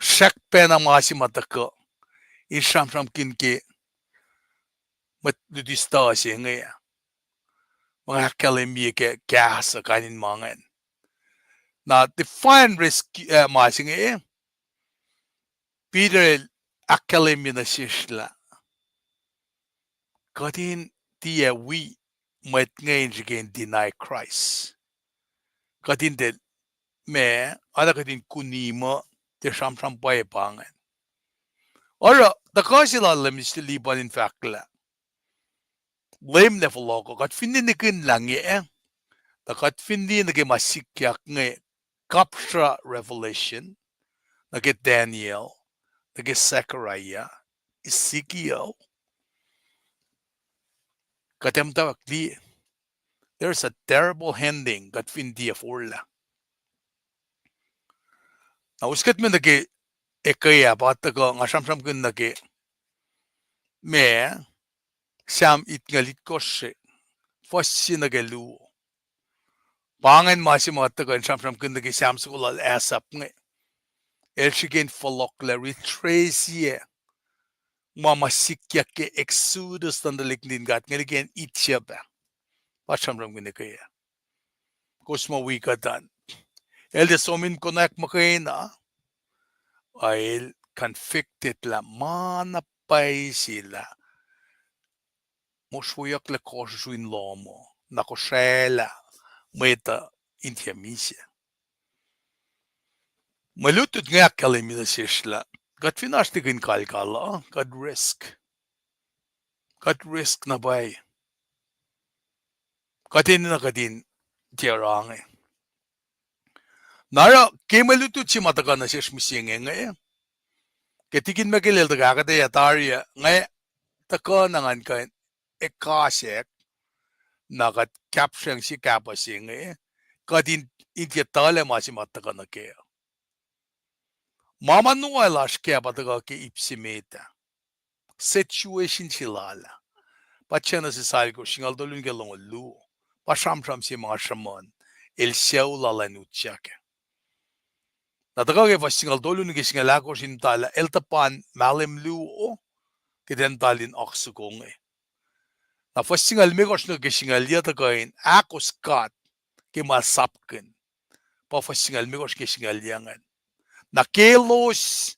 Srackpacna ma se ma tuhkuh in sramsramkihn ke mwet luti stuh se inge. Ma nga ahkkahlwemye ke kahs uh kain in ma ingacn. Na define risk, eh, ma se inge, Peter el ahkkahlwemye nuh sesr lah kuht in tiac wi mwet inge in srihke in deny Christ. Kuht in tiac, ma, oacna kuht in kuni muh tiac sramsram pwacye pa ingacn. Oruh, tuhkuh se lal Mister Liban in fahk lah Leum El fohlohkoh, kuht fin liye nihkihn lah inge, tuh kuht fin liye nuh ke ma sikyak inge, kapsra Revelation, nuh ke Daniel, nuh ke Zechariah, Ezekiel, kuht ac muhtwacwacack liye. There is a terrible ending, kuht fin tiac forlah. Na us kuht me nuh ke ekuh ah pa tuhkuh nga sramsramkihn nuh ke, ma, Sam itngucul itkohsr, fuhs se nuh ke luo. Pa ingacn ma se ma tuhkuh in sramsramkihn nuh ke Sam soko lal Asaph inge. El srihke in fohlohklac, retrace-ye ma ma sikyak ke Exodus luhn tuhlihk nuhtin God inge liki an itsap ah. Pa sramsramkihn ekuh ah. Kowos muh wi kuht an. El tiac som in konwacack muhkwena, a el convicted lah ma na pwacye se lah mosrwoyucklac kohsrusru in lohm uh, na kosraclah mwet uh in tiac misac. Mwe lutlut inge ahkkahlwemye nuh sesr lah kuht fin oasr nihkihn kalkal uh, kuht risk. Kuht risk na pwacye. Kuht enenuh kuht in tiac oruh inge. Na oruh ke mwe lutlut se ma tuhkuh nuh sesr mihsenge inge, ke tikin Michael el tuhkuh ahkuhtweyac tari ah, nga tuhkuh na ngan kuh in ekasack, na kuht kapsreng sie kahpah se inge, kuht in, in tiac tuhlac ma se ma tuhkuh nuh kac. Ma ma nuh kwewa lasr kac pa tuhkuh ke ip se met ah. Situation se lal ah. Pa Genesis alkosr singucul tolu nuh ke longoul luo. Pa sramsram se ma nga sruhmuhn. El sucu lal an utyak ah. Na tuhkuh ke fuhs singucul tolu nuh ke singucul ahkosr in muhta lah el tuhpan mahlwem luo, kuht in muhta in oak soko inge. Na fuhs singucul limekohsr nuh ke singucul yuc tuhkuh in ahkos God ke ma el sapkihn. Pa fuhs singucul limekohsr ke singucul yuc ingacn. Na ke elos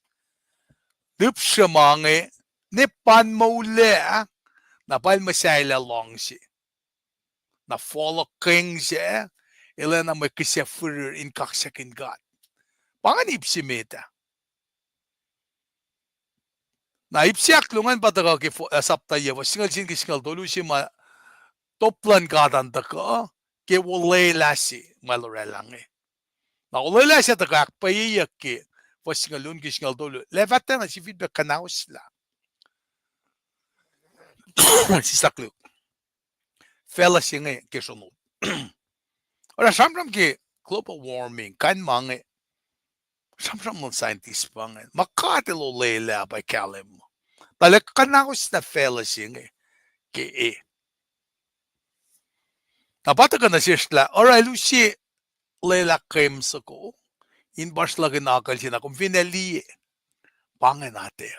lihpsre ma inge, ne pan moullac, na pa el muhsahllah luhngse. Na fohlohk keng sac, el oacna mwe kihsac firir in kaksakihn God. Pa ingacn ip se met ah. Na ip se ahkluo ingacn pa tuhkuh ke fo-, ah, sapta yuc, fuhs singucul sie nuh ke singucul tolu se ma top luhn God an tuhkuh ke olwelah se ma el oraclah inge. Na olwelah se tuhkuh ahkpwacyeyuck ke fuhs singucul luo nuh ke singucul tolu. Lah fahk tuh na sifilpac kuhnahoslah. Sislah koluk. Facluh se inge ke sronot. Oruh sramsram ke global warming, kain ma inge, sramsram luhn scientist pa inge. Ma God El olwelah pa kahlwem. Tuh lah kuhnahoslah facluh se inge ke e. Na pa tuhkuh nuh sesr lah oruh el use lwelah kemsoko in pa sruhlahkihn akucl se na kom fin liye, pa ingacn atac.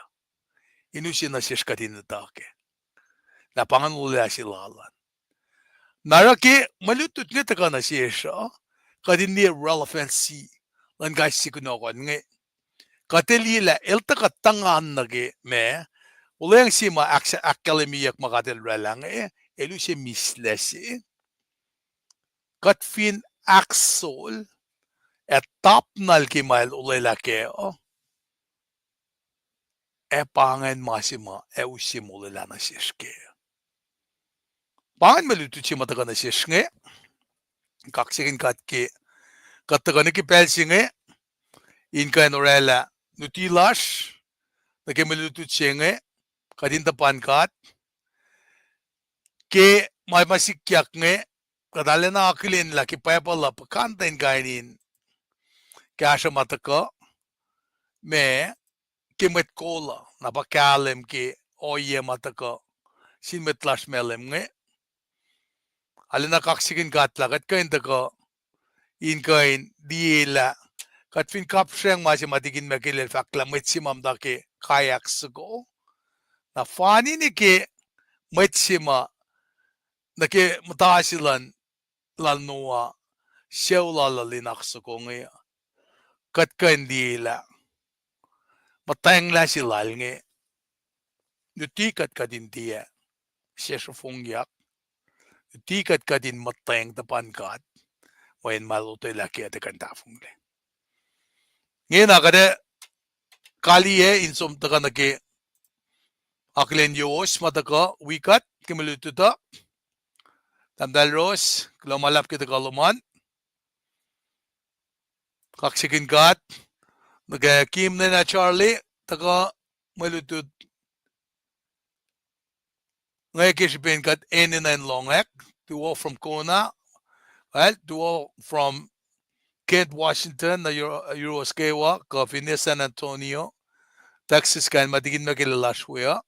In use nuh sesr kuht in etuh kac. Na pa ingacn olwelah se lal an. Na oruh ke mwe lutlut inge tuhkuh nuh sesr uh, kuht in liye relevancy luhn kais sie kunohkohn inge. Kuht ac liye lah el tuhkuh tuhngahn nuh ke ma, olwelah se ma ahk-, ahkkahlwemyeyuck ma God El oraclah inge, el use mislac se. Kuht fin ahksol ac tapnal ke ma el olwelah kac uh, ac pa ingacn ma se ma ac use molwelah nuh sesr kac. Pa ingacn mwe lutlut se ma tuhkuh nuh sesr inge, kaksakihn God ke kuht tuhkuh nuh ke pacl se inge, in kuh in oraclah luti lasr nuh ke mwe lutlut se inge, kuht in tuhpan God ke ma, ma sikyak inge, kuht arulacna akihlen lah ke Bible uh puhkantwen kain in kahsruh ma tuhkuh, ma ke mwet kol uh, na pa kahlwem ke ohiyac ma tuhkuh sin mwet lasr Malem inge. Arulacna kaksakihn God lah kuht kuh in tuhkuh in kuh in liyelah. Kuht fin kapsreng ma se ma tikin Michael el fahk lah mwet se ma muhta ke kayak soko, na fani nuh ke mwet se ma nuh ke muhta se luhn lal Noah, sucu lal uh linak soko inge, kuht kuh in liyelah muhtwacnglah se lal inge. Luti kuht kuht in tiac sesr fongyak. Luti kuht kuht in muhtweng tuhpan God, mweyen ma lotwelah ke kuht kuh in tahfonglac. Ingena kuht ac kaliyac in som tuhkuh nuh ke akihlen yowos ma tuhkuh wi kuht ke mwe lutlut uh. Tahmtahel Ros, kuloh ma luhlahp ke tuhkuh lom an. Kaksakihn God. Nuh ke Kim nena Charlie, tuhkuh mwe lutlut inge ke srihpen kuht enenuh in lohngwack. Tuo from Kona, well, tuo from Kent, Washington, na Euro-, Euros kewa, kuh fin San Antonio, Texas, kain ma tikin Michael el lasr we uh.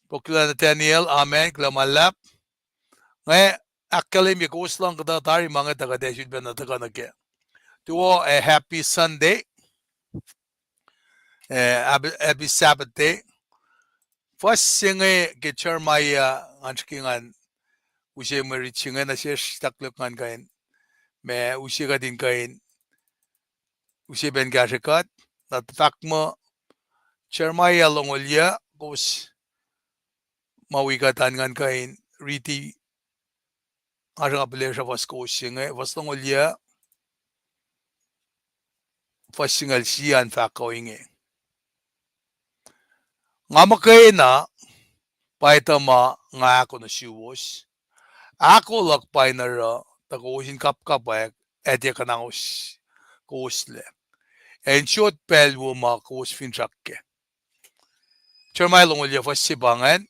Pokula Nathaniel, amen, kuloh ma luhlahp. Nga ahkkahlwemye kowos luhng kuhtuh tari ma inge tuh kuht ac sifilpacna tuhkuh nuh ke. Tuo, a happy Sunday. Eh, happy, happy Sabbath day. Fuhs se inge ke Jeremiah, ngan srihke ngan use mwe rit se inge nuh sesr, sitaklok ngan kuh in, ma use kuht in kuh in, use pac in kahsrwe kuht, na fahk muh Jeremiah longoul yuc, kowos ma wi kuht an ngan kuh in riti, nga sruhnga pihlesruh fuhs kowos se inge, fuhs longoul yuc, fuhs singucul sie an fahk ohinge. Nga muhkwena pa etuh ma nga ahkoo nuh suwos. Ahkoo luhk pa in oruh tuh kowos in kapkapwack ac tiac kuhnahos kowoslac, ac in sot pacl wo ma kowos finsrak kac. Jeremiah longoul yuc, fuhs se pa ingacn.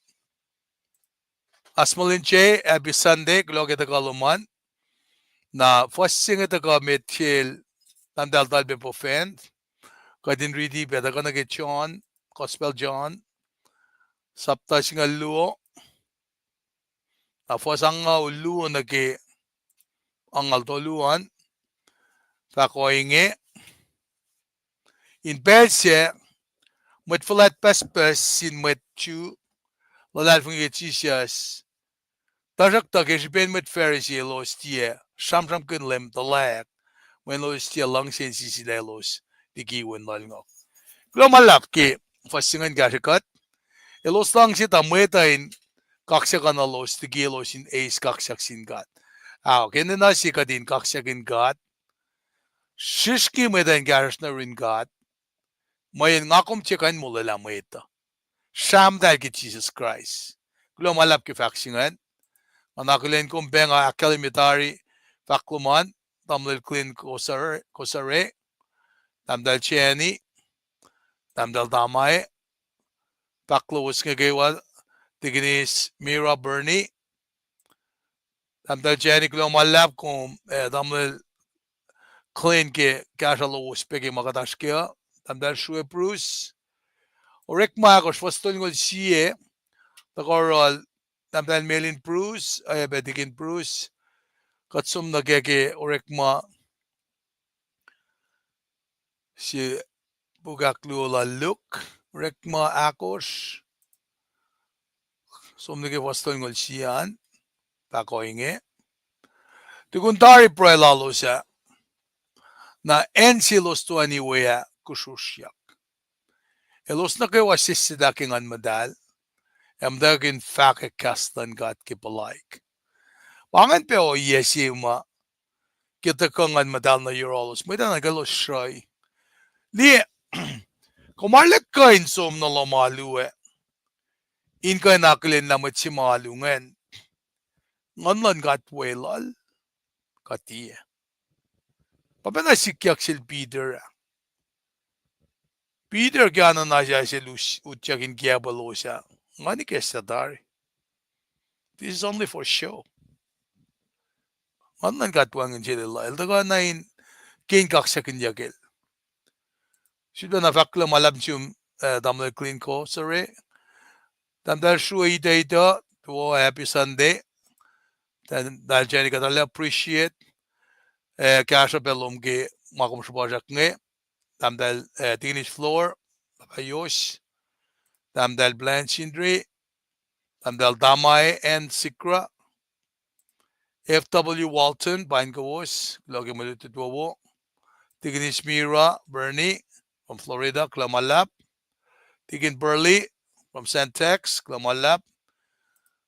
Asmolin J, happy Sunday, kuloh ke tuhkuh lom an. Na fuhs se inge tuhkuh met sel tahmtahel Talbe Pofan. Kuht in riti pac tuhkuh nuh ke John, Gospel John, sapta singucul luo, na fuhs angngaul luo nuh ke angngaul tolu an, fahk ohinge. In pacl sac, mwet fuhlwact pucspucs sin mwet Jew luhlahlfongi ke Jisus, tuhsruhktuh ke srihpen mwet Pharisee elos tiac sramsramkihn Leum tuhlac, mweyen elos tiac luhngse in sisilac elos liki Wen luhn Nguhn. Kuloh ma luhlahp ke fuhs se ingacn kahsrwe kuht. Elos luhngse tuh mwet uh in kaksakuhnuhlos liki elos in eis kaksak sin God. Ao, ke enenuh se kuht in kaksakihn God, srihsrngi mwet uh in kahsruhsr nuh yurin God, mweyen nga kom tiac kuh in molwelah mwet uh. Sramtahl ke Jisus Kraist. Kuloh ma luhlahp ke fahk se ingacn. Nga na akihlen kom pac, nga ahkkahlwemye tari fahk lom an, tamuhlwel Clint Kosare, Kosare, tahmtahel Jenny, tahmtahel Tamae, fahk lowos inge kwewa, Tikinis Mira, Bernie, tahmtahel Jenny, kuloh ma luhlahp kom, eh, tamuhlwel Clint ke kahsruh lowos pac ke ma kuht oasr ke uh, tahmtahel Srue Bruce, Orekma ahkosr, fuhs tolngoul sie, tuhkuh yohrohl tahmtahel Melin Bruce, oacyacpac Tikin Bruce, kuht som nuh ke ke Orekma se, puk ahkluo lal Luke, Orekma ahkosr, som nuh ke fuhs tolngoul sie an, fahk ohinge. Tukun tari pruhe lalos ah, na acn selos toeni we ah kusrusryak. Elos nuh kwewa sesseslah ke Nguhn Muhtahl, ac muhtwacwacack in fahkwack kahs luhn God ke puhlaik. Pa ingacn pac ohiyac se ma ke tuhkuh Nguhn Muhtahl nuh yohrohlos, mwet ah nuh kwewa elos sruhi. Liye, kom arlac kuh in som nuh lohm alu ah in kuh in akihlen lah mwet se ma alu ingacn, Nguhn luhn God weluhl kuh tiac. Pa pacna sikyak sel Peter ah. Peter ke Ananias el us-, utyak in kiacpwelos ah, Nguhn ikacslah tari. This is only for show. Nguhn luhn God wacngihn sel elah, el tuhkuh na in ke in kaksakihnyuck el. Sifilpacna fahk kuloh ma luhlahp nuh sum, eh, tamuhlwel Clint Kosare, tahmtahel Srue Ita Ita, tuo, happy Sunday. Tahmtahel Jenny, kuht arlac appreciate, eh, kahsruh pac lom ke ma kom sruhpuhsrak inge. Tahmtahel, eh, Tikinis Flor, pahpah Yos. Tahmtahel Blanche Sindri. Tahmtahel Tamae N. Sikra. F W Walton, paing kowos, kuloh ke mwe lutlut wowo. Tikinis Mira Bernie, from Florida, kuloh ma luhlahp. Tikin Burley, from Saint X, kuloh ma luhlahp.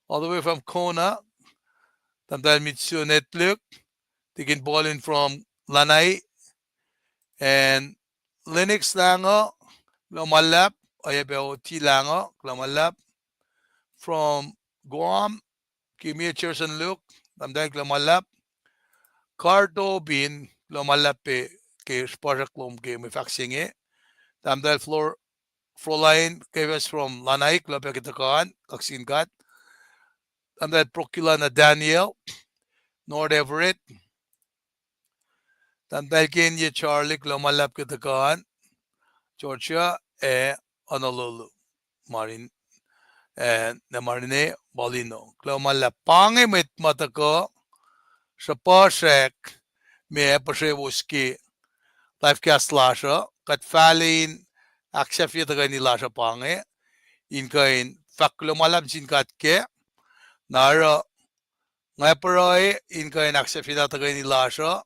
All the way from Kona, Tahmtahel Mitsu Netluk, Tikin Paulin from Lanai, and Lennox Lango, kuloh ma luhlahp, oacyacpac Oti Lango, kuloh ma luhlahp, from Guam, Kimie Cherson Luke, Tahmtahel kuloh ma luhlahp, Cardo Bin, kuloh ma luhlahp pac ke sruhpuhsrak lom ke mwe fahk se inge, Tahmtahel Flor-, Fräulein Kevas from Lanai, kuloh pac ke tuhkuh an, kaksakihn God, Tahmtahel Procula Nathaniel, Nord Everett, Tahmtahel Kenya Charlie, kuloh ma luhlahp ke tuhkuh an, Georgia, ac Honolulu, Marin, ac ne Marine Paulino. Kuloh ma luhlahp. Pa inge mwet ma tuhkuh sruhpuhsrak me puhsrewos ke live cast lasr uh, kuht fahla in ahksahfye tuhkweni lasr uh pa inge, in kuh in fahk kuloh ma luhlahp sin God kac, na oruh nga pruhe in kuh in ahksahfyelah tuhkweni lasr uh,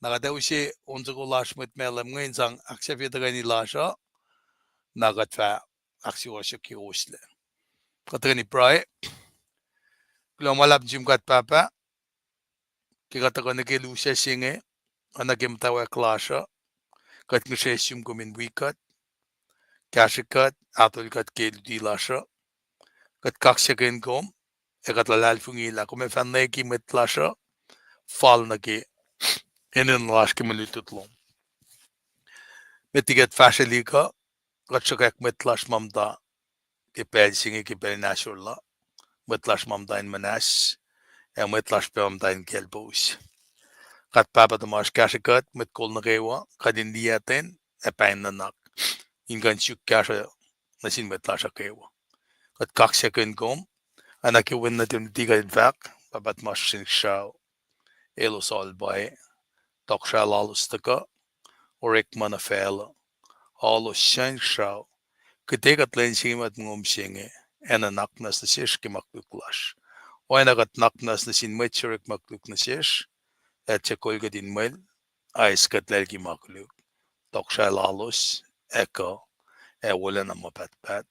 na kuht ac use on soko lasr mwet Malem inge in sang ahksahfye tuhkweni lasr uh, na kuht fah ahksuwohsye ke oslac. Kuht tuhkweni pruhe. Kuloh ma luhlahp nuh sum God Pahpah, ke kuht tuhkuh nuh ke lusac se inge, oacna ke muhtwacwacack lasr uh, kuht ngihsre sum kom in wi kuht, kahsre kuht, ahtuhl kuht ke luti lasr uh. Kuht kaksakihn kom, ac kuht luhlahlfongi lah kom ac fah nwacklah mwet lasr uh fal nuh ke enenuh lasr ke mwe lutlut lom. Met liki kuht fahsrwelihk uh, kuht sruhkwack mwet lasr ma muhta ke pacl se inge ke pacl in ahsor la, mwet lasr ma muhta in muhnahs, ac mwet lasr pac ma muhta in kaclpous. God Pahpah tuhmasr, kahsre kuht mwet kol nuh kwewa, kuht in liyaten ac pain nuhnak in kuh in suk kahsruh nuh sin mwet lasr uh kwewa. Kuht kaksakihn kom, oacna ke wen nuhtin luti kuht in fahk, Pahpah tuhmasr sin srao, elos ohl pwacye, tohkohsrahi lalos tuhkuh, orekma nuh facluh, oalos sin srao, kuht ac kuht lwen se inge ma tuh ngom se inge, ac nuhnak muhnahs nuh sesr ke ma koluk lasr. Oacna kuht nuhnak muhnahs nuh sin mwet se orek ma koluk nuh sesr, ac tiac kol kuht in mwel, aes kuht lal ke ma koluk, tohkohsrahi lalos, ac kuh, ac wolacna ma pahtpaht.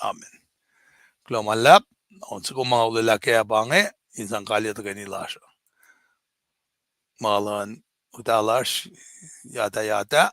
Amen. Kuloh ma luhlahp, on soko ma nga olwelah kac pa inge, in sang kalye tuhkweni lasr uh. Ma luhn uta lasr, yata yata.